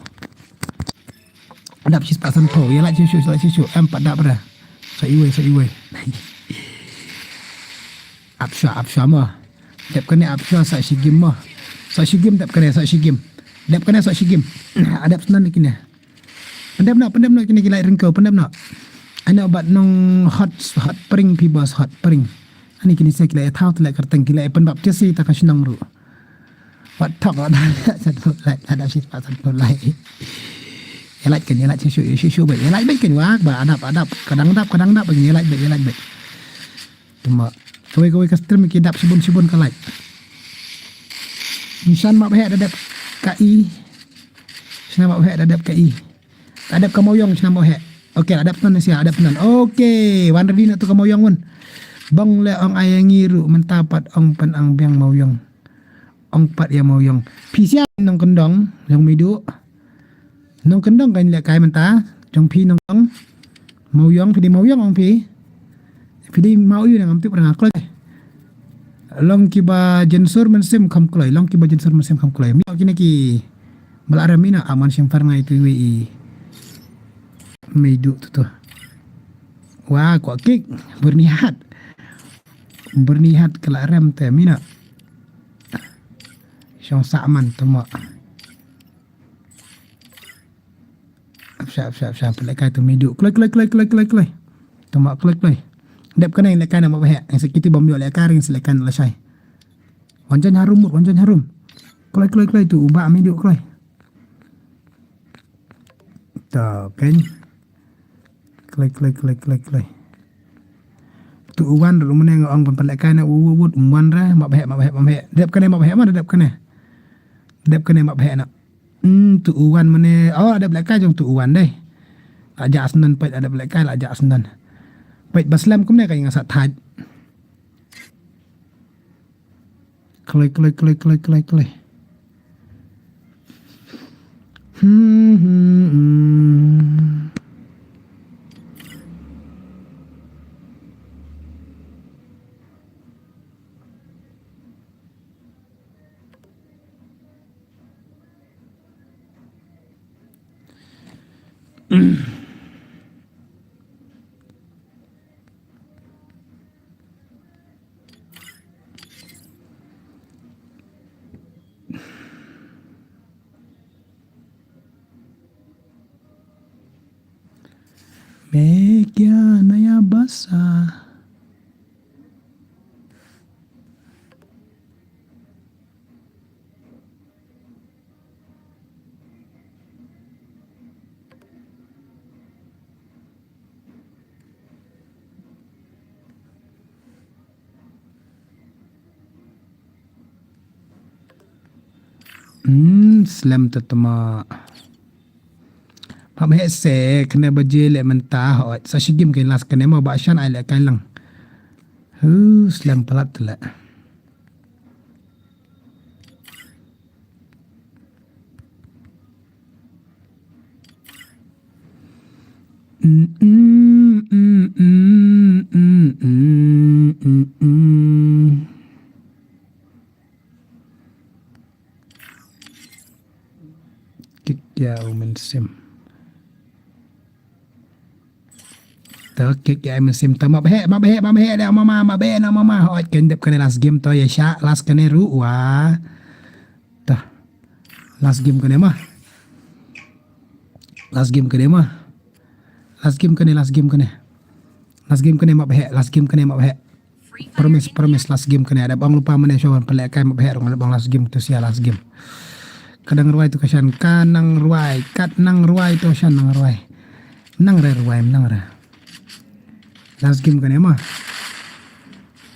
Dap shispah sanphew. Ïa lah shishu, lah shishu. Em pat dap dah. Sa iwei, sa iwei. Ap sha, ap sha ma. Dep kane ap sha sa shi game ma. Sa shi game dep kane, sa shi game. Dep kane sa shi game. Adep snan kine. Pyndep noh, pyndep noh kine ki light ryngkew, pyndep noh. Ano bad nong hot, hot pring pi bos, hot pring. Ani kine sa ki la ïa thaw, ki la ïa kyrteng, ki la ïa pynbaptis ïa ta ka shnong ruh. Wat thok, wat thok, sat put light, ada shi pat sat put light. Ïa light kan, ïa light shishu, ïa shishu bad, ïa light bad kan, wak ba, adap, adap, kadang dap, kadang dap, ïa light bad, ïa light bad. Tuma kawei kawei ka stream ki dap shibun shibun ka light. Shan map heh da dep ka i. Shan map heh da dep ka i. Da dep ka Mawiong shan map heh. Okey, da dep nan sia, da dep nan. Okey, wan ready na tu ka Mawiong wan. Bang le ong ai ngi ruh mynta pat ong pyn ang biang Mawiong. Ong pat ïa Mawiong. Phi sia nongkyndong, Long Midu. Nongkyndong kan lehkai mynta, jong phi nongkyndong. Mawiong, phi dei Mawiong ong phi. Phi dei Mawiong ngam tip rang kloi. Long kiba jensur mynsiem kham kloi, long kiba jensur mynsiem kham kloi. Mi kine ki ba la rem ina aman shim far ngai tu i. Mei du tu tu. Wa ko kik bernihat. Bernihat ka la rem te mina. Shong sa man tu ma. Apsha, apsha, apsha, pynlehkai tu midu. Kloi, kloi, kloi, kloi, kloi, kloi. Tuma kloi, kloi. Dep kane lehkai na map heh. Yang sakiti bam yo lehkai ring lehkai na lashai. Wan jan harum mut, wan jan harum. Kloi, kloi, kloi tu uba midu kloi. To, kan. Kloi, kloi, kloi, kloi, kloi. Tu uwan ru mane nga ong pynlehkai na u u wut umwan ra map heh, map heh, map heh. Dep kane map heh ma dep kane. Dep kane map heh na. Hmm, tu uwan mane. Oh, dep lehkai jong tu uwan dei. La ja snan peit, dep lehkai la ja snan. Peit ba slem kumne ka nga sa thaj. Kloi, kloi, kloi, kloi, kloi, kloi. Hmm, hmm, hmm. मैं क्या नया बसा। Hmm, slem te tma. Pam he se kene baje le mynta hot. Sa shigim ke las kene mo ba shan ai le kai lang. Hu, slem palat le. Kit ya u mynsiem. To kit ya u mynsiem to map he, map he, map he da mama, map he na mama. Hot ken dep kane last game to ya sha, last kane ru wa. To. Last game kane ma. Last game kane ma. Last game kane, last game kane. Last game kane map he, last game kane map he. Promise, promise, last game kane. Ada bang lupa mane show pele kai map he rong ada bang last game tu sia last game. Kadang ruai tu kashan, ka nang ruai, kat nang ruai tu shan nang ruai. Nang re ruai, nang re. Last game kane ma.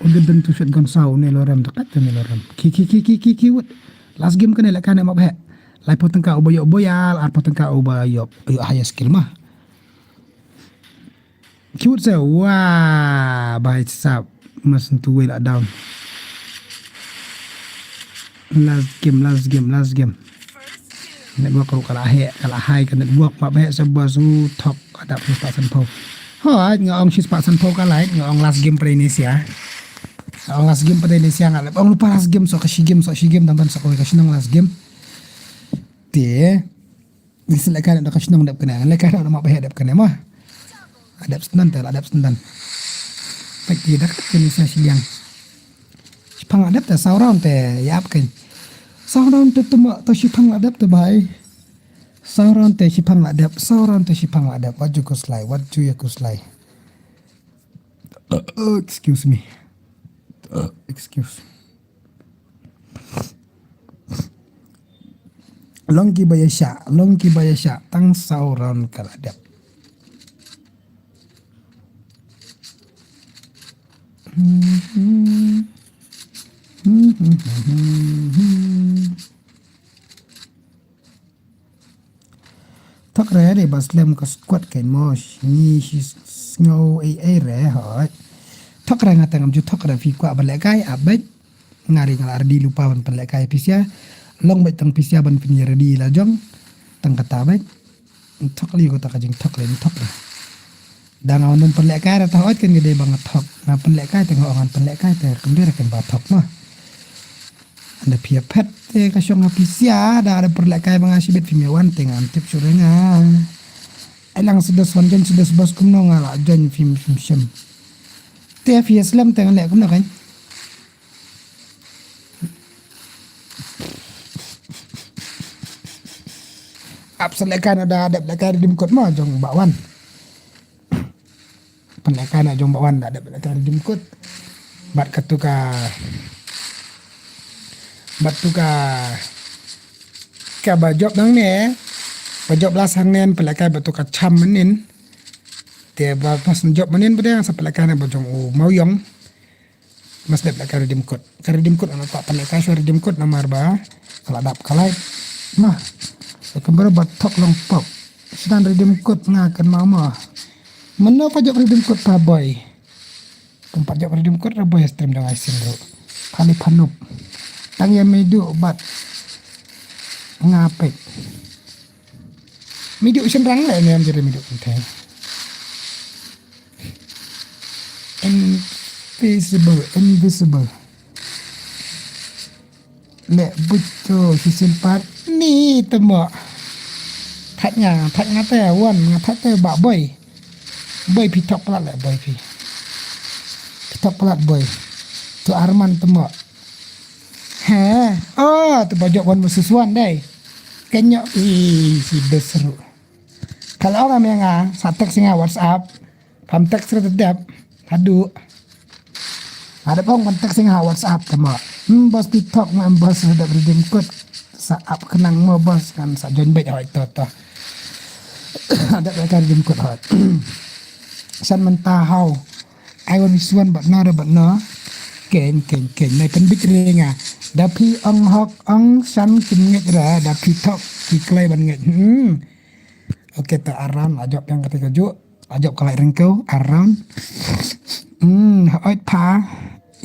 Udah bentuk shotgun sau ne lorem dekat tu ne lorem. Ki, ki, ki, ki, ki, ki, wut. Last game kane le kane map he. Laiphew tyngka uba ïoh boyal, arphew tyngka uba ïoh, ïoh higher skill ma. Cute se, wah, bai sap, mas ntu wei la down. Last game, last game, last game. Network ruh ka la heh, ka la hai ka network, ma ba heh se bos, u thok, adap shi spah sanphew. Hooid, nga ong shi spah sanphew ka lait, nga ong last game pdei ne sia. Nga ong last game pdei ne sia, nga leh ong lypa last game, so ka shi game, so shi game, tang tang so ka wei ka shnong last game. Te, ngi sa lehkai da ka shnong dep kane, lehkai da ma ba heh dep kane ma. Adep snan te, adep snan. Peit ki dak kane sa shiliang. Shipang adep te, saw round te, ïap kein. Saw round te tuma, to shipang adep te bai. Saw round te shipang adep, saw round te shipang adep. Wat ju kuslai, wat ju ïa kuslai. Uh, excuse me. Uh, excuse. Long ki ba ïa shah, long ki ba ïa shah, tang saw round ka la dep. Thok re dei ba slem ka squad kein mo, ngi shi sngew ei ei re hooid. Thok re nga te ngam ju thok re, phi kwah ban lehkai ap beit. Nga ri nga la ready lypa ban pynlehkai phi sia. Long beit tang phi sia ban pynïaready la jong. Tang kata beit. Thok lei kata ka jingthok lei thok lei. Da nga wan pynlehkai re ta hooid kein, nga dei ba nga thok. Nga pynlehkai te nga ong ngan pynlehkai te kam dei re kein ba thok ma. Ynda phi ïa phet te ka shong ha phi sia, da da pyrlehkai ba nga shibit phi me wan te ngam tip shuh re nga. Ai lang sdus wan join sdus bos kumno nga la join phi phim shim. Te phi ïa slem te ngan leh kumno kein. Ap sa lehkai na da dep lehkai redeem code ma jong ba wan. Pynlehkai na jong ba wan da dep lehkai redeem code. Bad katu ka, bad tu ka, ka ba jop nangne, ba jop last hangne pynlehkai bad tu ka cham manin. Te ba pas jop manin ba dang sa pynlehkai na ba jong u Mawiong. Mas dep lehkai redeem code. Ka redeem code ana kwah pynlehkai shuwa redeem code namar ba ka la dap ka lait. Nah. Ka kumba ba thok long pop. Sdang redeem code nga kynmaw mo. Mano pa jop redeem code pa boy. Kum pat jop redeem code re boy stream jong ai sim ruh. Kali panup. Tang ïa me duh bad nga peit. Me duh shynrang le ne am jere me duh kynthei. Invisible, invisible. Le buit to shisien pat ni temo. Thait nga, thait nga te wan, nga thait te ba boy. Boy phi thok palat le boy phi. Phi thok palat boy. To Arman temo. He, oh, to ba jop wan mususuan dei. Kenyok i si desru. Kalau orang yang ah, sa text nga WhatsApp. Pam text re dep. Hadu. Ada pong pam text nga WhatsApp temo. Hmm, bos TikTok ma bos dep redeem code. Sa ap kenang mo bos kan sa join beit hoi to to. Ada ka redeem code hoi. San menta hau. Ai wan misuan bat no re bat no. Ken ken ken. Nai pynbit re nga. Da phi ong hok ong san kin ngeit re. Da phi thok ki klai ban ngeit. Hmm. Okay, ta aran ajop yang kata kajuk. Ajop kalai rengkau aran. Hmm, oit pa.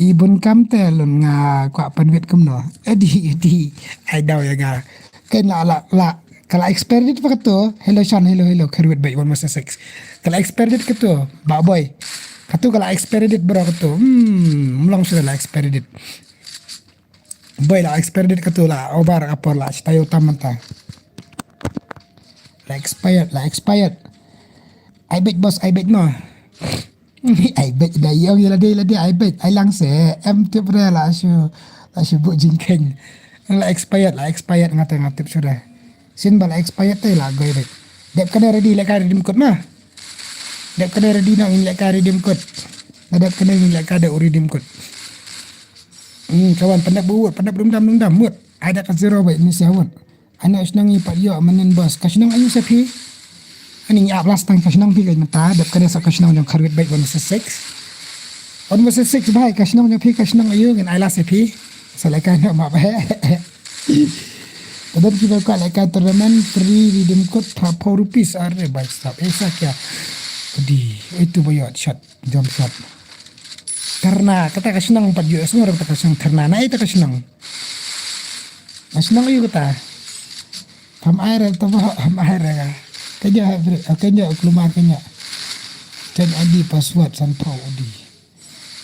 Ibun kam te lun nga kwah pynwit kumno. Edi edi. Ai dau ya nga. Ken la la la. Kala expert dit pa kato. Hello Sean, hello hello. Kerwit bai one six six. Kala expert dit kato. Ba boy. Kato kala expert dit bro kato. Hmm, mlong sudah la expert dit. Boy la expert dit kato la. Obar apor la. Sitayo tamanta. La expired, la expired. I bet bos, I bet no. I bet da yong ya lade lade I bet. I lang se em tip re la shu la shu bu jingkeng. La expired, la expired ngata ngatip sudah. Sin ba la expired te la goi bet. Dep kane ready leka redeem code ma. Dep kane ready no in leka redeem code. Dep kane in leka de redeem code. Hmm, kawan, pandap buat, pandap dum dam dum dam mut. Ada ka zero bet ni siawat. Ana shnong i pat ïoh manin bos. Ka shnong ayu sa phi. Ani ngi ap last time ka shnong phi ka mata dep ka desa ka shnong jong Kharwit bai one six six. One six six bai ka shnong jong phi ka shnong ayu ngin ai last phi. Sa leka no ma bai. Don kiba kwah lehkai tournament free redeem code phaw rupees are bai stop. Eh, sa kya. Di, itu ba ïoh shot, jump shot. Tyrna, kata ka shnong pat ïoh, sngewbha kata ka shnong Tyrna. Na ita ka shnong. Na shnong ïoh kata. Pham ai re to ba, pham ai re ka. Kanya, kanya, kulmar kanya. Kan adi password san phaw udi.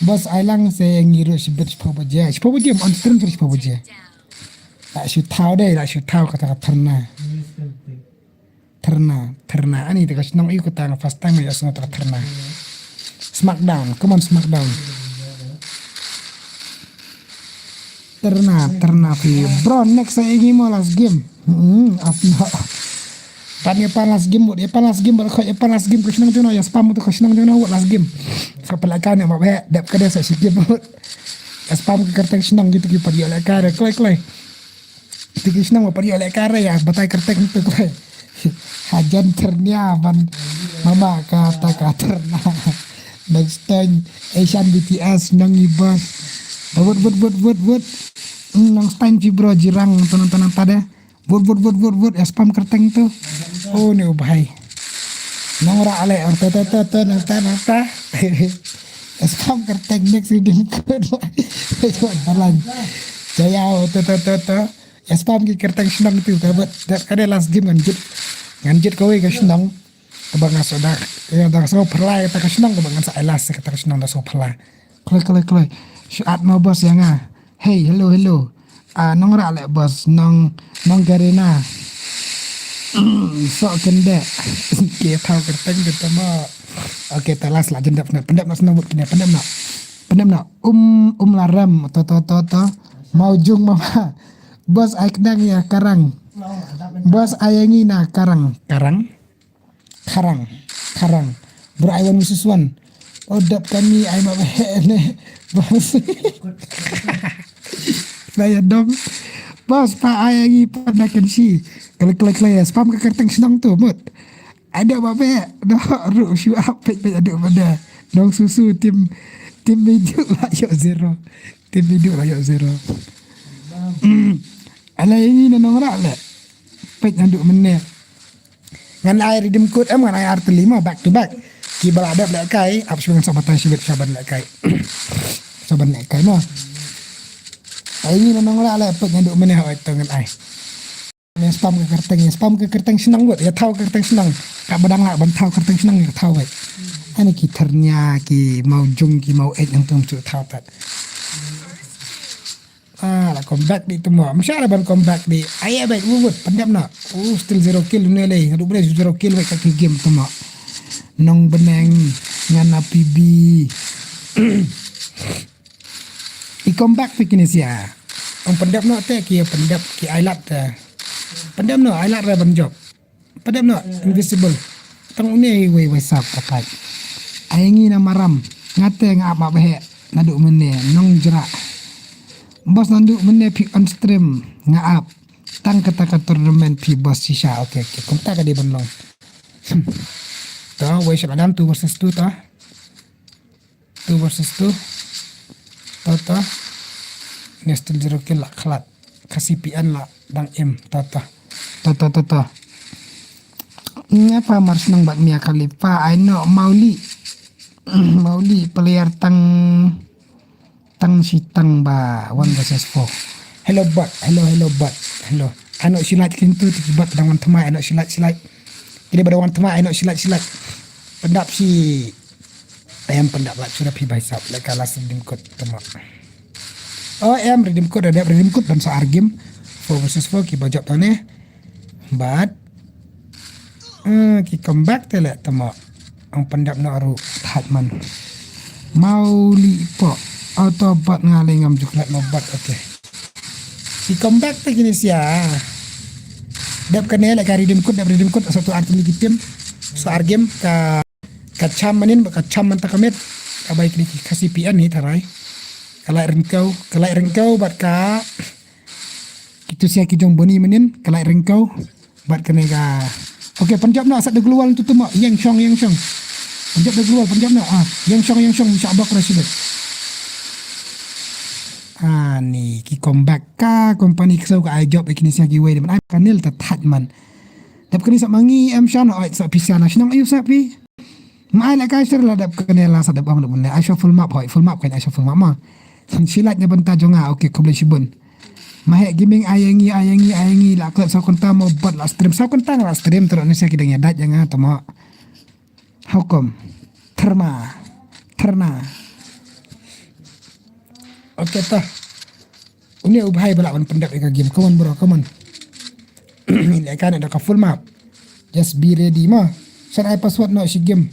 Bas ai lang se ngi ruh shibit shiphew baje. Shiphew baje, on stream shiphew baje. La shu thaw dei, la shu thaw kata ka Tyrna. Tyrna, Tyrna. Ani ta ka shnong ïoh kata nga first time ïoh shnong ta ka Tyrna. Smackdown, come on Smackdown. Tyrna, Tyrna phi. Bro, next sa ïa ngi mo last game. Hmm, ap no. Pan ïa pan last game, bud. Ïa pan last game, bud. Ïa pan last game, ka shnong jong no, ïa spam tu ka shnong jong no, bud, last game. Sa pala ka ne, ma be, dep ka de sa shi game, bud. Ïa spam ka kyrteng shnong gitu ki pat ïa la ka re, kloi, kloi. Ti ki shnong, bud, pat ïa la ka re, ïa, batai kyrteng tu, kloi. Hajan Tyrnia, ban, mama, kata ka Tyrna. Next time, Asian B T S, nong i bas. Bud, bud, bud, bud, bud. Hmm, nong stan ji bro, jirang, tanang, tanang, tada. Vot, vot, vot, vot, vot, ïa spam kyrteng tu. Oh, ni u bhai. Nongrah leh, oh, ta, ta, ta, ta, nang ta, nang ta. Ïa spam kyrteng next redeem code. Ïa balan. Jaya, oh, ta, ta, ta, ta. Ïa spam ki kyrteng shnong tu, ka bad, ka dei last game ngan jit. Ngan jit kawei ka shnong. Kaba nga sa da, ïa da sa pyrlai kata ka shnong, kaba ngan sa ai last kata ka shnong da sa pyrlai. Kloi, kloi, kloi. Shu at mo bos ïa nga. Hey, hello, hello. Ah, nongrah leh bos, nong, nong Garena. So kende. Ke thaw kyrteng kita mo. Okay, ta last la jendap na. Pendap na snow kine, pendap na. Pendap na. Um, um larem. To, to, to, to. Mau jung mama. Bos ai kdang ïa karang. Bos ai ngi na karang. Karang. Karang, karang. Bro, I want versus one. Oh, dap kami, ai ma ba ne. Bos. Ba ya dom. Bos, pa ai ngi pa na kan si. Klik, klik, klik. Spam ka kyrteng shnong tu, mut. Ada ba be. No, ru, shu up, pek, pek, ada ba da. Nong susu, tim, tim bidu lah, yok zero. Tim bidu lah, yok zero. Ala ini na nongrah le. Pek, nanduk menit. Ngan ai redeem code em, ngan ai artylli mo back to back. Kiba la dep lehkai, ap shu ngan sa batai shibit shaban lehkai. Shaban lehkai mo. Ai ni nong la leh pek ngan duk mene hoi to ngan ai. Ngan spam ka kyrteng, spam ka kyrteng shnong wot, ïa thaw ka kyrteng shnong. Ka badang la ban thaw kyrteng shnong ïa thaw wot. Ani ki Tyrnia, ki Mawjung, ki Maweit nang tum chu thaw tat. Ah, la come back di temo. Masa la ban come back di. Ai ai bai u wut pandap na. U still zero kill ne lei. Ngadu bre zero kill bai ka ki game temo. Nong beneng ngan na P B. I come back fi kine sia. Ong pandap no te ki pandap ki ailat te. Pandap no ailat re ban job. Padam no invisible. Tang une wei wei sap ka pai. Ai ngi na maram. Ngate nga ap ma behe. Nadu mene nong jra. Bos nandu mene phi on stream nga ap. Tang kata ka tournament phi bos shisha. Okay, okay. Kumta ka di ban long. To wei sha adam two versus two to. Two versus two. To to. Nestel zero kill la khalat. Khasi P N la dang im. To to. To to to to. Nga pa mar shnong bad Mia Khalifa, I know Mauli. Mauli player tang tang shi tang ba one versus four. Hello bot, hello hello bot, hello. Ano shilat kintu tiki bot dang wan thamai ano shilat shilat. Kini ba dang wan thamai ano shilat shilat. Pendap shi. Em pendap la chura phi bai sap leka la sedim kot tama. Oh em redim kot ada redim kot ban sa argim. Four versus four ki bajap tane. But eh, ki comeback te le tama. Ang pendap no aru thaj man. Mau li po. Auto bat ngali ngam juklat no bat okay. Ki comeback te kini sia. Dep kane leka redim kot dep redim kot satu arti ni kitim. Sa argim ka Ka cham manin ba ka cham man ta ka met. Ka bai kini ki Khasi P N ni tarai. Ka lai ringkau, ka lai ringkau bat ka kitu sia ki jong boni manin ka lai ringkau bat kane ka. Okay, panjab na asat da global tu tu ma yang shong yang shong. Panjab da global panjab na ah yang shong yang shong shabak rasibat. Ani ki comeback ka company ksew ka ai job ïa kine sha kiwei de man ai ka nil ta thait man. Dep kane sa mangi em shan oi sa pisa na shnong ayu sa pi. Ma ai la kai sir la dep kane la sa dep bang dep ne ai sha full map hoi full map kan ai sha full map ma. Silat nya benta jonga okay khublei shibun. Ma he gaming ai ngi ai ngi ai ngi la klep sa konta mo bot la stream sa konta la stream tero ne sa kidang ya dait janga tama. Hukum. Terma. Terna. Okay ta. Uni u bhai bala wan pendap ika game. Come on bro, come on. Ini kan ada ka full map. Just be ready ma. San ai password no shi game.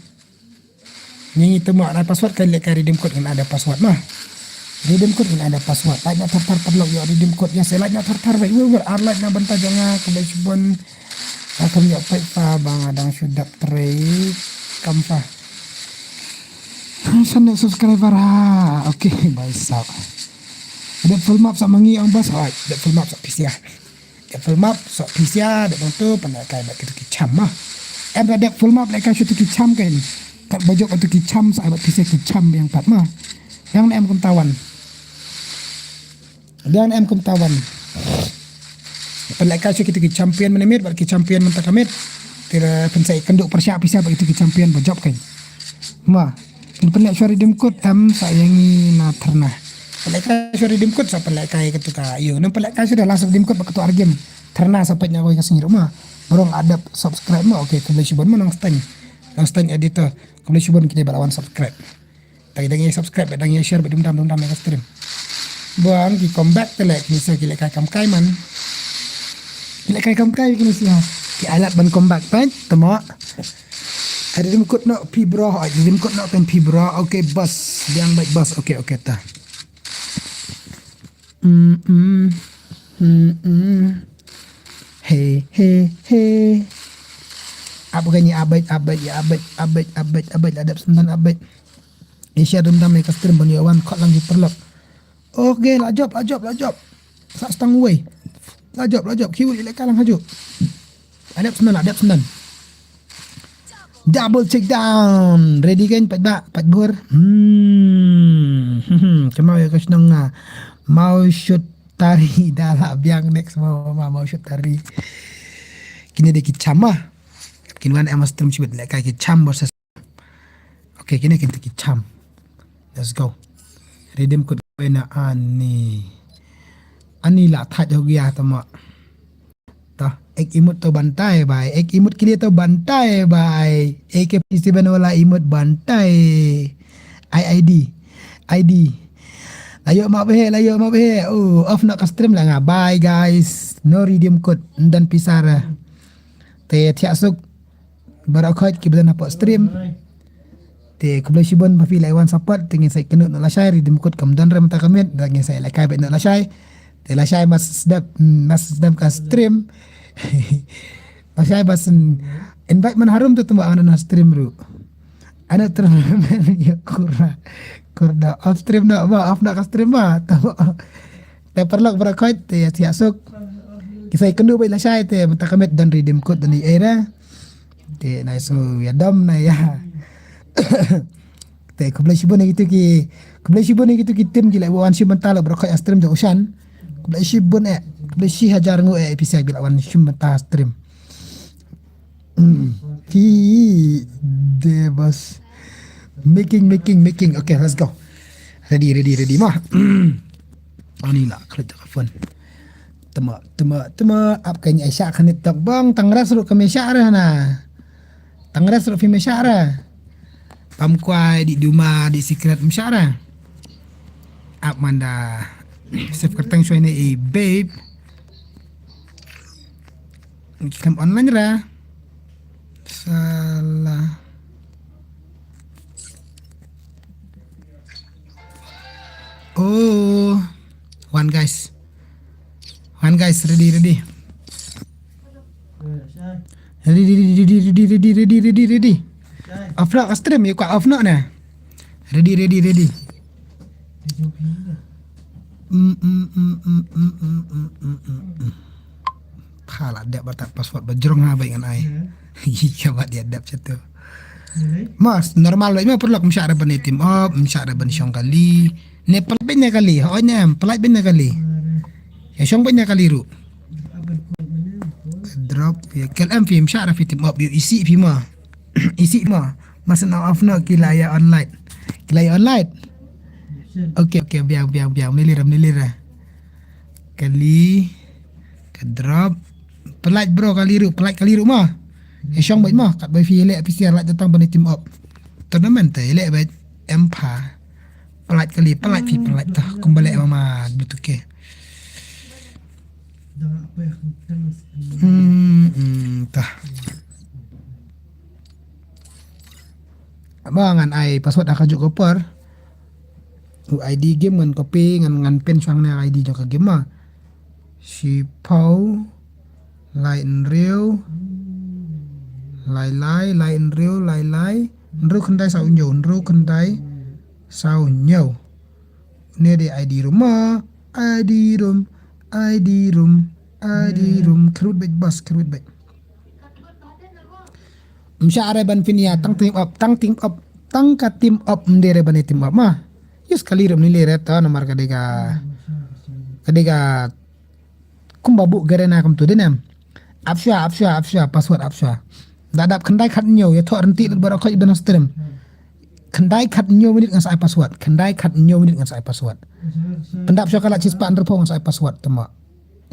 Ngi temo ai password kan leka redeem code kan ada password ma. Redeem code kan ada password. Like na thar thar perlu yo redeem code ya se like na thar thar bai wer wer ar like na benta jonga khublei shibun. Akham yo pek pa bang adang shu dap trei kam pa. San subscriber ha. Okay, bai sa. Dep full map sa mangi ang bas hoi. Dep full map sa pisia. Dep full map sa pisia dep bang tu pan kai ba kitu ki cham ma. Em da dep full map leka shu tu ki cham kan. Kat bajok tu ki cham sa ba pisia ki cham yang pat ma. Yang em kum tawan. Dang em kum tawan. Pynlehkai sha kitu ki champion mynta miet bad ki champion mynta ka miet. Tira pynsai kynduh pyrshah pisa bad kitu ki champion ba jop kai. Ma. Pyn pynleh sha redeem code em sa ïa ngi na tharna. Pynlehkai sha redeem code sa pynlehkai katu ka ïu. Nang pynlehkai sha dah last redeem code bad katu ar game. Tharna sa peit na koi ka sngi ruh ma. Barong adep subscribe ma. Okay, khublei shibun ma nang steng. Nang steng editor. Khublei shibun kine ba la wan subscribe. Dang dang ïa subscribe dang ïa share ba dum dam dum dam ïa ka stream. Bang ki comeback te leh kini sa ki leh kai kam kai man. Ki leh kai kam kai kini sa. Ki alat ban comeback pan temo. Ada dim kut no pi bro, ada dim kut no kan pi bro. Okay bas, biang baik bas. Okay okay ta. Mm mm. Mm mm. Hey hey hey. Apa kan ni abad abad ya abad abad abad abad adap sendan abad. Asia dendam ïa ka stream ban ïa wan kot lang ki perlok. Okay, la jop, la jop, la jop. Sa stang wei. La jop, la jop. Kiwi leh kalang haju. Adep sendan, adep sendan. Double check down. Ready kan pat ba, pat bur. Hmm. Kemau ïa ka shnong nga. Mau shoot tari dah la biang next mau mau mau shoot tari. Kini deh ki chama. Kini wan em stream shibit leh kai ki cham versus Okay, kine kine ki cham. Let's go. Redeem code na ani. Ani la thaj ho gya tama. Ta, ek emote to bantai bhai. Ek emote ke liye to bantai bhai. Ek fifty seven wala emote bantai. I ID. ID. Layo ma behe, layo ma behe. Oh, off na ka stream la nga. Bye guys. No redeem code. Ndan pisara. Te thiah suk. Baroh khoit ki ba don hapoh stream. Te khublei shibun ba phi la wan support te ngin sa kynduh noh lashai redeem code kam don re mynta ka miet da ngin sa lehkai beit noh lashai. Te lashai mas sdap mas sdap ka stream. Lashai bas invite man harum tu tuma ana na stream ru. Ana terus ya kurna kurna off stream na ba off na ka stream ba tama. Te paralok baroh khoit te ïa thiah suk. Ki sa ïa kynduh beit lashai te mynta ka miet don redeem code don ïa ei re. Te na ïa su ïa dom na ïa. Te khublei shibun ïa kitu ki khublei shibun ïa kitu ki team ki la wan shim bynta la baroh khoit ha stream jong u Shan. Khublei shibun eh khublei shi hajar nguh eh pisa ki la wan shim bynta ha stream. Hmm. Ki de bas. Making, making, making. Okay, let's go. Ready, ready, ready ma. Ani la klik ka phone. Tema, tema, tema ap ka nyai sha khanit tak bang tang ras ru ka me sha ra na. Tang ras ru fi me sha ra. Pam kwai di duma di secret me sha ra. Ap manda. Save kerteng shwai ne eh babe. Kam online ra. Salah. Oh. One guys. One guys, ready, ready. Ready, ready, ready, ready, ready, ready, ready, ready. Off na ka stream, ïa ka off na na. Ready, ready, ready. Mm, mm, mm. Pha la dep ba tak password ba jrong ha ba ngan ai. Ïa ba dia dep chetu. Mas normal beit ma paralok, ym shah re ban ïa team up, ym shah re ban shong kali. Ne pynlait beit ne kali, hooid ne em, pynlait beit ne kali. Ïa shong beit ne kali ruh. Drop ïa kel em phi, ym shah re phi team up, ïa isih phi ma. Isih ma. Mas na off no ki la ïa online. Ki la ïa online. Okay, okay, biang, biang, biang. Mlili re, mlili re. Kali. Ka drop. Pynlait bro kali ruh, pynlait kali ruh ma. Ïa shong beit ma, katba phi leh phi siar lait datang ban ïa team up. Tournament te leh beit em pha. Pynlait kali, pynlait phi, pynlait ta. Kumba leh ma ma dutuke. Hmm, hmm, ta. Ba ngan ai password ha kajuh ka por. U I D game ngan copy, ngan, ngan pin shuwa hangne I D jong ka game ma. Shiphew lai hynriew lai lai, lai hynriew lai lai, hynriew khyndai saw hynñiew, hynriew khyndai saw hynñiew. Ne dei I D room ma, I D room, I D room, I D room. Kyrwit beit bas, kyrwit beit. Ym shah re ban phin ïa tang team up, tang team up, tang ka team up, ym dei re ban ïa team up ma. Ïa kali re, ym lili re ta namar ka dei ka, ka dei ka kumba buh garena kumtu dei ne em. Ap shuwa, ap shuwa, ap shuwa, password ap shuwa. Da dap khyndai khathynñiew, ïathoh ryntih lut baroh khoit ban stream. Khyndai khathynñiew minit ngan sa ai password. Khyndai khathynñiew minit ngan sa ai password. Pyndap shuwa ka light shispah hynriewphew ngan sa ai password, tama.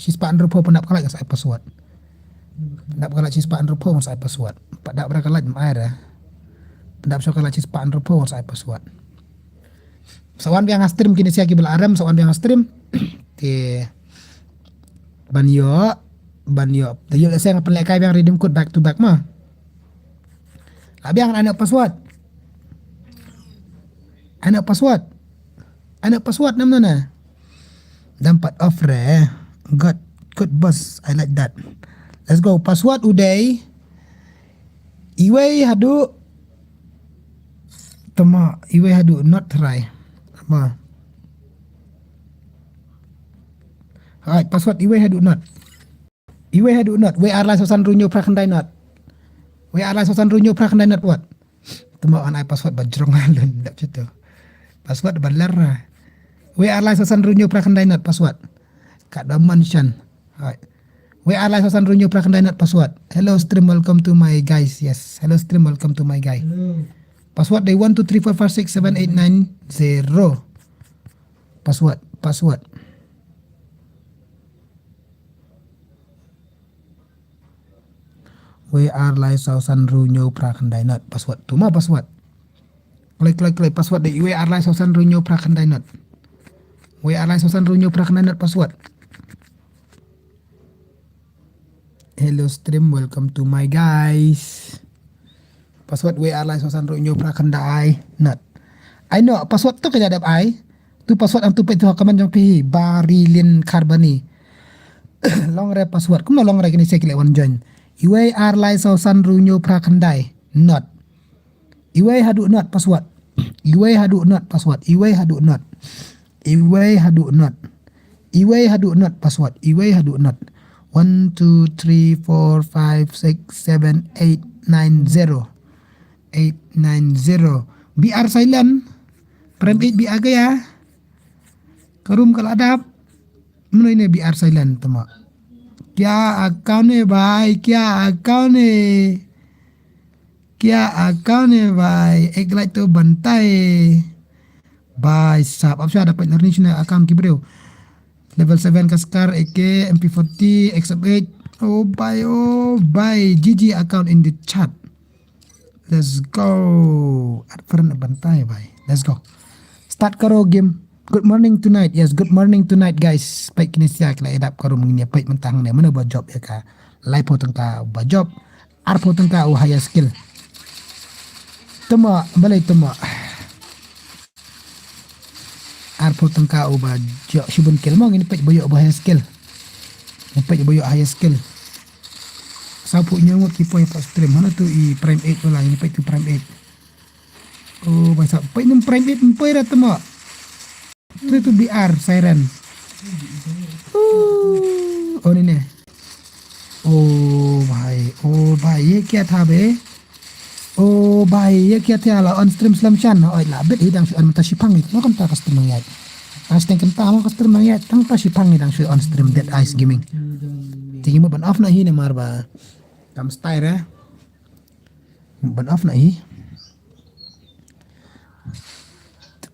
Shispah hynriewphew pyndap ka light ngan sa ai password. Pyndap ka light shispah hynriewphew ngan sa ai password. Pyndap re ka light ym ai re. Pyndap shuwa ka light shispah hynriewphew ngan sa ai password. Sa wan biang ha stream kine sia kiba la rem, sa wan biang ha stream. Te ban ïoh, ban ïoh. Te ïoh lehse nga pynlehkai biang redeem code back to back ma. La biang, ai noh password. Ai noh password. Ai noh password, nam nana. Dam pat off re. Good, good boss. I like that. Let's go. Password u dei iwei haduh, tama, iwei haduh not try. Ma. Alright, password iwei haduh not. Iwei haduh not. Wei ar lai saw san hynriew hynñiew phra khyndai not. Wei ar lai saw san hynriew hynñiew phra khyndai not what. Tama, ngan ai password ba jrong lun dap situ. Password ba ler. Wei ar lai saw san hynriew hynñiew phra khyndai not password. Ka da mention. Hai. Wei ar lai saw san hynriew hynñiew phra khyndai not password. Hello stream, welcome to my guys. Yes. Hello stream, welcome to my guy. Hello. Password dei one two three four five six seven eight nine zero. Password, password. Wei ar lai saw san hynriew hynñiew phra khyndai not password. Tu ma password. Klik, klik, klik, password dei wei ar lai saw san hynriew hynñiew phra khyndai not. Wei ar lai saw san hynriew hynñiew phra khyndai not password. Hello stream, welcome to my guys. Password wei ar lai saw san hynriew hynñiew phra khyndai not. Ai noh, password tu ka jadap ai. Tu password ang tu peit tu ha comment jong phi, Barilin Kharbani. Long re password. Kumno long re kine sia ki leh wan join. Iwei ar lai saw san hynriew hynñiew phra khyndai not. Iwei haduh not password. Iwei haduh not password. Iwei haduh not. Iwei haduh not. Iwei haduh not password. Iwei haduh not. One, two, three, four, five, six, seven, eight, nine, zero. Eight, nine, zero. B R silent. Prem eight B R kaya. Ka room ka la dap. Mano ine B R silent tama. Kya account ne bhai, kya account ne. Kya account ne bhai, ek light to bantai. Bhai sahab, ap shuwa da peit narni shuna account ki briew. Level seven ka scar, A K, M P forty, X M eight. Oh bhai, oh bhai, G G account in the chat. Let's go. At friend bantai bhai. Let's go. Start karo game. Good morning tonight. Yes, good morning tonight guys. Peit kine sia ki la ïadap ka room, ngin ïa peit mynta hangne mano ba jop ïa ka. Laiphew tyngka ba jop. Arphew tyngka u higher skill. Tama, balei tama. Arphew tyngka u ba jop shibun kill mo, ngin peit ba ïoh ba higher skill. Ngin peit ba ïoh higher skill. Sawphew hynñiew ngut ki poi pat stream. Hana tu i prime eight wala, ngin peit tu prime eight. Oh, bhai sahab, peit nym prime eight, nym poi ra tama. Tu tu B R siren. Oh, oh ni ne. Oh bhai, oh bhai, ye kya tha be? O bai, ïa ki ïa la on stream slem shan. Oi, la bit hi dang shu on mynta shipang hi. Mo kumta ka stream nang ïaid. Tang shteng kynta mo ka stream nang ïaid. Tang ta shipang hi dang shu on stream Dead Eyes Gaming. Te ngi mut ban off noh hi namar ba kam style eh. Ban off noh hi.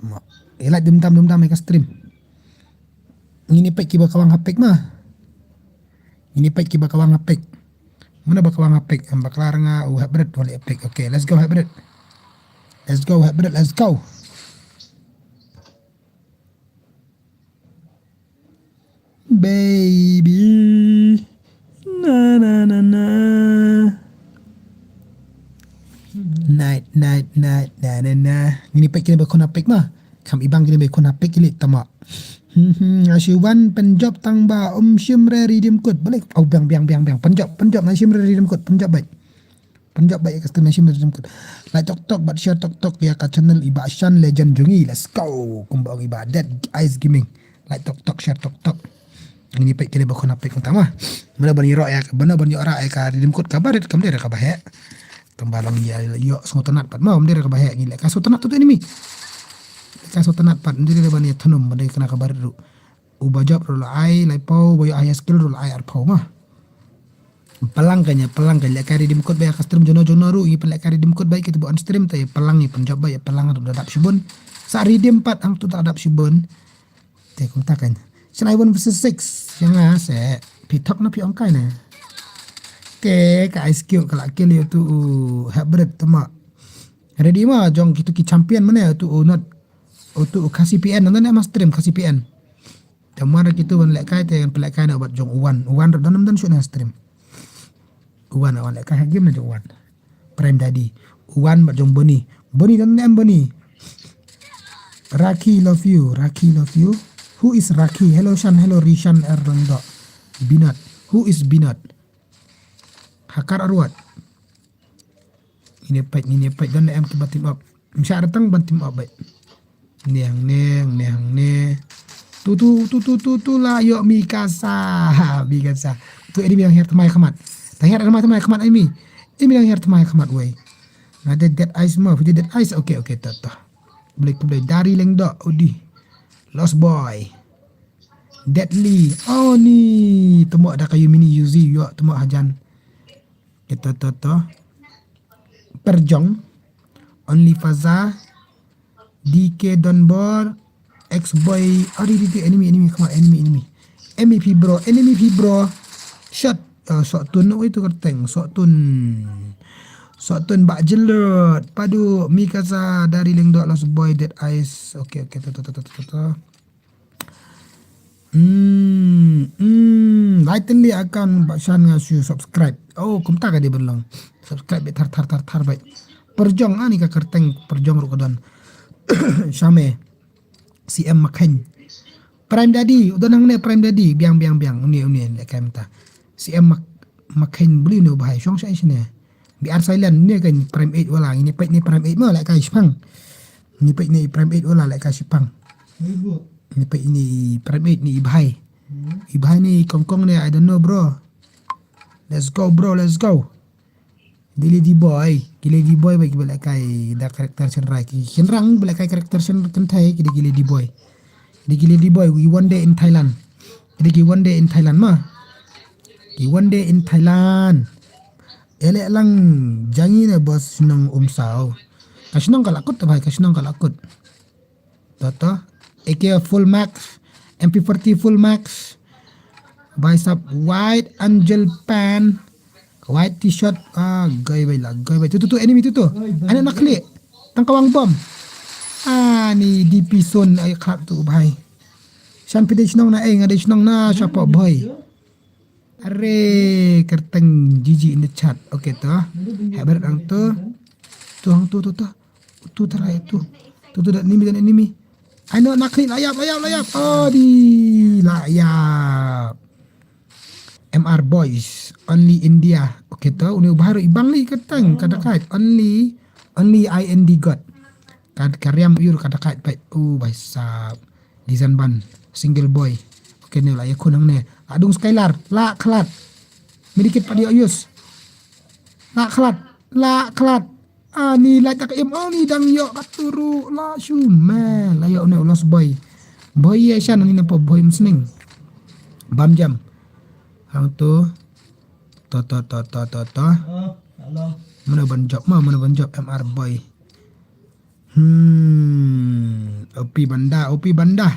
Mo. Ïa la dum tam dum tam ïa ka stream. Ngin ïa peit kiba kawang hapdeng ma. Ngin ïa peit kiba kawang hapdeng. Mano ba kawang hapdeng? Em, bakla nga u hapdeng wala hapdeng. Okay, let's go hapdeng. Let's go hapdeng, let's go. Baby. Na na na na. Night, night, night, na na na. Ngin ïa peit kine ba khun hapdeng ma. Kam ibang kine ba khun hapdeng kili tama. Hmm, hmm, nga shu wan pynjop tang ba um shim re redeem code. Balik. Au biang, biang, biang, biang. Pynjop, pynjop nga shim re redeem code. Pynjop bai. Pynjop bai ka stream nation stream kut. Like tok tok bad share tok tok ïa ka channel i Bah Shan Legend jong ngi. Let's go. Kumba ong i Bah Dead Eyes Gaming. Like tok tok share tok tok. Ngin ïa peit kine ba khun hapdeng kumta ma. Mano ban ïoh ïa ka, mano ban ïoh ïa ka redeem code kaba rit kam dei kaba heh. Tang ba long ïa ïoh sngewtynnat pat ma, ym dei kaba heh ngi leh ka sngewtynnat tu tu enemy. Ka sngewtynnat pat ym dei ban ïa thnum ban dei kane kaba rit ruh. Uba jop ruh la ai laiphew, uba ïoh higher skill ruh la ai arphew ma. Pynlong kane, pynlong kane, lehkai redeem code ba ïa ka stream jong no jong no ruh, ngi pynlehkai redeem code ba ïa kito ba on stream, te pynlong ngi pynjop ba ïa pynlong ruh da dap shibun. Sa redeem pat hangto da dap shibun. Te kumta kane. Shen ai one versus six. Ïa nga se phi thok na phi ong kai ne. Te ka ice cube ka la kill ïa utu u hybrid tama. Ready ma jong kito ki champion mane utu u not. Utu u Khasi P N, nanda ne ma stream Khasi P N. Te mar kito ban lehkai te ban lehkai na bad jong u Wan. U Wan ruh don nam don shu na stream. U Wan, u Wan lehkai ha game na jong u Wan. Prime Daddy. U Wan bad jong Boni. Boni don nam Boni. Raki love you, Raki love you. Who is Raki? Hello Shan, hello Rishan Erlando. Binat. Who is Binat? Hakar Arwat. Ngin ïa peit, ngin ïa peit, don em kiba team up. Ngin shah datang ban team up beit. Neng, neng, neng, neng. Tu, tu, tu, tu, tu, tu la ïoh Mikasa. Ha, Mikasa. Tu enemy dang hiar thymmai khmat. Dang hiar thymmai khmat enemy. Enemy dang hiar thymmai khmat wei. Nga dei Dead Eyes mo, phi dei Dead Eyes. Okay, okay, to, to. Blei, blei, Dari Lengdok, udi. Lost Boy. Deadly. Oh, ni. Temo da kayu mini Uzi, ïoh, temo hajan. Ito, to, to. Perjong. Only Faza. D K Donbor. X-Boy. Ari, di, di, enemy, enemy, come on, enemy, enemy. M V P bro, enemy V P bro. Shot. Uh, Sotun, oh, itu kerteng. Sotun. Sotun Bak Jelot. Padu, Mikasa, Dari Lengdok, Lost Boy, Dead Eyes. Okay, okay, to, to, to, to, to, to. Hmm, hmm, lai tylli akan ba shan nga shu subscribe. Oh, kumta ka dei ban long. Subscribe beit thar, thar, thar, thar beit. Perjong ani ka kerteng perjong ruh ka don. Shame. C M Makhen. Prime Daddy, u don hangne Prime Daddy, biang, biang, biang. Uni, uni, ne ka mynta. C M Mak-, Makhen beli ne u bahai, shong shai shine. Bi ar silent, ne kan Prime eight wala, ini peit ni Prime eight mo, lehkai shipang. Ini peit ni Prime eight wala, lehkai shipang. Ini peit ni Prime eight ni i bahai. I bahai ni kongkong ni, I don't know, bro. Let's go, bro, let's go. Di Lady Boy, ki Lady Boy ba ki ba lehkai da character shynrai, ki shynrang ba lehkai character shyn kynthei, ki da ki Lady Boy. Di ki Lady Boy, ki one day in Thailand. Di ki one day in Thailand ma. Ki one day in Thailand. Elek lang jangi ne bos shnong Umsaw. Ka shnong ka la kut ta bhai, ka shnong ka la kut. Toto. A K full max. M P forty full max. Bai sap white angel pan. White t-shirt. Ah, gai bai la, gai bai. Tu, tu, tu, enemy tu, tu. Ano na klik. Tang kawang bom. Ah, ni D P son ai khlap tu bhai. Shan phi dei shnong na, eh, nga dei shnong na, shapoh bhoi. Are, kerteng G G in the chat. Okay, to. Hebat ang to. Tu, ang tu, tu, tu. Tu, terai, tu. Tu, tu, dan enemy, dan enemy. Ano, nakli, layap, layap, layap. Oh, di, layap. M R Boys, only India. Okay, to. Uni baru ibang li kerteng, kada kait. Only, only I N D God. Kad kariam yur kada kait, pai. Oh, bai sap. Dizan ban, single boy. Okay, ni la ïa khun hangne. La dung Skylar, la khlad. Medikit padi ayus. La khlad, la khlad. Ani la tak im ani dang ïoh katuru la shume la ïoh ne u lost boy. Boy ïa shan ani na pa boy msning. Bam jam. Hang tu. To to to to to to. Mana ban job ma mana ban job M R boy. Hmm, opi banda, opi banda.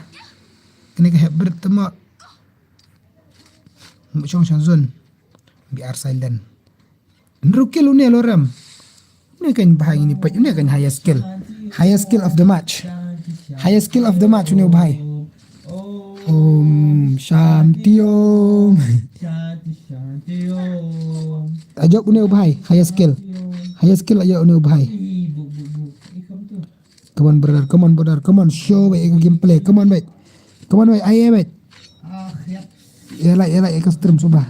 Kene ka hebret tema. Muchong shan zon. B R silent. Nrukil une lorem. Une kan bahai ini pek, une kan highest skill. Highest skill of the match. Highest skill of the match une bahai. Om Shanti Om. Ajok une bahai, highest skill. Highest skill ayo une bahai. Come on brother, come on brother, come on show wei ka gameplay, come on wei. Come on wei, aye wei. Ïa like, ïa like ïa ka stream suba.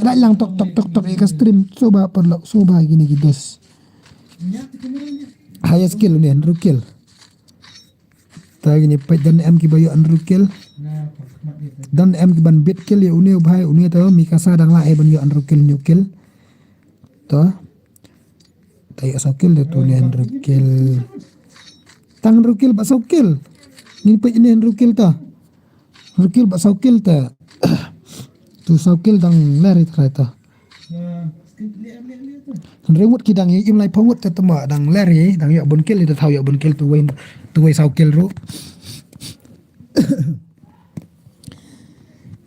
Like lang tok tok tok tok ïa ka stream suba paralok suba gini gidos. Highest kill une hynriew kill. Ta gini peit don em kiba ïoh hynriew kill. Don em kiban bit kill ïa une u bhai une ta Mikasa dang lah eh ban ïoh hynriew kill hynñiew kill. Ta. Ta ïoh saw kill da tu ne hynriew kill. Tang hynriew kill bad saw kill. Ngin peit ne hynriew kill ta. Hynriew kill bad saw kill ta. Tu saw kill dang ler ïa ta. Hynriew ngut ki dang ïa im lai phew ngut ta tama dang ler ïa dang ïoh bun kill ïa ta thaw ïoh bun kill tu wei tu wei saw kill ruh.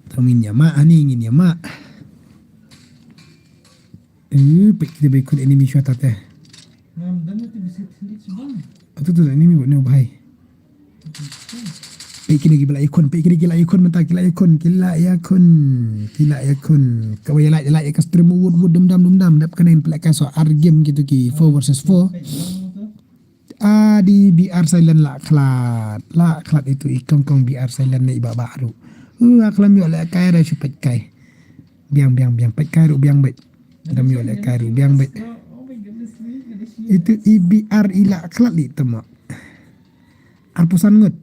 Tang ngin ïa ma ani ngin ïa ma. Eh, peit kita bai khun enemy shot ate. Atu tu enemy buat ni bhai. Peit kini ki bala ikon, peit kini ki la ikon menta ki la ikon, ki la ikon, ki la ikon. Kawai la la ka stream wud wud dum dam dum dam dap kena in pelak kaso ar game gitu ki four versus four. Adi B R silent la khlat, la khlat itu i kong kong B R silent ne iba baru. Uh, aklam yo le kai ra shu peit kai. Biang biang biang peit kai ru biang beit. Dam yo le kai ru biang beit. Itu i B R ila khlat li tama. Arpusan ngut.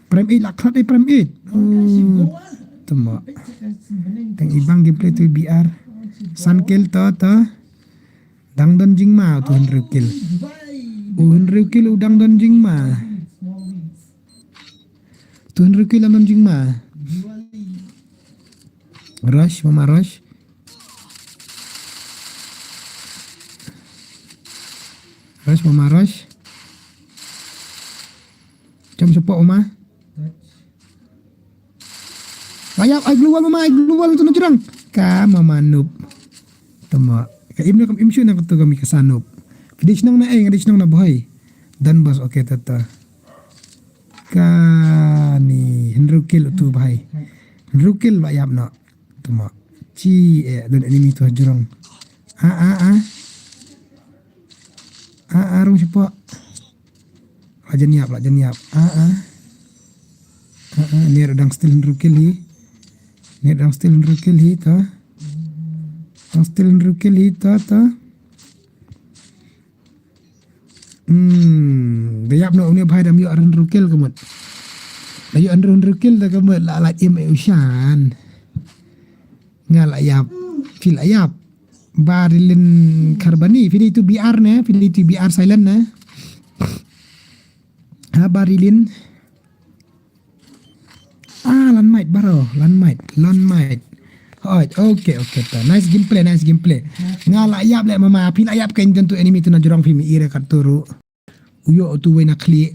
Prem ila khlat i prem i. Hmm. Tama. Tang ibang gameplay tu B R. San kill to to. Dang don jingma tu hynriew kill. U hynriew kill u dang don jingma. Tu hynriew kill dang don jingma. Rush mama rush. Rush mama rush. Jam support mama. Ayap ai global mama ai global tu na jurang. Ka mama noob. Tama. Ka im na kam im shu na tu kami ka sanub. Pidich nong na ai ngadich nong na boy. Dan bas okay tata. Kani hynriew kill tu bhai. Hynriew kill ba yap na. Tama. Chi eh don enemy tu hajrong. A a a. A a rong sipa. Lajan yap lajan yap. A a. A a ni dang still hynriew kill hi. Ni dang still hynriew kill hi ta. Dang still hynriew kill hi ta ta. Hmm, da yap no une bhai dam ïoh hynriew kill ka mut. Da ïoh hynriew kill da ka mut la la im e ushan. Nga la yap. Feel la yap. Barilin Karbani, feel itu B R ne, feel itu B R silent ne. Ha Barilin. Ah, lan might baro, lan might, lan might. Hoi, okay, okay ta. Nice gameplay, nice gameplay. Nga la yap le mama, phi la yap ka injen tu enemy tu na jurong phi mi ira kat turu. Uyo tu wena kli.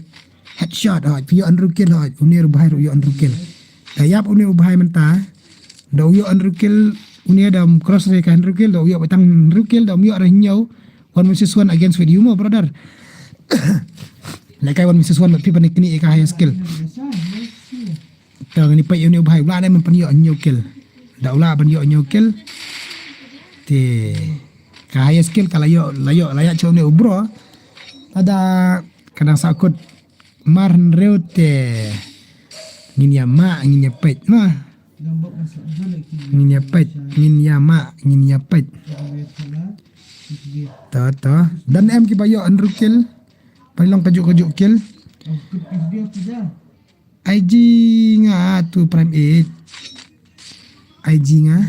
Headshot hoi, phi yo hynriew kill hoi. Une ru bhai ru yo hynriew kill. Da yap une u bhai menta. Da uyo hynriew kill une da cross re ka hynriew kill da uyo batang hynriew kill da uyo re hynñiew. One versus one against with you mo brother. Lekai one versus one but phi panik kini ka highest kill. Tang ni pa yu ni u bhai ula ne men pan yo hynñiew kill. Da ula ban yo hynñiew kill. Te ka highest kill ka la yo la yo la ya cho ne u bro. Ada kadang sakut mar hynriew te ngin ya ma ngin ya peit ma. Ngin ya peit ngin ya ma ngin ya peit. Ta ta dan em ki ba yo hynriew kill. Pai long kajuk kajuk kill. I G nga tu prime eight. I G nga.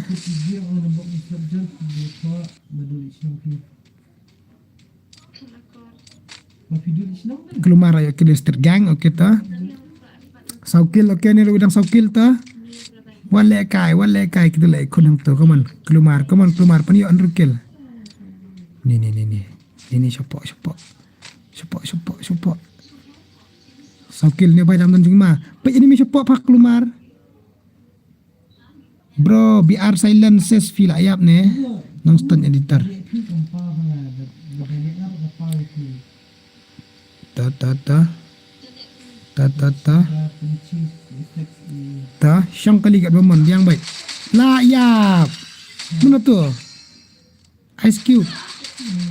Kulmar ïa kine Street Gang, okay to. Saw kill, okay, ne ruh dang saw kill to. Wat leh kai, wat leh kai, kita leh khun hangto, come on. Kulmar, come on, Kulmar, pynïoh hynriew kill. Ni, ni, ni, ni. Ni, ni, shapoh, shapoh. Shapoh, shapoh, shapoh. Saw kill ne bai dang don jingma. Peit enemy shapoh pha Kulmar. Bro, B R silence ses phi la ïap ne. Nongstun editor. Ta, ta, ta. Ta, ta, ta. Ta, shong kali kat ba mon, biang bait. La ïap. Mano tu? Ice Cube.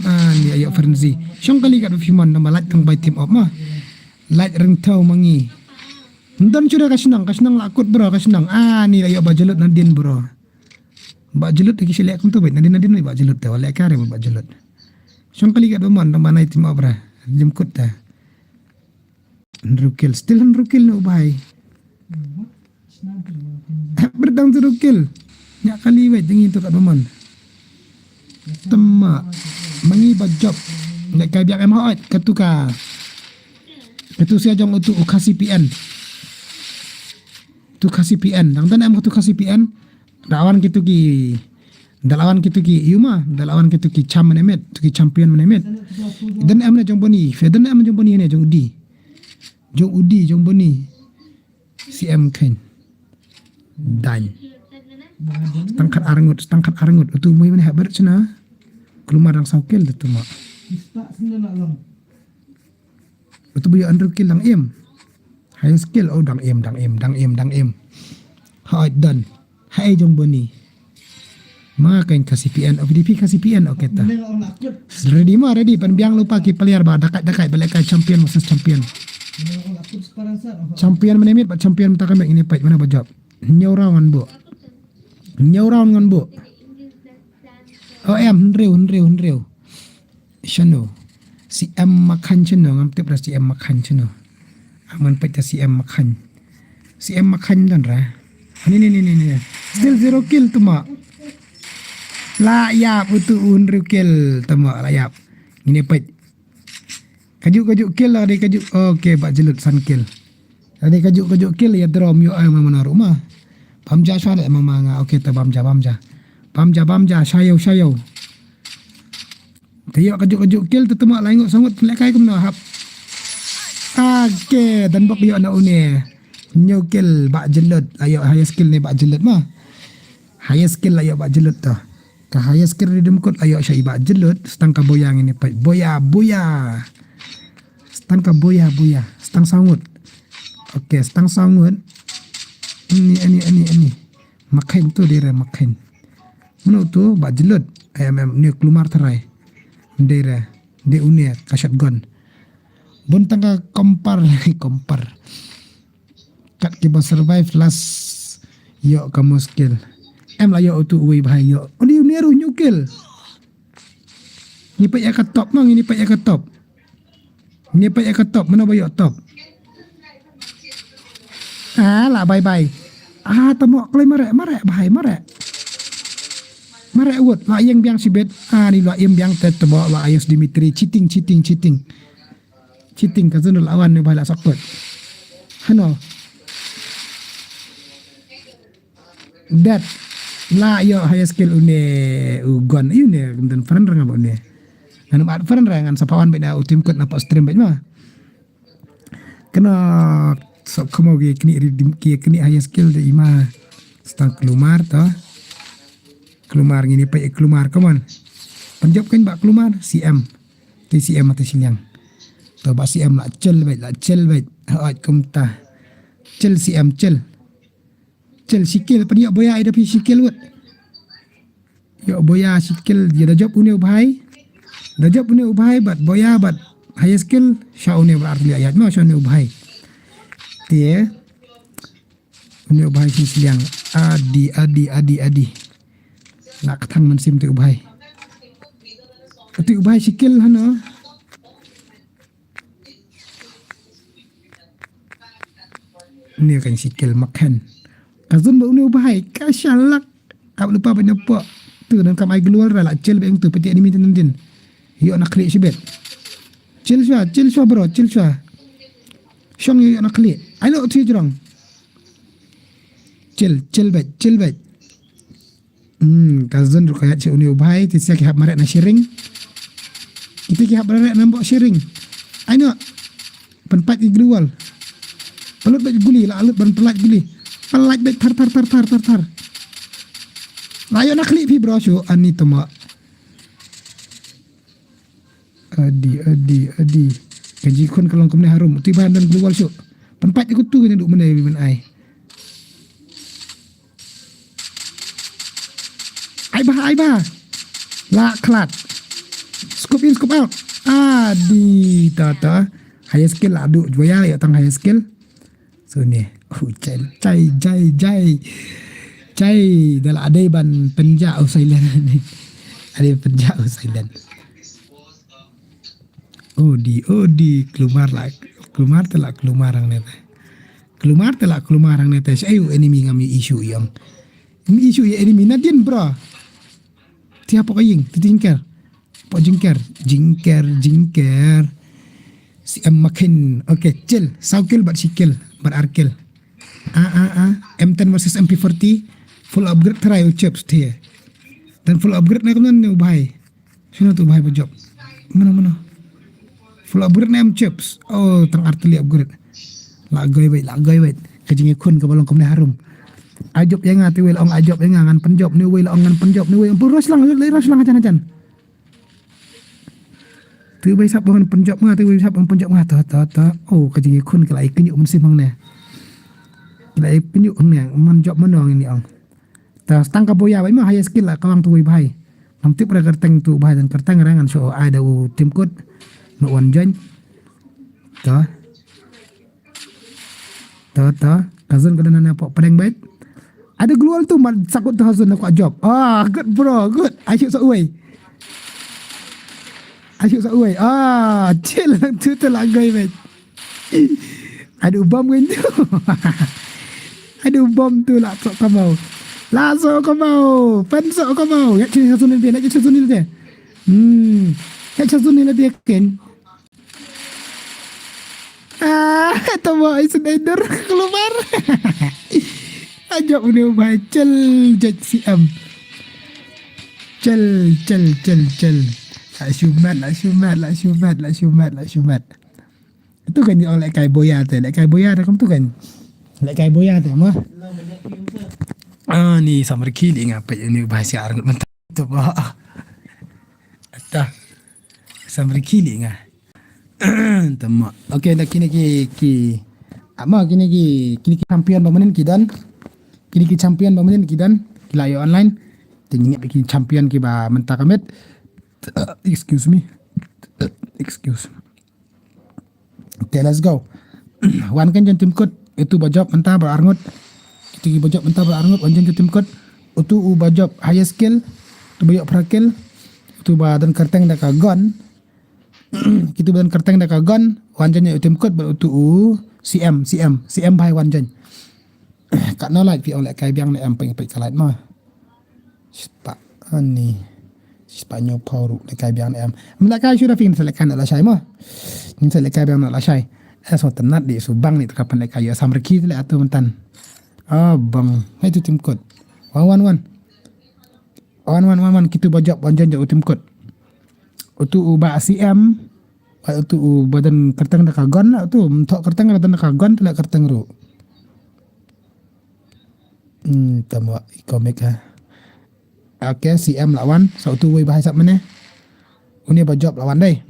Ah, ni ïa Frenzy. Shong kali kat ba phi mon, nama light tang bai team up ma. Light ring tau mangi. Ndon shuda ka shnong, ka shnong la kut bro, ka shnong. Ah, ni la ïoh ba jlut nadin bro. Ba jlut ki shu leh kumto bait, nadin nadin ba jlut te, wa leh kare ba jlut. Shong kali kat ba mon, tang ba nai team up bro. Jim kut te. Hynriew kill, still hynriew kill no bai. Hep berdang tu kill. Nyak kali wait, dengi tu kat ba mon. Tema. Mangi ba job. Nyak kai biak em hot, katu ka. Katu sia jong utu u Khasi P N. Tu Khasi P N. Dang dan em katu Khasi P N. Da lawan kitu ki, da lawan kitu ki, ïu ma, da lawan kitu ki champ mane met, tu ki champion mane met. Dan em ne jong Boni, fe dan em jong Boni ne jong Udi. Jong Udi, jong Boni. C M khein. Dan. Stang khat arngut, stang khat arngut. Utu mui mane haber chena. Kulmar dang saw kill tu ma. Utu bu ïa hynriew kill dang im. Highest kill, oh, dang im, dang im, dang im, dang im. Hot done. Hai jong Boni. Ma kain Khasi P N, O P D P Khasi P N, okay ta. Ready ma, ready, pan biang lupa ki player ba, dakai, dakai, balik kai champion versus champion. Champion mane mit, ba champion mata kami ini pait, mana ba job. New round ngan bu. New round ngan bu. Oh, em, hynriew, hynriew, hynriew. Shano. C M Makhan shano, ngam tip ra C M Makhan shano. Aman peit ta C M Makhan. C M Makhan don ra. Ni, ni, ni, ni, ni. Still zero kill tu ma. La ïap utu un hynriew kill tu ma, la ïap. Ngin ïa peit. Kajuh, kajuh kill la dei kajuh. Okay, ba jlut san kill. La dei kajuh, kajuh kill ïa draw ym ïoh ai ma mano ruh ma. Bam ja sha de ma ma nga. Okay, ta bam ja, bam ja. Bam ja, bam ja, sha ïew, sha ïew. Te ïoh kajuh kajuh kill te tuma lai ngut sangut lehkai kumno hap. Ake, dan bok ïoh na une. Hynñiew kill ba jyllud, la ïoh highest kill ne ba jyllud ma. Highest kill la ïoh ba jyllud to. Ka highest kill ri dum kut la ïoh sha i ba jyllud, stang ka boya ngin ïa peit. Boya, boya. Stang ka boya, boya. Stang sangut. Okay, stang sangut. Ani, ani, ani, ani. Makhain tu dei re, makhain. Mano tu ba jyllud. Ai em em ni klumar tharai. Dei re. Dei une ka shotgun. Bun tang ka kompar, kompar. Kat ki ba survive last. Ïoh ka muskil. Em la ïoh utu uwei bha ïoh. Uni une ruh hynñiew kill. Ngi peit ïa ka top ma, ngi peit ïa ka top. Ngi peit ïa ka top, mano ba ïoh top. Ah, la bye bye. Ah, tamo kloi mareh, mareh bhai, mareh. Mareh wut, la ïeng biang shibit. Ah, ni la ïeng biang te tamo la ayos Dimitri, cheating, cheating, cheating. Cheating ka zun la wan ne bhai la sakut. Hano. Dat la ïoh highest kill une u gon une, kum dan friend ra nga ba une. Ngan ym add friend ra ngan sa pawan bad na u tim kut na pa stream bad ma. Kena sok kamo ki kni ri dim ki kni highest kill de ima. Stang klumar to. Klumar ngin ïa peit klumar, come on. Panjop kan ba klumar C M. Te C M ata shiliang. To ba C M la chel bad, la chel bad. Hait kumta. Chel C M chel. Chel shi kill, pynïoh boya ida phi shi kill wut. Ïoh boya shi kill, ïa da jop une u bhai. Da jop une u bhai bad boya bad highest kill sha une u bhai, ar liya ïa no sha une u bhai. Te une u bhai shi shiliang. Adi, adi, adi, adi. La kthang man sim te u bhai. Te u bhai shi kill hano. Ni kan shi kill makhan. Ka zun ba uni u bhai ka shalak. Ap lupa ba nyapo. Tu dan kam ai global ra la chel beng tu pete ni mintin din. Ïoh na klik shibet. Chill shuwa, chill shuwa bro, chill shuwa. Shong ïa na khlieh. Ai no, u thied jrong. Chill, chill bad, chill bad. Hmm, ka zon ruh ka ïaid sha une u bhai, te sha ki hap mareh na sharing. Kita ki hap mareh na mbok sharing. Ai no. Pynpait ki glue wall. Pynlut bad guli, la lut ban pynlait guli. Pynlait bad thar, thar, thar, thar, thar, thar. La ïoh na khlieh phi bro shu, ani tama. Adi, adi, adi. Ka jingkhun ka long kumne harum. Uti ba don glue wall shuh. Pynpait ïa kutu kane duk mynne ban ai. Ai ba, ai ba. La khlad. Scoop in, scoop out. Adi, ta, ta. High skill la duk jwaya ïa tang high skill. So ne, oh, chai, chai, chai, chai. Chai, da la dei ban pynjah u silent. Dei pynjah u silent. Odi, odi, kulmar la, kulmar te la, kulmar hangne te. Kulmar te la, kulmar hangne te. Shaei u enemy ngam ïohi shuh ïa ong. Ngam ïohi shuh ïa enemy nadien bro. Ti hapoh ka ïing, ti jingker. Hapoh jingker, jingker, jingker. Si em makin. Okay, chill. Saw kill bad shi kill, bad ar kill. Ah, ah, ah. M ten versus M P forty. Full upgrade try u chips te. Dan full upgrade ne kumne u bhai. Shano tu bhai ba jop? Mano, mano? Full upgrade ne em chips? Oh, tang ar tylli upgrade. La goi wait, la goi wait. Ka jingïakhun kaba long kumne harum. Ai jop ïa nga te wei la ong ai jop ïa nga ngan pynjop ne wei la ong ngan pynjop ne wei. Ampun rush lang, rush lang hajan hajan. Te wei sap ngan pynjop nga, te wei sap ngan pynjop nga. Ta, ta, ta. Oh, ka jingïakhun ka la ïa kynjop mynsiem hangne. Ka la ïa kynjop hangne. Man jop mano ngin ong. Ta stang ka boya bai ma high skill la ka wang tu wei bhai. Ngam tip ra kyrteng tu bhai dan kyrteng ra ngan shu ai da u Tim Kut. No one join. Ta. Ta ta. Ka zon ka dana na pok prank bait. Ada glue wall tu mat sakut tu hazon na kwa job. Ah, good bro, good. Asyik sa uai. Asyik sa uai. Ah, chill tu tu la gai bait. Aduh bom kan tu. Aduh bom tu la sok kamau. La sok kamau. Pen sok kamau. Ya chin sa sunil dia, ya chin sa sunil dia. Hmm. Ya chin sa sunil dia kan. Ah, tama ai sun ai dur keluar. Ajak benda ubah chel jaj C M. Chel, chel, chel, chel. La shumat, la shumat, la shumat, la shumat, la shumat. Itu kan orang lek kai boya tu, lek kai boya tu kan tu kan. Lek kai boya tu mah. Ah ni samriki li ngapet ni bahasa Arab mentah tu bah. Ata samriki li ngah. Tama. Okay, da kini ki ki ama kini ki kini ki champion ba menen ki don. Kini ki champion ba menen ki don. Ki la ïoh online. Te ngi ki champion ki ba mynta ka met. Excuse me. Excuse. Okay, let's go. Wan kan jan tim kut. Itu ba jop mynta ba arngut. Itu ki ba jop mynta ba arngut. Wan jan jan tim kut. Utu u ba jop highest kill. Utu ba jop pra kill. Utu ba don kerteng da ka gun. Kitu ba don kerteng da ka gun. Wan jan jan u tim kut ba utu u C M, C M, C M bhai wan jan. Kat no light phi ong lek kai biang ne em peng pek ka light ma. Spa ani. Spa nyo pau ru lek kai biang ne em. Lek kai shu da phi ngin sa lek kai na la shai ma. Ngin sa lek kai biang na la shai. Eh so tenat di su bang ni teka pan lek kai ïa samriki le atu mentan. Ah bang. Hai tu tim kut. Wan wan wan. Wan wan wan wan kitu ba jop wan jan jan u tim kut. Utu u ba C M. Ba utu u ba don kerteng da ka gun la utu. Mthok kerteng ba don da ka gun tu la kerteng ru. Hmm, tama i komik ha. Okay, C M la wan, sa utu wei bahai sap mene. Uni ba jop la wan dai.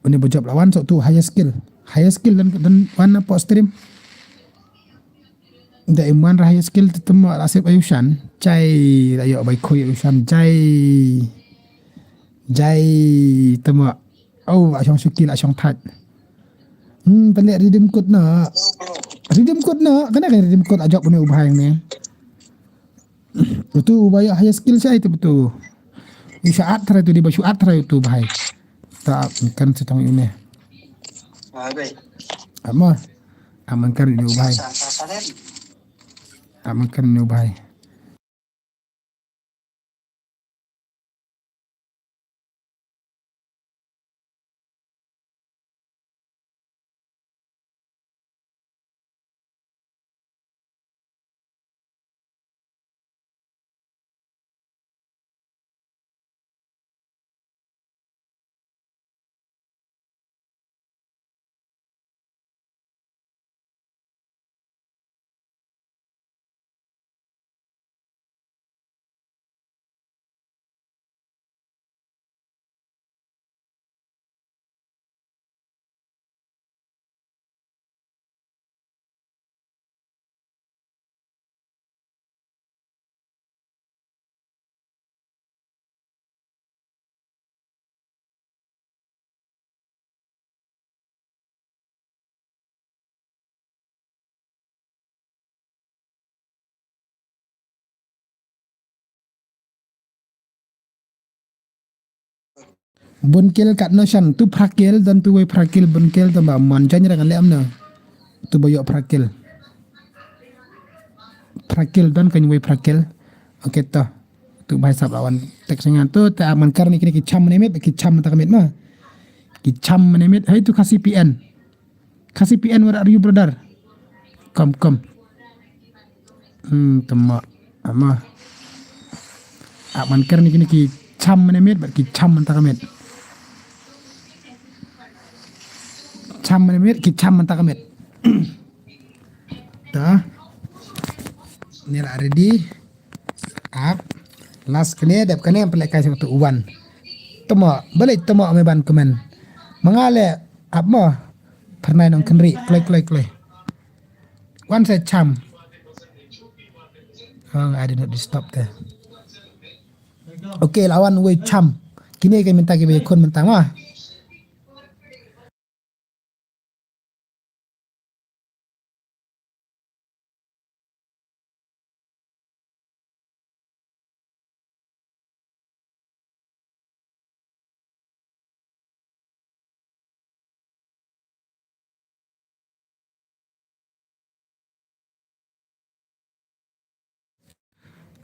Uni ba jop la wan, sa utu highest skill. Highest skill dan dan wan na po stream. Da iman ra highest skill te tama la sep ayushan. Jai la yo bai koi ayushan. Jai. Jai tama. Oh, ashong shuki la ashong thaj. Hmm, pele redeem code na. Redeem code na, kana kan redeem code ajok bune ubahai ne. Utu ubaya high skill sai tu betul. Isa at try tu di basu at try tu bahai. Ta kan setong ini. Ama. Aman kan ini ubahai. Aman kan ini ubahai. Bun kill katno shan, tu phra kill, don tu wei phra kill, bun kill, tu ba mon jan ra kan leh amno. Tu ba ïoh phra kill. Phra kill, don kan wei phra kill. Okay to. Tu ba sap lawan. Tek sengan tu, te aman kar ni kini ki cham ne mit, ki cham ta ka mit ma. Ki cham ne mit, hai tu Khasi P N. Khasi P N, where are you, brother? Come, come. Hmm, tama. Ama. Aman kar ni kini ki cham ne mit, bad ki cham ta ka mit. Cham ne mit, ki cham ta ka mit. Ta. Ni la ready. Ap. Last kane, dep kane, pele kai satu wan. Tama, balik tama me ban komen. Mangale, ap mo. Pernai nong kenri, kloi, kloi, kloi. Wan sa cham. Oh, I did not disturb there. Okay, lawan wei cham. Kini ke minta ke be kon minta ma.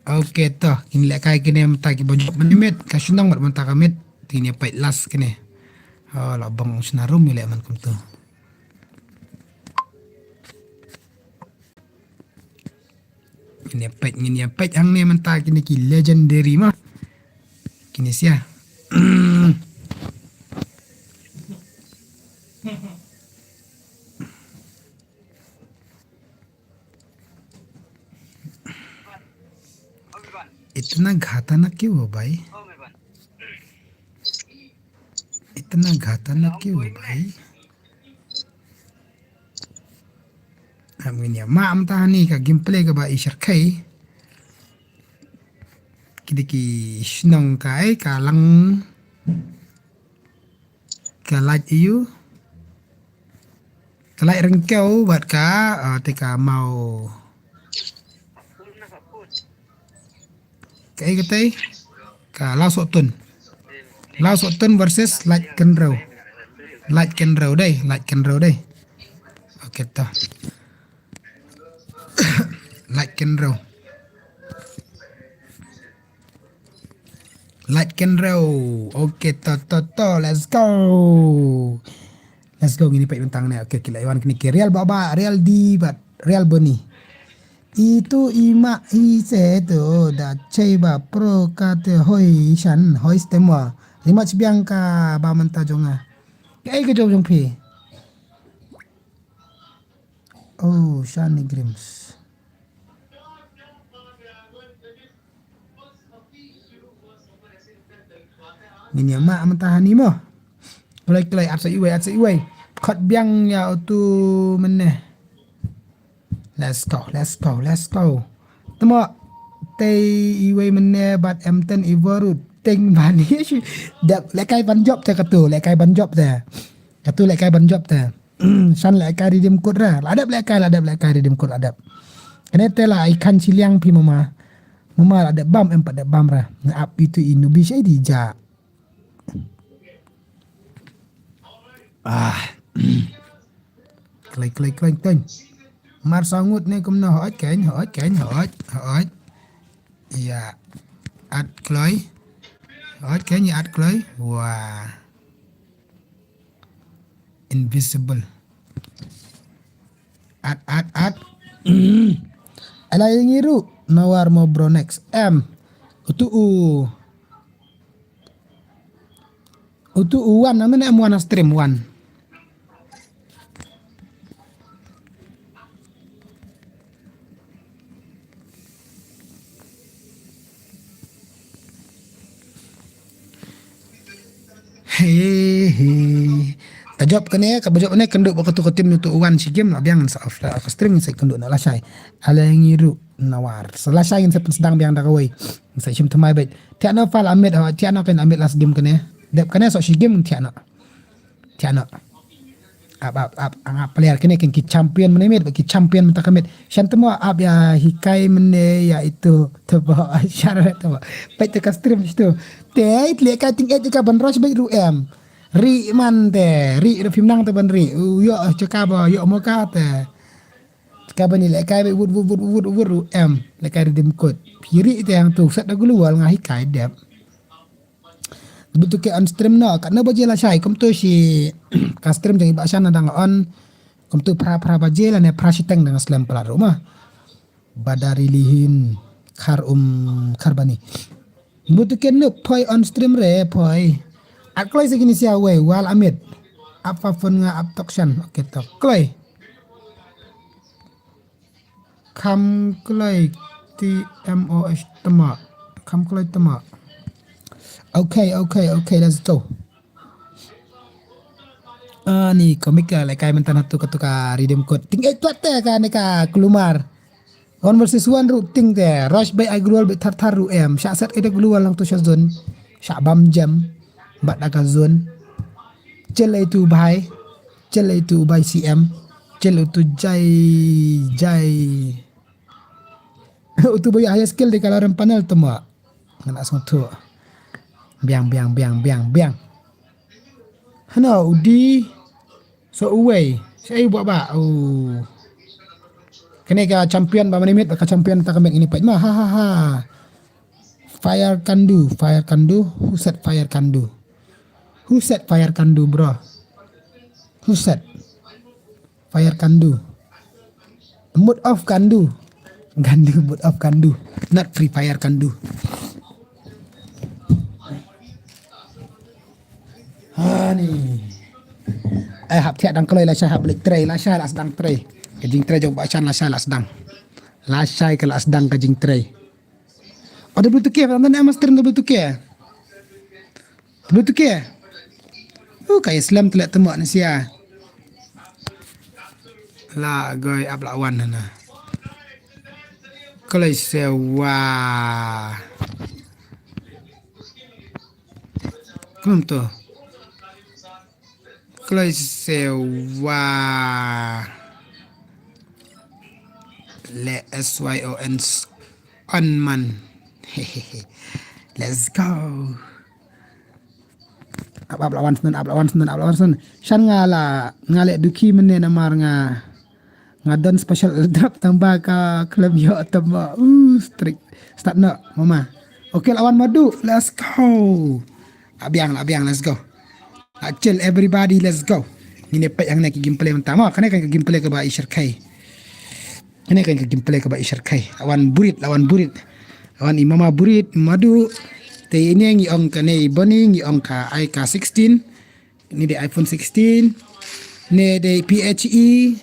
Okay to, kin lehkai kine mynta ki ba jop mynta ka miet, ka shnong bad mynta ka miet, tin ïa peit last kine. Oh, la bang sna rum ïa leh man kumtu. Ngin ïa peit, ngin ïa peit hangne mynta kine ki legendary ma. Kine sia. इतना घाटा ना क्यों हो भाई? इतना घाटा ना क्यों हो भाई? Ngin ïa map mynta hani ka gameplay kaba i shyrkhei. Kine ki shnong kai ka lang. Ka lait ïu. Ka lait ryngkew bad ka, ah, te ka maw. Kaei katai? Ka Lawsohtun. Lawsohtun versus Laitkynrew. Laitkynrew dei, Laitkynrew dei. Okay to. Laitkynrew. Laitkynrew. Okay, to, to, to. Let's go. Let's go, ngin ïa peit bynta ne. Okay, ki la ïa wan kine ki Real Baba, Real D bad Real Boni. Itu i ma i se tu da chei ba pro ka te hoi shan, hoi stemwa. Rematch biang ka ba mynta jong nga. Kaei ka jong jong phi? Oh, Shani Grims. Ngin ïa map mynta hani mo. Kloi kloi, at sa iwei, at sa iwei. Khot biang ïa utu mynne. Let's go, let's go, let's go. Temo. Tei iwei mynne bad em ten i Borut. Teng bani. Dep lehkai ban jop te katu, lehkai ban jop te. Katu lehkai ban jop te. Shan lehkai redeem code ra. La dep lehkai, la dep lehkai redeem code la dep. Kane te la i khan shiliang phi mama. Mama la dep bam em pat dep bam ra. Nga ap itu i nubi shai di ja. Ah. Kloi kloi kloi kloi. Mar sa ngut ne kumno, hooid kein, hooid kein, hooid, hooid. Ïa. At kloi. Hooid kein ïa at kloi. Wah. Invisible. At, at, at. Ala ïa ngi ruh. Nawar mo bro next. Em. Utu u. Utu u wan, amen em wan a stream wan. He, he. Ka jop kane, ka ba jop kane, kynduh ba katu ka team natu wan shi game, la biang sa off, la ka stream sa kynduh na lashai. Ala ngi ruh nawar. Sa lashai ngin sa pynsdang biang da kawei. Sa shim thymmai beit. Tiak na pal amit, ha, tiak na kan amit last game kane. Dep kane sa shi game tiak na. Tiak na. Ap ap ap ap player kine kin ki champion mynne miet, ki champion mynta ka miet. Shan temo ap ïa hikai mynne ïa itu tebo share tebo. Peit te ka stream situ. Te it le ka ting et ka ban rush beit ruh em. Ri man te, ri ruh phim nang te ban ri. U yo chaka ba yo mo ka te. Ka ban i le kai beit wut wut wut wut wut ruh em. Le kai redeem code. Phi ri te hangtu set da global nga hikai dep. Betul ke on stream no, katno baje lashai, kumtu shi ka stream jong i Bah Shan na dang on, kumtu phra phra baje lane phra shiteng dang slem palat ruh ma. Badari lihin khar um khar bani. Betul ke nuk poi on stream re poi. At kloi se kini sia wei, wal amit. Apa phone nga ap tok shan, oke tok. Kloi. Kham kloi T M O H tama. Kham kloi tama. Okay, okay, okay, let's go. Ani komik ka le kai mynta na tu ka tu ka redeem code. Ting eh tuat te ka ne ka kulumar. One versus one ruh ting te. Rush bai ai global bai thar thar ruh em. Sha set ida global lang tu sha zone. Sha bam jam. Bat da ka zone. Chel ai tu bai. Chel ai tu bai C M. Chel ai tu jai jai. Utu ba ïa high skill de ka la rem panel tama. Ngana song tu. Biang biang biang biang biang. Hana udi. So uwei. Sei buat ba. Oh. Kene ka champion ba manimit ka champion ta ka mek ini pait ma. Ha ha ha. Fire Kandu, Fire Kandu. Who said Fire Kandu? Who said Fire Kandu, bro? Who said? Fire Kandu. Mood of Kandu. Gandu, mood of Kandu. Not Free Fire Kandu. Ani. Eh, hap thiah dang kloi lashai hap balik trei, lashai la sdang trei. Ka jingtrei jong Bah Shan lashai la sdang. Lashai ka la sdang ka jingtrei. Oh, W two K, tang ne master W two K. W two K. Uh, kai slem tlek temak ni sia. La goi ap la wan na. Kloi sewa. Kloi tu. Kloi sewa. Le S Y O N s-, on man. Let's go. Ap ap la wan snun, ap la wan snun, ap la wan snun. Shan nga la, nga le duki mene namar nga, nga don special drop tang ba ka klem yo tama. Uh, strict. Start no, mama. Okay, la wan madu. Let's go. Abiang, abiang, let's go. Ah, chill everybody, let's go. Ngin ïa peit hangne ki gameplay mynta ma. Kane kan ka gameplay kaba i shyrkhei. Kane kan ka gameplay kaba i shyrkhei. Awan burit, awan burit. Awan i mama burit, madu. Te ine ngi ong kane i Boni, ngi ong ka ai ka sixteen. Ni dei iPhone sixteen. Ne dei P H E.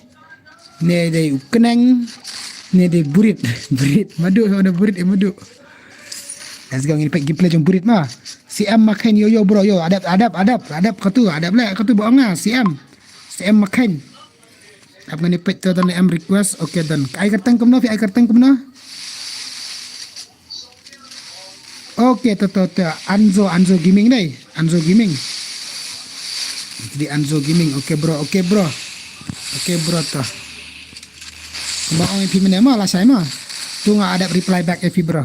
Ne dei u kneng. Ne dei burit. Burit. Madu, ada burit, eh, madu. Let's go, ngin peit gameplay jong burit ma. C M Makhain, yo, yo, bro, yo. Adap, adap, adap, adap katu, adap le katu ba ong nga, C M. C M Makhain. Ap ngani peit to, done em request. Okay, done. Ai kyrteng kumno, phi ai kyrteng kumno? Okay, to, to, to. Anzo, Anzo Gaming dei. Anzo Gaming. Jadi Anzo Gaming. Okay, bro. Okay, bro. Okay, bro, to. Ba ong phi mene ma, lashai ma. Tu nga adap reply back, eh, phi, bro.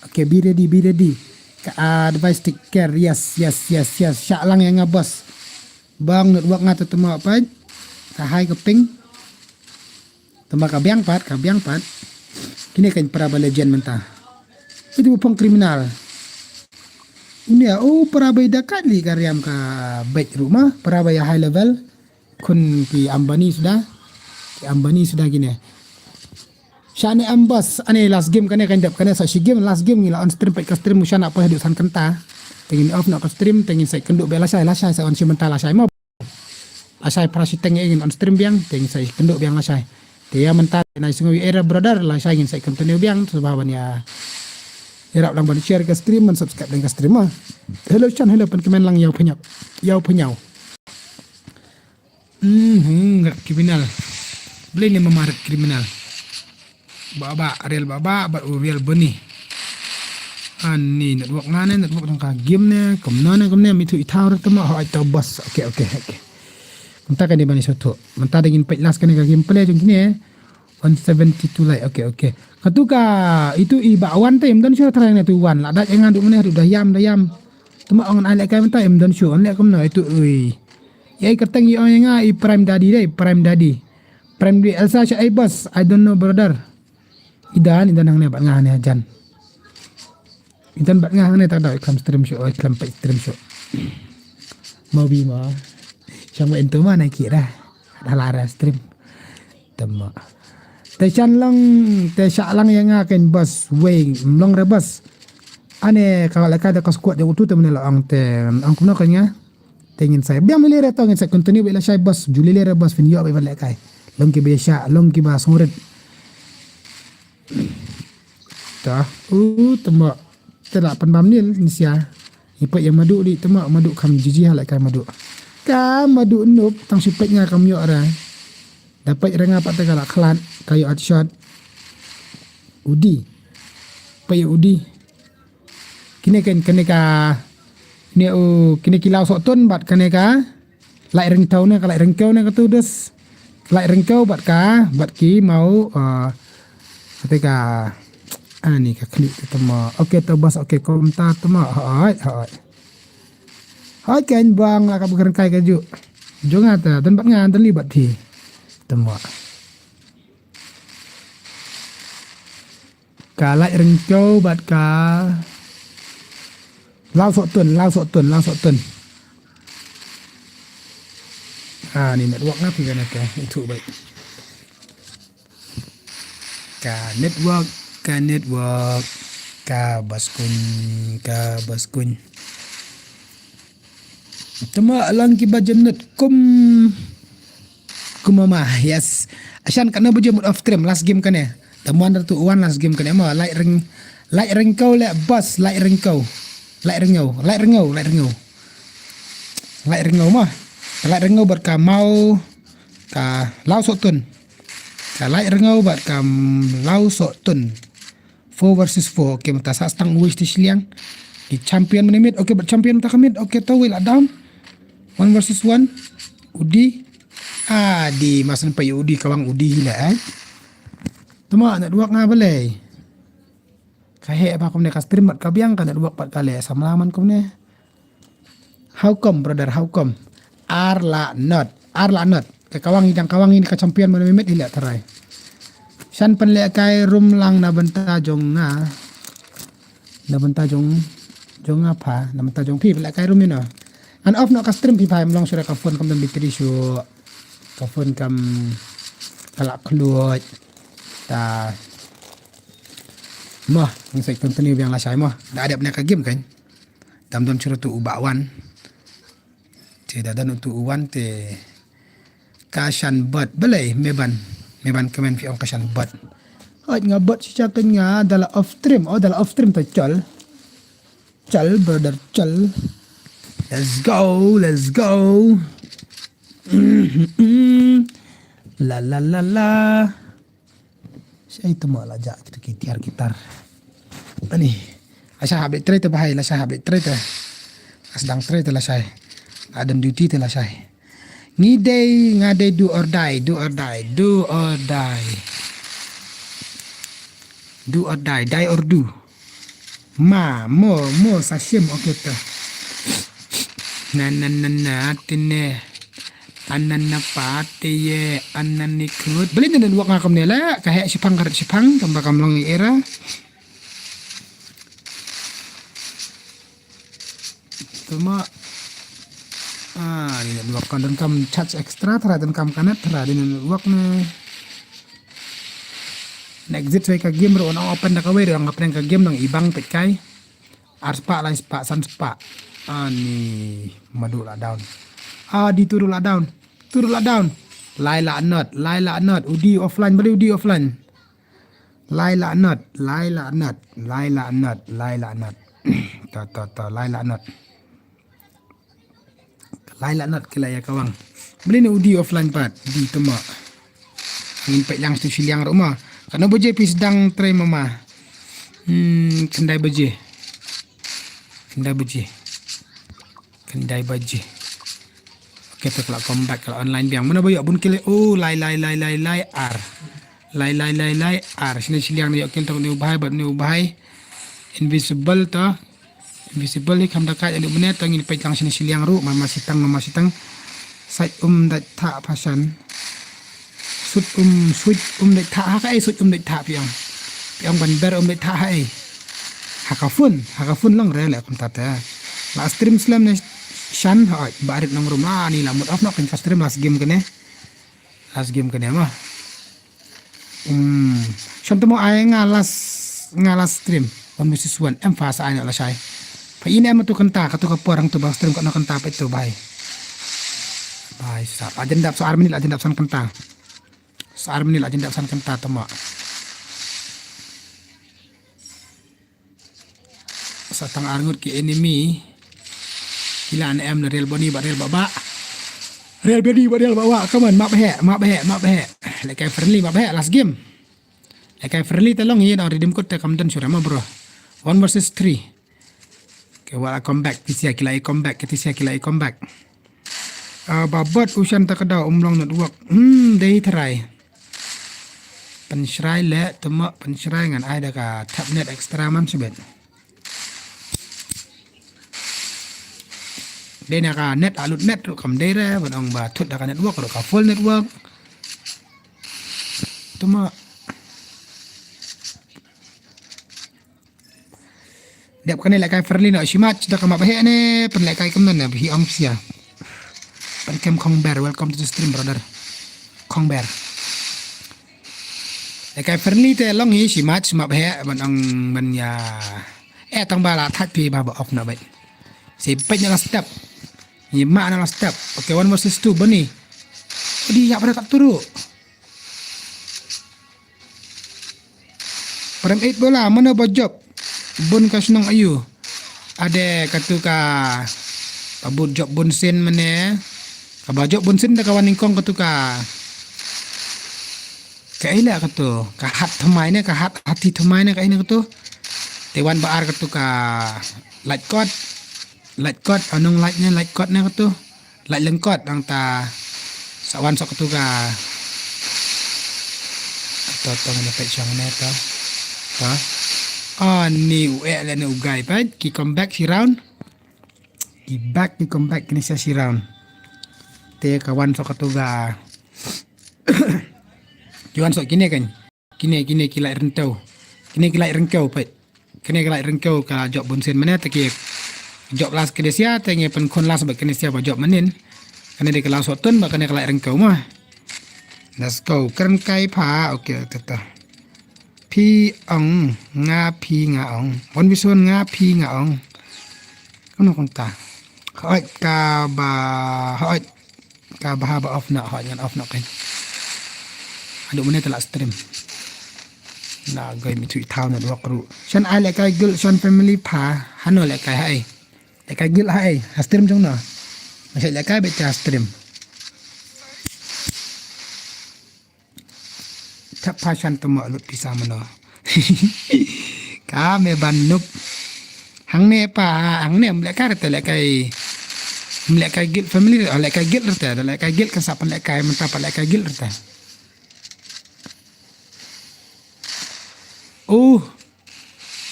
Okay, be ready, be ready. Ka advice, take care. Yes, yes, yes, yes. Shah lang ïa nga, boss. Bang network nga tama pat. Ka high ka ping. Tama ka biang pat, ka biang pat. Kine kan para ba legend mynta. Itu pong kriminal. Unia, oh, para ba ida kat li ka riam ka bait ruh ma, para ba ïa high level. Khun ki Ambani suda. Ki Ambani suda kine. Shane ambas, ane last game kane kan dep kane sa shi game, last game ngi la on stream peit ka stream u shane poi haduh san kynta. Te ngin off noh ka stream, te ngin sa kynduh beit lashai, lashai sa on shi mynta lashai ma. Lashai phra shiteng ngin on stream biang, te ngin sa kynduh biang lashai. Te ïa mynta na i sngew ïa era brother, lashai ngin sa continue biang, sngewbha ban ïa ïarap lang ban share ka stream, ban subscribe lang ka stream ma. Hello Chan, hello, pynkmen lang ïa u pynïap. Ïa u pynïap. Mhm, rat kriminal. Balei ne mama rat kriminal? Baba, real baba, bad u real Boni. Ani network nga ne, network tang ka game ne, kumno ne, kumne, mitu i thaw rat tama, ho, ai tau bas. Okay, okay, okay. Mynta kane ban ïa sngewthuh. Mynta da ngin peit last kane ka gameplay jong kine. One seventy-two like. Okay, okay. Katu ka, itu i Bah Wan te im don shuh trai ne tu Wan. La dait ïa nga duh mynne haduh da ïam, da ïam. Te ma ong ai lehkai mynta im don shuh. Leh kumno itu ui. Ïa i kyrteng i ong ïa nga i Prime Daddy dei, Prime Daddy. Prime Daddy Elsa sha ai boss. I don't know brother. I don, i don hangne bad nga hangne jan. I don bad nga hangne ta da i khlem stream shuh, i khlem peit stream shuh. Mo bi mo. Shang ba into ma na ki da. Da la ra stream. Te ma. Te shan long, te sha lang ïa nga kein boss, wei, mlong re boss. Ane ka lehkai da ka squad jong utu te mynne la ong te, ong kumno kein nga. Te ngin sa biang lili re to ngin sa continue beit lashai boss, ju lili re boss phin ïoh beit ban lehkai. Long kiba ïa sha, long kiba sngewrit. Ta, u, te ma, te la pynbam nil, ni sia. Ngi peit ïa Madu dei, te ma, Madu kham jiji ha lehkai Madu. Ka Madu nup, tang shu peit nga kam ïoh re. Da peit re nga pat te ka la khlad, ka ïoh headshot. Udi. Peit ïa udi. Kine kein, kine ka, ne u, kine ki Law Sohtun bad kane ka Lait Ryngkew ne, ka Lait Ryngkew ne katu dus. Lait Ryngkew bad ka, bad ki Maw, uh, kata ka, ani ka khlieh te ma. Okay, to boss, okay, kumta te ma. Hoi, hoi. Hoi kein bang la ka bukar kai ka ju. Jong nga te, don bad nga, don li bad phi. Te ma. Ka Lait Ryngkew bad ka Law Sohtun, Law Sohtun, Law Sohtun. Ah, ni network nga phi kane ka, itu baik. Ka network, ka network, ka baskun, ka baskun. Te ma lang kiba jemnut kum Kumama, yes. Ashan katno baje mut off stream last game kane. Tamuan tu wan last game kane ma Lait Ryng, Lait Ryngkew le boss, Lait Ryngkew. Lait Ryngkew, Lait Ryngkew, Lait Ryngkew. Lait Ryngkew ma. Lait Ryngkew bad ka Maw ka Law Sohtun. Ka Lait Ryngkew bad ka Law Sohtun. Four versus four. Okay, mynta sa stang uwei shiti shiliang. Ki champion mynne mid. Okay, bad champion mynta ka mid. Okay, to wei la down. One versus one. Udi. Ah, di masan pa udi kawang udi hi la, eh. Tuma network nga balei. Ka heh ba kumne ka stream bad ka biang ka network bad ka leh samla man kumne. How come, brother? How come? Ar la not. Ar la not. Ka kawang idang kawang ini ka champion mana mimet ilek tarai. Shan pynlehkai room lang na bynta jong nga. Na bynta jong, jong nga pha, na bynta jong phi pynlehkai room ino. An off no ka stream phi pha em long shuh ka phone kam dang battery shuh. Ka phone kam kalak khluit. Ta. Mo, ngi sa continue biang lashai mo. Da adep ne ka game kan. Dam dam churu tu u ba wan. Te da dan tu u wan te ka shan bot balei meban. Meban kemen phi ong ka shan bot. Hoi nga bot si chaken nga dala off stream. Oh dala off stream ta chol. Chol brother chol. Let's go, let's go. La la la la. Shai tu mo la ja kita ki tiar gitar. Ani. Asha habit trai te bahai la sha habit trai te. Asdang trai te la shai. Adam duty te la shai. Ngi dei nga dei do or die, do or die, do or die. Do or die, die or do. Ma mo mo sa shim okay ta. Na na na na tine. Anana pate ye anani khut. Beli nene luak nga kamne la ka hek sipang karet sipang kamba kam long era. Tuma. Ah, nene luak kan dan kam charge extra tara dan kam kanet tara nene luak ne. Next zit ka game ro na open da ka wei ro nga pren ka game nang ibang pet kai. Ar spah lai spah san spah. Ani madu la down. Adi turu la down. Turu la down. Lai la not. Lai la not. Udi offline bali udi offline. Lai la not. Lai la not. Lai la not. Lai la not. Ta ta ta lai la not. Lai la not kila ya kawang. Beli ni udi offline pat. Di tema. Ngin pek yang stu shiliang rumah. Kana baje pis dang trai mama. Hmm, kendai baje. Kendai baje. Kendai baje. Kata ka la come back, ka la online biang. Mano ba ïoh bun ki lai, oh, lai, lai, lai, lai, lai, ar. Lai, lai, lai, lai, ar. Shane shiliang ne ïoh ki tong ne u bhai, bad ne u bhai. Invisible to. Invisible hi kham da ka ïa ne u mane to ngin peit lang shane shiliang ruh, mama sitang, mama sitang. Sait um dait tha phasan. Sut um, sut um dait tha ha ka ei, sut um dait tha phi ong. Phi ong ban ber um dait tha ha ei. Ha ka phone, ha ka phone long re le kumta te. La stream slem ne shan ha oi, ba rit nong rum la ni la mut off noh kan ka stream last game kane. Last game kane ma. Hmm. Shan temo ai nga last, nga last stream. One versus one. Em fa sa ai noh la shai. Pha ine em tu kanta, ka tu ka por hang tu bang stream ka no kanta pha tu bai. Bai sa. Ajan dap sa ar minit, ajan dap san kanta. Sa ar minit la jin dap san kynta tama. Sa tang ar ngut ki enemy. Ki la ne em na rel boni ba rel ba ba. Rel boni ba rel ba ba. Come on, map he, map he, map he. Lekai friendly, map he, last game. Lekai friendly te long hi, dang redeem code te kam don sure ma bro. One versus three. Ke wala comeback, tisia kila i comeback, ke tisia kila i comeback. Ah, babot u shan ta ka daw um long network. Hmm, dei tharai. Pynshrai le, tuma pynshrai ngan ai da ka tap net extra man shibet. Dei na ka net, alut net ruh kam dei re, ban ong ba thut da ka network ruh ka full network. Tuma. Dep kane lekai friendly no, shi match da ka map he ne, pynlekai kumno ne, hi ong sia. Pynkem Khongber, welcome to the stream, brother. Khongber. Lekai friendly te long hi, shi match map he, ban ong ban ya. Eh, tang ba la that pi ba ba off na bai. Si pet na la step. Ni ma na la step. Okay, one versus two, bani. Odi ya pada kat turu. Prem eight bola, mano ba jop bun ka shnong ayu? Ade katu ka, ka bun jop bun sin mane. Ka ba jop bun sin da ka wan nyngkong katu ka. Ka ila katu, ka hat thamai ne, ka hat hati thamai ne, ka ina katu. Te wan ba ar katu ka lait kot. Lait kot, anong lait ne, lait kot ne katu. Lait lengkot nang ta sa wan sok tu ka. To to ngene pet shong ne to. To. Ani u eh le ne u gai pet ki come back shi round. Ki back ki come back kini sa shi round. Te ka wan sok tu ka. Ki wan sok kini kan. Kine, kine ki lait ryntew. Kine ki lait rynkew peit. Kine ki lait rynkew ka jop bun sien mane te ki jop last kine sia te ngi pynkhun last ba kine sia ba jop manin. Kane de ka last tun ba kane ka lait rynkew ma. Let's go. Kren kai pha. Okay, te te. Phi ong nga phi nga ong. Wan bison nga phi nga ong. Kono kong ta. Hoi ka ba hoi. Ka bha ba off na, hoi ngan off na kan. Aduh mane te la stream. Na goi mi thui thaw network ru. Shan ai lekai gil shan family pha. Hano lekai hai. Lekai gil hai. Ha stream jong na. Masih lekai bete ha stream. Thap pha shan temo lut pisa mano. Ka me ban nup. Hangne pa, hangne mlek ka rete lekai. Mlek kai gil family, lekai gil rete, lekai gil kan sa pan lekai, menta pa lekai gil rete. Oh.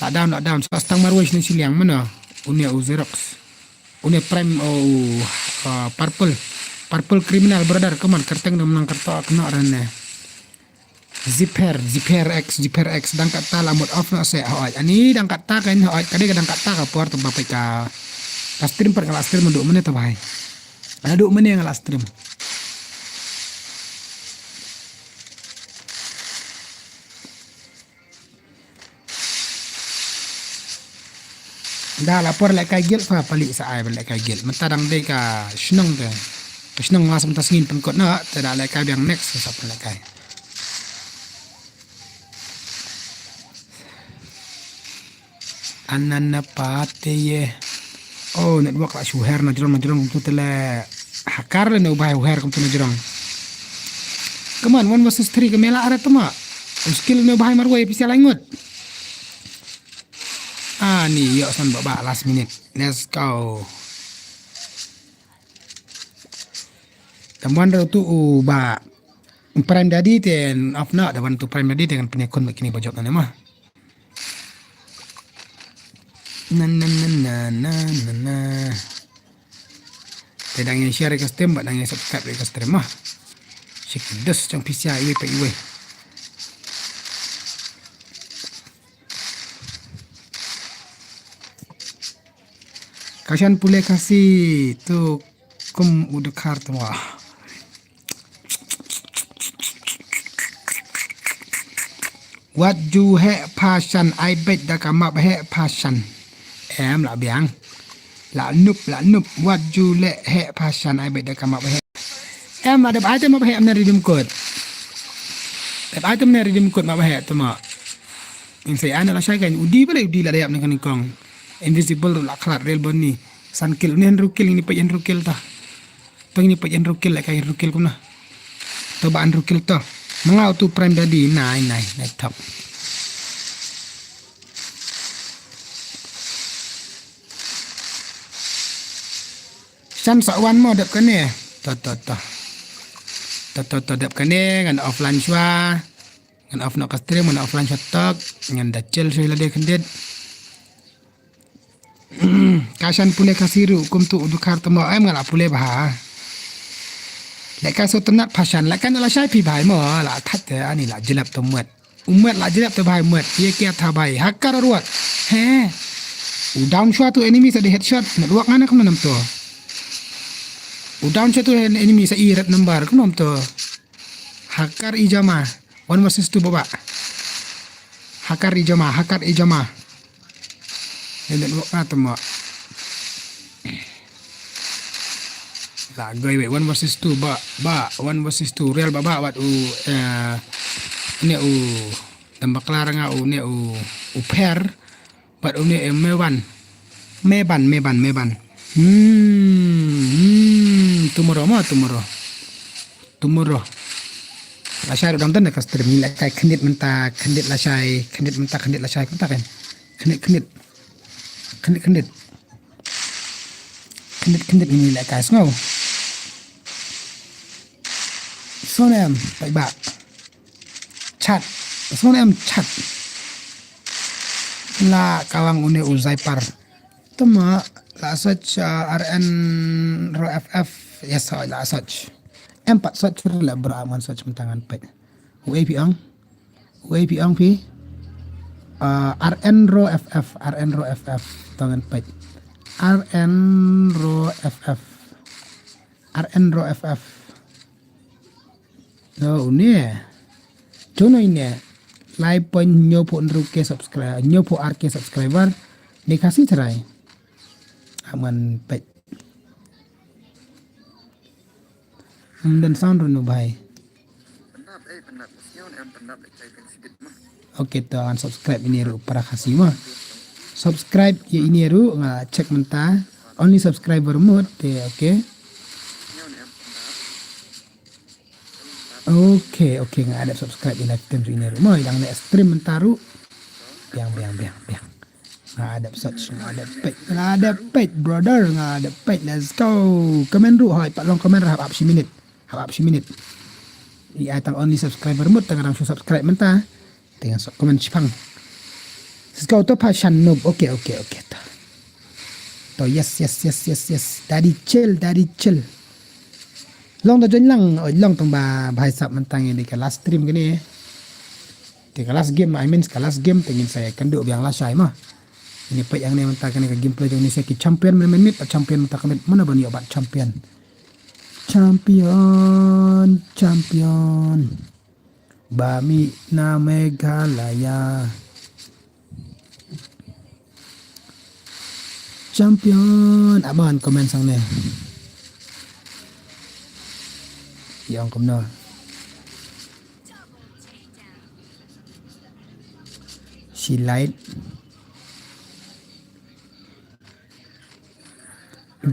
Lockdown, lockdown. Sa stang marwei sini siliang mana? Une u Xerox. Une prime, oh, uh, purple. Purple criminal brother, come on, kerteng dong menang kerto kena rene. Zipper, Zipper X, Zipper X, dang kata la mut off na se, hoi. Ani dang kata kan, hoi, kadai kadang kata ka por tempat ka. Ka stream per ngala stream duk mene tu bai. Ana duk mene ngala stream. Da la por lekai gil fa pali sa ai lekai gil. Menta dang dei ka shnong te. Ka shnong la sa menta sngin pengkot na te da lekai biang next sa pun lekai. Anana pate ye. Oh, network la shu her na jrong na jrong tu tele. Hakar le ne ubai her kum tu na jrong. Come on, one versus three ke mela are tama. Skill ne ubai marwei pisa langut. Ah, ni yo san baba last minute. Let's go. Te wan ruh tu u ba Prime Daddy te off noh, te wan tu Prime Daddy te ngan pynïakun bad kine ba jop nangne mo. Na na na na na na na. Te dang ïa share ïa ka stream bad dang ïa subscribe ïa ka stream mo. Shi kynduh jong phi sha iwei pa iwei. Ka shan pule Khasi tu kum u dkhar tu mo. Wat ju heh pha shan, ai beit da ka map heh pha shan. Em la biang. La nup, la nup. Wat ju leh heh pha shan, ai beit da ka map heh. Em la dep ai te map heh em ne Redeem Code. Dep ai te em ne Redeem Code map heh tu mo. Ing sei ana la shai kan udi bale udi la dep ne kan kong. Invisible la khlad rel boni. San kill ne hynriew kill, ini peit hynriew kill ta. To ngin peit hynriew kill, lehkai hynriew kill kumno. To ba hynriew kill to. Ma nga utu Prime Daddy, nai, nai, nai thok. Shan sa wan mo dep kane. To, to, to. To, to, to dep kane, ngan offline shuwa. Ngan off noh ka stream, ngan offline shuwa tok. Ngan da chill shuwa lade khyndiat. Ka shan pule Khasi ruh kumtu u dkhar tamo em nga la pule bha. Lehkai shu tynnat pha shan, lehkai na la shai phi bhai mo, la that te ani la jlep to mwet. U mwet la jlep to bhai mwet, ye kia tha bhai, hakar ruat. He. U down shot to enemy sa de headshot, network ngana kumno nam to. U down shot to en-, enemy sa i red number, kumno nam to. Hakar i jama, one versus two baba. Hakar i jama, hakar i jama. Ini wak na tama. La goi wei one versus two ba, ba, one versus two real ba, ba, wat u, eh, ini u, tamba klar nga u, ini u, u pair. Bad une, eh, Mewan. Meban, Meban, Meban. Hmm, hmm, tomorrow mo, tomorrow. Tomorrow. Lashai ruh dang don ka stream ni, lehkai khyndiat mynta, khyndiat lashai, khyndiat mynta, khyndiat lashai, kumta kan. Khyndiat, khyndiat. Khyndiat, khyndiat. Khyndiat, khyndiat ni lehkai sngew. Sonem, bye bye. Chat. Sonem chat. La kawang une u Zaipar. Tama la search, uh, R N Ro F F. Yes, la search. Em pat search le bra man search mynta ngan peit. Wei pi ong. Wei pi ong pi. Uh, R N Ro F F, R N Ro F F. Tangan peit. R N Ro F F. R N Ro F F. No, une. Jono ine. Lai point hynñiew phew hynriew K subscriber, hynñiew phew ar K subscriber. Ni Khasi trai. Aman peit. Ym don sound ruh nu bhai. Okay, to ngan subscribe ine ruh para Khasi ma. Subscribe ïa ine ruh nga check mynta. Only subscriber mut te, okay. Okay, okay, nga dep subscribe ïa live stream ruh ine ruh. Mo, dang ne stream mynta ruh. Biang, biang, biang, biang. Nga dep search, nga dep peit, nga dep peit, brother, nga dep peit. Let's go. Comment ruh hoi, pat long comment ruh hap hap shi minit. Hap hap shi minit. Ïa tang only subscriber mut tang rang shu subscribe mynta. Tengah sok comment shipang. Sisko to pha shan noob. Okay, okay, okay. To. To, yes, yes, yes, yes, yes. Daddy chill, daddy chill. Long da join lang, oh, long tong ba bhai sap mynta ngi di ka last stream kane. Di ka last game, I mean ka last game tengin saya kendu biang lashai ma. Ini peit yang ne mynta kane ka gameplay jong ni saya ki champion men men mit, champion mynta ka mit mana ban yo bat champion. Champion, champion. Ba mih na Meghalaya. Champion. Aban comment sang ne. Yang kumno. She light.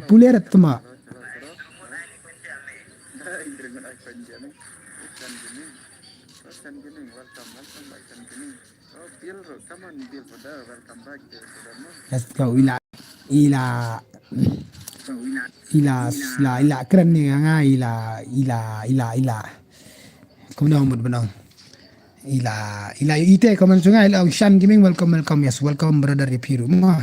Pule rat tama. Let's go, ila, ila. Ila, ila, ila kren ni nga, ila, ila, ila, ila. Kumno mut benong. Ila, ila ite comment sungai ila ong Shan Gaming, welcome, welcome, yes, welcome brother Ipiru. Ma.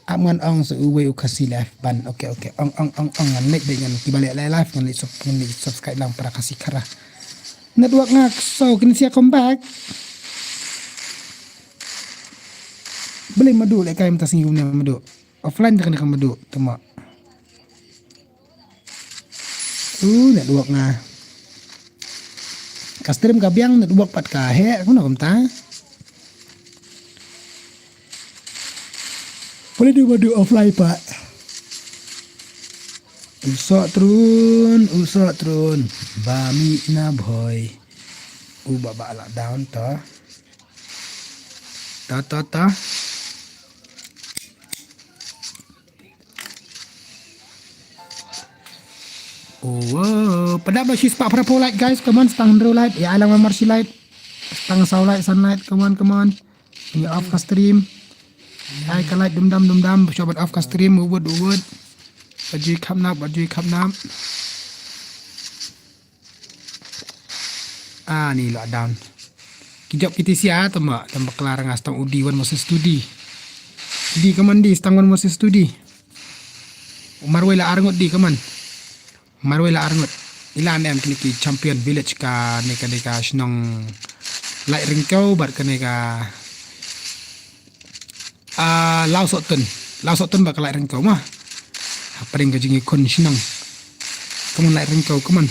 Aman ong sa uwei u Khasi live ban. Okay, okay. Ong, ong, ong, ong ngan leit dei ngan kiba leh live ngan leit sub-, ngan leit subscribe lang para Khasi khara. Network nga so kin sia come back. Beli madu leh kai mata singi gumne madu. Offline jangan kan madu. Tama. Uh, network nga. Ka stream ka biang network pat ka heh, kumno kumta. Boleh dia buat offline pat. Usok trun, usok trun. Bami na boy. U baba la down to. To, to, to. Oh, pada ba shi spah para po light guys, come on, stang hynriew light, ya alang mar shi light, stang saw light, san light, come on, come on. Ni off ka stream. Ai ka light dum dam dum dam, shobat off ka stream, uwut uwut. Baju khap nap, baju khap nap. Ah, ni lockdown. Ki jop ki tisia tama, tama kelar nga stang udi wan moses studi. Di kaman di stang wan moses studi. Marwei la arngut di kaman. Marwei la arngut. Ila ne em kini ki champion village ka ne ka ne ka shnong Lai Ringkau bar ka ne ka ah, Lau Sotun. Lau Sotun ba ka Lai Ringkau ma. Hapring ka jingi kun shnong. Kaman Lai Ringkau kaman.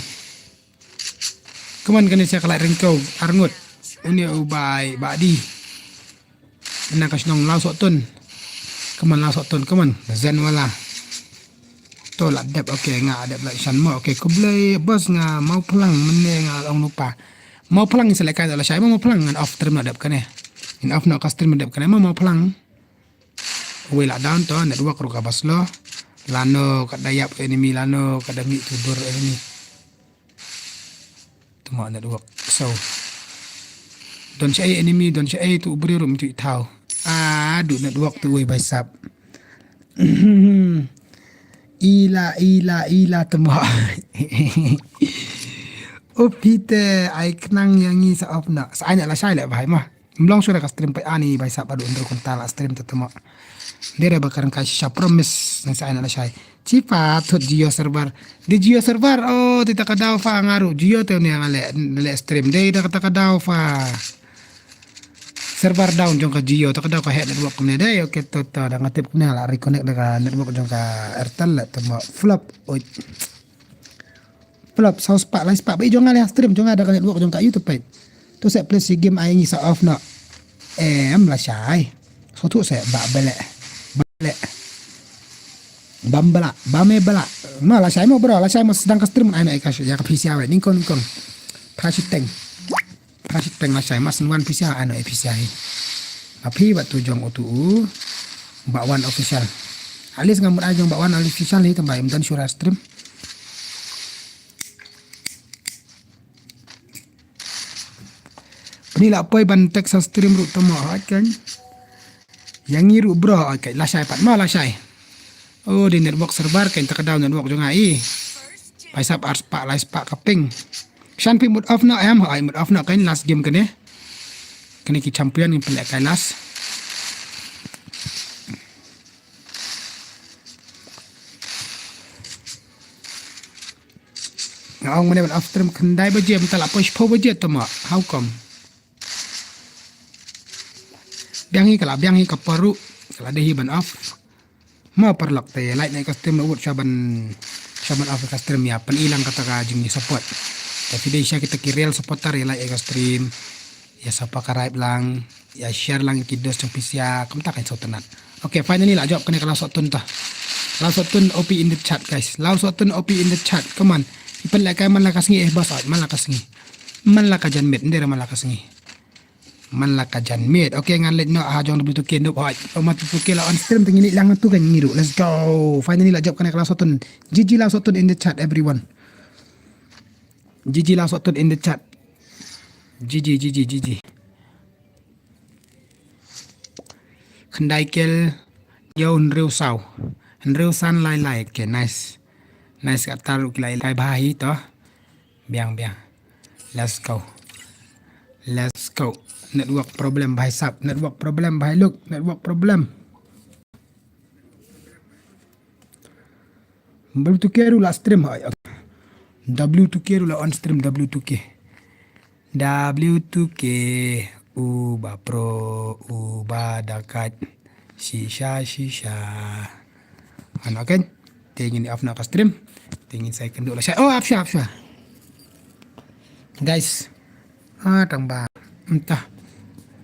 Kaman kane sia ka Lai Ringkau arngut. Uni u bai ba di. Ina ka shnong Lau Sotun. Kaman Lau Sotun kaman. Zen wala. To la dep, okay, nga dep la shan mo. Okay, kublai bos nga mau plang mene nga ong lupa. Mau plang selek ka la shai mau plang ngan off stream la dep kane. In off no ka stream dep kane mau mau plang. Wei la down to network ruh kaba slow. Lano ka da yap enemy lano ka da mih tudur enemy. Tama network. So. Don sha enemy, don sha tu bri rum tu tau. Ah, du network tu wei bai sap. Ila, ila, ila tama. Upite ai knang yang ngi sa off na. Sa anya la shai le bai ma. Mlong sura ka stream pa ani bai sa padu under kunta la stream tetemo. Dere bakar kai sha promise nang sa ana la shai. Chipa thut Jio server. Di Jio server. Oh, ti ta ka dau fa ngaru. Jio te ne ngale le stream. Dei da ta ka dau fa. Server down jong ka Jio ta ka dau ka head network ne dei. Okay to to da ngatip ne la reconnect da ka network jong ka Airtel la temo flop. Oi. Pelap saw spah lai spah ba i jong nga leh stream jong nga da ka network jong ka YouTube page. Tu seh please si game ai ngi sa off no. Em la shai. So tu seh ba bele. Bele. Bam bela, ba me bela. Ma la shai mo bro, la shai mo sedang ka stream ai na ika ya ka P C I nyngkong nyngkong. Prashiteng. Prashiteng la shai mas wan P C I ano P C I. Api ba tu jong utu u ba wan official. At least ngam ai jong ba wan official hi tamba im dan shura stream. Pni la poi ban text sa stream ruh tamo ha kan. Yang ngi ruh bro ha kan la shai pat ma la shai. Oh di network server kan ta ka down network jong ai. Pai sap ar spah lai spah ka ping. Shan pi mut off na em ha ai mut off na kan last game kane. Kane ki champion ngi pelek kai last. Nga ong mane ban off stream khyndai baje mynta la poi shiphew baje tama. How come? Biang hi kala biang hi ka paru kala dei hi ban off. Ma parlok te like na ka stream la wut shaban shaban off ka stream ya pan ilang kata ka jing support. Tapi dei sha kita ki real supporter ya like ka stream. Ya subscribe lang, ya share lang ki dos jong pisia, kumta kan so tenat. Okay, finally la jop kane ka la sotun ta. La sotun O P in the chat guys. La sotun O P in the chat. Come on. Ipan la kai man la ka sngi eh bas man la ka sngi. Man la ka jan met ndera man la ka sngi. Man la ka jan met. Okay ngan let no ha jong W two K nup hoi. Oma two K la on stream tengi ni lang tu kan ngiru. Let's go. Finally la jop kane ka la sotun. G G la sotun in the chat everyone. G G la sotun in the chat. G G, G G, G G. Khyndai kel, ïa hynriew saw. Hynriew san lai lai. Okay, nice. Nice, katta ruh ki la ïalehkai bha hi to. Biang, biang. Let's go. Let's go. Network problem bha sap. Network problem bha look. Network problem. W two K ruh la stream, hai. W two K ruh la on stream, W two K. W two K, uba pro, uba dakat. Shisha, shisha. Ano kan? Te ngin off noh ka stream. Te ngin sa ïakynduh lashai. Oh, ap shuwa, ap shuwa. Guys. Ah, tang ba. Mynta.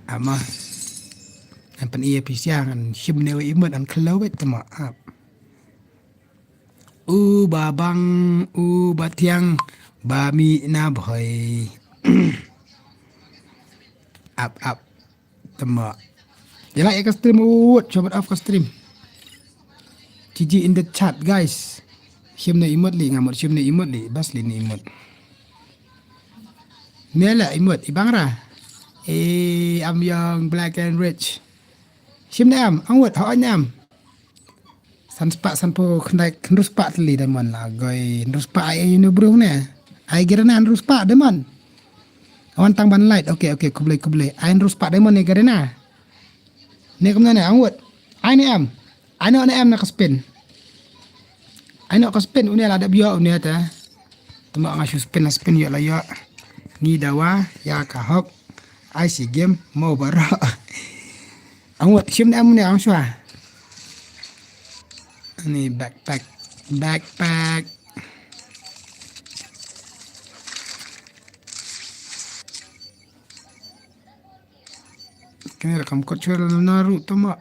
Ap ma. Ngan pyni ïa phi sha ngan shim ne wei emote ngan khlo wei te ma ap. Uba bang, uba thiang, ba mih na bhoi. Ap, ap. Te ma. Ïa la ïa ka stream, ut, shuwa ban off ka stream. G G in the chat, guys. Shim ne emote lei, nga mut shim ne emote lei, bas lei ne emote. Ne la emote, i bang ra. Eh, I'm young, black and rich. Shim ne em, ang ut, hooid ne em. San spah, san phew khyndai, hynriew spah tylli diamond la, goi, hynriew spah ai ïa une u briew ne. Ai Garena hynriew spah diamond. Wan tang ban light, okay, okay, khublei, khublei. Ai hynriew spah diamond ne Garena. Ne kumno ne, ang ut. Ai ne em. Ai ne, ne em na ka spin. Ai ne ka spin, une la dep ïoh, une te. Te ma nga shu spin la spin ïoh la ïoh. Ngi dawa, ïa ka hok. Ai shi game, mo baroh. Ang ut, shim ne em ne, ang shuwa. Ni backpack. Backpack. Kane la kam kot shuwa la na ruh te ma.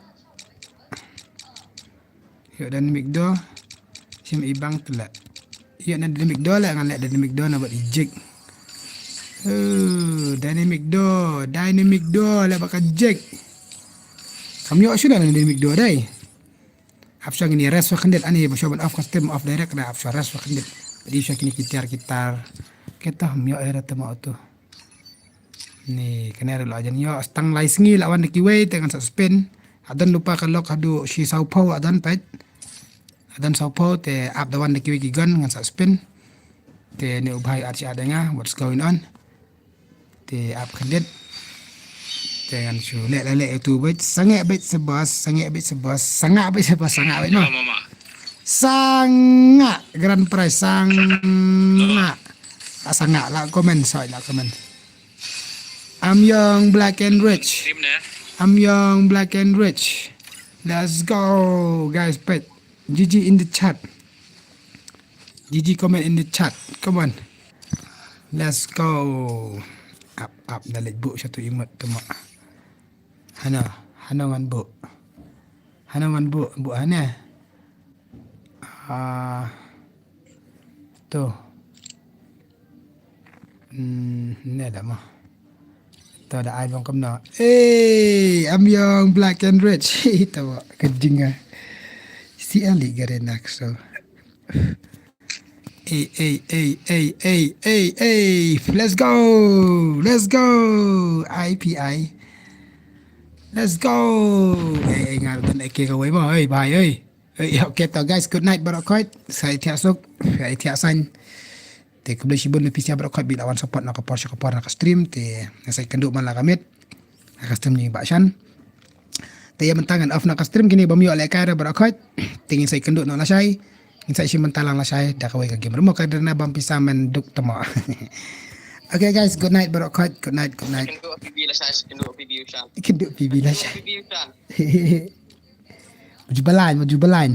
Ïoh dynamic door. Shim i bang te la. Ïoh na dynamic door la, ngan leh dynamic door na bad i jig. Oh, dynamic door, dynamic door la bad ka jig. Kam ïoh shuh na dynamic door dei. Ap shuwa ngin ïa rest shuwa khyndiat, ani ba shuwa ban off ka stream, off direct na, ap shuwa rest shuwa khyndiat. Bad ïa shuwa kine ki tiar ki tar. Kita ham ïoh ïa te ma utu. Ni kane ruh la jan ïoh, tang lai sngi la wan da kiwei te ngan sa spin. Hadan lypa ka lok haduh shi saw phew hadan peit. Hadan saw phew te ap da wan da kiwei ki gun ngan sa spin. Te ne u bhai at shi at nga, what's going on? Te ap khyndiat. Te ngan shu leh leh leh utu beit, sangeh beit sa boss, sangeh beit sa boss, sangah beit sa boss, sangah beit no. Sangah grand prize, sangah. La sangah, la comment, soi la comment. I'm young, black and rich. I'm young, black and rich. Let's go, guys, pet. G G in the chat. G G comment in the chat. Come on. Let's go. Ap, ap, da leit buh shatu emote te ma. Hano, hano ngan buh. Hano ngan buh, buh hane. Ah, to. Hmm, ne da ma. To da ai bang kumno. Hey, I'm young, black and rich. Ito, ka jinga. Si Ali Garenak so. Hey, hey, hey, hey, hey, hey, hey. Let's go. Let's go. I P I. Let's go. Hey, hey, ngar dan eke ka wei mo. Hey, bye, hey. Eh, okay, to guys, good night baroh khoit. Sa ïa thiah suk, sa ïa thiah saiñ. Te khublei shibun ïa phi sha baroh khoit ba la wan support na ka por sha ka por na ka stream. Te ngin sa ïakynduh man la ka miet. Na ka stream jong i Bah Shan. Te ïa mynta ngan off na ka stream kine ba ym ïoh lehkai ruh baroh khoit. Te ngin sa ïakynduh noh lashai. Ngin sa ïashim bynta lang lashai da kawei ka game ruh mo ka dei na bam pisa men duk te mo. Okay guys, good night baroh khoit. Good night, good night. Kynduh P B lashai, kynduh P B Shan. Kynduh P B lashai. P B Shan. Maju belain, maju belain.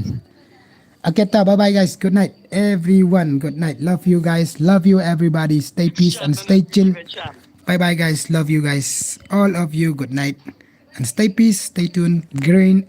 Okay, ta, bye bye guys. Good night, everyone. Good night. Love you guys. Love you everybody. Stay peace and stay chill. Bye bye guys. Love you guys. All of you. Good night. And stay peace, stay tuned. Green